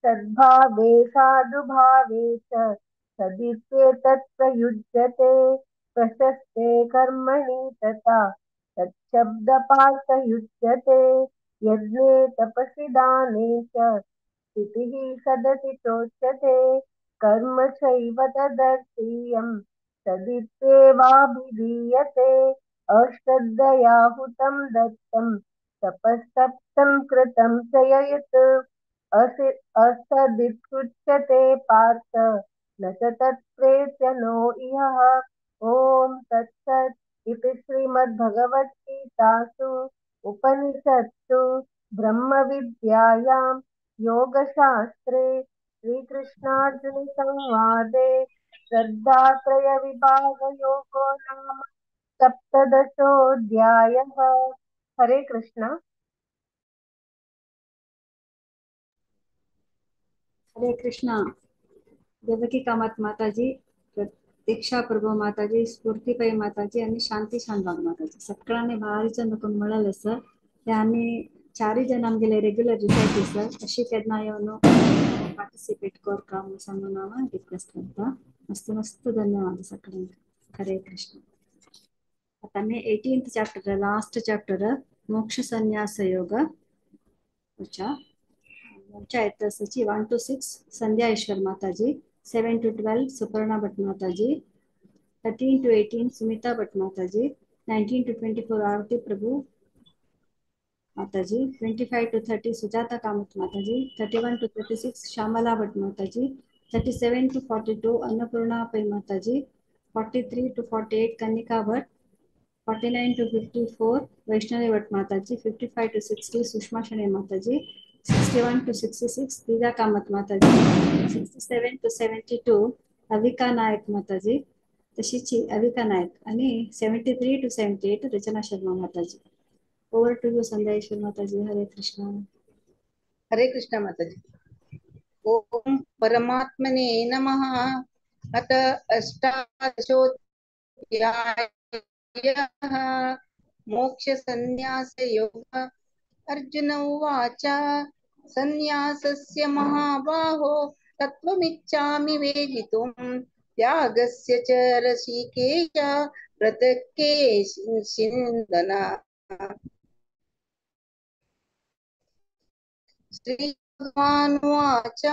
सद्भावे साधुभावे च सदित्येतत् प्रयुज्यते. प्रशस्ते कर्मणि तथा तच्छब्दपार्थयुज्यते. यज्ञे तपसि दाने च स्थितिः सदति चोच्यते. कर्म चैव तदर्थीयं तदित्येवाभिधीयते. अश्रद्धया हुतं दत्तं तपस्तप्तं कृतं च यत् असदित्युच्यते पार्थ न च तत्प्रेत्य नो इह. ॐ तत्सत् इति श्रीमद्भगवद्गीतासु उपनिषत्सु ब्रह्मविद्यायां योगशास्त्रे श्रीकृष्णार्जुनसंवादे श्रद्धात्रयविभागयोगो नाम सप्तदशोऽध्यायः. हरे कृष्ण. हरे कृष्ण. देवकी कामत माताजी, दीक्षा प्रभू माताजी, स्फूर्ती पै माताजी आणि शांती शानबाग माताजी सगळ्यांनी भारीचं नुकून मिळालं सर. ते आम्ही चारही जण आमगेले रेग्युलर रिसायटी सर. अशी केन्ना येवन पार्टिसिपेट करका म्हणून सांगून हांव रिक्वेस्ट करता. मस्त मस्त धन्यवाद सगळ्यांक. हरे कृष्ण. आता आमी 18th chapter, last chapter, मोक्ष संन्यास योग. आमच्या 1 to 6 Sandhya Ishwar Mataji, 7 to 12 Suparna Bhat Mataji, 13 to 18 Sumita Bhat Mataji, 19 to 24 Aarti Prabhu Mataji, 25 to 30 Sujata Kamath Mataji, 31 to 36 Shyamala Bhat Mataji, 37 to 42 Annapurna Pai Mataji, 43 to 48 Kanika Bhat, 49 to 54 Vaishnavi Bhat Mataji, 55 to 60 Sushma Shenoy Mataji, 61 to 66 Leela Kamath Mataji, 67 to 72 Avika Naik Mataji, तशीच अविका नायक आणि 73 to 78 Rachana Sharma Mataji. Over to you Sandhya Ishwar Mataji. Hare Krishna. Hare Krishna Mataji. Om परमात्मने नमः. अत अष्टादशोऽध्यायः मोक्षसंन्यासयोगः. अर्जुन उवाच संन्यासस्य महाबाहो तत्त्वमिच्छामि वेदितुं त्यागस्य च ऋषिकेश पृथक्केशिन्दन. श्रीभगवानुवाच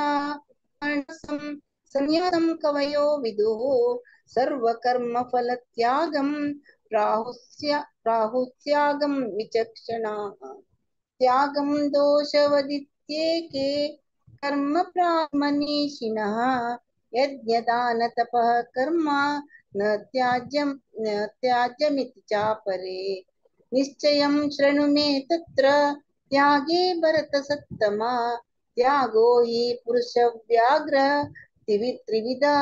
संन्यासं कवयो विदुः सर्वकर्मफलत्यागं प्राहुस्यागं विचक्षणाः. त्यागं दोषवदित्येके कर्म प्रामनीषिणः यज्ञदानतपः कर्म न त्याज्यं न त्याज्यमिति चापरे. निश्चयं शृणु मे तत्र त्यागे भरतसत्तमा त्यागो हि पुरुषव्याघ्र त्रिविधा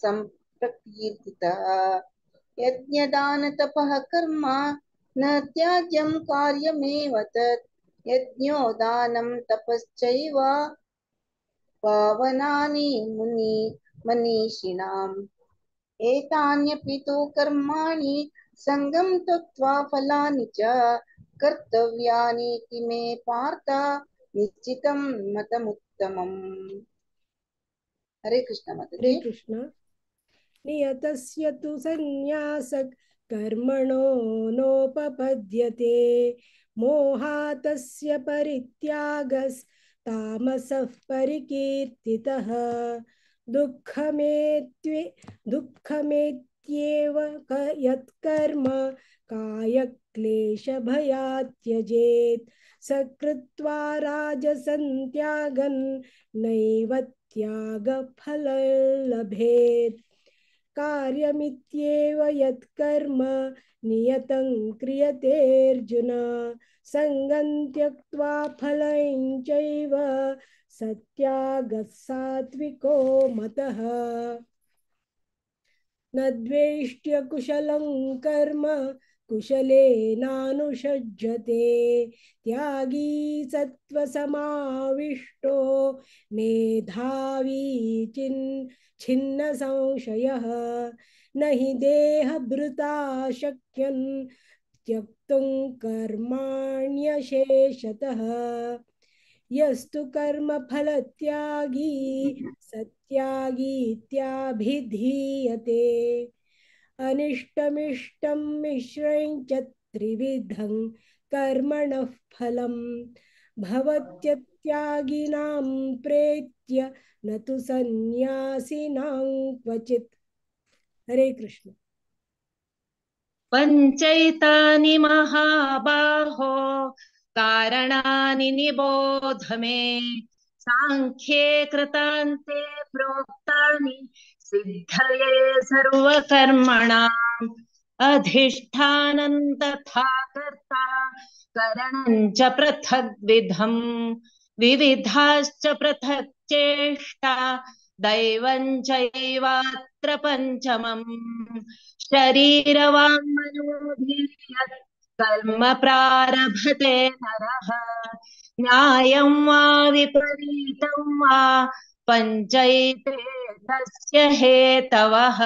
सम्प्रकीर्तितः. यज्ञदानतपः कर्म न त्याज्यं कार्यमेव तत् यज्ञो दानं तपश्चैव पावनानि मुनि मनीषिणाम्. एतान्यपि तु कर्माणि संगं त्यक्त्वा फलानि च कर्तव्यानीति मे पार्थ निश्चितं मतमुत्तमम्. हरे कृष्ण माताजी. हरे कृष्ण. नियतस्य तु संन्यास कर्मणो नोपपद्यते मोहातस्य परित्यागस् तामसः परिकीर्तितः. दुःखमेत्येव यत्कर्म कायक्लेशभयात् त्यजेत् सकृत्वा राजसं त्यागन् नैव त्यागफलं लभेत्. कार्यमित्येव यत्कर्म नियतं क्रियतेऽर्जुन सङ्गं त्यक्त्वा फलं चैव सत्यागः सात्विको मतः. न द्वेष्ट्य कुशलं कर्म कुशलेनानुषज्यते त्यागी सत्त्वसमाविष्टो मेधावी छिन्न संशयः. न हि देहभृता शक्यं त्यक्तुं कर्माण्यशेषतः. यस्तु कर्मफलत्यागी सत्यागीत्याभिधीयते. अनिष्टमिष्टं मिश्रं च त्रिविधं कर्मणः फलं भवत्यत्यागिनां प्रेत्य न तु सन्न्यासिनां क्वचित्. हरे कृष्ण. पंचैतानि महाबाहो कारणानि निबोध मे सांख्ये कृतान्ते प्रोक्तानि सिद्धये सर्वकर्मणाम्. अधिष्ठानं तथा कर्ता करणं च पृथग्विधं विविधाश्च पृथक् चेष्टा दैवं चैवात्र पञ्चमम्. शरीरवाङ्मनोभिर्यत् कर्म प्रारभते नरः न्यायं वा विपरीतं वा पञ्चैते तस्य हेतवः.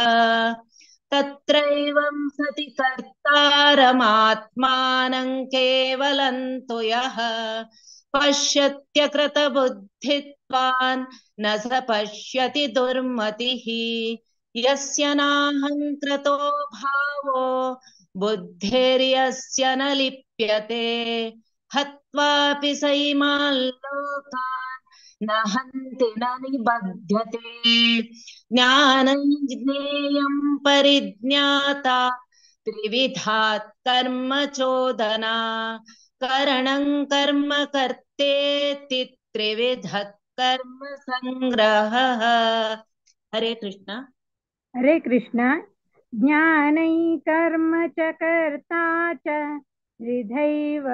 तत्रैवं सति कर्तारमात्मानं केवलं तु यः पश्यत्यकृतबुद्धित्वान् न स पश्यति दुर्मतिः. यस्य नाहङ्कृतो भावो बुद्धिर्यस्य न लिप्यते हत्वापि सैमान् लोकान् न हन्ति न निबध्यते। ज्ञानं ज्ञेयं परिज्ञाता त्रिविधा कर्म चोदना करणं कर्म कर्तेति त्रिविधः कर्म संग्रहः। हरे कृष्ण। हरे कृष्ण। ज्ञानै कर्म च कर्ता च त्रिधैव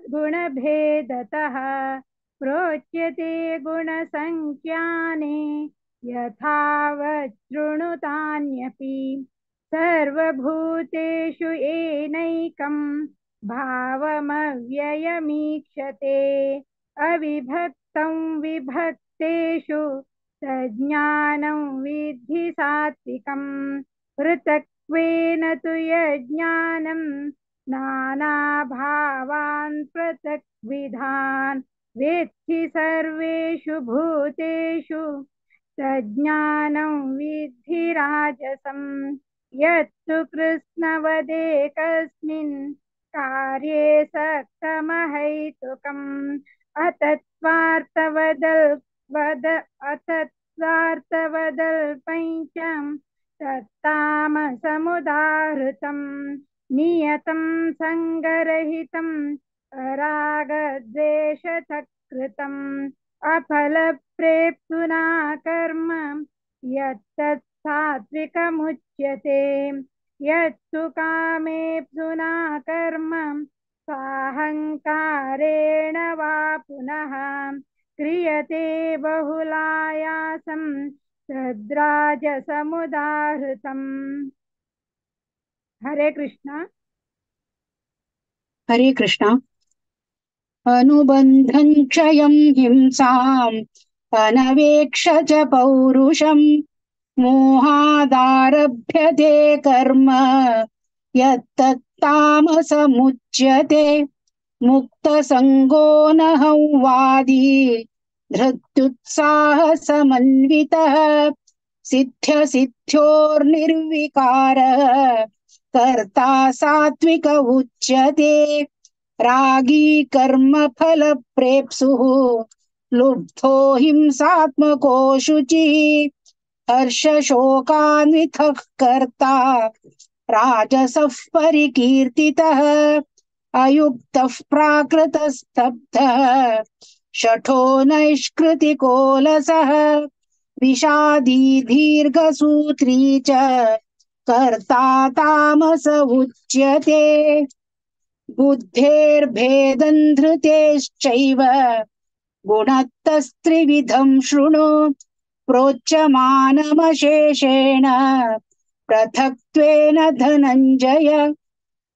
गुणभेदतः प्रोच्यते गुणसङ्ख्याने यथावत् शृणुतान्यपि। सर्वभूतेषु येनैकं भावमव्ययमीक्षते अविभक्तं विभक्तेषु तज्ज्ञानं विद्धि सात्विकं। पृथक्त्वेन तु यज्ञानं नानाभावान् पृथक्विधान् वेत्ति सर्वेषु भूतेषु तज्ज्ञानं विद्धि राजसं। यत्तु कृत्स्नवदेकस्मिन् कार्ये सक्तमहैतुकम् अतत्त्वार्थवदल्पञ्च तत्तामसमुदाहृतं नियतं सङ्गरहितं रागद्वेषसकृतम् अफलप्रेप्सुना कर्म यत्तत् सात्विकमुच्यते। यत्तु कामेप्सुना कर्म साहङ्कारेण वा पुनः क्रियते बहुलायासं तद्राजसमुदाहृतम्। हरे कृष्ण। हरे कृष्ण। अनुबन्धं क्षयं हिंसाम् अनवेक्ष च पौरुषं मोहादारभ्यते कर्म यत्तत्तामसमुच्यते। मुक्तसङ्गो न हंवादी धृत्युत्साहसमन्वितः सिद्ध्यसिद्ध्योर्निर्विकारः कर्ता सात्विक उच्यते। रागी कर्मफलप्रेप्सुः लुब्धो हिंसात्मको शुचिः हर्षशोकान्वितः कर्ता राजसः परिकीर्तितः अयुक्तः प्राकृतस्तब्धः शठो नैष्कृतिकोलसः विषादी दीर्घसूत्री च कर्ता तामस उच्यते। बुद्धेर्भेदं धृतेश्चैव गुणतस्त्रिविधं शृणु प्रोच्यमानमशेषेण पृथक्त्वेन धनञ्जय।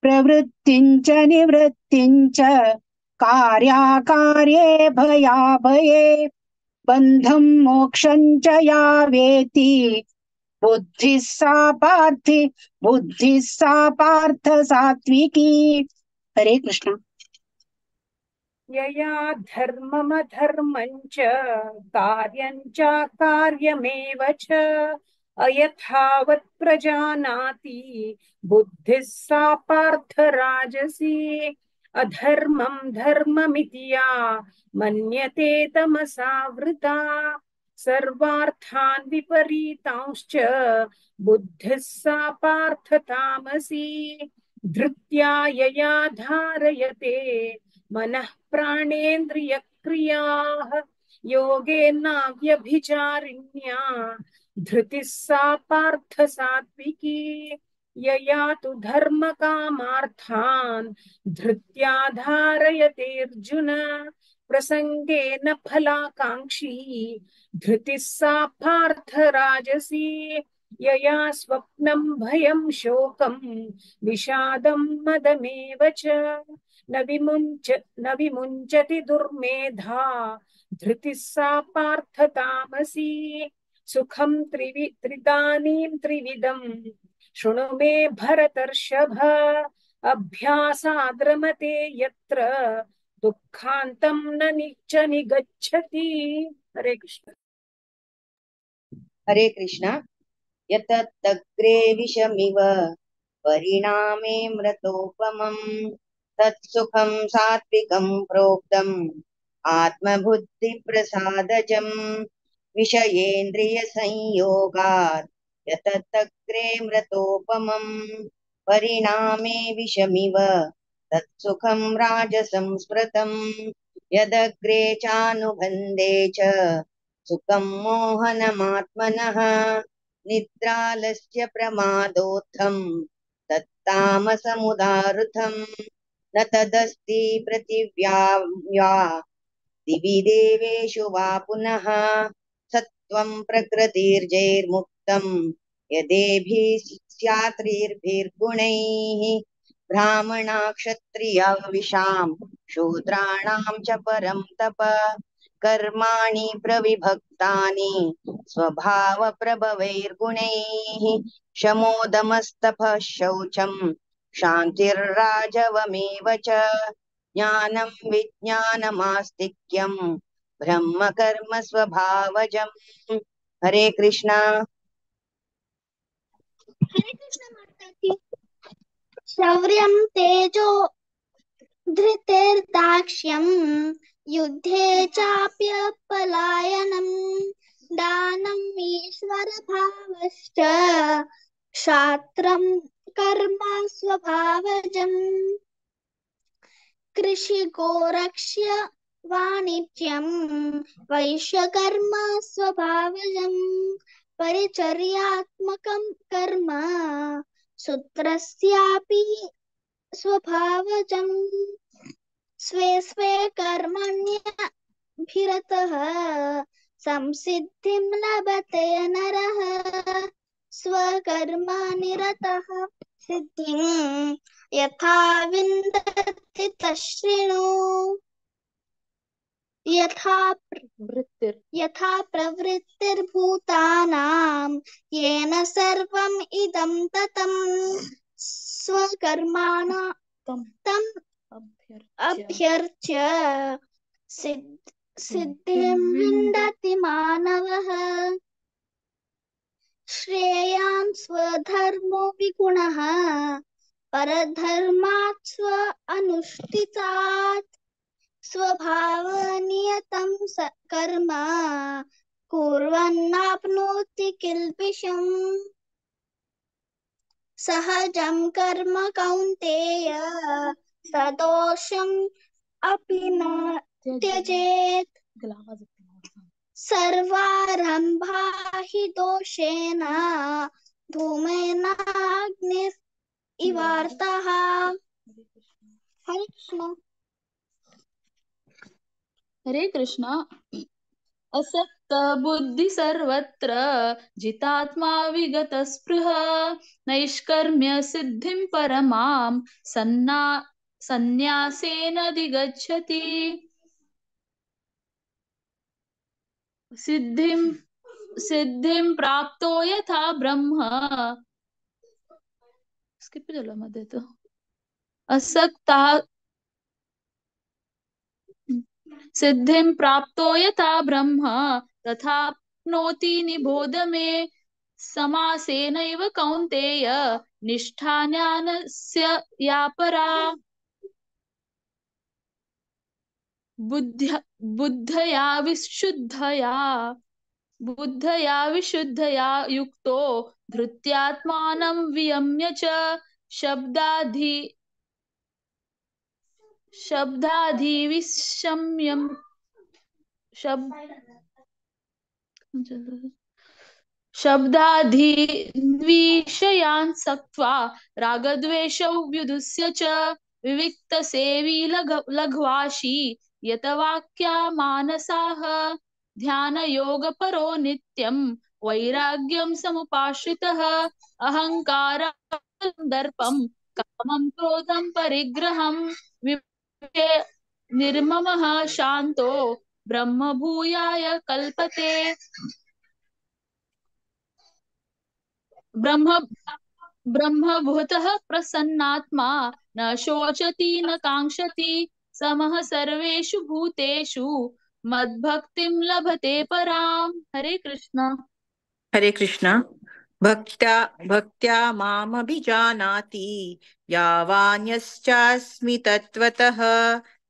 प्रवृत्तिं च निवृत्तिं च कार्याकार्ये भयाभये बन्धं मोक्षं च या वेति बुद्धिः सा पार्थ सात्विकी। हरे कृष्ण। यया धर्ममधर्मं च कार्यं च कार्यमेव च अयथावत् प्रजानाति बुद्धिः सा पार्थ राजसी। अधर्मं धर्ममिति या मन्यते तमसा वृता सर्वार्थान् विपरीतांश्च बुद्धिः सा पार्थ तामसी। धृत्या यया धारयते मनः प्राणेन्द्रियक्रियाः योगेनाव्यभिचारिण्या धृतिः सा पार्थ सात्विकी। यया तु धर्मकामार्थान् धृत्या धारयतेऽर्जुन प्रसङ्गेन फलाकाङ्क्षी धृतिः सा पार्थ राजसी। यया स्वप्नं भयं शोकं विषादं मदमेव च न विमुञ्चति दुर्मेधा धृतिः सा पार्थ तामसी। सुखं त्रिदानीं त्रिविधं शृणु मे भरतर्षभ अभ्यासाद्रमते यत्र दुःखान्तं न च निगच्छति। हरे कृष्ण। हरे कृष्ण। यतत्तग्रे विषमिव परिणामे मृतोपमं तत्सुखं सात्विकं प्रोक्तम् आत्मबुद्धिप्रसादजम् विषयेन्द्रियसंयोगात् यततग्रे मृतोपमम् परिणामे विषमिव तत्सुखं राजसंस्मृतम् यदग्रे चानुबन्धे च सुखं मोहनमात्मनः निद्रालस्य प्रमादोत्थं तत्तामसमुदारुतम् न तदस्ति पृथिव्यां या दिवि देवेषु वा पुनः सत्त्वं प्रकृतिर्जैर्मुक्तं यदेभिः स्यात्रिर्भिर्गुणैः ब्राह्मणा क्षत्रिया विशां शूद्राणां च परं तप कर्माणि प्रविभक्तानि स्वभावप्रभवैर्गुणैः शमोदमस्तपः शौचं शान्तिर्राजवमेव च ज्ञानं विज्ञानमास्तिक्यं ब्रह्म कर्म स्वभावजम्। हरे कृष्णा। हरे कृष्ण माता जी। शौर्यं तेजो धृतिर्दाक्ष्यं युद्धे चाप्यपलायनं दानं ईश्वरभावश्च क्षात्रं कर्म स्वभावजम् कृषिगोरक्ष्य वाणिज्यं वैश्यकर्म स्वभावजं परिचर्यात्मकं कर्म सूत्रस्यापि स्वभावजं स्वे स्वे कर्मण्यभिरतः संसिद्धिं लभते नरः स्वकर्मनिरतः सिद्धिं यथा विन्दति तच्छृणु। यथा प्रवृत्तिर्भूतानां येन सर्वम् इदं ततं स्वकर्माणा तम् अभ्यर्च्य सिद्धिं विन्दति मानवः। श्रेयान् स्वधर्मो विगुणः परधर्मात् स्व अनुष्ठितात् स्वभावनियतं कर्म कुर्वन्नाप्नोति किल्बिषम्। सहजं कर्म कौन्तेय सदोषम् अपि न त्यजेत्। सर्वारम्भा हि दोषेण धूमेनाग्निरिवार्तः। हरे कृष्ण। हरे कृष्ण। असक्त बुद्धि सर्वत्र जितात्मा विगत स्पृह नैष्कर्म्य सिद्धिं परमां सन्न्यासेन अधिगच्छति। सिद्धिं सिद्धिं प्राप्तो यथा ब्रह्म। स्किप झालं मध्ये तो। असक्ता सिद्धिं प्राप्तो यथा ब्रह्म तथाप्नोति निबोध मे। समासेनैव कौन्तेय निष्ठा ज्ञानस्य या परा। बुद्धया विशुद्धया युक्तो धृत्यात्मानं वियम्य च शब्दाधिविषम्यं शब्दाधिविषयान् सक्त्वा रागद्वेषौ व्युदुस्य च विविक्तसेवी लघ्वाशी यतवाक्या मानसाः। ध्यानयोगपरो नित्यं वैराग्यं समुपाश्रितः। अहंकारं दर्पं कामं क्रोधं परिग्रहं विमुच्य निर्ममः शान्तो ब्रह्मभूयाय कल्पते। ब्रह्मभूतः प्रसन्नात्मा न शोचति न काङ्क्षति समः सर्वेषु भूतेषु मद्भक्तिं लभते पराम्। हरे कृष्णा। हरे कृष्णा। भक्त्या भक्त्या मामभिजानाति यावान्यश्चास्मि तत्त्वतः।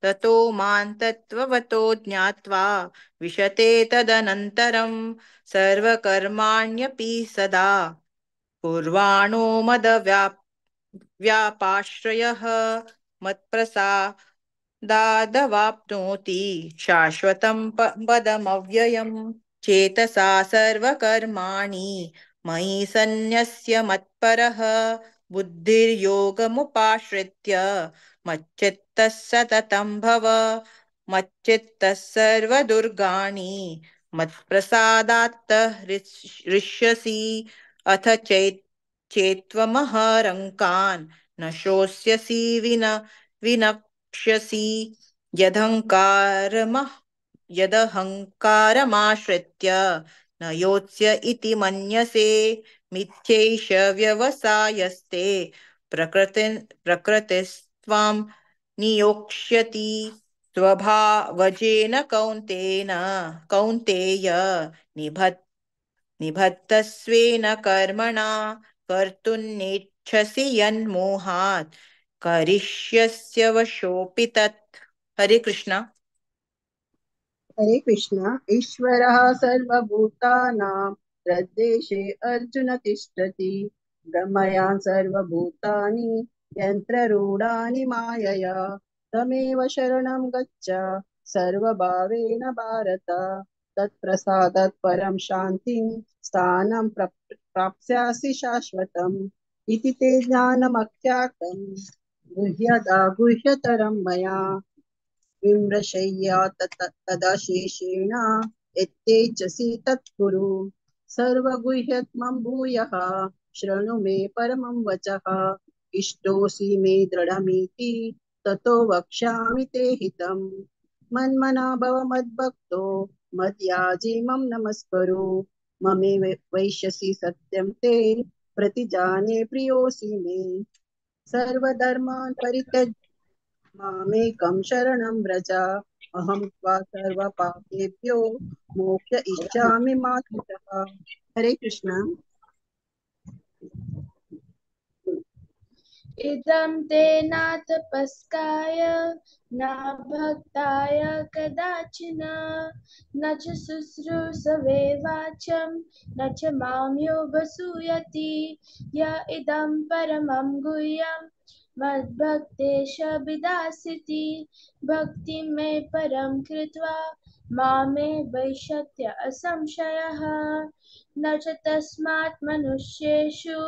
ततो मां तत्त्ववतो ज्ञात्वा विशते तदनन्तरं सर्वकर्माण्यपि सदा कुर्वाणो मदव्यापाश्रयः मत्प्रसादादवाप्नोति शाश्वतं पदमव्ययम्। चेतसा सर्वकर्माणि मयि सन्न्यस्य मत्परः बुद्धिर्योगमुपाश्रित्य मच्चित्तः सततं भव। मच्चित्तः सर्वदुर्गाणि मत्प्रसादात् हृष्यसि अथ चेत्त्वमहरङ्कान् न शोष्यसि विनक्ष्यसि। यदहङ्कारमाश्रित्य न योत्स्य इति मन्यसे मिथ्यैष व्यवसायस्ते प्रकृतिस्त्वां नियोक्ष्यति। स्वभावजेन कौन्तेय निबद्धस्वेन कर्मणा कर्तुन्नेच्छसि यन्मोहात् करिष्यस्य वशोऽपि तत्। हरे कृष्णा। हरे कृष्णा। ईश्वरः सर्वभूतानां हृद्देशे अर्जुन तिष्ठति। ब्रह्मयान् सर्वभूतानि यन्त्ररूढानि मायया तमेव शरणं गच्छ सर्वभावेन भारत। तत्प्रसादात् परं शान्तिं स्थानं प्राप्स्यासि शाश्वतम्। इति ते ज्ञानमख्यातं गुह्यदा गुह्यतरं मया। विमृशय्या तदशेषेण यत्तेजसि तत्कुरु। सर्वगुह्यतमं भूयः शृणु मे परमं वचः। इष्टोऽसि मे दृढमिति ततो वक्ष्यामि ते हितम्। मन्मना भव मद्भक्तो मद्याजी मम नमस्करो। ममे वैश्यसि सत्यं ते प्रतिजाने प्रियोऽसि मे। सर्वधर्मान् परित्यज्य मामेकं शरणं व्रज। अहं त्वा सर्वपापेभ्यो मोक्षयिष्यामि मा शुचः। हरे कृष्ण। इदं ते नातपस्काय न भक्ताय कदाचन न च शुश्रूषवे वाचं न च मां योऽवसूयति। य इदं परमं गुह्यं मद्भक्तेष्वभिधास्यति। भक्तिं मे परं कृत्वा मामे वैश्यत्य असंशयः। न च तस्मात् मनुष्येषु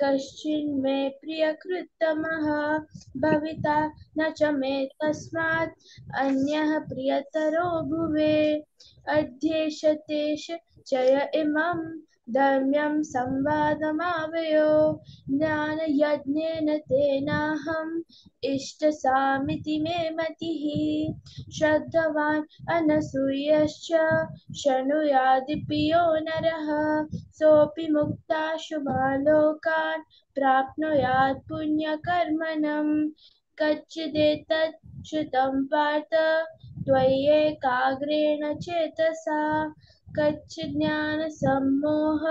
कश्चिन्मे प्रियकृत्तमः भविता न च मे तस्मात् अन्यः प्रियतरो भुवे। अध्येषतेष चय इमं धर्म्यं संवादमावयो ज्ञानयज्ञेन तेनाहम् इष्टसामिति मे मतिः। श्रद्धावान् अनसूयश्च शृणुयादिप्रियो नरः सोऽपि मुक्ताशुभालोकान् प्राप्नुयात् पुण्यकर्मणम्। कच्चिदेतत् श्रुतं पार्थ त्वय्येकाग्रेण चेतसा कच्चिज्ञानसम्मोह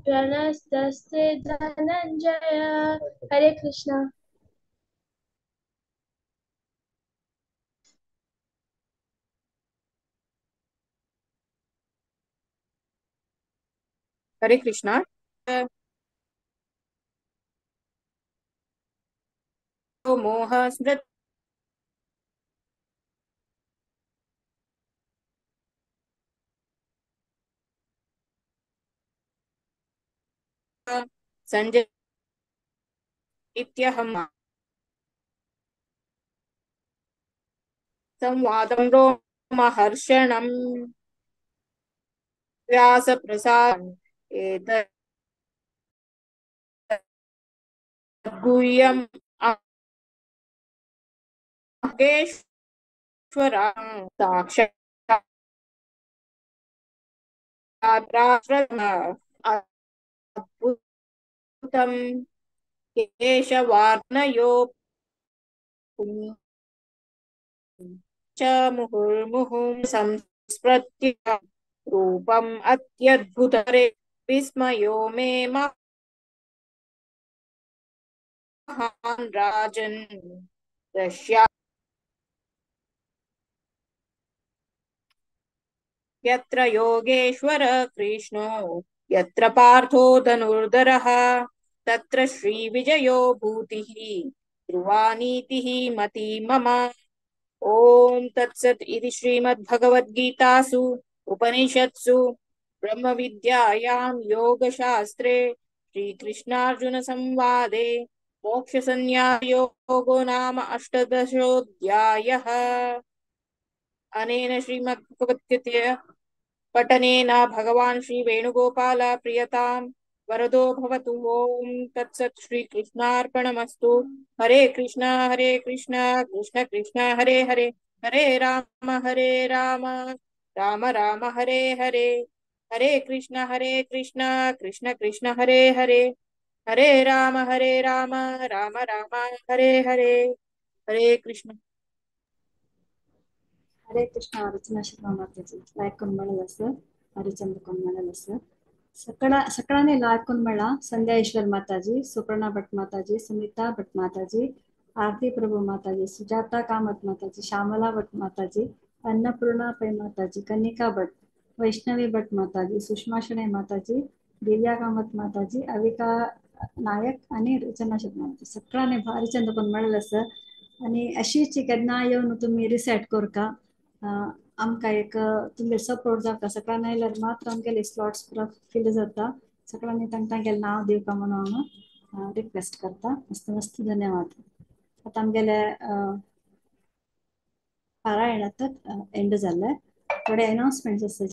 प्रणस्तस्ते धनञ्जय। हरे कृष्णा। हरे कृष्णा। मोह स्मृति संजय इत्यहं संवादं रोमहर्षणं व्यासप्रसाद एतद्गुह्यम् अगेश्वरा साक्षात् अद्भुतं केशवार्णयो च मुहुर्मुहुं संस्मृत्य रूपम् अत्यद्भुतरे विस्मयो मे महान् राजन् रश्या। यत्र योगेश्वर कृष्णो यत्र पार्थो धनुर्धरः तत्र श्रीविजयो भूतिः ध्रुवा नीतिः मति मम। ॐ तत्सत् इति श्रीमद्भगवद्गीतासु उपनिषत्सु ब्रह्मविद्यायां योगशास्त्रे श्रीकृष्णार्जुन संवादे मोक्षसंन्यासयोगो नाम अष्टादशोऽध्यायः। अनेन श्रीमद्भगवद्गीतया पठनेन भगवान् श्री वेणुगोपाल प्रियतां वरदो भवतु। ॐ तत्सत् श्रीकृष्णार्पणमस्तु। हरे कृष्णा कृष्ण कृष्ण हरे हरे, हरे राम राम राम हरे हरे, हरे कृष्ण कृष्ण कृष्ण हरे हरे, हरे राम राम राम हरे हरे। हरे कृष्ण। हरे कृष्ण। रचना शर्मा माताजी लायक कोण म्हणाल सर, हरिचंद्र कोण म्हणाल सर, सगळ्यांनी लायक कोण म्हणा, संध्या ईश्वर माताजी, सुपर्णा भट्ट माताजी, सुनीता भट्ट माताजी, आरती प्रभु माताजी, सुजाता कामत माताजी, श्यामला भट्ट माताजी, अन्नपूर्णा पै माताजी, कनिका भट्ट, वैष्णवी भट्ट माताजी, सुषमा शणे माताजी, दिव्या कामत माताजी, अविका नायक आणि रचना शर्मा माताजी, सगळ्यांनी हरिचंद्र कोण म्हणाल सर। आणि अशीच केन्ना येवन तुमी रिसेट करका, आमकां एक तुमगे सपोर्ट जावका। सगळ्यांना आयल्यार मात्र आमगेले स्लॉट्स पुरा फिल जाता। सगळ्यांनी तांकां तांगेलें नांव दिवका म्हणून हांव रिक्वेस्ट करता। मस्त मस्त धन्यवाद। आतां आमगेले पारायण आतां एंड जालें। थोडे अनाउन्समेंट्स आसा।